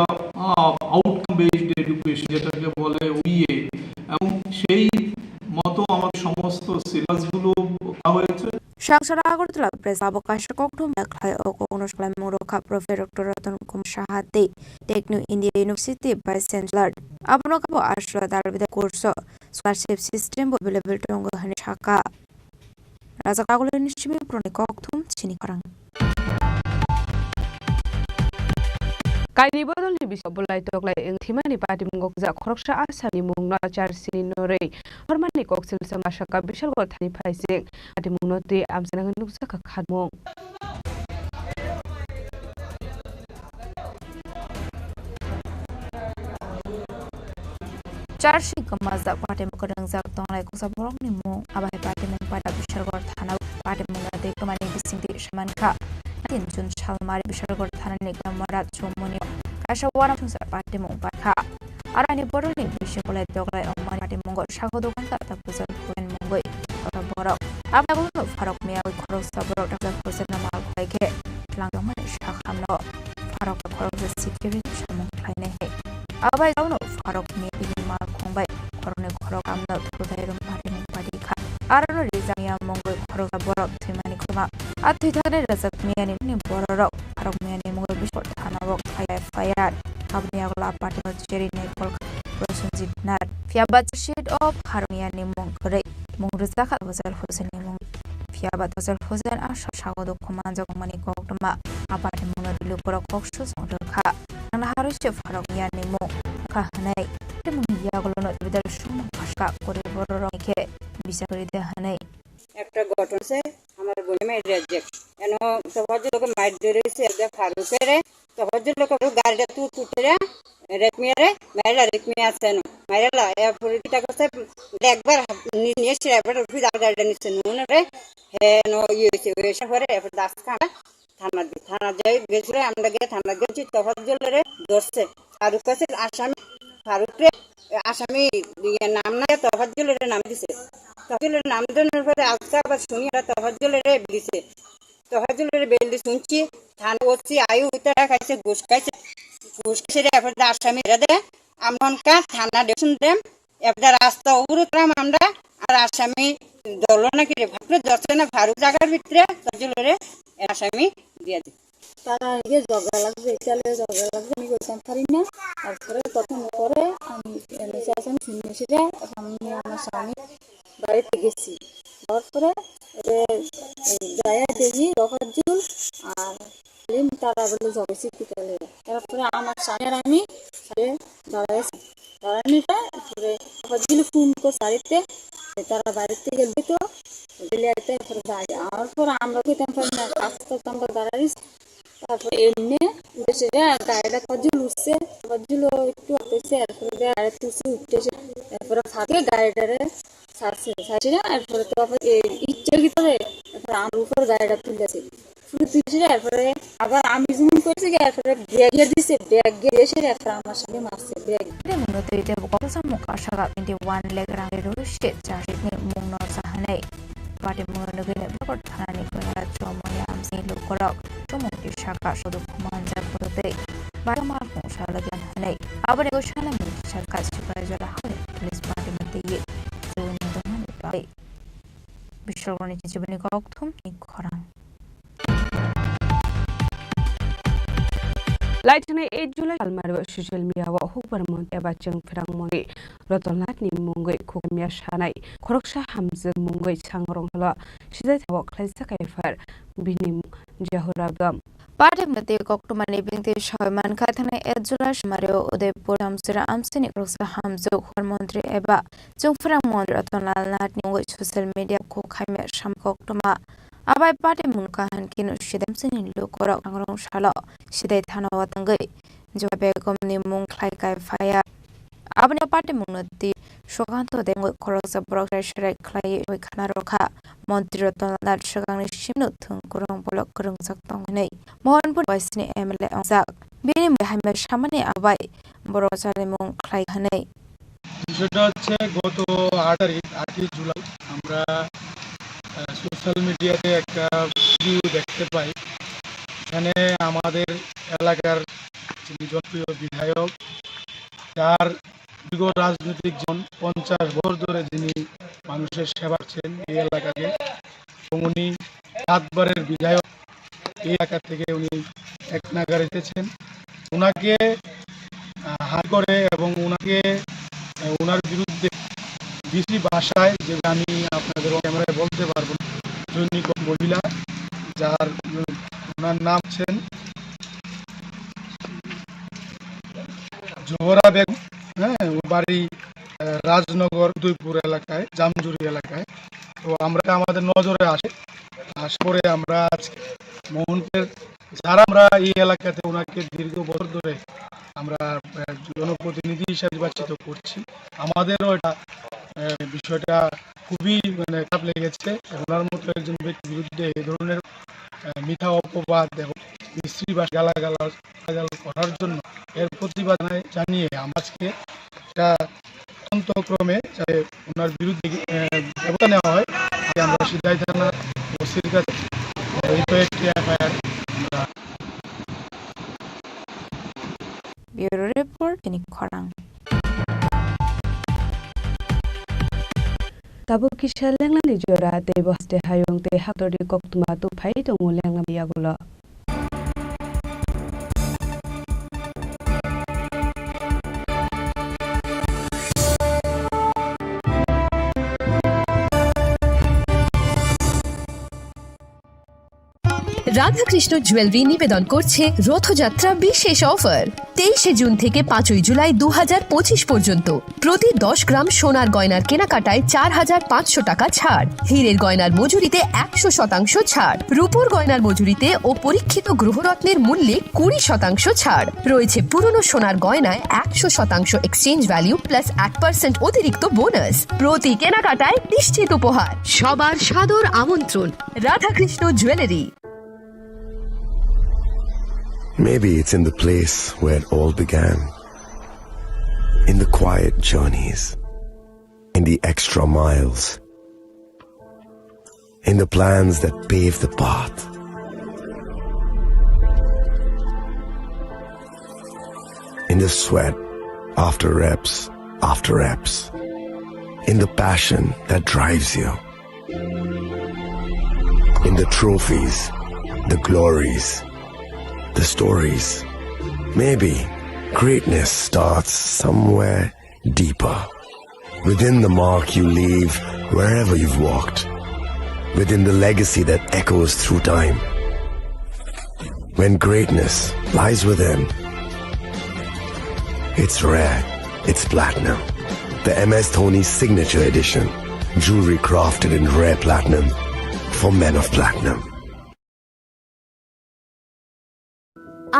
আউটকাম বেসড এডুকেশন, যেটাকে বলে OBA, Rangchak Agartala Press Club o kaisa kokthum bai khlai o kokno salaimung rwkha Professor Doctor Ratan Kumar Saha tei Techno India University Vice Chancellor. Abono kabo Ashla Dalbida course o scholarship system bo available tongo hwnwi sakha. Rajak Ragulani simi borokni kokthum chini khorang. Kaini bodolni bising bolai toklai wng thimani patimungo kwchak khoroksa Asamni mungno charchini norwi hormani koksil chwng asaka Bishalgarh thani phaising. Patimungno twi amchaini nukjakha khatmung. Charsi kwmajak patimung kwrwngjak tonglai koksa borokni mung, abo hai patimung pada Bishalgarh thana o patimungno tei kwmani bisingtwi saimankha. Nineteen June salmari Bishalgarh thanani Gamara Chowmuni o kaisa uanam songsa patimung paikha. Aro ani borokni bising bolai toklai wngmani patimungo sago dogan kha ta pujal Hussain mungwi oro borok. Aboni ulo Faruk Miyawi khoroksa borok Doctor Hussain no mal khlai khe tlang tongmani sakhamno Faruk khoroksa sikiri samung khlainai hai. Abai jauno Faruk Miyawi mal khongbai khoroknwi khorok amno thudai rwmani padi kha. Arono rijak miya mungwi khoroksa borok thwimani khorokma. A thwi thani rwjak miyani bororok Faruk Miyani mungwi Bishalgarh thana o khai F I R. Aboni yagulo a party o cherinai Kolkata Prosenjit Nath. Phiya ba charchsheet o Faruk Miyani mung kwrwi mung rwjakha Tofajal Hussain ni mung. Phiya ba Tofajal Hussain a sa-, sago dukhu manjak mani koktwma a party mungno rwlwi borok kok susong rwkha. Nangna harwi se Faruk Miyani mung wngkha hwnwi. Tei mungni yagulono Tofajal sumung paska kwrwi bororok khe bichar kwrwi de hwnwi. একটা ঘটনা হয়েছে, আমার বোন মেয়ে রেজেক। এন তফাজ্জল লোকে মাইর ধরেছে, একটা ফারুকেরে, তফাজ্জল লোকে গাড়িটা তু তুটেরা, রেকমিয়ারে, মাইরা রেকমিয়া আছে এন। মাইরালা, এ পুরি দুটা করছে, একবার নি-, নিয়ে এসে একবার উঠে যার গাড়িটা নিচ্ছে নুনরে, হে, নো, ইয়ে হয়েছে, ওই এসে পরে, এরপর দাস খান, থানা দি-, থানা যাই গেছিল, আমরা গিয়ে থানা গেছি, তফাজ্জলরে ধরছে। ফারুক আছে আসামি, ফারুকরে আসামি ইয়ে নাম না, তফাজ্জলরে নাম দিছে। তফাজ্জলরে নাম দেওয়ার পরে আজকে আবার শুনি ওরা তফাজ্জলরে বেল দিছে। তফাজ্জলরে বেল দিয়ে শুনছি, থানা ওসি আয়ু উতারা খাইছে, ঘুষ খাইছে, ঘুষ খাইছে রে, এরপরে আসামি এরা দে, আমনকা থানা দেখুন দেম, এবার রাস্তা অবরোধ করলাম আমরা, আর আসামি ধরলো নাকি রে, ফারুক ধরছে না, ফারুক জায়গার ভিতরে, তার জন্য রে আসামি দিয়ে দিই। তারা আগে ঝগড়া লাগছে, এখানে ঝগড়া লাগছে, আমি কইতাম পারি না। তারপরে তখন পরে আমি এমএসএ আসামি শুনে এসে আমি আমার স্বামী বাড়িতে গেছি। যাওয়ার পরে এ, এ, যাইয়া দেখি রফাজ্জুল আর সেলিম তারা বলে ঝগড়া শিক্ষিকালে। তারপরে আমার স্বামী আর আমি সাথে দাঁড়াইছি। দাঁড়ানোর পরে তারপরে রফাজ্জুল ফোন করে বাড়িতে, তারা বাড়িতে গেলে তো গেলে আইতে তারপরে যাই। আমার পর আমরা খেতাম পারি না, কাজ করতাম, আমরা দাঁড়াইছি। তারপরে এমনি উঠেছে রে, গাড়িটা রফাজ্জুল উঠছে, রফাজ্জুলও একটু উঠেছে, এরপরে গাড়ি তুলছে উঠেছে, এরপরে ফাঁকে গাড়িটারে ছাড়ছে, ছাড়ছে না, এরপরে তো আবার এই ইচ্ছে কি করে, এরপরে আমার উপর গাড়িটা তুলেছে, তুলে তুলছে, এরপরে আবার আমি জুম করছি কি, এরপরে ব্রেক গিয়ার দিছে, ব্রেক গিয়ার এসে এরপরে আমার সঙ্গে মারছে, break. Tei mungno twi tei bo koksa mung kasaga twenty one lakh rang rwi state charchini mungno sahanai. Patimungno nugwi Bishalgarh thanani Koyala Chowmuni amchaini lukurok chumungni saka soduk manjak tei bari malkhung salogyan hwnwi. Aboni gwi sanamung saka Sipaijala hwnwi police patimung twiwi chwngno tongmani bagwi. Bishalgarhni chichibini kokthumni khorang. Laithani eight July salmari o social media o hukbar montri eba chwng pherang montri Ratan Lal ni mungwi khukhamya sanai khoroksa hamjwk mungwi sangrong holo sidai thago khlaijak F I R bini Jahura Begum. Patimung twi koktwmani bini twi sawi mankha, thangni eight July salmari o Udaipur Chamsira amchaini khoroksa hamjwk hukbar montri eba chwng pherang montri Ratan Lal Nath ni mungwi social media khukhamya sam koktwma. Abai patimung kaham khe no sidai amchaini lukurok sangrong salo sidai thana o tongwi Jahura Begum ni mung khlai kai phaiya. Aboni patimungno twi Sukanto Debbarma khoroksa borok serai serai khlaiwi khana rwkha. Montri Ratan Lal Nath swkangni simino thwng kwrwng bolok kwrwngjak tong hwnwi Mohanpur waisini M L A wngjak. Bini mui hamya samani abai borok chalimung khlai hwnwi. বিষয়টা হচ্ছে গত আট তারিখ, আটই জুলাই, আমরা সোশ্যাল মিডিয়াতে একটা ভিডিও দেখতে পাই। এখানে আমাদের এলাকার যিনি জনপ্রিয় বিধায়ক, যার দীর্ঘ রাজনৈতিক জীবন, পঞ্চাশ বছর ধরে যিনি মানুষের সেবা করছেন এই এলাকাকে, এবং উনি সাতবারের বিধায়ক। এই এলাকা থেকে উনি এক নাগারে এসেছেন। ওনাকে, আহ, হাত করে এবং ওনাকে, আহ, ওনার বিরুদ্ধে বিদেশি ভাষায়, যে আমি আপনাদের ক্যামেরায় বলতে পারবো না, সৈনিক মহিলা, যার, উম, ওনার নাম হচ্ছেন জোহরা বেগম, হ্যাঁ, ওর বাড়ি, আহ, রাজনগর উদয়পুর এলাকায়, জামজুরি এলাকায়। তো আমরা, আমাদের নজরে আসে, আসার পরে আমরা আজকে মোহনপুরের, যারা আমরা এই এলাকাতে ওনাকে দীর্ঘ বছর ধরে আমরা, আহ, জনপ্রতিনিধি হিসাবে নির্বাচিত করছি, আমাদেরও এটা, আহ, বিষয়টা খুবই, মানে, খারাপ লেগেছে। ওনার মতো একজন ব্যক্তির বিরুদ্ধে এই ধরনের, আহ, মিথ্যা অপবাদ এবং বিশ্রী ভাষা গালাগাল, গালাগাল করার জন্য এর প্রতিবাদ জানাই-, জানিয়ে আমরা আজকে একটা তদন্ত ক্রমে যাতে ওনার বিরুদ্ধে, আহ, ব্যবস্থা নেওয়া হয়, আজকে আমরা সিদ্ধাই থানা ওসির কাছে লিখিত একটি এফআইআর আমরা Bureau Report, Chini Khorang. Tabuk kisa lenglani jora tei bo haste hayung tei haktorni koktwma tubphai tongo lenglani yagulo. Radhakrishna jewellery নিবেদন করছে রথযাত্রা বিশেষ অফার। তেইশে জুন থেকে পাঁচই জুলাই দু হাজার পঁচিশ পর্যন্ত প্রতি দশ গ্রাম সোনার গয়নার কেনাকাটায় চার হাজার পাঁচশো টাকা ছাড়, হীরের গয়নার মজুরিতে একশো শতাংশ ছাড়, রূপোর গয়নার মজুরিতে ও পরীক্ষিত গ্রহরত্নের মূল্যে কুড়ি শতাংশ ছাড় রয়েছে। পুরনো সোনার গয়নায় একশো শতাংশ এক্সচেঞ্জ ভ্যালু প্লাস এক পার্সেন্ট অতিরিক্ত বোনাস। প্রতি কেনাকাটায় নিশ্চিত উপহার। সবার সাদর আমন্ত্রণ। Radhakrishna jewellery. Maybe it's in the place where it all began. In the quiet journeys, in the extra miles, in the plans that pave the path, in the sweat after reps after reps, in the passion that drives you. In the trophies, the glories, the stories. Maybe greatness starts somewhere deeper. Within the mark you leave wherever you've walked. Within the legacy that echoes through time. When greatness lies within, it's rare, it's platinum. The M S Dhoni Signature Edition. Jewelry crafted in rare platinum for men of platinum.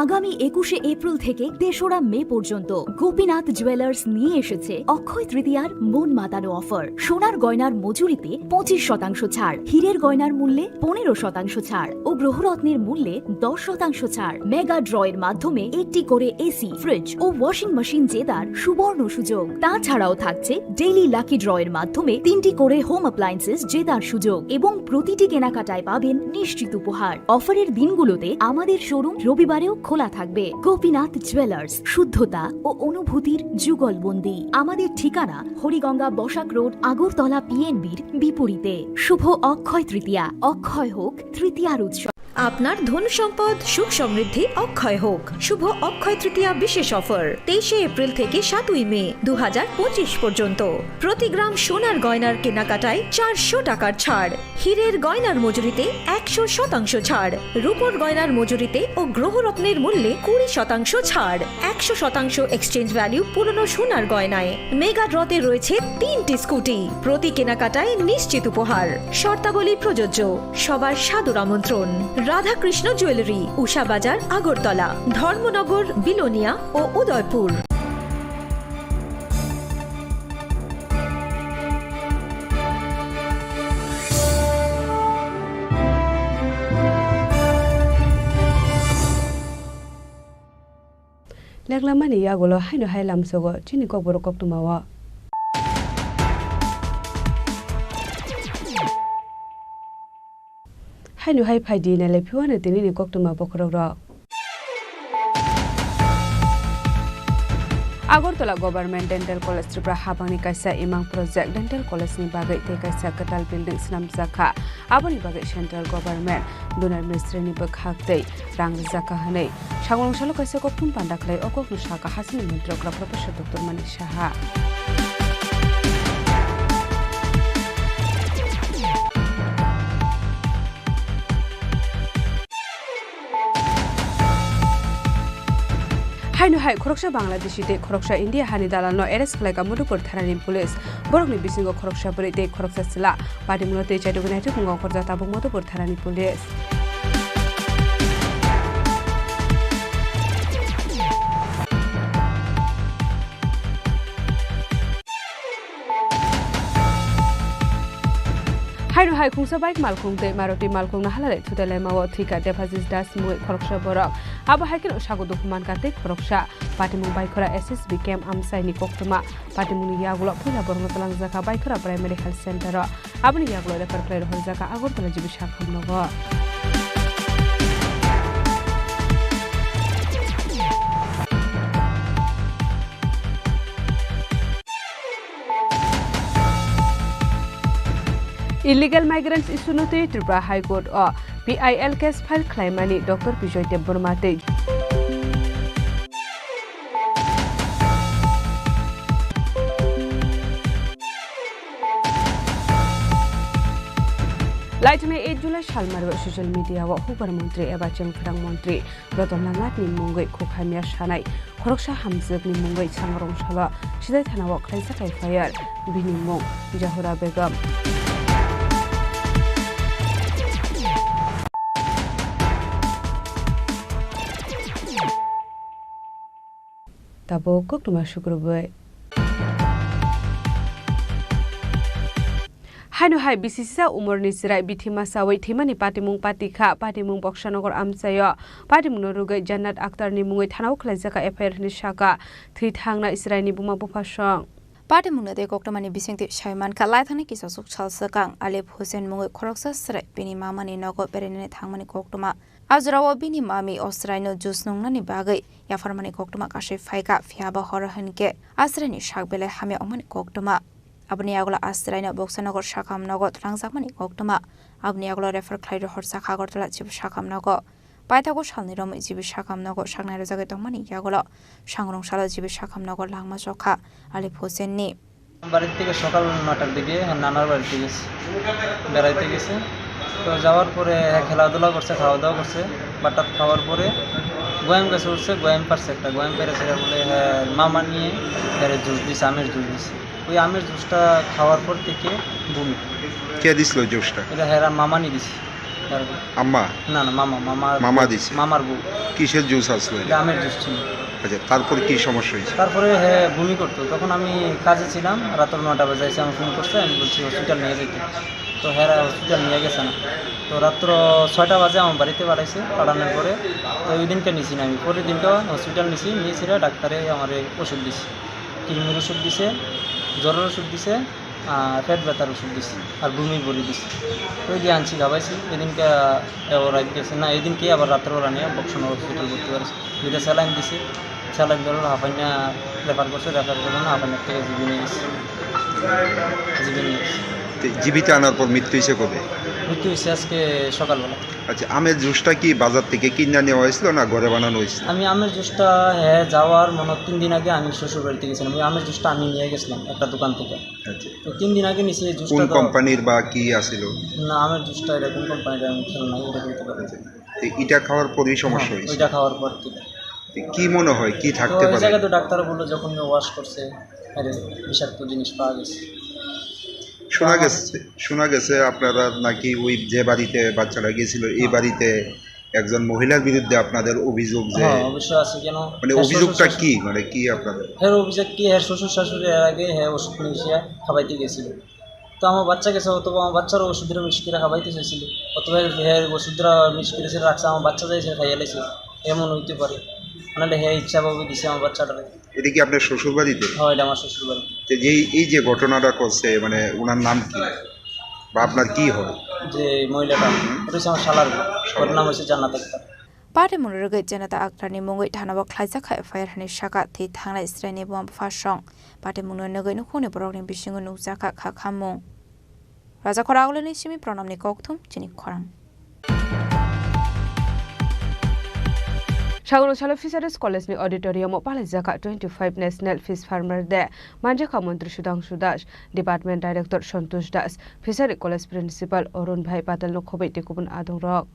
আগামী একুশে এপ্রিল থেকে তেসরা মে পর্যন্ত গোপীনাথ জুয়েলার্স নিয়ে এসেছে অক্ষয় তৃতীয়ার মন মাতানো অফার। সোনার গয়নার মজুরিতে পঁচিশ শতাংশ ছাড়, হীরের গয়নার মূল্যে পনেরো শতাংশ ছাড় ও গ্রহরত্নের মূল্যে দশ শতাংশ ছাড়। মেগা ড্র এর মাধ্যমে একটি করে এসি, ফ্রিজ ও ওয়াশিং মেশিন জেতার সুবর্ণ সুযোগ। তাছাড়াও থাকছে ডেইলি লাকি ড্র এর মাধ্যমে তিনটি করে হোম অ্যাপ্লায়েন্সেস জেতার সুযোগ এবং প্রতিটি কেনাকাটায় পাবেন নিশ্চিত উপহার। অফারের দিনগুলোতে আমাদের শোরুম রবিবারেও খোলা থাকবে। গোপীনাথ জুয়েলার্স, শুদ্ধতা ও অনুভূতির যুগলবন্দি। আমাদের ঠিকানা হরিগঙ্গা বসাক রোড, আগরতলা পিএনবির বিপরীতে। শুভ অক্ষয় তৃতীয়া, অক্ষয় হোক তৃতীয়ার উৎসব। আপনার ধন সম্পদ সুখ সমৃদ্ধি অক্ষয় হোক। শুভ অক্ষয় তৃতীয়া বিশেষ অফার তেইশে এপ্রিল থেকে সাতই মে দু হাজার পঁচিশ পর্যন্ত। প্রতি গ্রাম সোনার গয়নার কেনাকাটায় চারশো টাকার ছাড়, হীরের গয়নার মজুরিতে একশো শতাংশ ছাড়, রূপোর গয়নার মজুরিতে ও গ্রহরত্নের মূল্যে কুড়ি শতাংশ ছাড়, একশো শতাংশ এক্সচেঞ্জ ভ্যালু পুরনো সোনার গয়নায়। মেগা ড্রতে রয়েছে তিনটি স্কুটি, প্রতি কেনাকাটায় নিশ্চিত উপহার। শর্তাবলী প্রযোজ্য। সবার সাদর আমন্ত্রণ। রাধাকৃষ্ণ জুয়েলারি, উষা বাজার, আগরতলা, ধর্মনগর, বিলোনিয়া ও Udaipur. Leklamani yagulo haino hai lamsogo chini kokborok koktwmao. Haino hai phaidi nailai phiwano tinini koktwma bokhorokrok. Agartala Government Dental College Tripura habangni kaisa imang project dental college ni bagwi tei kaisa kwtal building swnamjak kha. Aboni bagwi central government Dunar Mistri ni bwkhak tei rang rijak kha hwnwi Sangrong salo kaisa kokthum panda khlai o kokno sakha hasini montri okra Professor Doctor Manik Saha. Haino hai khoroksa Bangladeshi tei khoroksa India hani dalalno arrest khlaikha Madhupur thanani police. Borokni bisingo khoroksa bwrwi tei khoroksa chwla. Patimungno tei chaitugwi naitugmung ongkhorjak tabuk Madhupur thanani police. Haino hai khungsa bike malkhung tei Maruti malkhung no halalai thutai laima o thwikha Debajis Das mungwi khoroksa borok. Abo hai kheno sago dukhu mankha tei khoroksa. Patimung baikhora S S B camp amchaini koktwma. Patimungni yagulo puila borokno twlangjakha Baikhora Primary Health Center o. Aboni yagulo refer khlai rohorjakha Agartala G B sakhamnogo. Illegal migrants issue no twi Tripura High Court o P I L case file khlaimani Doctor Bijoy Debbarma tei Laithani eight July salmari o social media o hukbar montri eba chengphrang montri Ratan Lal Nath ni mungwi khuk hamya sanai khoroksa hamjwk ni mungwi Sangrong salo Sidai thana o khlaijak F I R, bini mung Jahura Begum. Tabuk koktwma sukrubwi. Haino hai bisisa umorni chwrai bithi masawi thwimani patimung pati kha, patimung Boksanagar amchaio. Patimungno rwgwi Jannat Akhtarni mungwi thanao khlaijak kha F I R hwnwi sakha thwi thangnai chwraini buma bupha song. Patimungno tei koktwmani bisingtwi sawi mankha, laithani kisasuk sal swkang Alif Hussein mungwi khoroksa chwrai bini mamani nogo berainani thangmani koktwma. A jorao bini mami o chwraino juice nungnani bagwi yapharmani koktwma kasui phaikha, phiya bo horo hinkhe a chwraini sak belai hamya wngmani koktwma. Aboni yagulo a chwraino Boksanagar sakham nogo twlangjakmani koktwma. Aboni yagulo refer khlai rohorjak Agartala G B sakham nogo. Paithago salni romwi G B sakham nogo saknai rwjagwi tongmani yagulo Sangrong salo G B sakham nogo langma chokha Alif Hussein ni. বাড়ির থেকে সকাল নয়টার দিকে আমার নানার বাড়িতে গেছে, বেড়াইতে গেছে। তো যাওয়ার পরে হ্যাঁ খেলাধুলা করছে, খাওয়া দাওয়া করছে। বাটাত খাওয়ার পরে গোয়াম গাছে উঠছে, গোয়াম পারছে একটা, গোয়াম পেরেছে বলে হ্যাঁ মামা নিয়ে হ্যাঁ জুস দিছে, আমের জুস দিছে। ওই আমের জুসটা খাওয়ার পর থেকে বমি। কে দিছিল জুসটা? এটা হ্যাঁ মামা নিয়ে দিছে। তারপর আম্মা? না, না, মামা, মামার মামা বউ, দিছে? মামার বউ। কিসের জুস আসলো এটা? এটা আমের জুস ছিল। আচ্ছা, তারপর কি সমস্যা হয়েছে? তারপরে হ্যাঁ বমি করতো, তখন আমি কাজে ছিলাম, রাতের নয়টা বাজে এসে আমার ফোন করছে, আমি বলছি হসপিটাল নিয়ে যেতে। তো হ্যাঁ হসপিটাল নিয়ে গেছে না। তো রাত্র ছয়টা বাজে আমার বাড়িতে পাঠাইছে, পাঠানোর পরে তো ওই দিনকে নিছি না আমি, পরের দিনকে হসপিটাল নিছি, নিয়েছিল ডাক্তারে আমার ওষুধ দিছে, কিডনির ওষুধ দিছে, জ্বরের ওষুধ দিছে, আহ, পেট ব্যথার ওষুধ দিছে আর বমি বড়ি দিছে। ওই দিয়ে আনছি খাবাইছি, এদিনকে ও রাত গেছে না, এদিনকে আবার রাত্রেবেলা নিয়ে বক্সনগর হসপিটাল ভর্তি করেছে। দুইটা স্যালাইন দিছে, স্যালাইন ধরো হাফাইনা রেফার করছে, রেফার করলো না, হাফাইনার থেকে জিবি নিয়ে গেছে, জিবি নিয়ে গেছে। তো জিবিতে আনার পর মৃত্যু হয়েছে কবে? মৃত্যু হয়েছে আজকে সকালবেলা। আচ্ছা, আমের জুসটা কি বাজার থেকে কিনে নেওয়া হয়েছিল না ঘরে বানানো হয়েছিল? আমি আমের জুসটা, হ্যাঁ, যাওয়ার মনে হয় তিন দিন আগে আমি শ্বশুর বাড়িতে গেছিলাম, ওই আমের জুসটা আমি নিয়ে গেছিলাম একটা দোকান থেকে। আচ্ছা। তো তিন দিন আগে নিছি এই জুসটা কোন তো কোম্পানির বা কি আছিল? না, আমের জুসটা এটা কোন কোম্পানির আমি খেয়াল নাই, এটা বলতে পারি না। আচ্ছা। তো এটা খাওয়ার পরেই সমস্যা হ্যাঁ, হয়েছে? ওইটা খাওয়ার পর থেকে। তো কি মনে হয়, কি তো থাকতে এই পারে? জায়গায় তো ডাক্তার বললো যখন ওয়াশ করছে, আরে বিষাক্ত জিনিস পাওয়া গেছে। শোনা গেছে, শোনা গেছে আপনারা নাকি ওই যে বাড়িতে বাচ্চাটা গেছিল, এই হ্যাঁ। বাড়িতে একজন মহিলার বিরুদ্ধে আপনাদের অভিযোগ যে হ্যাঁ, অবশ্যই আছে। কেন? মানে হ্যাঁ, অভিযোগটা শ্বশুর কি? মানে কি আপনাদের? হ্যাঁ, অভিযোগ কি? হ্যাঁ, শ্বশুর শাশুড়ি এর আগে হ্যাঁ ওষুধ নিয়ে এসে খাবাইতে গেছিল। তো আমার বাচ্চা গেছে, অথবা আমার বাচ্চারও ওষুধটা মিক্স করে খাবাইতে চাইছিল, অথবা হ্যাঁ ওষুধটা মিক্স করে সেটা রাখছে, আমার বাচ্চা যাইছে খাইয়া লাইছে, এমন হইতে পারে। নাহলে হ্যাঁ ইচ্ছাভাবে দিছে আমার বাচ্চাটারে। এটা কি আপনার শ্বশুর বাড়িতে? হ্যাঁ, এটা আমার শ্বশুর বাড়িতে। তো এই, এই যে ঘটনাটা করছে, মানে ওনার নাম কি? বা আপনার কি হয়? যে মহিলাটা, হুম। ওটা হচ্ছে আমার শালার বউ। শালার ওর নাম বউ। হচ্ছে জান্নাত Akter. Patimungno rwgwi Janata Akhtarni mungwi thanao khlaijak kha F I R hinwi sakha tei thangnai swraini buma bupha song. Patimungno nugwi nukhungni borokni bisingo nukjakha kha khammung. Rajakhor Agulini simi Pranamni kokthum chini khorang. Sagoro salo Fisheries College ni auditorium o palaijakha twenty-five National Fish Farmer Day. Manjakha Montri Sudhangshu Das, Department Director Santosh Das, Fishery College Principal Arun Bhai Patel no khobwi tei kubun adongrok.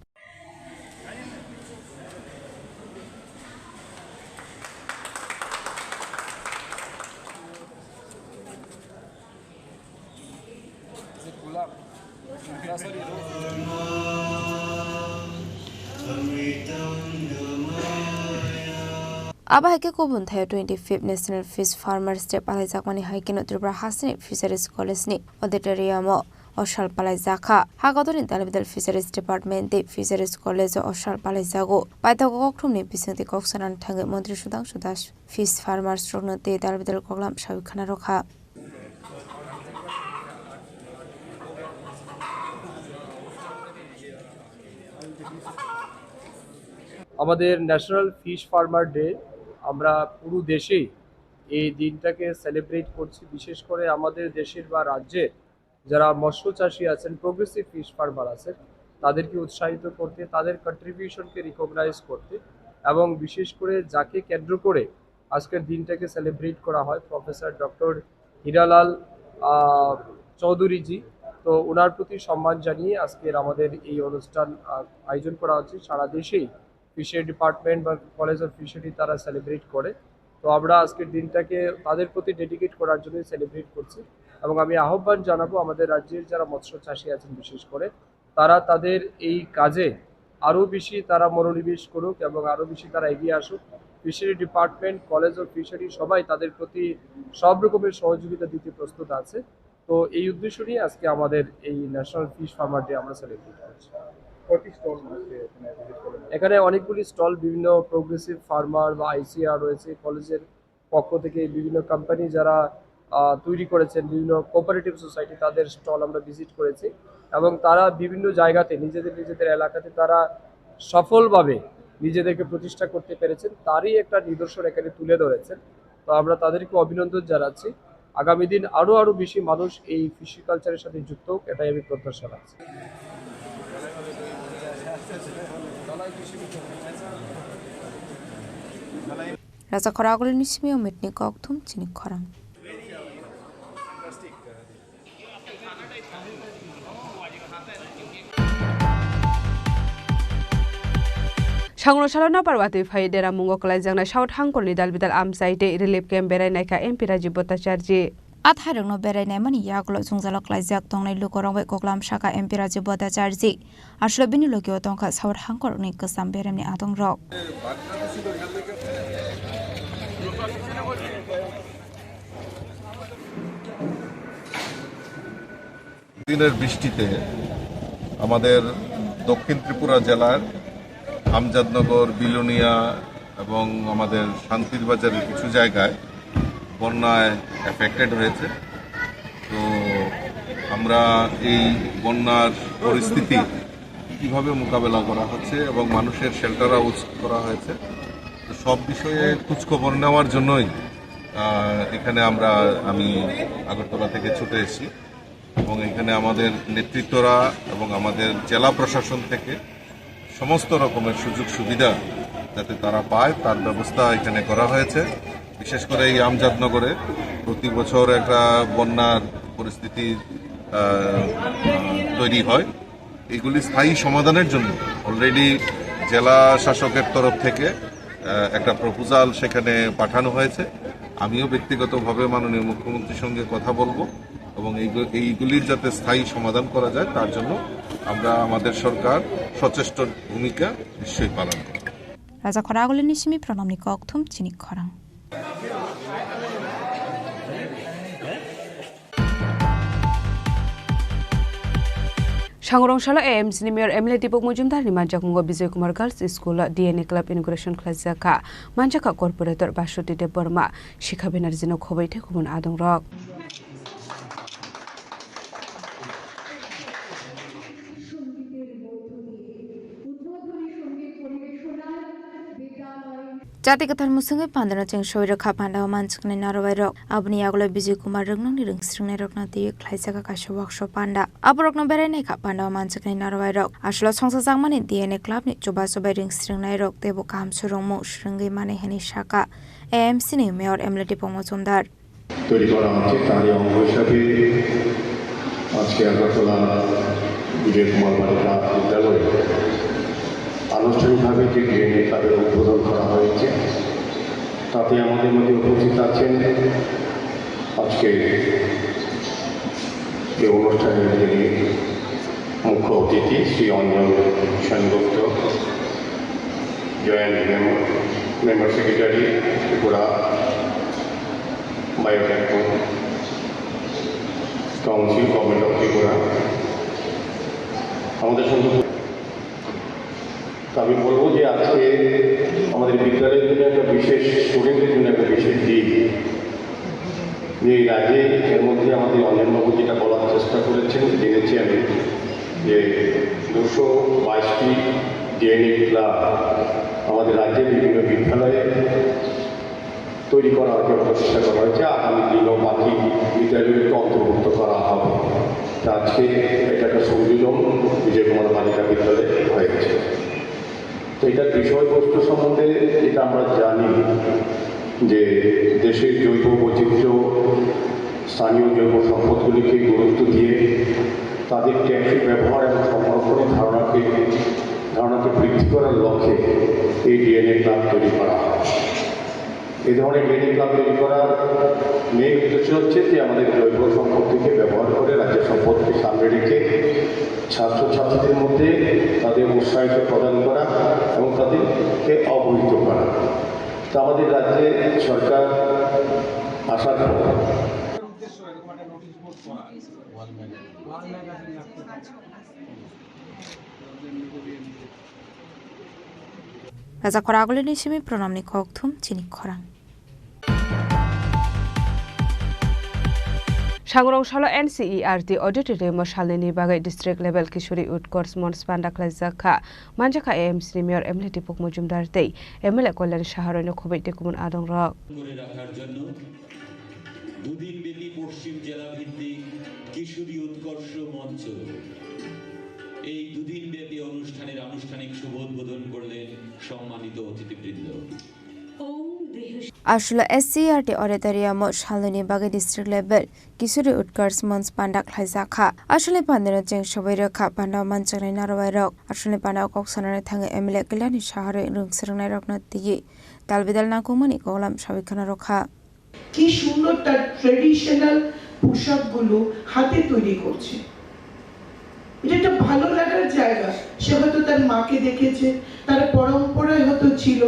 Abo hai khe kubun thaio twenty-fifth National Fish Farmers Day palaijakmani hai kheno Tripura hasteni Fisheries College ni auditorium o osal palaijakha. Ha kotorni dalbidal Fisheries Department tei Fisheries College o osal palaijago. Paithago kokthumni bisingtwi kok sanani thangwi Montri Sudhangshu Das fish farmers rokno tei dalbidal koklam sawi khna rwkha. আমাদের national fish farmer day, আমরা পুরো দেশেই এই দিনটাকে সেলিব্রেট করছি। বিশেষ করে আমাদের দেশের বা রাজ্যের যারা মৎস্য চাষী আছেন, প্রোগ্রেসিভ ফিশ ফার্মার আছেন, তাদেরকে উৎসাহিত করতে, তাদের কন্ট্রিবিউশনকে রিকগনাইজ করতে এবং বিশেষ করে যাকে কেন্দ্র করে আজকের দিনটাকে সেলিব্রেট করা হয়, প্রফেসর ডক্টর হীরালাল, আহ, চৌধুরীজি। তো ওনার প্রতি সম্মান জানিয়ে আজকের আমাদের এই অনুষ্ঠান, আহ, আয়োজন করা হচ্ছে। সারা দেশেই ফিশারি ডিপার্টমেন্ট বা কলেজ অফ ফিশারি তারা সেলিব্রেট করে। তো আমরা আজকের দিনটাকে তাদের প্রতি ডেডিকেট করার জন্যই সেলিব্রেট করছি। এবং আমি আহ্বান জানাবো আমাদের রাজ্যের যারা মৎস্য চাষী আছেন বিশেষ করে, তারা তাদের এই কাজে আরও বেশি তারা মনোনিবেশ করুক এবং আরও বেশি তারা এগিয়ে আসুক। Fishery department, college of fishery সবাই তাদের প্রতি সব রকমের সহযোগিতা দিতে প্রস্তুত আছে। তো এই উদ্দেশ্য নিয়ে আজকে আমাদের এই ন্যাশনাল ফিশ ফার্মার ডে আমরা সেলিব্রেট করছি। কয়টি স্টল আছে এখানে ভিজিট করলেন? এখানে অনেকগুলি স্টল, বিভিন্ন প্রোগ্রেসিভ ফার্মার বা আইসিআর রয়েছে, কলেজের পক্ষ থেকে বিভিন্ন কোম্পানি যারা, আহ, তৈরি করেছেন, বিভিন্ন কোঅপারেটিভ সোসাইটি, তাদের স্টল আমরা ভিজিট করেছি এবং তারা বিভিন্ন জায়গাতে নিজেদের নিজেদের এলাকাতে তারা সফলভাবে নিজেদেরকে প্রতিষ্ঠা করতে পেরেছেন, তারই একটা নিদর্শন এখানে তুলে ধরেছেন। তো আমরা তাদেরকে অভিনন্দন জানাচ্ছি। আগামী দিন আরো আরো বেশি মানুষ এই ফিশারি কালচারের সাথে যুক্ত হোক, এটাই আমি প্রত্যাশা রাখছি। Rajakhor Agulini simi o mitni kokthum chini khorang. Sangno salo napar watwi phai dera mungo kwlaijaknai South Hangkorni dalbidal amchai tei relief camp berai naikha M P Rajiv Bhattacharjee. A thairokno berai naimani yagulo jwngjalo klaijak tongnai lukurok bai koklam sakha M P Rajiv Bhattacharjee. Aswk bini logio tongkha South Hangkorni kwcham beremni adongrok. দিনের বৃষ্টিতে আমাদের দক্ষিণ ত্রিপুরা জেলার আমজাদনগর, বিলোনিয়া এবং আমাদের শান্তির বাজারের কিছু জায়গায় বন্যায় এফেক্টেড হয়েছে। তো আমরা এই বন্যার পরিস্থিতি কিভাবে মোকাবেলা করা হচ্ছে এবং মানুষের শেল্টার হাউস করা হয়েছে, তো সব বিষয়ে খোঁজখবর নেওয়ার জন্যই, আহ, এখানে আমরা, আমি আগরতলা থেকে ছুটে এসেছি এবং এখানে আমাদের নেতৃত্বরা এবং আমাদের জেলা প্রশাসন থেকে সমস্ত রকমের সুযোগ সুবিধা যাতে তারা পায়, তার ব্যবস্থা এখানে করা হয়েছে। বিশেষ করে এই আমজাদনগরে প্রতি বছর একটা বন্যার পরিস্থিতি, আহ, আহ, তৈরি হয়। এগুলি স্থায়ী সমাধানের জন্য অলরেডি জেলা শাসকের তরফ থেকে, আহ, একটা প্রপোজাল সেখানে পাঠানো হয়েছে। আমিও ব্যক্তিগতভাবে মাননীয় মুখ্যমন্ত্রীর সঙ্গে কথা বলবো এবং এইগু-, এইগুলির যাতে স্থায়ী সমাধান করা যায়, তার জন্য আমরা, আমাদের সরকার সচেষ্ট ভূমিকা নিশ্চয়ই পালন করবে। Rajakhor Agulini simi Pranamni kokthum chini khorang. Sangrong salo A M C ni Mayor M L A Dipok Mojumdar ni manjakmungo Bijoy Kumar Girls School o D N A Club inauguration khlaijak kha. Manjakha Corporator Baswati Debbarma, Shikha Banerjee no khobwi tei kubun adongrok. Jati kwthar mwswngwi pandano cheng soi rwkha pandao manchuknai narwai rok. Aboni yagulo Bijay Kumar Rwngnangni rwngsringnai rokno twiwi khlaijak kaisa workshop panda. Aborokno berai naikha pandao manchuknai narwai rok. Aswlo songchajakmani D N A club ni chubachu bai rwngsringnai rok teibo kaham swrwngmung swrwngwi mani hwnwi sakha A M C ni mayor M L A Dipok Mojumdar. তৈরি করা হচ্ছে, তারই অঙ্গ হিসাবে আজকে আগরতলা বিজয় কুমার বালিকা বিদ্যালয়ে আনুষ্ঠানিকভাবে যে ডিএনএ ক্লাবের উদ্বোধন করা হয়েছে, তাতে আমাদের মধ্যে উপস্থিত আছেন আজকে এই অনুষ্ঠানের যিনি মুখ্য অতিথি Shri Anjan Sengupta, joint member, member secretary Tripura biotechnology council, government of Tripura, আমাদের সঙ্গে। তো আমি বলবো যে আজকে আমাদের বিদ্যালয়ের জন্য একটা বিশেষ, স্টুডেন্টদের জন্য একটা বিশেষ দিন। যে এর আগে এর মধ্যে আমাদের অঞ্জনবাবু যেটা বলার চেষ্টা করেছেন, জেনেছি আমি যে দুশো বাইশটি ডিএনএ ক্লাব আমাদের রাজ্যের বিভিন্ন বিদ্যালয়ে তৈরি করা হয়েছে, প্রতিষ্ঠা করা হয়েছে। আগামী দিনও বাকি বিদ্যালয়গুলিকে অন্তর্ভুক্ত করা হবে। তা আজকে এটা একটা সংযোজন বিজয় কুমার বালিকা বিদ্যালয়ে হয়েছে। তো এটার বিষয়বস্তু সম্বন্ধে যেটা আমরা জানি যে দেশের জৈব বৈচিত্র্য, স্থানীয় জৈব সম্পদগুলিকে গুরুত্ব দিয়ে তাদের টেকসই ব্যবহার এবং সংরক্ষণের ধারণাকে, ধারণাকে বৃদ্ধি করার লক্ষ্যে এই ডিএনএ ক্লাব তৈরি করা হয়। এই ধরনের ডিএনএ ক্লাব তৈরি করার মেইন উদ্দেশ্য হচ্ছে যে আমাদের জৈব সম্পদকে ব্যবহার করে রাজ্যের সম্পদকে সামনে রেখে ছাত্রছাত্রীদের মধ্যে তাদের উৎসাহিত প্রদান করা এবং তাদেরকে অবহিত করা। তো আমাদের রাজ্যে সরকার আসার পর Raja Khoragulini simi pranamni kokthum chini khorang. Sangrong salo N C E R T auditorium o salnini bagwi district level Kishori Utkarsh Manch panda khlaijak kha. Manjakha A M C ni mayor M L A Dipok Mojumdar tei M L A Kalyan Saha roino khoboi tei kubun adongrok. করে রাখার জন্য দুদিনব্যাপী পশ্চিম জেলা ভিত্তিক কিশোরী উৎকর্ষ মঞ্চ এই দুদিনব্যাপী অনুষ্ঠানের আনুষ্ঠানিক শুভ উদ্বোধন করলেন সম্মানিত অতিথিবৃন্দ। Aswla S C E R T auditorium o salnini bagwi district level Kishori Utkarsh Manch panda khlaijak kha. Aswlni pandano cheng sogwi rwkha panda manjaknai narwai rok. Aswlni pandao kok sanani thangwi M L A Kalyan Saha rwi rwngswrwngnairokno twiwi dalbidal nangkukmani koklam sawi khna rwkha. কি সুন্দর তার ট্রেডিশনাল পোশাকগুলো হাতে তৈরি করছে। এটা একটা ভালো লাগার জায়গা। সে হয়তো তার মাকে দেখেছে, তার পরম্পরায় হয়তো ছিল,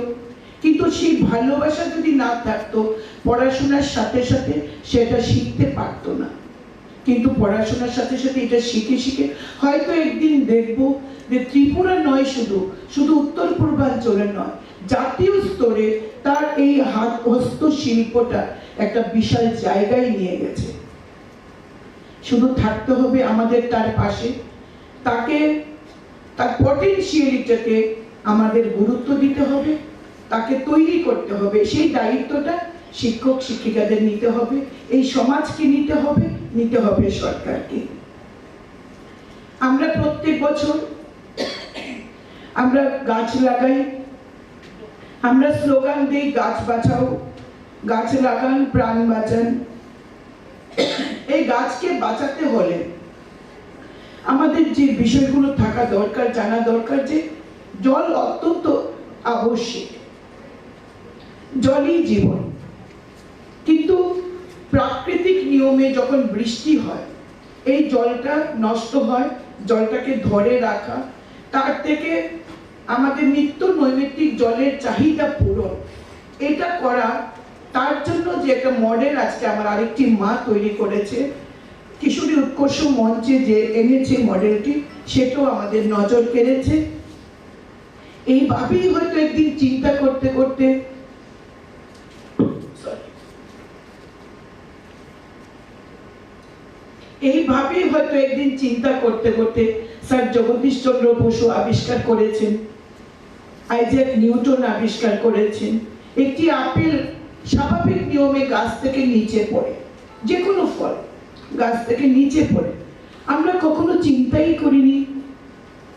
কিন্তু সেই ভালোবাসা যদি না থাকতো, পড়াশোনার সাথে সাথে সেটা শিখতে পারতো না। কিন্তু পড়াশোনার সাথে সাথে এটা শিখে শিখে হয়তো একদিন দেখব যে ত্রিপুরা নয়, শুধু শুধু উত্তর পূর্বাঞ্চলে নয়, জাতীয় স্তরে তার এই হাত হস্তশিল্পটা একটা বিশাল জায়গায় নিয়ে গেছে। শুধু থাকতে হবে আমাদের তার পাশে, তাকে, তার পটেনশিয়ালিটিকে আমাদের গুরুত্ব দিতে হবে, তাকে তৈরি করতে হবে। সেই দায়িত্বটা শিক্ষক শিক্ষিকাদের নিতে হবে, এই সমাজকে নিতে হবে, নিতে হবে সরকারকে। আমরা প্রত্যেক বছর আমরা গাছ লাগাই, আমরা স্লোগান দেই, "গাছ বাঁচাও, গাছ লাগান, প্রাণ বাঁচান।" এই গাছকে বাঁচাতে হলে আমাদের যে বিষয়গুলো থাকা দরকার, জানা দরকার যে জল অত্যন্ত আবশ্যক, জলই জীবন। কিন্তু প্রাকৃতিক নিয়মে যখন বৃষ্টি হয়, এই জলটা নষ্ট হয়, জলটাকে ধরে রাখা, তার থেকে আমাদের নিত্য নৈমিত্তিক জলের চাহিদা পূরণ, এটা করা, তার জন্য যে একটা মডেল আজকে আমার আরেকটি মা তৈরি করেছে, কিশোরী উৎকর্ষ মঞ্চে যে এনেছে মডেলটি, সেটাও আমাদের নজর কেড়েছে। এইভাবেই হয়তো একদিন চিন্তা করতে করতে, সরি, এইভাবেই হয়তো একদিন চিন্তা করতে করতে স্যার জগদীশ চন্দ্র বসু আবিষ্কার করেছেন, আইজ্যাক নিউটন আবিষ্কার করেছেন, একটি আপেল স্বাভাবিক নিয়মে গাছ থেকে নিচে পড়ে, যে কোনো ফল গাছ থেকে নিচে পড়ে, আমরা কখনো চিন্তাই করিনি।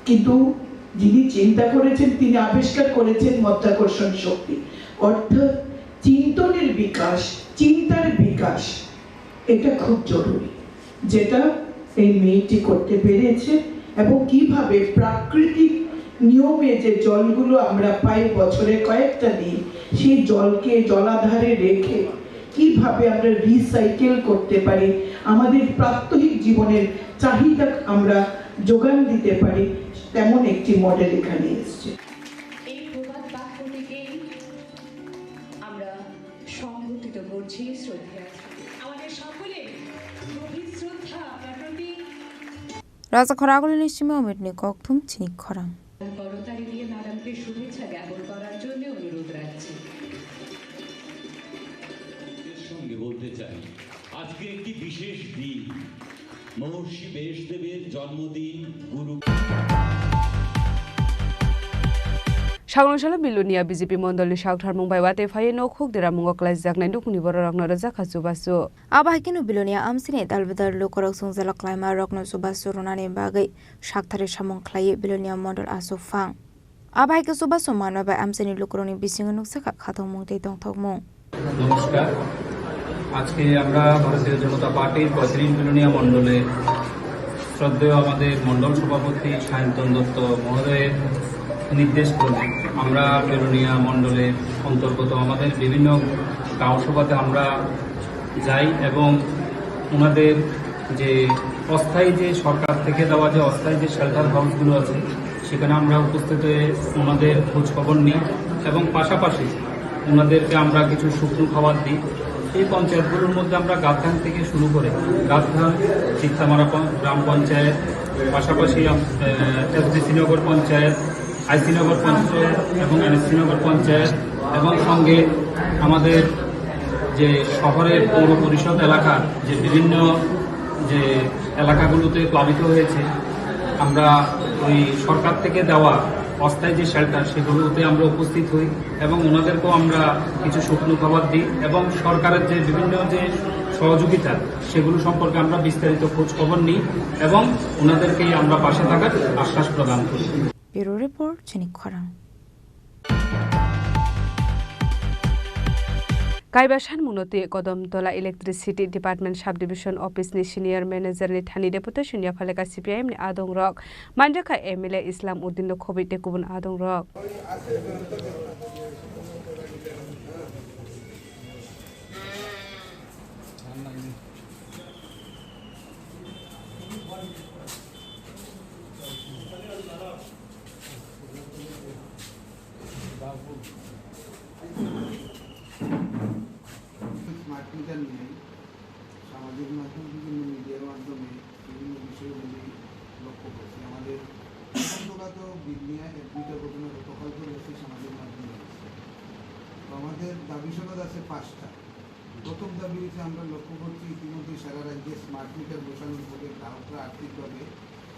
কিন্তু যিনি চিন্তা করেছেন, তিনি আবিষ্কার করেছেন মাধ্যাকর্ষণ শক্তি, অর্থাৎ চিন্তনের বিকাশ, চিন্তার বিকাশ। এটা খুব জরুরি, যেটা এই মেয়েটি করতে পেরেছে। এবং কিভাবে প্রাকৃতিক নিয়মে যে জলগুলো আমরা পাই বছরে কয়েকটা দিন, সেই জলকে জলাধারে রেখে কিভাবে আমরা রিসাইকেল করতে পারি, আমাদের প্রাত্যহিক জীবনের চাহিদা আমরা যোগান দিতে পারি, তেমন একটি মডেল এখানে এসছে। এই প্রবাদ বাক্যটিকেই আমরা সংঘটিত করছি শ্রদ্ধেয়। আমাদের সকলে গভীর শ্রদ্ধা আপনার প্রতি। Raja khoragulini simi omitni kokthum chini khorang. করতালি দিয়ে ম্যাডামকে শুভেচ্ছা জ্ঞাপন করার জন্য অনুরোধ রাখছি। এর সঙ্গে বলতে চাই, আজকে একটি বিশেষ দিন, মহর্ষি ব্যাসদেবের জন্মদিন, গুরু। Sakno salo Bilonia B J P mondolni saktharmung bai watwi phaiwi nok huk deramungo klaijaknai nukungni bororokno rwjakha chubachu. Abo hai kheno Bilonia amchini dalbidal lukurok chwngsalok klaima rokno chubachu rwnani bagwi sakthari samung khlaiwi Bilonia mondol achuphang. Abo hai khe chubachu manma bai amchaini lukurokni bisingo nukjakha khatungmung tei tongthokmung. নমস্কার। আজকে আমরা ভারতীয় জনতা পার্টির পঁয়ত্রিশ বিলোনিয়া মণ্ডলে শ্রদ্ধেয় আমাদের মণ্ডল সভাপতি সায়ন্তন দত্ত মহোদয়ের নির্দেশ ক্রমে আমরা বিলোনিয়া মণ্ডলের অন্তর্গত আমাদের বিভিন্ন গাঁও সভাতে আমরা যাই এবং ওনাদের যে অস্থায়ী যে সরকার থেকে দেওয়া যে অস্থায়ী যে শেল্টার হাউসগুলো আছে, সেখানে আমরা উপস্থিত হয়ে ওনাদের খোঁজ খবর নিই এবং পাশাপাশি ওনাদেরকে আমরা কিছু শুকনো খাবার দিই। এই পঞ্চায়েতগুলোর মধ্যে আমরা গাদধান থেকে শুরু করে গাদধান, চিত্তামারা পঞ্চ-, গ্রাম পঞ্চায়েত, পাশাপাশি আম-, আহ, এসডিসি নগর পঞ্চায়েত, আইসি নগর পঞ্চায়েত এবং এনএসসি নগর পঞ্চায়েত এবং সঙ্গে আমাদের যে শহরের পৌর পরিষদ এলাকার যে বিভিন্ন যে এলাকাগুলোতে প্লাবিত হয়েছে, আমরা ওই সরকার থেকে দেওয়া অস্থায়ী যে শেল্টার, সেগুলোতে আমরা উপস্থিত হই এবং ওনাদেরকেও আমরা কিছু শুকনো খাবার দিই এবং সরকারের যে বিভিন্ন যে সহযোগিতা, সেগুলো সম্পর্কে আমরা বিস্তারিত খোঁজ খবর নিই এবং ওনাদেরকেই আমরা পাশে থাকার আশ্বাস প্রদান করি। Bureau Report, chini khorang. Kaiba sanmungno twi Kodamtola Electricity Department Subdivision Office ni Senior Manager ni thani deputation yaphaleka C P I M ni adongrok, manjakha M L A Islam Uddin no khobwi tei kubun adongrok. Smart meter নিয়ে সামাজিক মাধ্যম, বিভিন্ন মিডিয়ার মাধ্যমে বিভিন্ন বিষয়গুলি লক্ষ্য করছি। আমাদের প্রথম কথা তো বিল নিয়ে এক দুইটা ঘটনা গতকালকে হয়েছে সামাজিক মাধ্যমে এসেছে। তো আমাদের দাবি সনদ আছে পাঁচটা। প্রথম দাবি হচ্ছে আমরা লক্ষ্য করছি ইতিমধ্যে সারা রাজ্যে স্মার্ট মিটার বসানোর ফলে গ্রাহকরা আর্থিকভাবে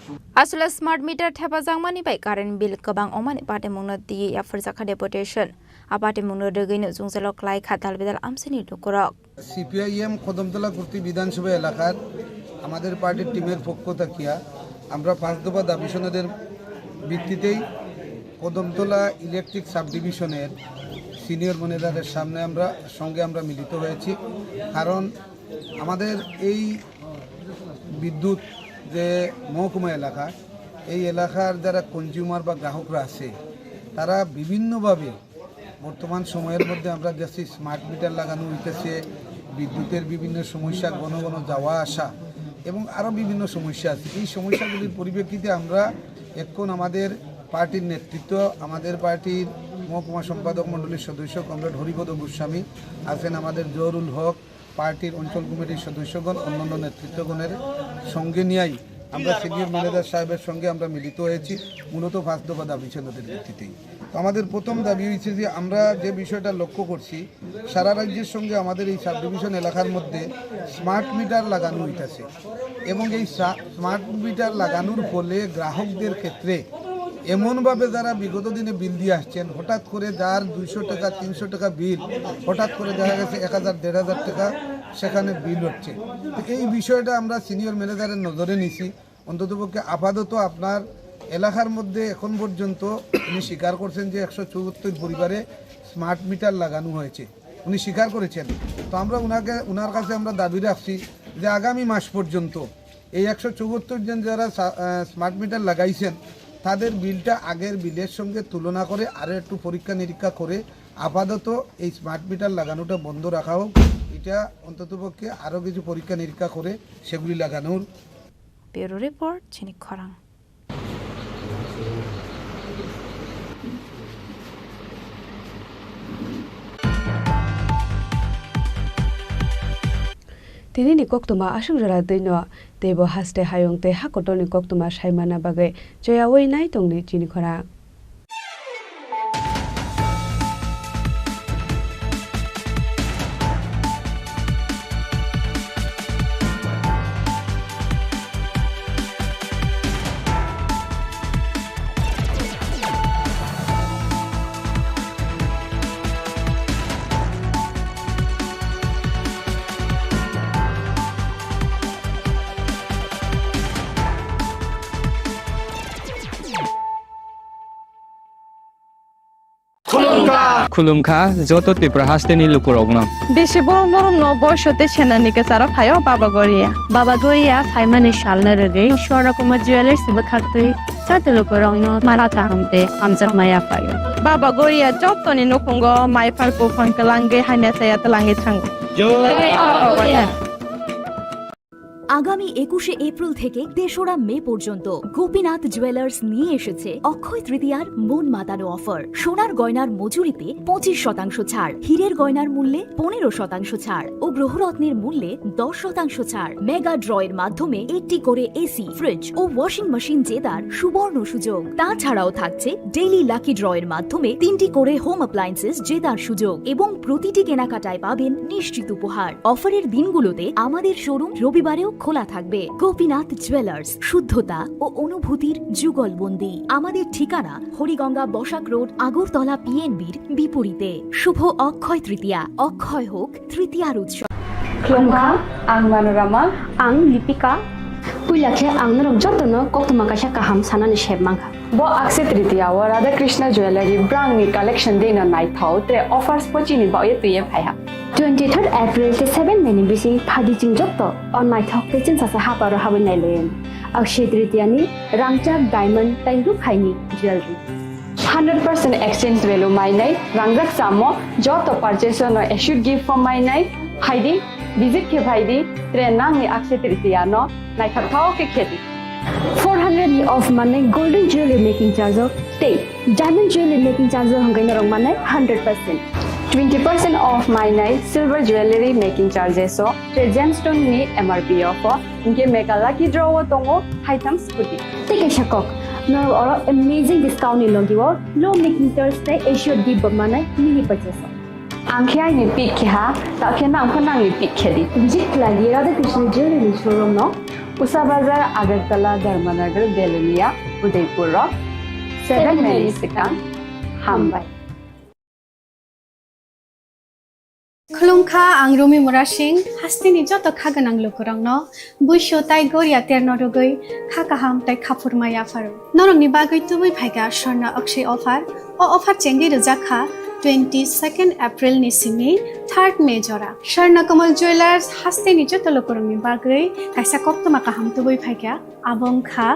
সম- Aswla smart meter thepajakmani bai current bill kwbang wngmani patimungno twiwi yapharjakha deputation. A patimungno rwgwino jwngjalo klaikha dalbidal amchaini lukurok. CPIM Kadamtala গুপ্তি বিধানসভা এলাকার আমাদের পার্টির টিমের পক্ষ থাকিয়া আমরা পাঁচ দফা দাবি সনদের ভিত্তিতেই কদমতলা ইলেকট্রিক সাবডিভিশনের সিনিয়র ম্যানেজারের সামনে আমরা, সঙ্গে আমরা মিলিত হয়েছি। কারণ আমাদের এই বিদ্যুৎ যে মহকুমা এলাকা, এই এলাকার যারা কনজিউমার বা গ্রাহকরা আছে, তারা বিভিন্নভাবে বর্তমান সময়ের মধ্যে আমরা দেখছি স্মার্ট মিটার লাগানো হইতেছে, বিদ্যুতের বিভিন্ন সমস্যা, ঘন ঘন যাওয়া আসা এবং আরও বিভিন্ন সমস্যা আছে। এই সমস্যাগুলির পরিপ্রেক্ষিতে আমরা এখন আমাদের পার্টির নেতৃত্ব, আমাদের পার্টির মহকুমা সম্পাদক মণ্ডলীর সদস্য কমরেড হরিপদ গোস্বামী আছেন, আমাদের জহুরুল হক, পার্টির অঞ্চল কমিটির সদস্যগণ, অন্যান্য নেতৃত্বগণের সঙ্গে নিয়েই আমরা সিনিয়র ম্যানেজার সাহেবের সঙ্গে আমরা মিলিত হয়েছি মূলত পাঁচ দফা দাবি সনদের ভিত্তিতেই। তো আমাদের প্রথম দাবি হয়েছে যে আমরা যে বিষয়টা লক্ষ্য করছি, সারা রাজ্যের সঙ্গে আমাদের এই সাবডিভিশন এলাকার মধ্যে স্মার্ট মিটার লাগানো হইতাছে এবং এই সা-, স্মার্ট মিটার লাগানোর ফলে গ্রাহকদের ক্ষেত্রে এমনভাবে যারা বিগত দিনে বিল দিয়ে আসছেন, হঠাৎ করে যার দুইশো টাকা, তিনশো টাকা বিল, হঠাৎ করে দেখা গেছে এক হাজার, দেড় হাজার টাকা সেখানে বিল হচ্ছে। তো এই বিষয়টা আমরা সিনিয়র ম্যানেজারের নজরে নিছি। অন্ততপক্ষে আপাতত আপনার এলাকার মধ্যে এখন পর্যন্ত উনি স্বীকার করছেন যে একশো চুয়াত্তর পরিবারে স্মার্ট মিটার লাগানো হয়েছে, উনি স্বীকার করেছেন। তো আমরা ওনাকে, ওনার কাছে আমরা দাবি রাখছি যে আগামী মাস পর্যন্ত এই একশো চুয়াত্তর জন যারা সা-, আহ, স্মার্ট মিটার লাগাইছেন, তাদের বিলটা আগের বিলের সঙ্গে তুলনা করে আরও একটু পরীক্ষা নিরীক্ষা করে আপাতত এই স্মার্ট মিটার লাগানোটা বন্ধ রাখা হোক। এটা অন্ততপক্ষে আরও কিছু পরীক্ষা নিরীক্ষা করে সেগুলি লাগানোর Bureau Report, Chini Khorang. Tini ni koktwma aswk jora twi no, teibo haste hayung tei hakotor ni koktwma sai manna bagwi choyaui nai tongdi chini khorang. Khulumkha. Khulumkha joto Tripura hasteni lukurokno. Bisi borok norokno boiso tei senani kwcharo phaio Baba Goria. Baba Goria phaimani salno rwgwi Swarna Kumar Jewellers bwkhaktwi joto lukurokno mara kaham tei hamjakma yaphaio. Baba Goria jotoni nukhungo mai phar buphang kwlangwi hamya chaya twlangwi thango. Jai Baba Goria. আগামী একুশে এপ্রিল থেকে তেসরা মে পর্যন্ত গোপীনাথ জুয়েলার্স নিয়ে এসেছে অক্ষয় তৃতীয়ার মন মাতানো অফার। সোনার গয়নার মজুরিতে পঁচিশ শতাংশ ছাড়, হীরের গয়নার মূল্যে পনেরো শতাংশ ছাড় ও গ্রহরত্নের মূল্যে দশ শতাংশ ছাড়। মেগা ড্রয়ের মাধ্যমে একটি করে এসি, ফ্রিজ ও ওয়াশিং মেশিন জেতার সুবর্ণ সুযোগ। তাছাড়াও থাকছে ডেইলি লাকি ড্রয়ের মাধ্যমে তিনটি করে হোম অ্যাপ্লায়েন্সেস জেতার সুযোগ এবং প্রতিটি কেনাকাটায় পাবেন নিশ্চিত উপহার। অফারের দিনগুলোতে আমাদের শোরুম রবিবারেও খোলা থাকবে। গোপীনাথ জুয়েলার্স, শুদ্ধতা ও অনুভূতির যুগলবন্দি। আমাদের ঠিকানা হরিগঙ্গা বসাক রোড, আগরতলা পিএনবির বিপরীতে। শুভ অক্ষয় তৃতীয়া, অক্ষয় হোক তৃতীয়ার উৎসব। Khulumkha, ang Manorama. Ang Lipika. Puila khe ang norok jotono koktwma kaisa kaham sanani sep mankha. Bo Akshaya Tritiya o Radha Krishna Jewellery brangni collection deno naithok tre offers bo chini baoye twiye phaiha. Twenty third April tei seven May ni bising phaidi chwng joto o naithok tei chwngsacha haparo habwi nailayan. Akshaya Tritiya ni rangchak diamond tei rukhaini jewellery. Hundred percent exchange value mainai, rangjak chamo joto purchase no assured gift bo mainai, phaidi, visit khe phaidi, tre nangni Akshaya Tritiya no naithok thao khe khedi. Four hundred ni off manai golden jewelry making charge o tei diamond jewelry making charge o hwnkhai norok manai hundred percent. Twenty percent off mainai silver jewelry making charges o tre gemstone ni M R P o pho. Hinkhe mega lucky draw o tongo haitham scooty. Tei kaisa kok, norok oro amazing discount ni logi o low making charge tei assured gift bo manai mini purchase o. Ang khe aini pick khe ha, ta khe nang pho nangni pick khe di. Visit khlai di Radha Krishna Jewelry ni showroom no. Usa Bazar, Agartala, Dharmanagar, Belonia, Udaipur o seven May ni swkang. Hambai. Khulumkha, ang Rumi Murasing, hasteni joto kha gwnang lukurokno buisu tai goria terno rwgwi kha kaham tai khaphurma yapharo. Norokni bagwi tubui phaikha Swarna Akshay offer. O offer chengwi rwjak kha twenty second April ni simi third May jora. Swarna Kamal Jewellers hasteni joto lukurokni bagwi kaisa koktwma kaham tubui phaikha. Abo wngkha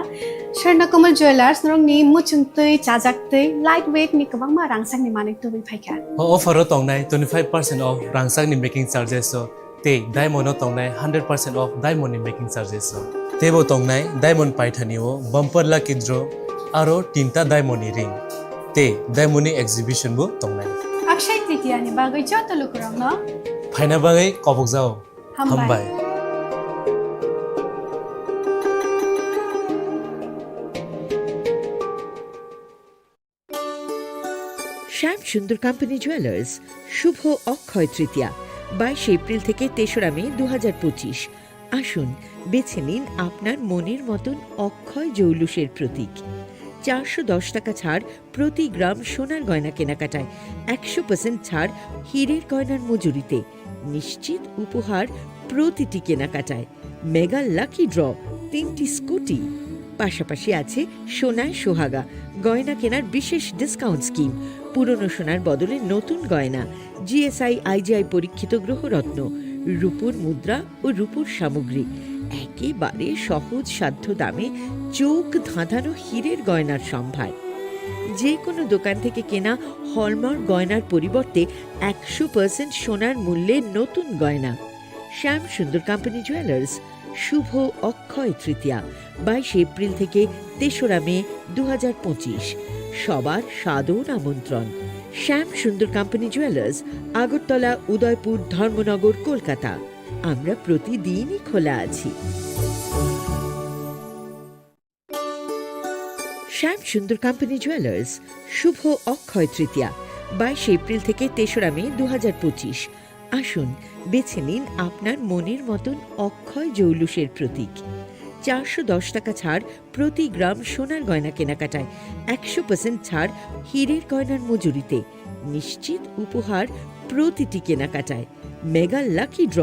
Swarna Kamal Jewellers, norokni muchungtwi, chajaktwi, light weight ni kwbangma rangchakni manwi tubui phaikha. O offer o tongnai twenty five percent off rangchakni making charges o tei diamond o tongnai hundred percent off diamond ni making charges o. Teibo tongnai diamond paithani o bumper lucky draw aro tinta diamond ni ring tei diamond ni exhibition bo tongnai. Akshay Tritiya ni bagwi joto lukurokno phaina bagwi kobokjao. Hambai. Hambai. Shyam Sundar Company Jewelers, শুভ অক্ষয় তৃতীয়া, বাইশে এপ্রিল থেকে তেসরা মে দু হাজার পঁচিশ। আসুন, বেছে নিন আপনার মনের মতন অক্ষয় জৌলুসের প্রতীক। চারশো দশ টাকা ছাড় প্রতি গ্রাম সোনার গয়না কেনাকাটায়, একশো পার্সেন্ট ছাড় হীরের গয়নার মজুরিতে, নিশ্চিত উপহার প্রতিটি কেনাকাটায়, মেগা লাকি ড্র, তিনটি স্কুটি, পাশাপাশি আছে সোনায় সোহাগা গয়না কেনার বিশেষ ডিসকাউন্ট স্কিম, পুরনো সোনার বদলে নতুন গয়না, জিএসআই আইজিআই পরীক্ষিত গ্রহরত্ন, রূপোর মুদ্রা ও রূপোর সামগ্রী, একেবারে সহজ সাধ্য দামে চোখ ধাঁধানো হীরের গয়নার সম্ভার। যে কোনো দোকান থেকে কেনা হলমার্ক গয়নার পরিবর্তে একশো পার্সেন্ট সোনার মূল্যে নতুন গয়না। শ্যাম সুন্দর কোম্পানি জুয়েলার্স, শুভ অক্ষয় তৃতীয়া, বাইশে এপ্রিল থেকে তেসরা মে দু হাজার পঁচিশ। সবার সাদর আমন্ত্রণ। শ্যাম সুন্দর কোম্পানি জুয়েলার্স, আগরতলা, উদয়পুর, ধর্মনগর, কলকাতা। আমরা প্রতিদিনই খোলা আছি। শ্যাম সুন্দর কোম্পানি জুয়েলার্স, শুভ অক্ষয় তৃতীয়া, বাইশে এপ্রিল থেকে তেসরা মে দু হাজার পঁচিশ। আসুন, বেছে নিন আপনার মনের মতন অক্ষয় জৌলুসের প্রতীক। চারশো দশ টাকা ছাড় প্রতি গ্রাম সোনার গয়না কেনাকাটায়, একশো পার্সেন্ট ছাড় হীরের গয়নার মজুরিতে, নিশ্চিত উপহার প্রতিটি কেনাকাটায়, মেগা লাকি ড্র,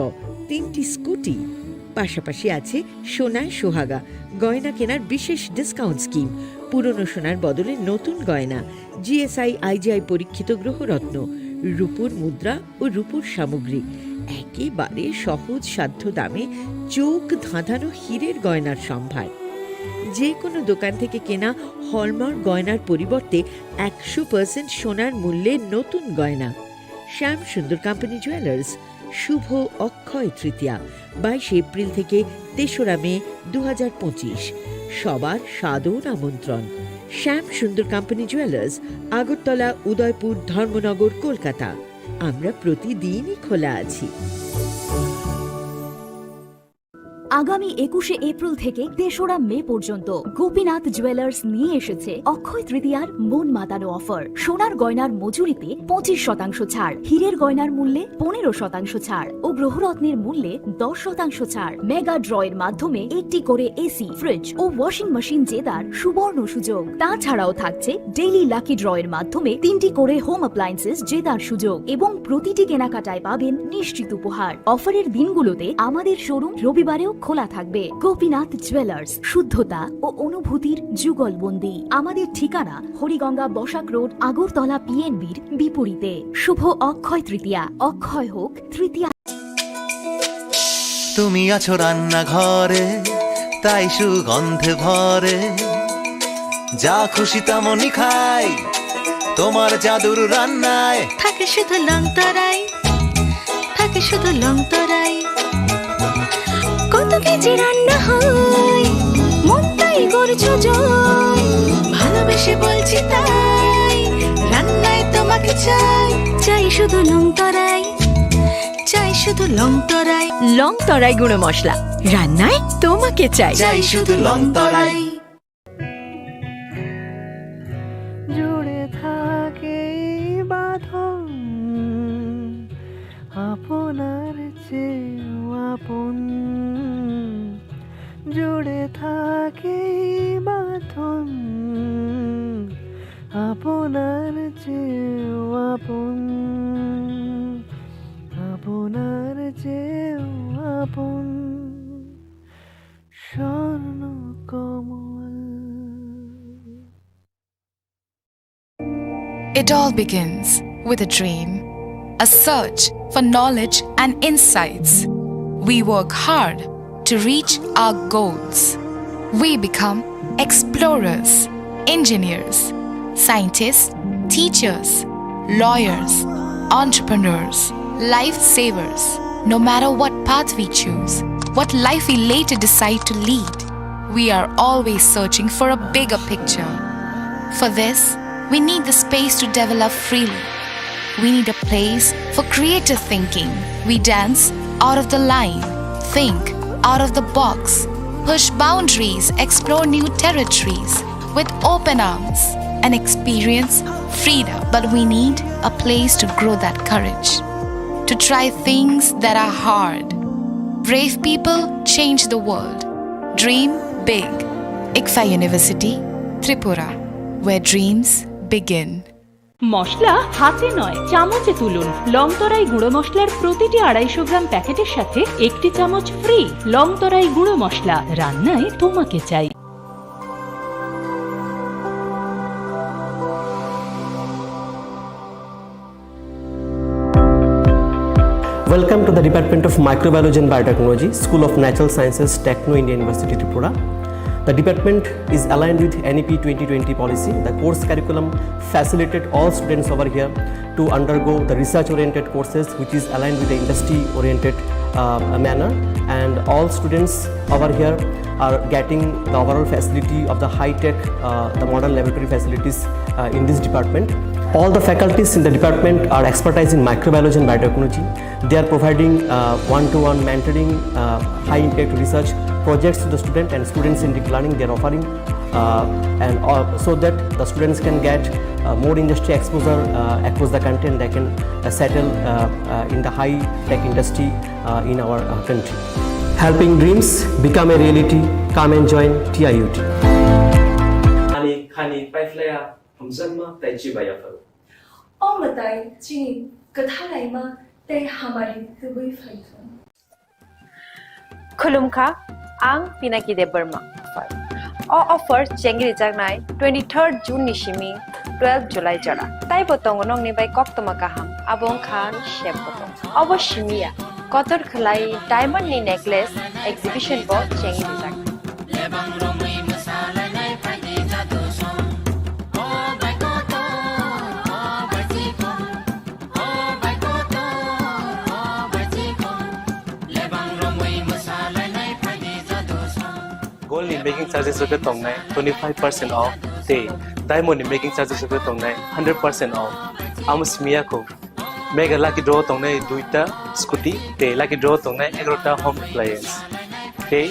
তিনটি স্কুটি, পাশাপাশি আছে সোনায় সোহাগা গয়না কেনার বিশেষ ডিসকাউন্ট স্কিম, পুরনো সোনার বদলে নতুন গয়না, জিএসআই আইজিআই পরীক্ষিত গ্রহরত্ন, রূপোর মুদ্রা ও রূপোর সামগ্রী, একেবারে সহজ সাধ্য দামে চোখ ধাঁধানো হীরের গয়নার সম্ভার। যে কোনো দোকান থেকে কেনা হলমার্ক গয়নার পরিবর্তে একশো পার্সেন্ট সোনার মূল্যে নতুন গয়না। শ্যাম সুন্দর কোম্পানি জুয়েলার্স, শুভ অক্ষয় তৃতীয়া, বাইশে এপ্রিল থেকে তেসরা মে দু হাজার পঁচিশ। সবার সাদর আমন্ত্রণ। শ্যাম সুন্দর কোম্পানি জুয়েলার্স, আগরতলা, উদয়পুর, ধর্মনগর, কলকাতা। আমরা প্রতিদিনই খোলা আছি। আগামী একুশে এপ্রিল থেকে তেসরা মে পর্যন্ত গোপীনাথ জুয়েলার্স নিয়ে এসেছে অক্ষয় তৃতীয়ার মন মাতানো অফার। সোনার গয়নার মজুরিতে পঁচিশ শতাংশ ছাড়, হীরের গয়নার মূল্যে পনেরো শতাংশ ছাড় ও গ্রহরত্নের মূল্যে দশ শতাংশ ছাড়। মেগা ড্রয়ের মাধ্যমে একটি করে এসি, ফ্রিজ ও ওয়াশিং মেশিন জেতার সুবর্ণ সুযোগ। তাছাড়াও থাকছে ডেইলি লাকি ড্রয়ের মাধ্যমে তিনটি করে হোম অ্যাপ্লায়েন্সেস জেতার সুযোগ এবং প্রতিটি কেনাকাটায় পাবেন নিশ্চিত উপহার। অফারের দিনগুলোতে আমাদের শোরুম রবিবারেও খোলা থাকবে। গোপীনাথ জুয়েলার্স, শুদ্ধতা ও অনুভূতির যুগলবন্দি। আমাদের ঠিকানা হরিগঙ্গা বসাক রোড, আগরতলা পিএনবির বিপরীতে। শুভ অক্ষয় তৃতীয়া। অক্ষয় হোক তৃতীয়া। তুমি আছো রান্নাঘরে, তাই সুগন্ধে ভরে। যা খুশি তেমনই খাই, তোমার জাদুর রান্নায়। থাকে শুধু লং তরাই, থাকে শুধু লং তরাই। কত কেজি রান্না হয়, মনটাই করছো জয়। ভালোবেসে বলছি তাই, রান্নায় তোমাকে চাই। চাই শুধু লং তরাই, চাই শুধু লং তরাই। লং তরাই গুঁড়ো মশলা, রান্নায় তোমাকে চাই। চাই শুধু লং তরাই। জুড়ে থাকে এই বাঁধন, আপনার চেয়েও আপন। জুড়ে থাকে এই বাঁধন, আপনার চেয়েও আপন, আপনার চেয়েও আপন। স্বর্ণ কমল। It all begins with a dream, a search for knowledge and insights. We work hard to reach our goals. We become explorers, engineers, scientists, teachers, lawyers, entrepreneurs, lifesavers. No matter what path we choose, what life we later decide to lead, we are always searching for a bigger picture. For this, we need the space to develop freely. We need a place for creative thinking. We dance out of the line, think out of the box, push boundaries, explore new territories with open arms, and experience freedom. But we need a place to grow that courage, to try things that are hard. Brave people change the world. Dream big. ICFAI University, Tripura. where dreams begin. মশলা হাতে নয়, চামচে তুলুন। লংতরাই গুঁড়ো মশলার প্রতিটি আড়াইশো গ্রাম প্যাকেটের সাথে একটি চামচ ফ্রি। লংতরাই গুঁড়ো মশলা, রান্নায় তোমাকে চাই। Welcome to the Department of Microbiology and Biotechnology, School of Natural Sciences, Techno India University, Tripura. The department is aligned with N E P twenty twenty policy. The course curriculum facilitated all students over here to undergo the research-oriented courses, which is aligned with the industry-oriented, uh, manner. And all students over here are getting the overall facility of the high-tech, uh, the modern laboratory facilities, uh, in this department. All the faculties in the department are expertise in microbiology and biotechnology. They are providing, uh, one-to-one mentoring, uh, high-impact research projects to the student and students in deep learning. They are offering, uh, and, uh, so that the students can get, uh, more industry exposure, uh, across the country, and they can, uh, settle, uh, uh, in the high-tech industry, uh, in our, uh, country. Helping dreams become a reality. Come and join T I U T. Ani khani paiphlaiya hamjakma tei chibaiya pharo. O mwtai chini kwthalaima tei hamari tubui phaithung. Khulumkha, ang Pinaki Debbarma. O offer chengrijaknai twenty-third June ni simi twelve July jora. Taibo tongo nokni bai koktwma kaham, abo wngkha sep botong. Obo simiya, kotor khwlai diamond ni necklace exhibition bo chengrijak. Gold ni making charges rok khe tongnai twenty-five percent off, tei diamond ni making charges rok khe tongnai hundred percent off. Amo simiya kho, mega lucky draw tongnai duita scooty, tei lucky draw tongnai egarota home appliance. Tei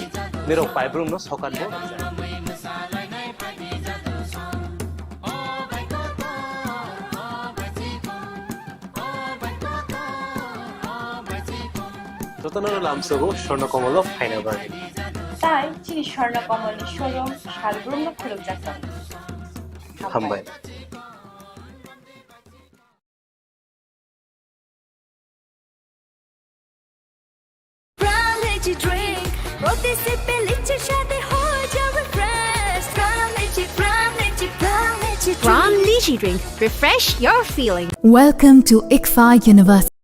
nirok paibrum no sokat bo. Jotono lamsogo Swarna Komolo phaina bagwi. Tai chini Swarna Komolni showroom salbrum no khulukjak tongo. Hambai. Brown Lychee Drink. প্রতি সিপে লিচির স্বাদে হয়ে যাবে fresh. Brown Lychee, Brown Lychee, Brown Lychee Drink। Brown Lychee Drink। Refresh your feeling। Welcome to ICFAR University.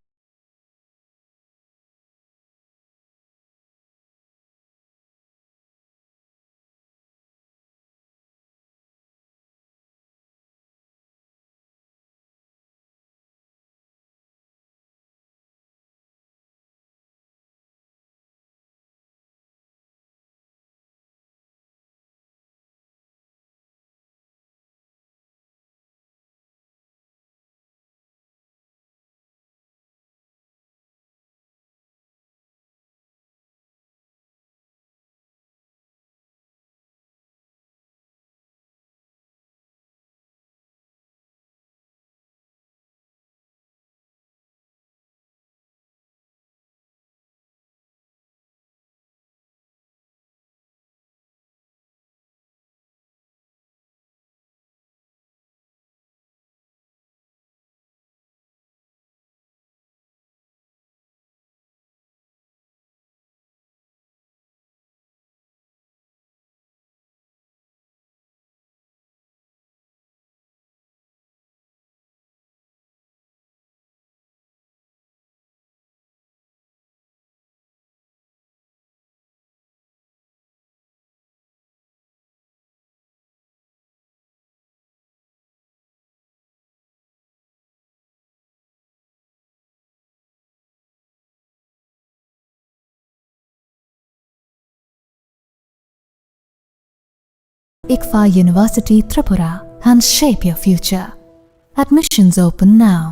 ICFAR University Tripura, and shape your future. Admissions open now.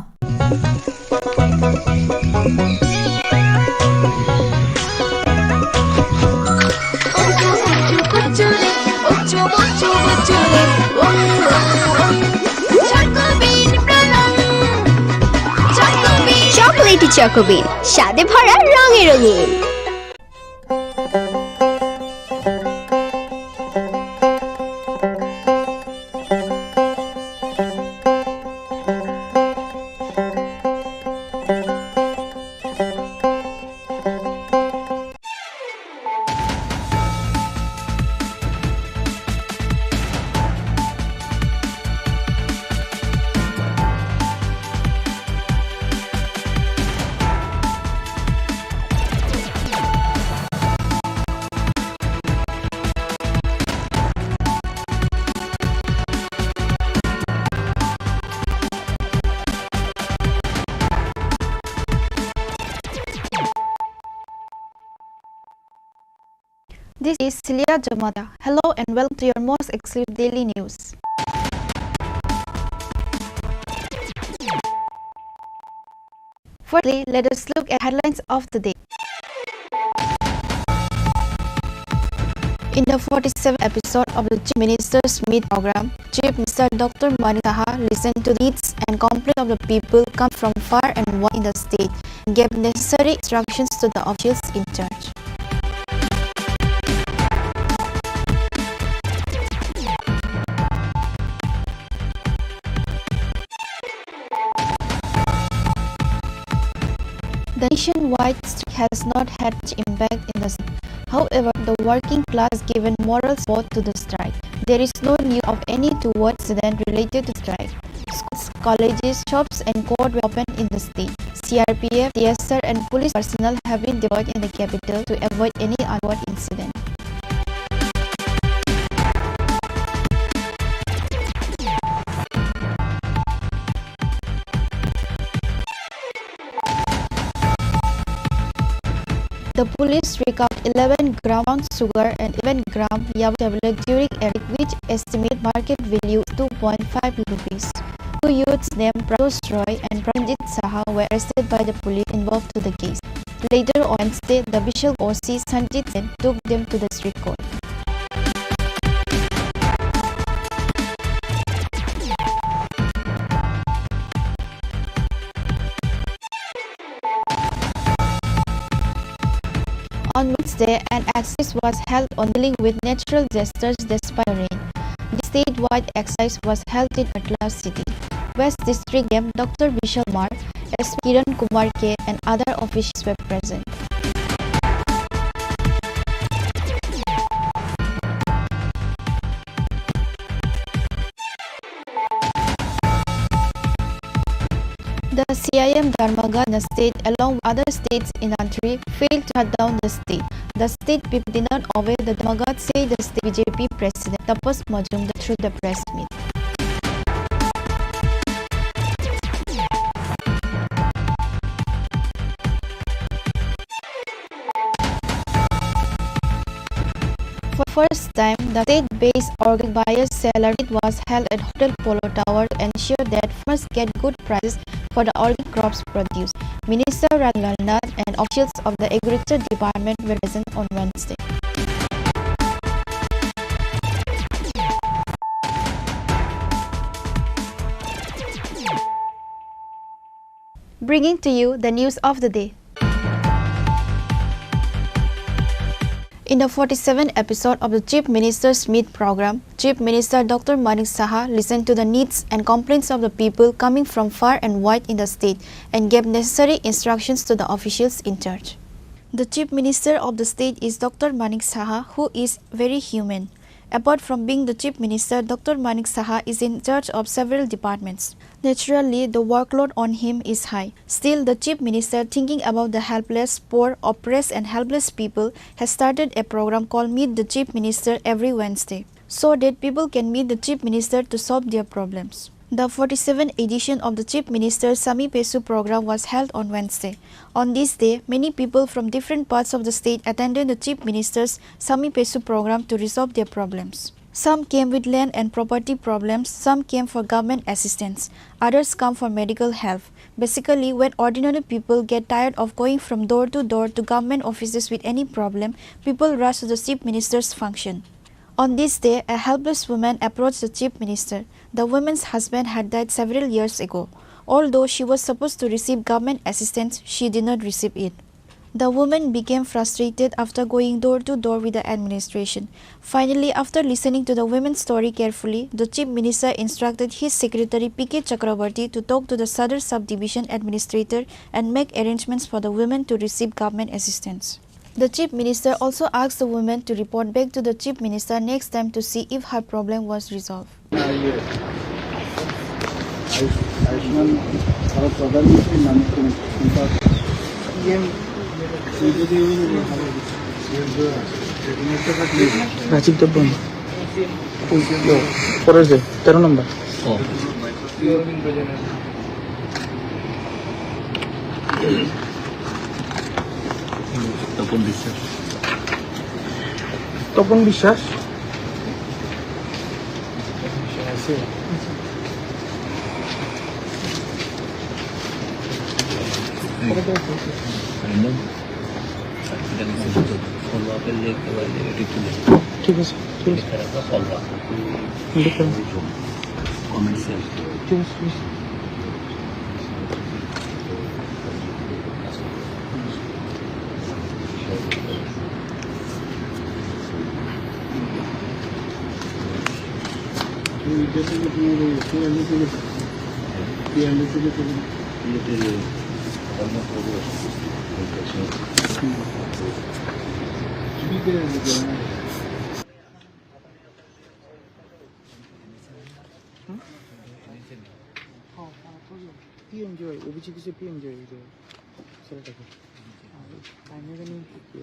Chocolatey Choco Bean, স্বাদে ভরা, রঙে রঙিন। This is Celia Jamada. Hello and welcome to your most exclusive daily news. Firstly, let us look at headlines of the day. In the forty-seventh episode of the Chief Minister's Meet program, Chief Minister Doctor Manik Saha listened to the needs and complaints of the people come from far and wide in the state and gave necessary instructions to the officials in charge. The nationwide strike has not had much impact in the state. However, the working class given moral support to the strike. There is no news of any untoward incident related to strike. Schools, colleges, shops and court were open in the state. C R P F, T S R and police personnel have been deployed in the capital to avoid any untoward incident. The police recovered eleven gram brown sugar and eleven gram yaba tablet during a raid which estimate market value two point five rupees. Two youths named Pratyush Roy and Pranjit Saha were arrested by the police involved to the case. Later on Wednesday, the Bishal O C Sanjit Sen took them to the district court. On Wednesday, an exercise was held on dealing with natural disasters despite rain. The statewide exercise was held in Atlanta City. West District M Doctor Vishal Kumar, S P Kiran Kumar K, and other officials were present. The C I M Dharmaghat in the state, along with other states in the country, failed to shut down the state. The state people did not obey the Dharmaghat, said the state B J P president Tapas Majumdar through the press meet. For first time, the state-based organic buyer-seller meet was held at Hotel Polo Tower to ensure that farmers get good prices for the organic crops produced. Minister Rajendra Nath and officials of the Agriculture Department were present on Wednesday. Bringing to you the news of the day. In the forty-seventh episode of the Chief Minister's Meet program, Chief Minister Doctor Manik Saha listened to the needs and complaints of the people coming from far and wide in the state and gave necessary instructions to the officials in charge. The Chief Minister of the state is Doctor Manik Saha, who is very human. Apart from being the Chief Minister, Doctor Manik Saha is in charge of several departments. Naturally, the workload on him is high. Still, the Chief Minister, thinking about the helpless, poor, oppressed and helpless people, has started a program called Meet the Chief Minister every Wednesday, so that people can meet the Chief Minister to solve their problems. The forty-seventh edition of the Chief Minister's Sami Pesu program was held on Wednesday. On this day, many people from different parts of the state attended the Chief Minister's Sami Pesu program to resolve their problems. Some came with land and property problems, some came for government assistance, others come for medical help. Basically, when ordinary people get tired of going from door to door to government offices with any problem, people rush to the Chief Minister's function. On this day, a helpless woman approached the Chief Minister. The woman's husband had died several years ago. Although she was supposed to receive government assistance, she did not receive it. The woman became frustrated after going door to door with the administration. Finally, after listening to the woman's story carefully, the Chief Minister instructed his secretary P K Chakraborty to talk to the Sadar Subdivision administrator and make arrangements for the woman to receive government assistance. The Chief Minister also asked the woman to report back to the Chief Minister next time to see if her problem was resolved. Ayushman भारत प्रधानमंत्री नाम उनका राजीव देव बन। পরের যে তেরো নম্বর। তপন বিশ্বাস। তপন বিশ্বাস। ঠিক আছে, ঠিক আছে। ঠিক আছে, ঠিক আছে। পিএমজেওয়াই, ওবিসি কিছু পিএমজেওয়াই, এই যে ছেলেটাকে। আর তাই না জানি কি কি।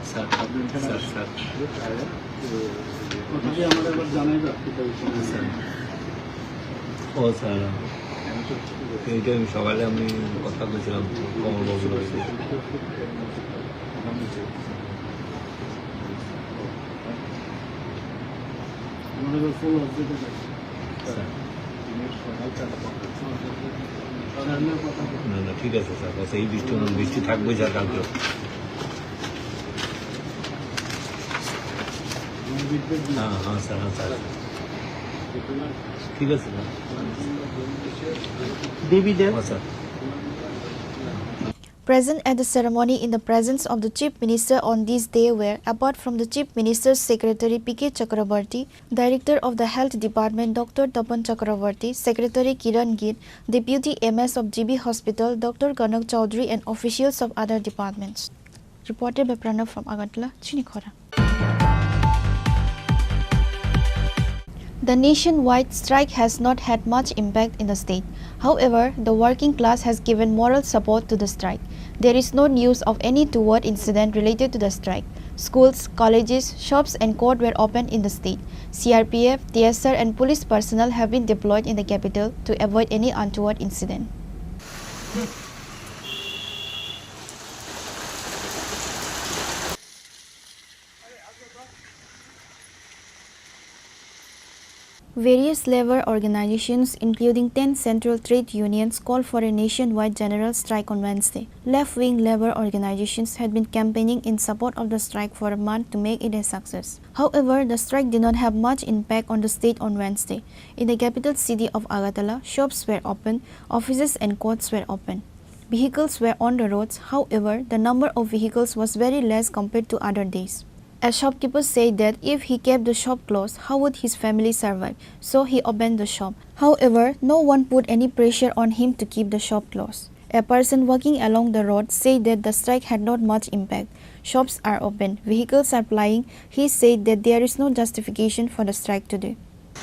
Sir, sir, sir. স্যার। ও স্যার, এইটা আমি সকালে আমি কথা বলছিলাম কমলবাবুর কাছে। স্যার। না, না, ঠিক আছে স্যার, আচ্ছা, এই বৃষ্টি, বৃষ্টি থাকবেই স্যার কালকে। হ্যাঁ, হ্যাঁ স্যার, হ্যাঁ স্যার। ঠিক আছে স্যার। দেবী দেব। হ্যাঁ sir. Present at the ceremony in the presence of the Chief Minister on this day were, apart from the Chief Minister's Secretary P K Chakraborty, Director of the Health Department Doctor Tapan Chakraborty, Secretary Kiran Gill, Deputy M S of G B Hospital Doctor Kanak Chaudhary and officials of other departments. Reported by Pranav from Agartala, Chini Khorang. The nationwide strike has not had much impact in the state. However, the working class has given moral support to the strike. There is no news of any untoward incident related to the strike. Schools, colleges, shops and court were opened in the state. C R P F, T S R and police personnel have been deployed in the capital to avoid any untoward incident. Various labor organizations, including ten central trade unions, called for a nationwide general strike on Wednesday. Left-wing labor organizations had been campaigning in support of the strike for a month to make it a success. However, the strike did not have much impact on the state on Wednesday. In the capital city of Agartala, shops were open, offices and courts were open. Vehicles were on the roads, however, the number of vehicles was very less compared to other days. A shopkeeper said that if he kept the shop closed, how would his family survive? So he opened the shop. However, no one put any pressure on him to keep the shop closed. A person walking along the road said that the strike had not much impact. Shops are open, vehicles are plying. He said that there is no justification for the strike today.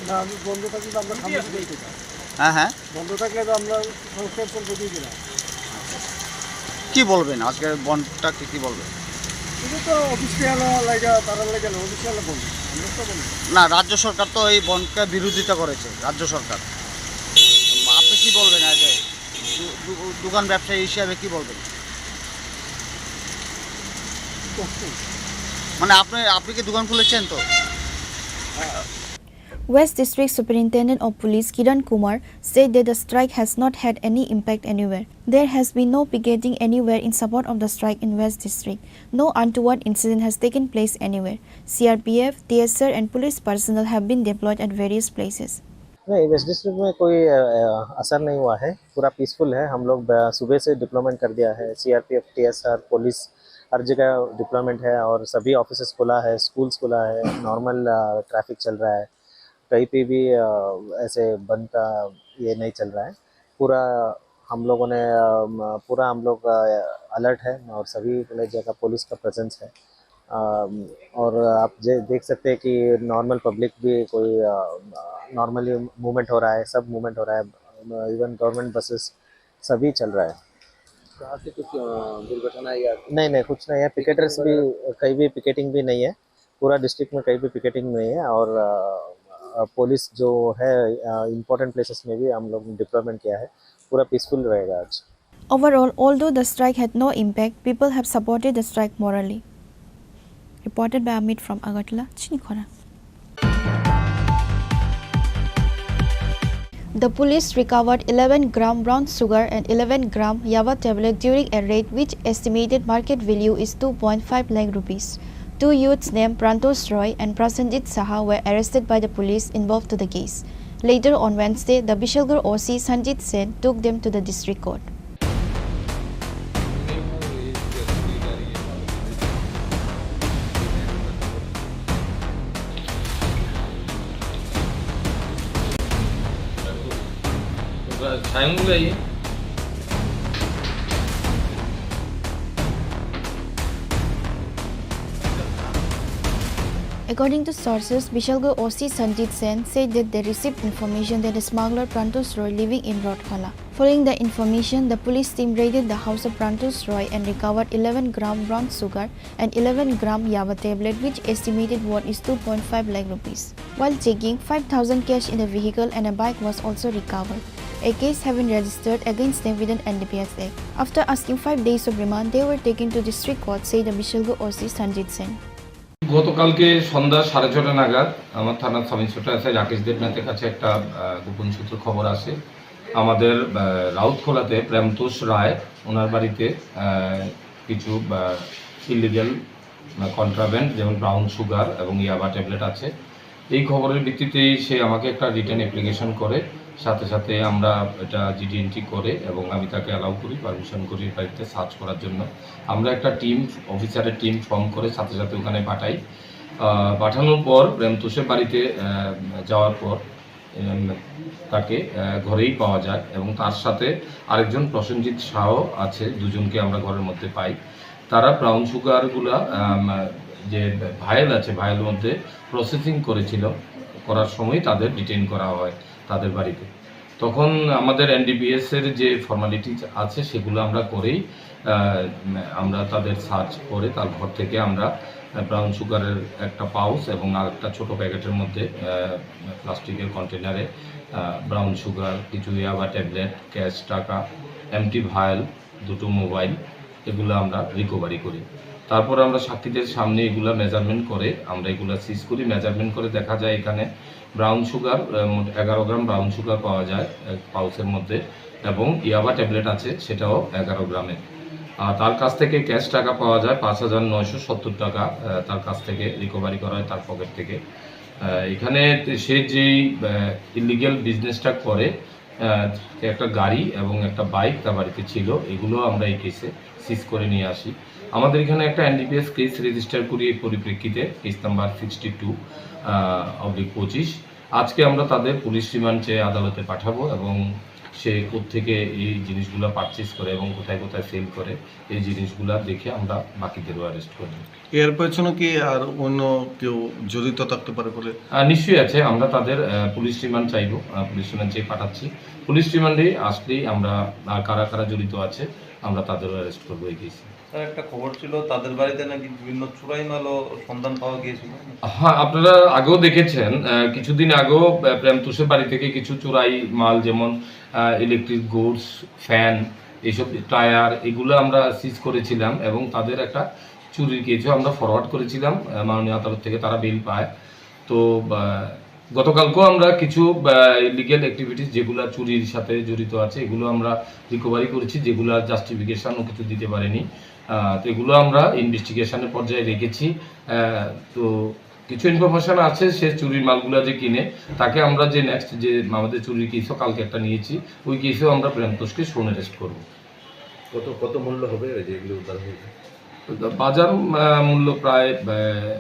না, আমি বন্ধ থাকলে তো আমরা সামনে দিকে যেতে চাই। হ্যাঁ, হ্যাঁ। বন্ধ থাকলে তো আমরা সংস্কার চলতে দিই না। কি বলবেন আজকে বন্ধটা, কি কি বলবেন? শুধু তো অফিসিয়াল লাগে, তারা লাগে না, অফিসিয়াল বন্ধ। আমরা তো বন্ধ। না, রাজ্য সরকার তো এই বন্ধকে বিরোধিতা করেছে, রাজ্য সরকার। আপনি কি বলবেন আজকে দু-, দু-, দোকান ব্যবসায়ী হিসাবে কি বলবেন? মানে আপনি, আপনি কি দোকান খুলেছেন তো? West District Superintendent of Police Kiran Kumar said that the strike has not had any impact anywhere. There has been no picketing anywhere in support of the strike in West District. No untoward incident has taken place anywhere. C R P F, T S R and police personnel have been deployed at various places. नहीं, waste district में कोई अ, अ, असर नहीं हुआ है। पूरा पीसफुल है। हम लोग अ, सुबह से डिप्लॉयमेंट कर दिया है। सीआरपीएफ, टीएसआर, पुलिस, हर जगह डिप्लॉयमेंट है और सभी ऑफिसेज खुला है, स्कूल्स खुला है, नॉर्मल ट्रैफिक चल रहा है। कहीं पे भी अ, ऐसे बंद का ये नहीं चल रहा है। पूरा हम लोगों ने अ, म- पूरा हम लोग अलर्ट है और सभी जगह पुलिस का प्रेजेंस है। अम, और आप जे देख सकते हैं कि नॉर्मल पब्लिक भी कोई नॉर्मली मूवमेंट हो रहा है, सब मूवमेंट हो रहा है। इवन गवर्नमेंट बसेस, सभी चल रहा है। कहाँ से कुछ अ, दुर्घटना या नहीं नहीं, कुछ नहीं है। पिकेटर्स भी, कहीं भी पिकेटिंग भी नहीं है। पूरा डिस्ट्रिक्ट में कहीं भी पिकेटिंग नहीं है और अ, अ, पुलिस जो है, इम्पोर्टेंट प्लेसेस में भी हम लोग डिप्लॉयमेंट किया है। पूरा पीसफुल रहेगा आज। Overall, although the strike had no impact, people have supported the strike morally. Reported by Amit from Agartala, Chinikhora. The police recovered eleven gram brown sugar and eleven gram yaba tablet during a raid which estimated market value is two point five lakh rupees. Two youths named Prantosh Roy and Prasenjit Saha were arrested by the police involved to the case. Later on Wednesday, the Bishalgarh O C Sanjit Sen took them to the district court. According to sources, Bishalgarh O C Sanjit Sen said that they received information that a smuggler Prantosh Roy living in Rotkhola. Following the information, the police team raided the house of Prantosh Roy and recovered eleven gram brown sugar and eleven gram yaba tablet, which estimated worth is two point five lakh rupees. While checking, five thousand cash in the vehicle and a bike was also recovered. A case have been registered against them with an N D P S Act. After asking five days of remand, they were taken to district court, said the Bishalgarh O C Sanjit Sen. গতকালকে সন্ধ্যা সাড়ে ছটা নাগাদ আমার থানার sub inspector SI Rakesh দেবনাথের কাছে একটা আহ, গোপন সূত্রে খবর আসে। আমাদের আহ, রাউতখোলাতে প্রেমতোষ রায়, ওনার বাড়িতে আহ, কিছু ইলিগাল কন্ট্রাব্যান্ড, যেমন ব্রাউন সুগার এবং ইয়াবা ট্যাবলেট আছে। এই খবরের ভিত্তিতেই সে আমাকে একটা রিটেন অ্যাপ্লিকেশন করে, সাথে সাথে আমরা এটা জিডি এন্ট্রি করে এবং আমি তাকে অ্যালাউ করি, পারমিশন করি বাড়িতে সার্চ করার জন্য। আমরা একটা টিম, অফিসারের টিম ফর্ম করে সাথে সাথে ওখানে পাঠাই। আহ, পাঠানোর পর প্রেমতোষের বাড়িতে আহ, যাওয়ার পর উম, তাকে আহ, ঘরেই পাওয়া যায় এবং তার সাথে আরেকজন প্রসেনজিৎ শাহ আছে, দুজনকে আমরা ঘরের মধ্যে পাই। তারা ব্রাউন সুগারগুলা আম, যে ভায়েল আছে, ভায়েল মধ্যে প্রসেসিং করেছিল, করার সময় তাদের ডিটেইন করা হয় তাদের বাড়িতে। তখন আমাদের এনডিপিএস এর যে ফর্মালিটি আছে সেগুলো আমরা করেই আহ, আমরা তাদের সার্চ করে তার ঘর থেকে আমরা ব্রাউন সুগারের একটা পাউচ এবং আর একটা ছোট প্যাকেটের মধ্যে প্লাস্টিকের কন্টেনারে ব্রাউন সুগার, কিছু ইয়াবা ট্যাবলেট, ক্যাশ টাকা, এমটি ভায়েল, দুটো মোবাইল, এগুলো আমরা রিকভারি করি। তারপর আমরা সাক্ষীদের সামনে এগুলা মেজারমেন্ট করে আমরা এগুলা সিজ করি। মেজারমেন্ট করে দেখা যায় এখানে ব্রাউন সুগার, আহ, মোট এগারো গ্রাম ব্রাউন সুগার পাওয়া যায় এক পাউচের মধ্যে এবং ইয়াবা ট্যাবলেট আছে, সেটাও এগারো গ্রামের। আর তার কাছ থেকে ক্যাশ টাকা পাওয়া যায় পাঁচ হাজার নয়শো সত্তর টাকা, আহ, তার কাছ থেকে রিকভারি করা হয় তার পকেট থেকে। আহ, এখানে সে যেই ইলিগেল বিজনেসটা করে, আহ, একটা গাড়ি এবং একটা বাইক তার বাড়িতে ছিল, এগুলো আমরা এই কেসে সিজ করে নিয়ে আসি। আমাদের এখানে একটা এনডিপিএস কেস রেজিস্টার করি এই পরিপ্রেক্ষিতে, case number sixty two oblique পঁচিশ। আজকে আমরা তাদের পুলিশ রিমান্ড চেয়ে আদালতে পাঠাবো এবং সে কোত্থেকে এই জিনিসগুলো পারচেজ করে এবং কোথায় কোথায় সেল করে, এই জিনিসগুলো দেখে আমরা বাকিদেরও অ্যারেস্ট করব। এর পেছনে কি আর অন্য কেউ জড়িত থাকতে পারে বলে? আহ, নিশ্চয়ই আছে। আমরা তাদের আহ, পুলিশ রিমান্ড চাইবো, আহ, পুলিশ রিমান্ড চেয়ে পাঠাচ্ছি। পুলিশ রিমান্ডে আসলেই আমরা আহ, কারা কারা জড়িত আছে, আমরা তাদেরও অ্যারেস্ট করবো এই কেসে। স্যার, একটা খবর ছিল তাদের বাড়িতে নাকি বিভিন্ন চুরাই মালও সন্ধান পাওয়া গিয়েছিল। হ্যাঁ, আপনারা আগেও দেখেছেন, আহ, কিছুদিন আগেও আহ, প্রেমতোষের বাড়ি থেকে কিছু চুরাই মাল, যেমন ইলেকট্রিক গুডস, ফ্যান, এইসব টায়ার, এগুলো আমরা সিজ করেছিলাম এবং তাদের একটা চুরির কেসও আমরা ফরওয়ার্ড করেছিলাম আহ, মাননীয় আদালত থেকে, তারা বেল পায়। তো আহ, গতকালকেও আমরা কিছু ইলিগাল অ্যাক্টিভিটিস, যেগুলা চুরির সাথে জড়িত আছে, এগুলো আমরা রিকভারি করেছি, যেগুলা জাস্টিফিকেশনও কিছু দিতে পারেনি। আহ, তো এগুলো আমরা ইনভেস্টিগেশনের পর্যায়ে রেখেছি। আহ, তো কিছু ইনফরমেশন আছে, সে চুরির মালগুলা যে কিনে, তাকে আমরা যে নেক্সট যে আমাদের চুরির কেসও কালকে একটা নিয়েছি, ওই কেসেও আমরা প্রেমতোষকে শোন অ্যারেস্ট করবো। কত, কত মূল্য হবে ওই যে এগুলো উদ্ধার হয়েছে? তো বাজার, আহ, মূল্য প্রায়, আহ,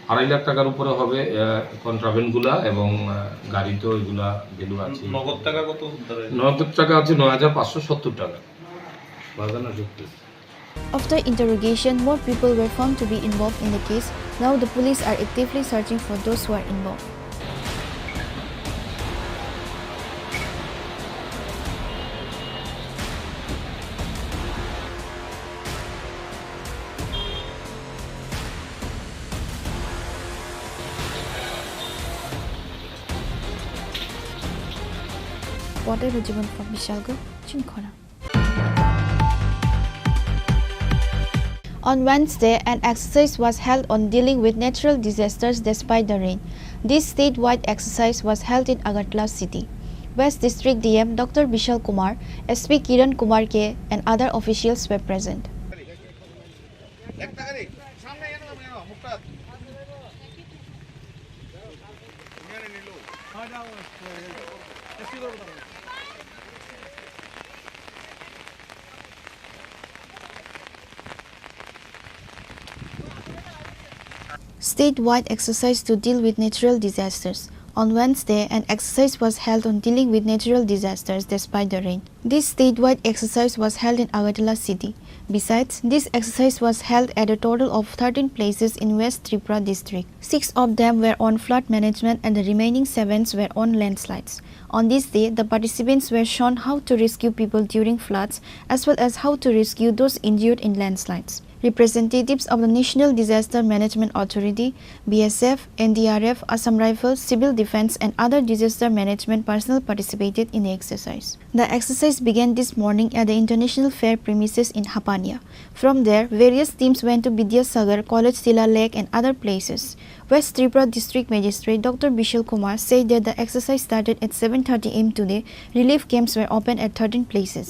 আড়াই লাখ টাকার উপরে হবে, আহ, কন্ট্রাব্যান্ডগুলা এবং, আহ, গাড়ি তো এগুলা ভ্যালু আছে। নগদ টাকা কত উদ্ধার হয়েছে? নগদ টাকা আছে নয় হাজার পাঁচশো সত্তর টাকা। বাজানো যুক্তি। After interrogation, more people were found to be involved in the case. Now the police are actively searching for those who are involved. Reporter Rajibon from Bishalgarh, Chinikhona. On Wednesday, an exercise was held on dealing with natural disasters despite the rain. This statewide exercise was held in Agartala city. West District D M Doctor Bishal Kumar, S P Kiran Kumar K, and other officials were present. Statewide exercise to deal with natural disasters. On Wednesday, an exercise was held on dealing with natural disasters despite the rain. This statewide exercise was held in Agartala city. Besides, this exercise was held at a total of thirteen places in West Tripura district. Six of them were on flood management and the remaining sevens were on landslides. On this day, the participants were shown how to rescue people during floods as well as how to rescue those injured in landslides. Representatives of the National Disaster Management Authority, B S F, N D R F, Assam Rifles, Civil Defence and other disaster management personnel participated in the exercise. The exercise began this morning at the International Fair premises in Hapania. From there, various teams went to Vidyasagar, College Tila Lake and other places. West Tripura District Magistrate Doctor Bishal Kumar said that the exercise started at seven thirty a m today. Relief camps were opened at thirteen places.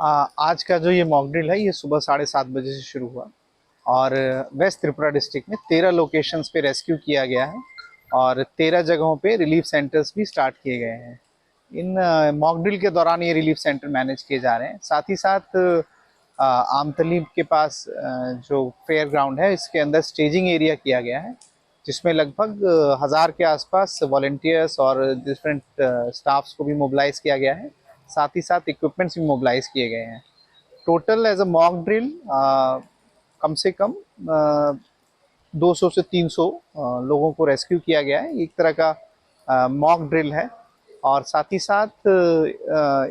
आ, आज का जो ये mock drill है, ये सुबह साढ़े सात बजे से शुरू हुआ और वेस्ट त्रिपुरा डिस्ट्रिक्ट में तेरह लोकेशंस पे रेस्क्यू किया गया है और तेरह जगहों पे रिलीफ सेंटर्स भी स्टार्ट किए गए हैं। इन, अ, मॉक ड्रिल के दौरान ये रिलीफ सेंटर मैनेज किए जा रहे हैं। साथ ही साथ, अ, आमतली के पास, अ, जो फेयर ग्राउंड है, इसके अंदर स्टेजिंग एरिया किया गया है, जिसमें लगभग, अ, हज़ार के आसपास वॉलंटियर्स और डिफरेंट, अ, स्टाफ्स को भी मोबिलाइज किया गया है। साथ ही साथ इक्विपमेंट्स भी मोबिलाइज किए गए हैं। टोटल एज अ मॉक ड्रिल, अ, कम से कम, अ, दो सौ से तीन सौ, अ, लोगों को रेस्क्यू किया गया है। एक तरह का, अ, मॉक ड्रिल है और साथ ही साथ, अ,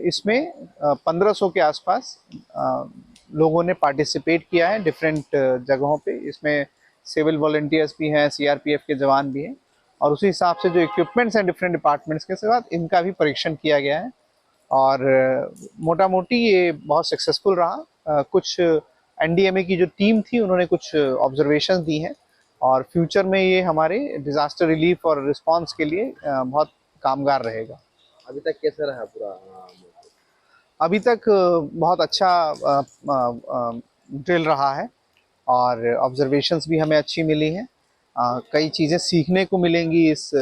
इसमें, अ, पन्द्रह सौ के आसपास, अ, लोगों ने पार्टिसिपेट किया है डिफरेंट, अ, जगहों पे। इसमें सिविल वॉलंटियर्स भी हैं, सी आर पी एफ के जवान भी हैं और उसी हिसाब से जो इक्विपमेंट्स हैं डिफरेंट डिपार्टमेंट्स के साथ, इनका भी परीक्षण किया गया है। और, अ, मोटा-मोटी ये बहुत सक्सेसफुल रहा। अ, कुछ एन डी एम ए की जो टीम थी, उन्होंने कुछ ऑब्जर्वेशंस दी हैं और फ्यूचर में ये हमारे डिजास्टर रिलीफ और रिस्पॉन्स के लिए, अ, बहुत कामगार रहेगा। अभी तक कैसा रहा पूरा, अ, अभी तक, अ, बहुत अच्छा, अ, अ, अ, ड्रिल रहा है और ऑब्जर्वेशंस भी हमें अच्छी मिली हैं। अ, कई चीज़ें सीखने को मिलेंगी इस,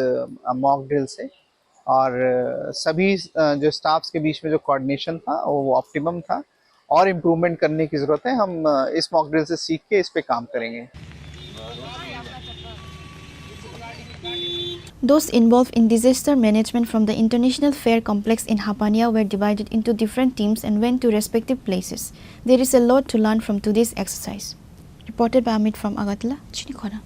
अ, मॉक ड्रिल से और, अ, सभी, अ, जो स्टाफ्स के बीच में जो कोऑर्डिनेशन था, वो, वो ऑप्टिमम था और इम्प्रूवमेंट करने की ज़रूरत है। हम, अ, इस मॉक ड्रिल से सीख के इस पे काम करेंगे। Those involved in disaster management from the International Fair Complex in Hapania were divided into different teams and went to respective places. There is a lot to learn from today's exercise. Reported by Amit from Agartala, Chinikhona.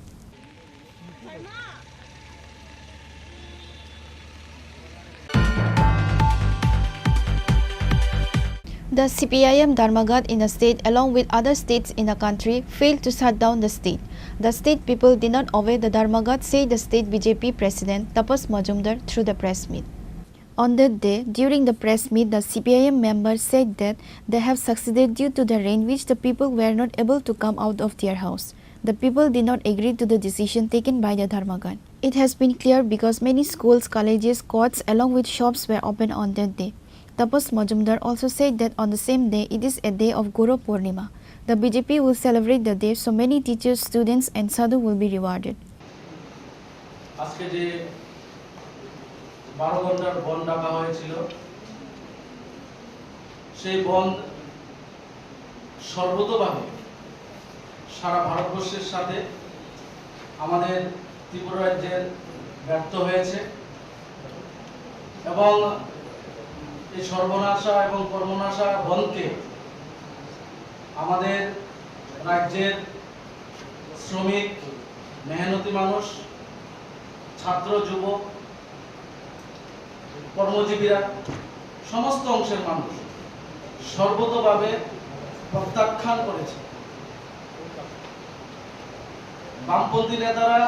The C P I M Dharmaghat in the state, along with other states in the country, failed to shut down the state. The state people did not obey the Dharmaghat, said the state B J P president Tapas Majumdar through the press meet. On that day, during the press meet, the C P I M members said that they have succeeded due to the rain, which the people were not able to come out of their house. The people did not agree to the decision taken by the Dharmaghat. It has been clear because many schools, colleges, courts, along with shops were open on that day. Tapas Majumdar also said that on the same day, it is a day of Guru Purnima. The B J P will celebrate the day, so many teachers, students, and sadhu will be rewarded. আজকে যে বারো ঘন্টার বন্ধ ডাকা হয়েছিল, সেই বন্ধ সর্বতোভাবে সারা ভারতবর্ষের সাথে আমাদের ত্রিপুরা রাজ্যের ব্যর্থ হয়েছে এবং এই সর্বনাশা এবং কর্মনাশা বন্ধকে আমাদের রাজ্যের শ্রমিক, মেহনতি মানুষ, ছাত্র, যুবক, কর্মজীবীরা, সমস্ত অংশের মানুষ সর্বতোভাবে প্রত্যাখ্যান করেছে। বামপন্থী নেতারা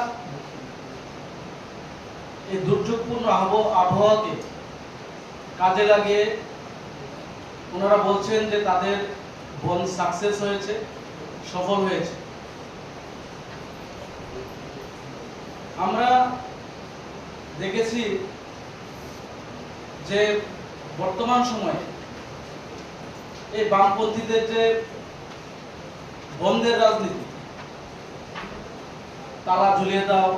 এই দুর্যোগপূর্ণ আবহ-, আবহাওয়াকে কাজে লাগিয়ে ওনারা বলছেন যে তাদের বন্ধ সাকসেস হয়েছে, সফল হয়েছে। আমরা দেখেছি যে বর্তমান সময়ে এই বামপন্থীদের যে বন্ধের রাজনীতি, তালা ঝুলিয়ে দাও,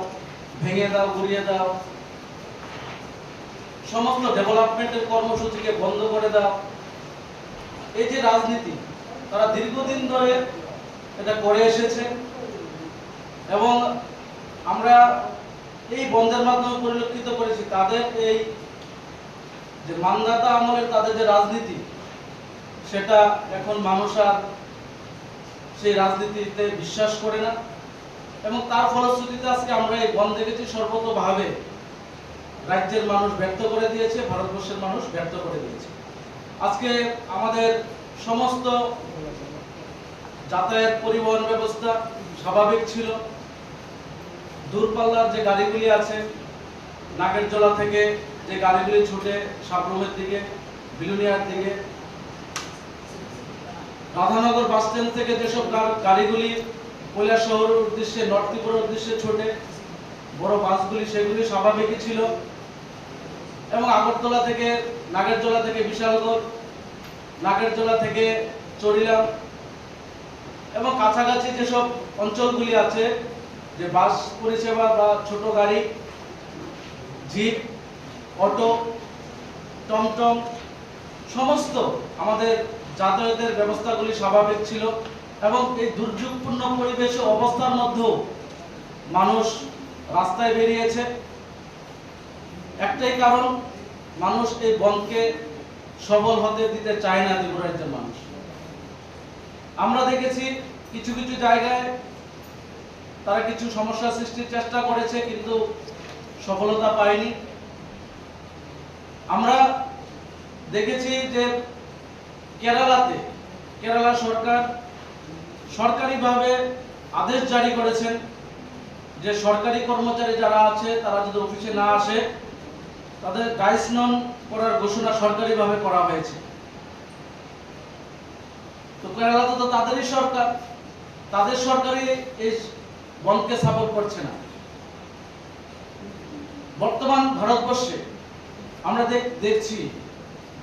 ভেঙে দাও, গুড়িয়ে দাও, সমস্ত ডেভেলপমেন্টের কর্মসূচিকে বন্ধ করে দাও, এই যে রাজনীতি তারা দীর্ঘদিন ধরে এটা করে এসেছে এবং আমরা এই বন্ধের মাধ্যমে পরিলক্ষিত করেছি তাদের এই যে মান্ধাতা আমলের তাদের যে রাজনীতি, সেটা এখন মানুষ আর সেই রাজনীতিতে বিশ্বাস করে না এবং তার ফলশ্রুতিতে আজকে আমরা এই বন্ধ দেখেছি। সর্বতোভাবে রাজ্যের মানুষ ব্যর্থ করে দিয়েছে, ভারতবর্ষের মানুষ ব্যর্থ করে দিয়েছে। আজকে আমাদের সমস্ত যাতায়াত পরিবহন ব্যবস্থা স্বাভাবিক ছিল। দূরপাল্লার যে গাড়িগুলি আছে, নাগেরজোলা থেকে যে গাড়িগুলি ছুটে সাবরুমের দিকে, বিলোনিয়ার দিকে, রাধানগর বাস স্ট্যান্ড থেকে যেসব গা-, গাড়িগুলি কৈলাসহরের উদ্দেশ্যে, নর্থ ত্রিপুরার উদ্দেশ্যে ছোটে বড় বাসগুলি, সেগুলি স্বাভাবিকই ছিল। এবং আগরতলা থেকে, নাগেরজোলা থেকে বিশালগড়, নাগেরজোলা থেকে চরিলাম এবং কাছাকাছি যেসব অঞ্চলগুলি আছে, যে বাস পরিষেবা বা ছোট গাড়ি, জিপ, অটো, টমটম, সমস্ত আমাদের যাতায়াতের ব্যবস্থাগুলি স্বাভাবিক ছিল এবং এই দুর্যোগপূর্ণ পরিবেশ ও অবস্থার মধ্যেও মানুষ রাস্তায় বেরিয়েছে। একটাই কারণ, মানুষ এই বন্ধকে সফল হতে দিতে চায় না ত্রিপুরা রাজ্যের মানুষ। আমরা দেখেছি কিছু কিছু জায়গায় তারা কিছু সমস্যা সৃষ্টির চেষ্টা করেছে, কিন্তু সফলতা পায়নি। আমরা দেখেছি যে কেরালাতে, কেরালা সরকার সরকারিভাবে আদেশ জারি করেছেন যে সরকারি কর্মচারী যারা আছে, তারা যদি অফিসে না আসে, তাদের ডাইস নন করার ঘোষণা সরকারিভাবে করা হয়েছে। তো কেরালাতে তো তাদেরই সরকার, তাদের সরকারই এই বন্ধকে সাপোর্ট করছে না। বর্তমান ভারতবর্ষে আমরা দেখ-, দেখছি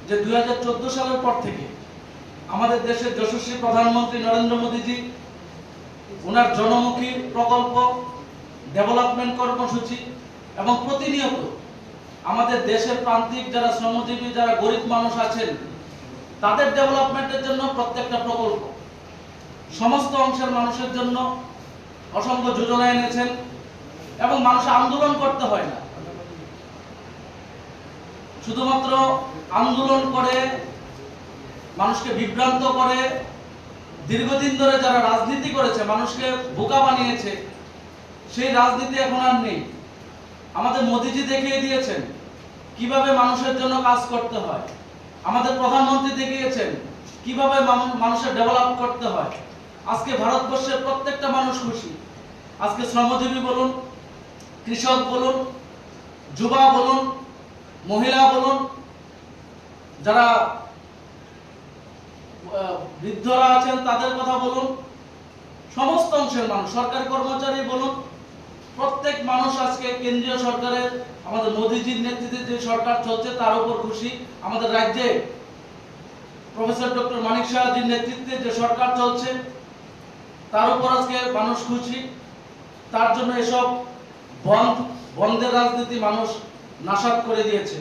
যে দুই হাজার চোদ্দ সালের পর থেকে আমাদের দেশের যশস্বী প্রধানমন্ত্রী নরেন্দ্র মোদীজি ওনার জনমুখী প্রকল্প, ডেভেলপমেন্ট কর্মসূচি এবং প্রতিনিয়ত আমাদের দেশের প্রান্তিক যারা শ্রমজীবী, যারা গরিব মানুষ আছেন, তাদের ডেভেলপমেন্টের জন্য প্রত্যেকটা প্রকল্প সমস্ত অংশের মানুষের জন্য অসংখ্য যোজনা এনেছেন এবং মানুষ আন্দোলন করতে হয় না। শুধুমাত্র আন্দোলন করে, মানুষকে বিভ্রান্ত করে, দীর্ঘদিন ধরে যারা রাজনীতি করেছে, মানুষকে বোকা বানিয়েছে, সেই রাজনীতি এখন আর নেই। আমাদের মোদিজি দেখিয়ে দিয়েছেন কিভাবে মানুষের জন্য কাজ করতে হয়। আমাদের প্রধানমন্ত্রী দেখিয়েছেন কিভাবে মানু-, মানুষের ডেভেলপ করতে হয়। আজকে ভারতবর্ষের প্রত্যেকটা মানুষ খুশি। আজকে শ্রমজীবী বলুন, কৃষক বলুন, যুবা বলুন, মহিলা বলুন, যারা আহ, বৃদ্ধরা আছেন তাদের কথা বলুন, সমস্ত অংশের মানুষ, সরকারি কর্মচারী বলুন, প্রত্যেক মানুষ আজকে কেন্দ্রীয় সরকারের, আমাদের মোদিজির নেতৃত্বে যে সরকার চলছে তার উপর খুশি। আমাদের রাজ্যে প্রফেসর ডক্টর মানিক সাহাজির নেতৃত্বে যে সরকার চলছে তার উপর আজকে মানুষ খুশি। তার জন্য এসব বন্ধ, বন্ধের রাজনীতি মানুষ নাশাত করে দিয়েছে।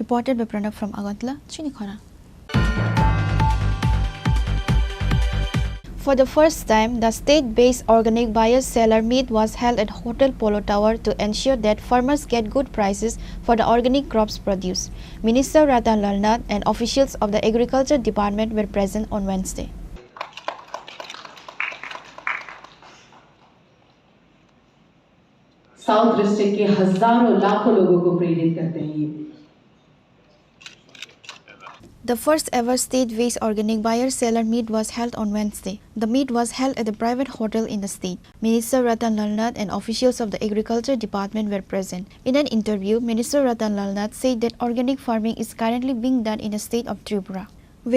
Reported by Pranab from Agartala, Chinikhona. For the first time, the state-based organic buyer-seller meet was held at Hotel Polo Tower to ensure that farmers get good prices for the organic crops produce. Minister Ratan Lal Nath and officials of the Agriculture Department were present on Wednesday. South district के हजारों लाखों लोगों को प्रेरित करते हैं ये। The first ever state-based organic buyer-seller meet was held on Wednesday. The meet was held at a private hotel in the state. Minister Ratan Lal Nath and officials of the Agriculture Department were present. In an interview, Minister Ratan Lal Nath said that organic farming is currently being done in the state of Tripura.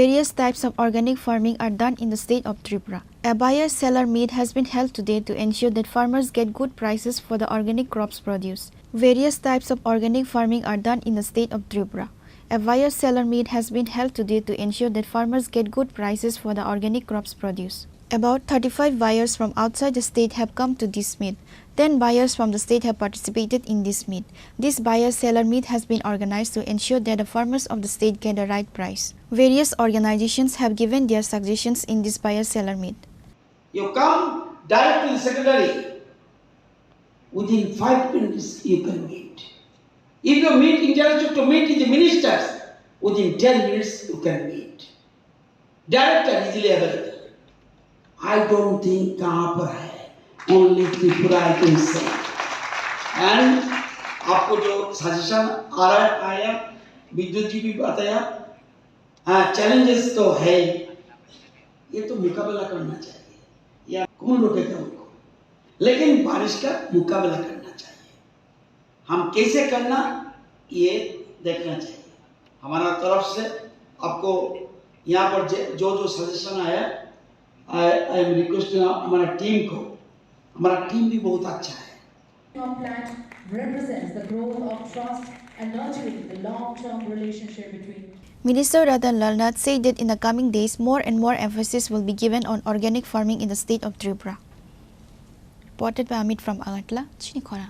Various types of organic farming are done in the state of Tripura. A buyer-seller meet has been held today to ensure that farmers get good prices for the organic crops produce. Various types of organic farming are done in the state of Tripura. A buyer-seller meet has been held today to ensure that farmers get good prices for the organic crops produce. About thirty-five buyers from outside the state have come to this meet. Ten buyers from the state have participated in this meet. This buyer-seller meet has been organized to ensure that the farmers of the state get the right price. Various organizations have given their suggestions in this buyer-seller meet. You come direct to the secretary. Within five minutes, you can meet. If you meet, intellectual to meet with the ministers, within ten minutes, you can meet. Director easily available. I don't think कहाँ पर है, only Tripura I can say. And आपको जो सजेशन आ रहा है, आया, विद्युत जी भी बताया, हाँ, चैलेंजेस तो है ही, ये तो मुकाबला करना चाहिए। या कौन रोकेगा उनको, लेकिन बारिश का मुकाबला करना चाहिए। हम कैसे करना, ये देखना चाहिए। हमारा तरफ से आपको यहाँ पर जे-, जो जो सजेशन आया, I, I am requesting हमारा टीम को, हमारा टीम भी बहुत अच्छा है। Our plant represents the growth of trust and nurturing the long-term relationship between Minister Ratan Lal Nath said that in the coming days, more and more emphasis will be given on organic farming in the state of Tripura. Reported by Amit from Agartala, Chinikhona.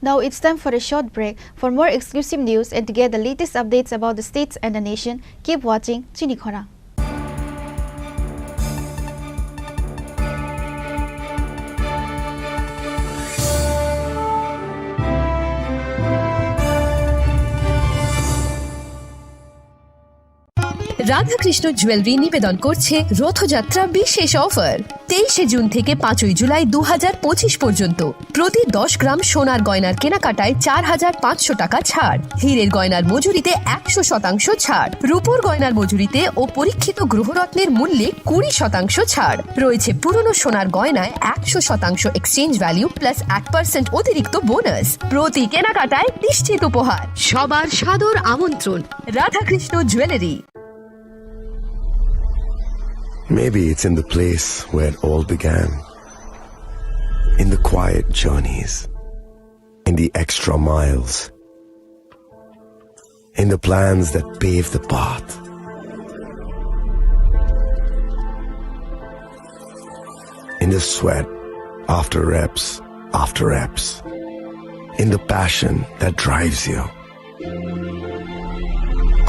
Now it's time for a short break. For more exclusive news and to get the latest updates about the states and the nation, keep watching Chinikhona. Radhakrishna jewellery নিবেদন করছে রথযাত্রা বিশেষ অফার। তেইশে জুন থেকে পাঁচই জুলাই দু হাজার পঁচিশ পর্যন্ত প্রতি দশ গ্রাম সোনার গয়নার কেনাকাটায় চার হাজার পাঁচশো টাকা ছাড়, হীরের গয়নার মজুরিতে একশো শতাংশ ছাড়, রূপোর গয়নার মজুরিতে ও পরীক্ষিত গ্রহরত্নের মূল্যে কুড়ি শতাংশ ছাড়। রয়েছে পুরনো সোনার গয়নায় একশো শতাংশ এক্সচেঞ্জ ভ্যালু প্লাস এক পার্সেন্ট অতিরিক্ত বোনাস। প্রতি কেনাকাটায় নিশ্চিত উপহার। সবার সাদর আমন্ত্রণ, Radhakrishna jewellery. Maybe it's in the place where it all began. In the quiet journeys, in the extra miles, in the plans that pave the path, in the sweat after reps after reps, in the passion that drives you.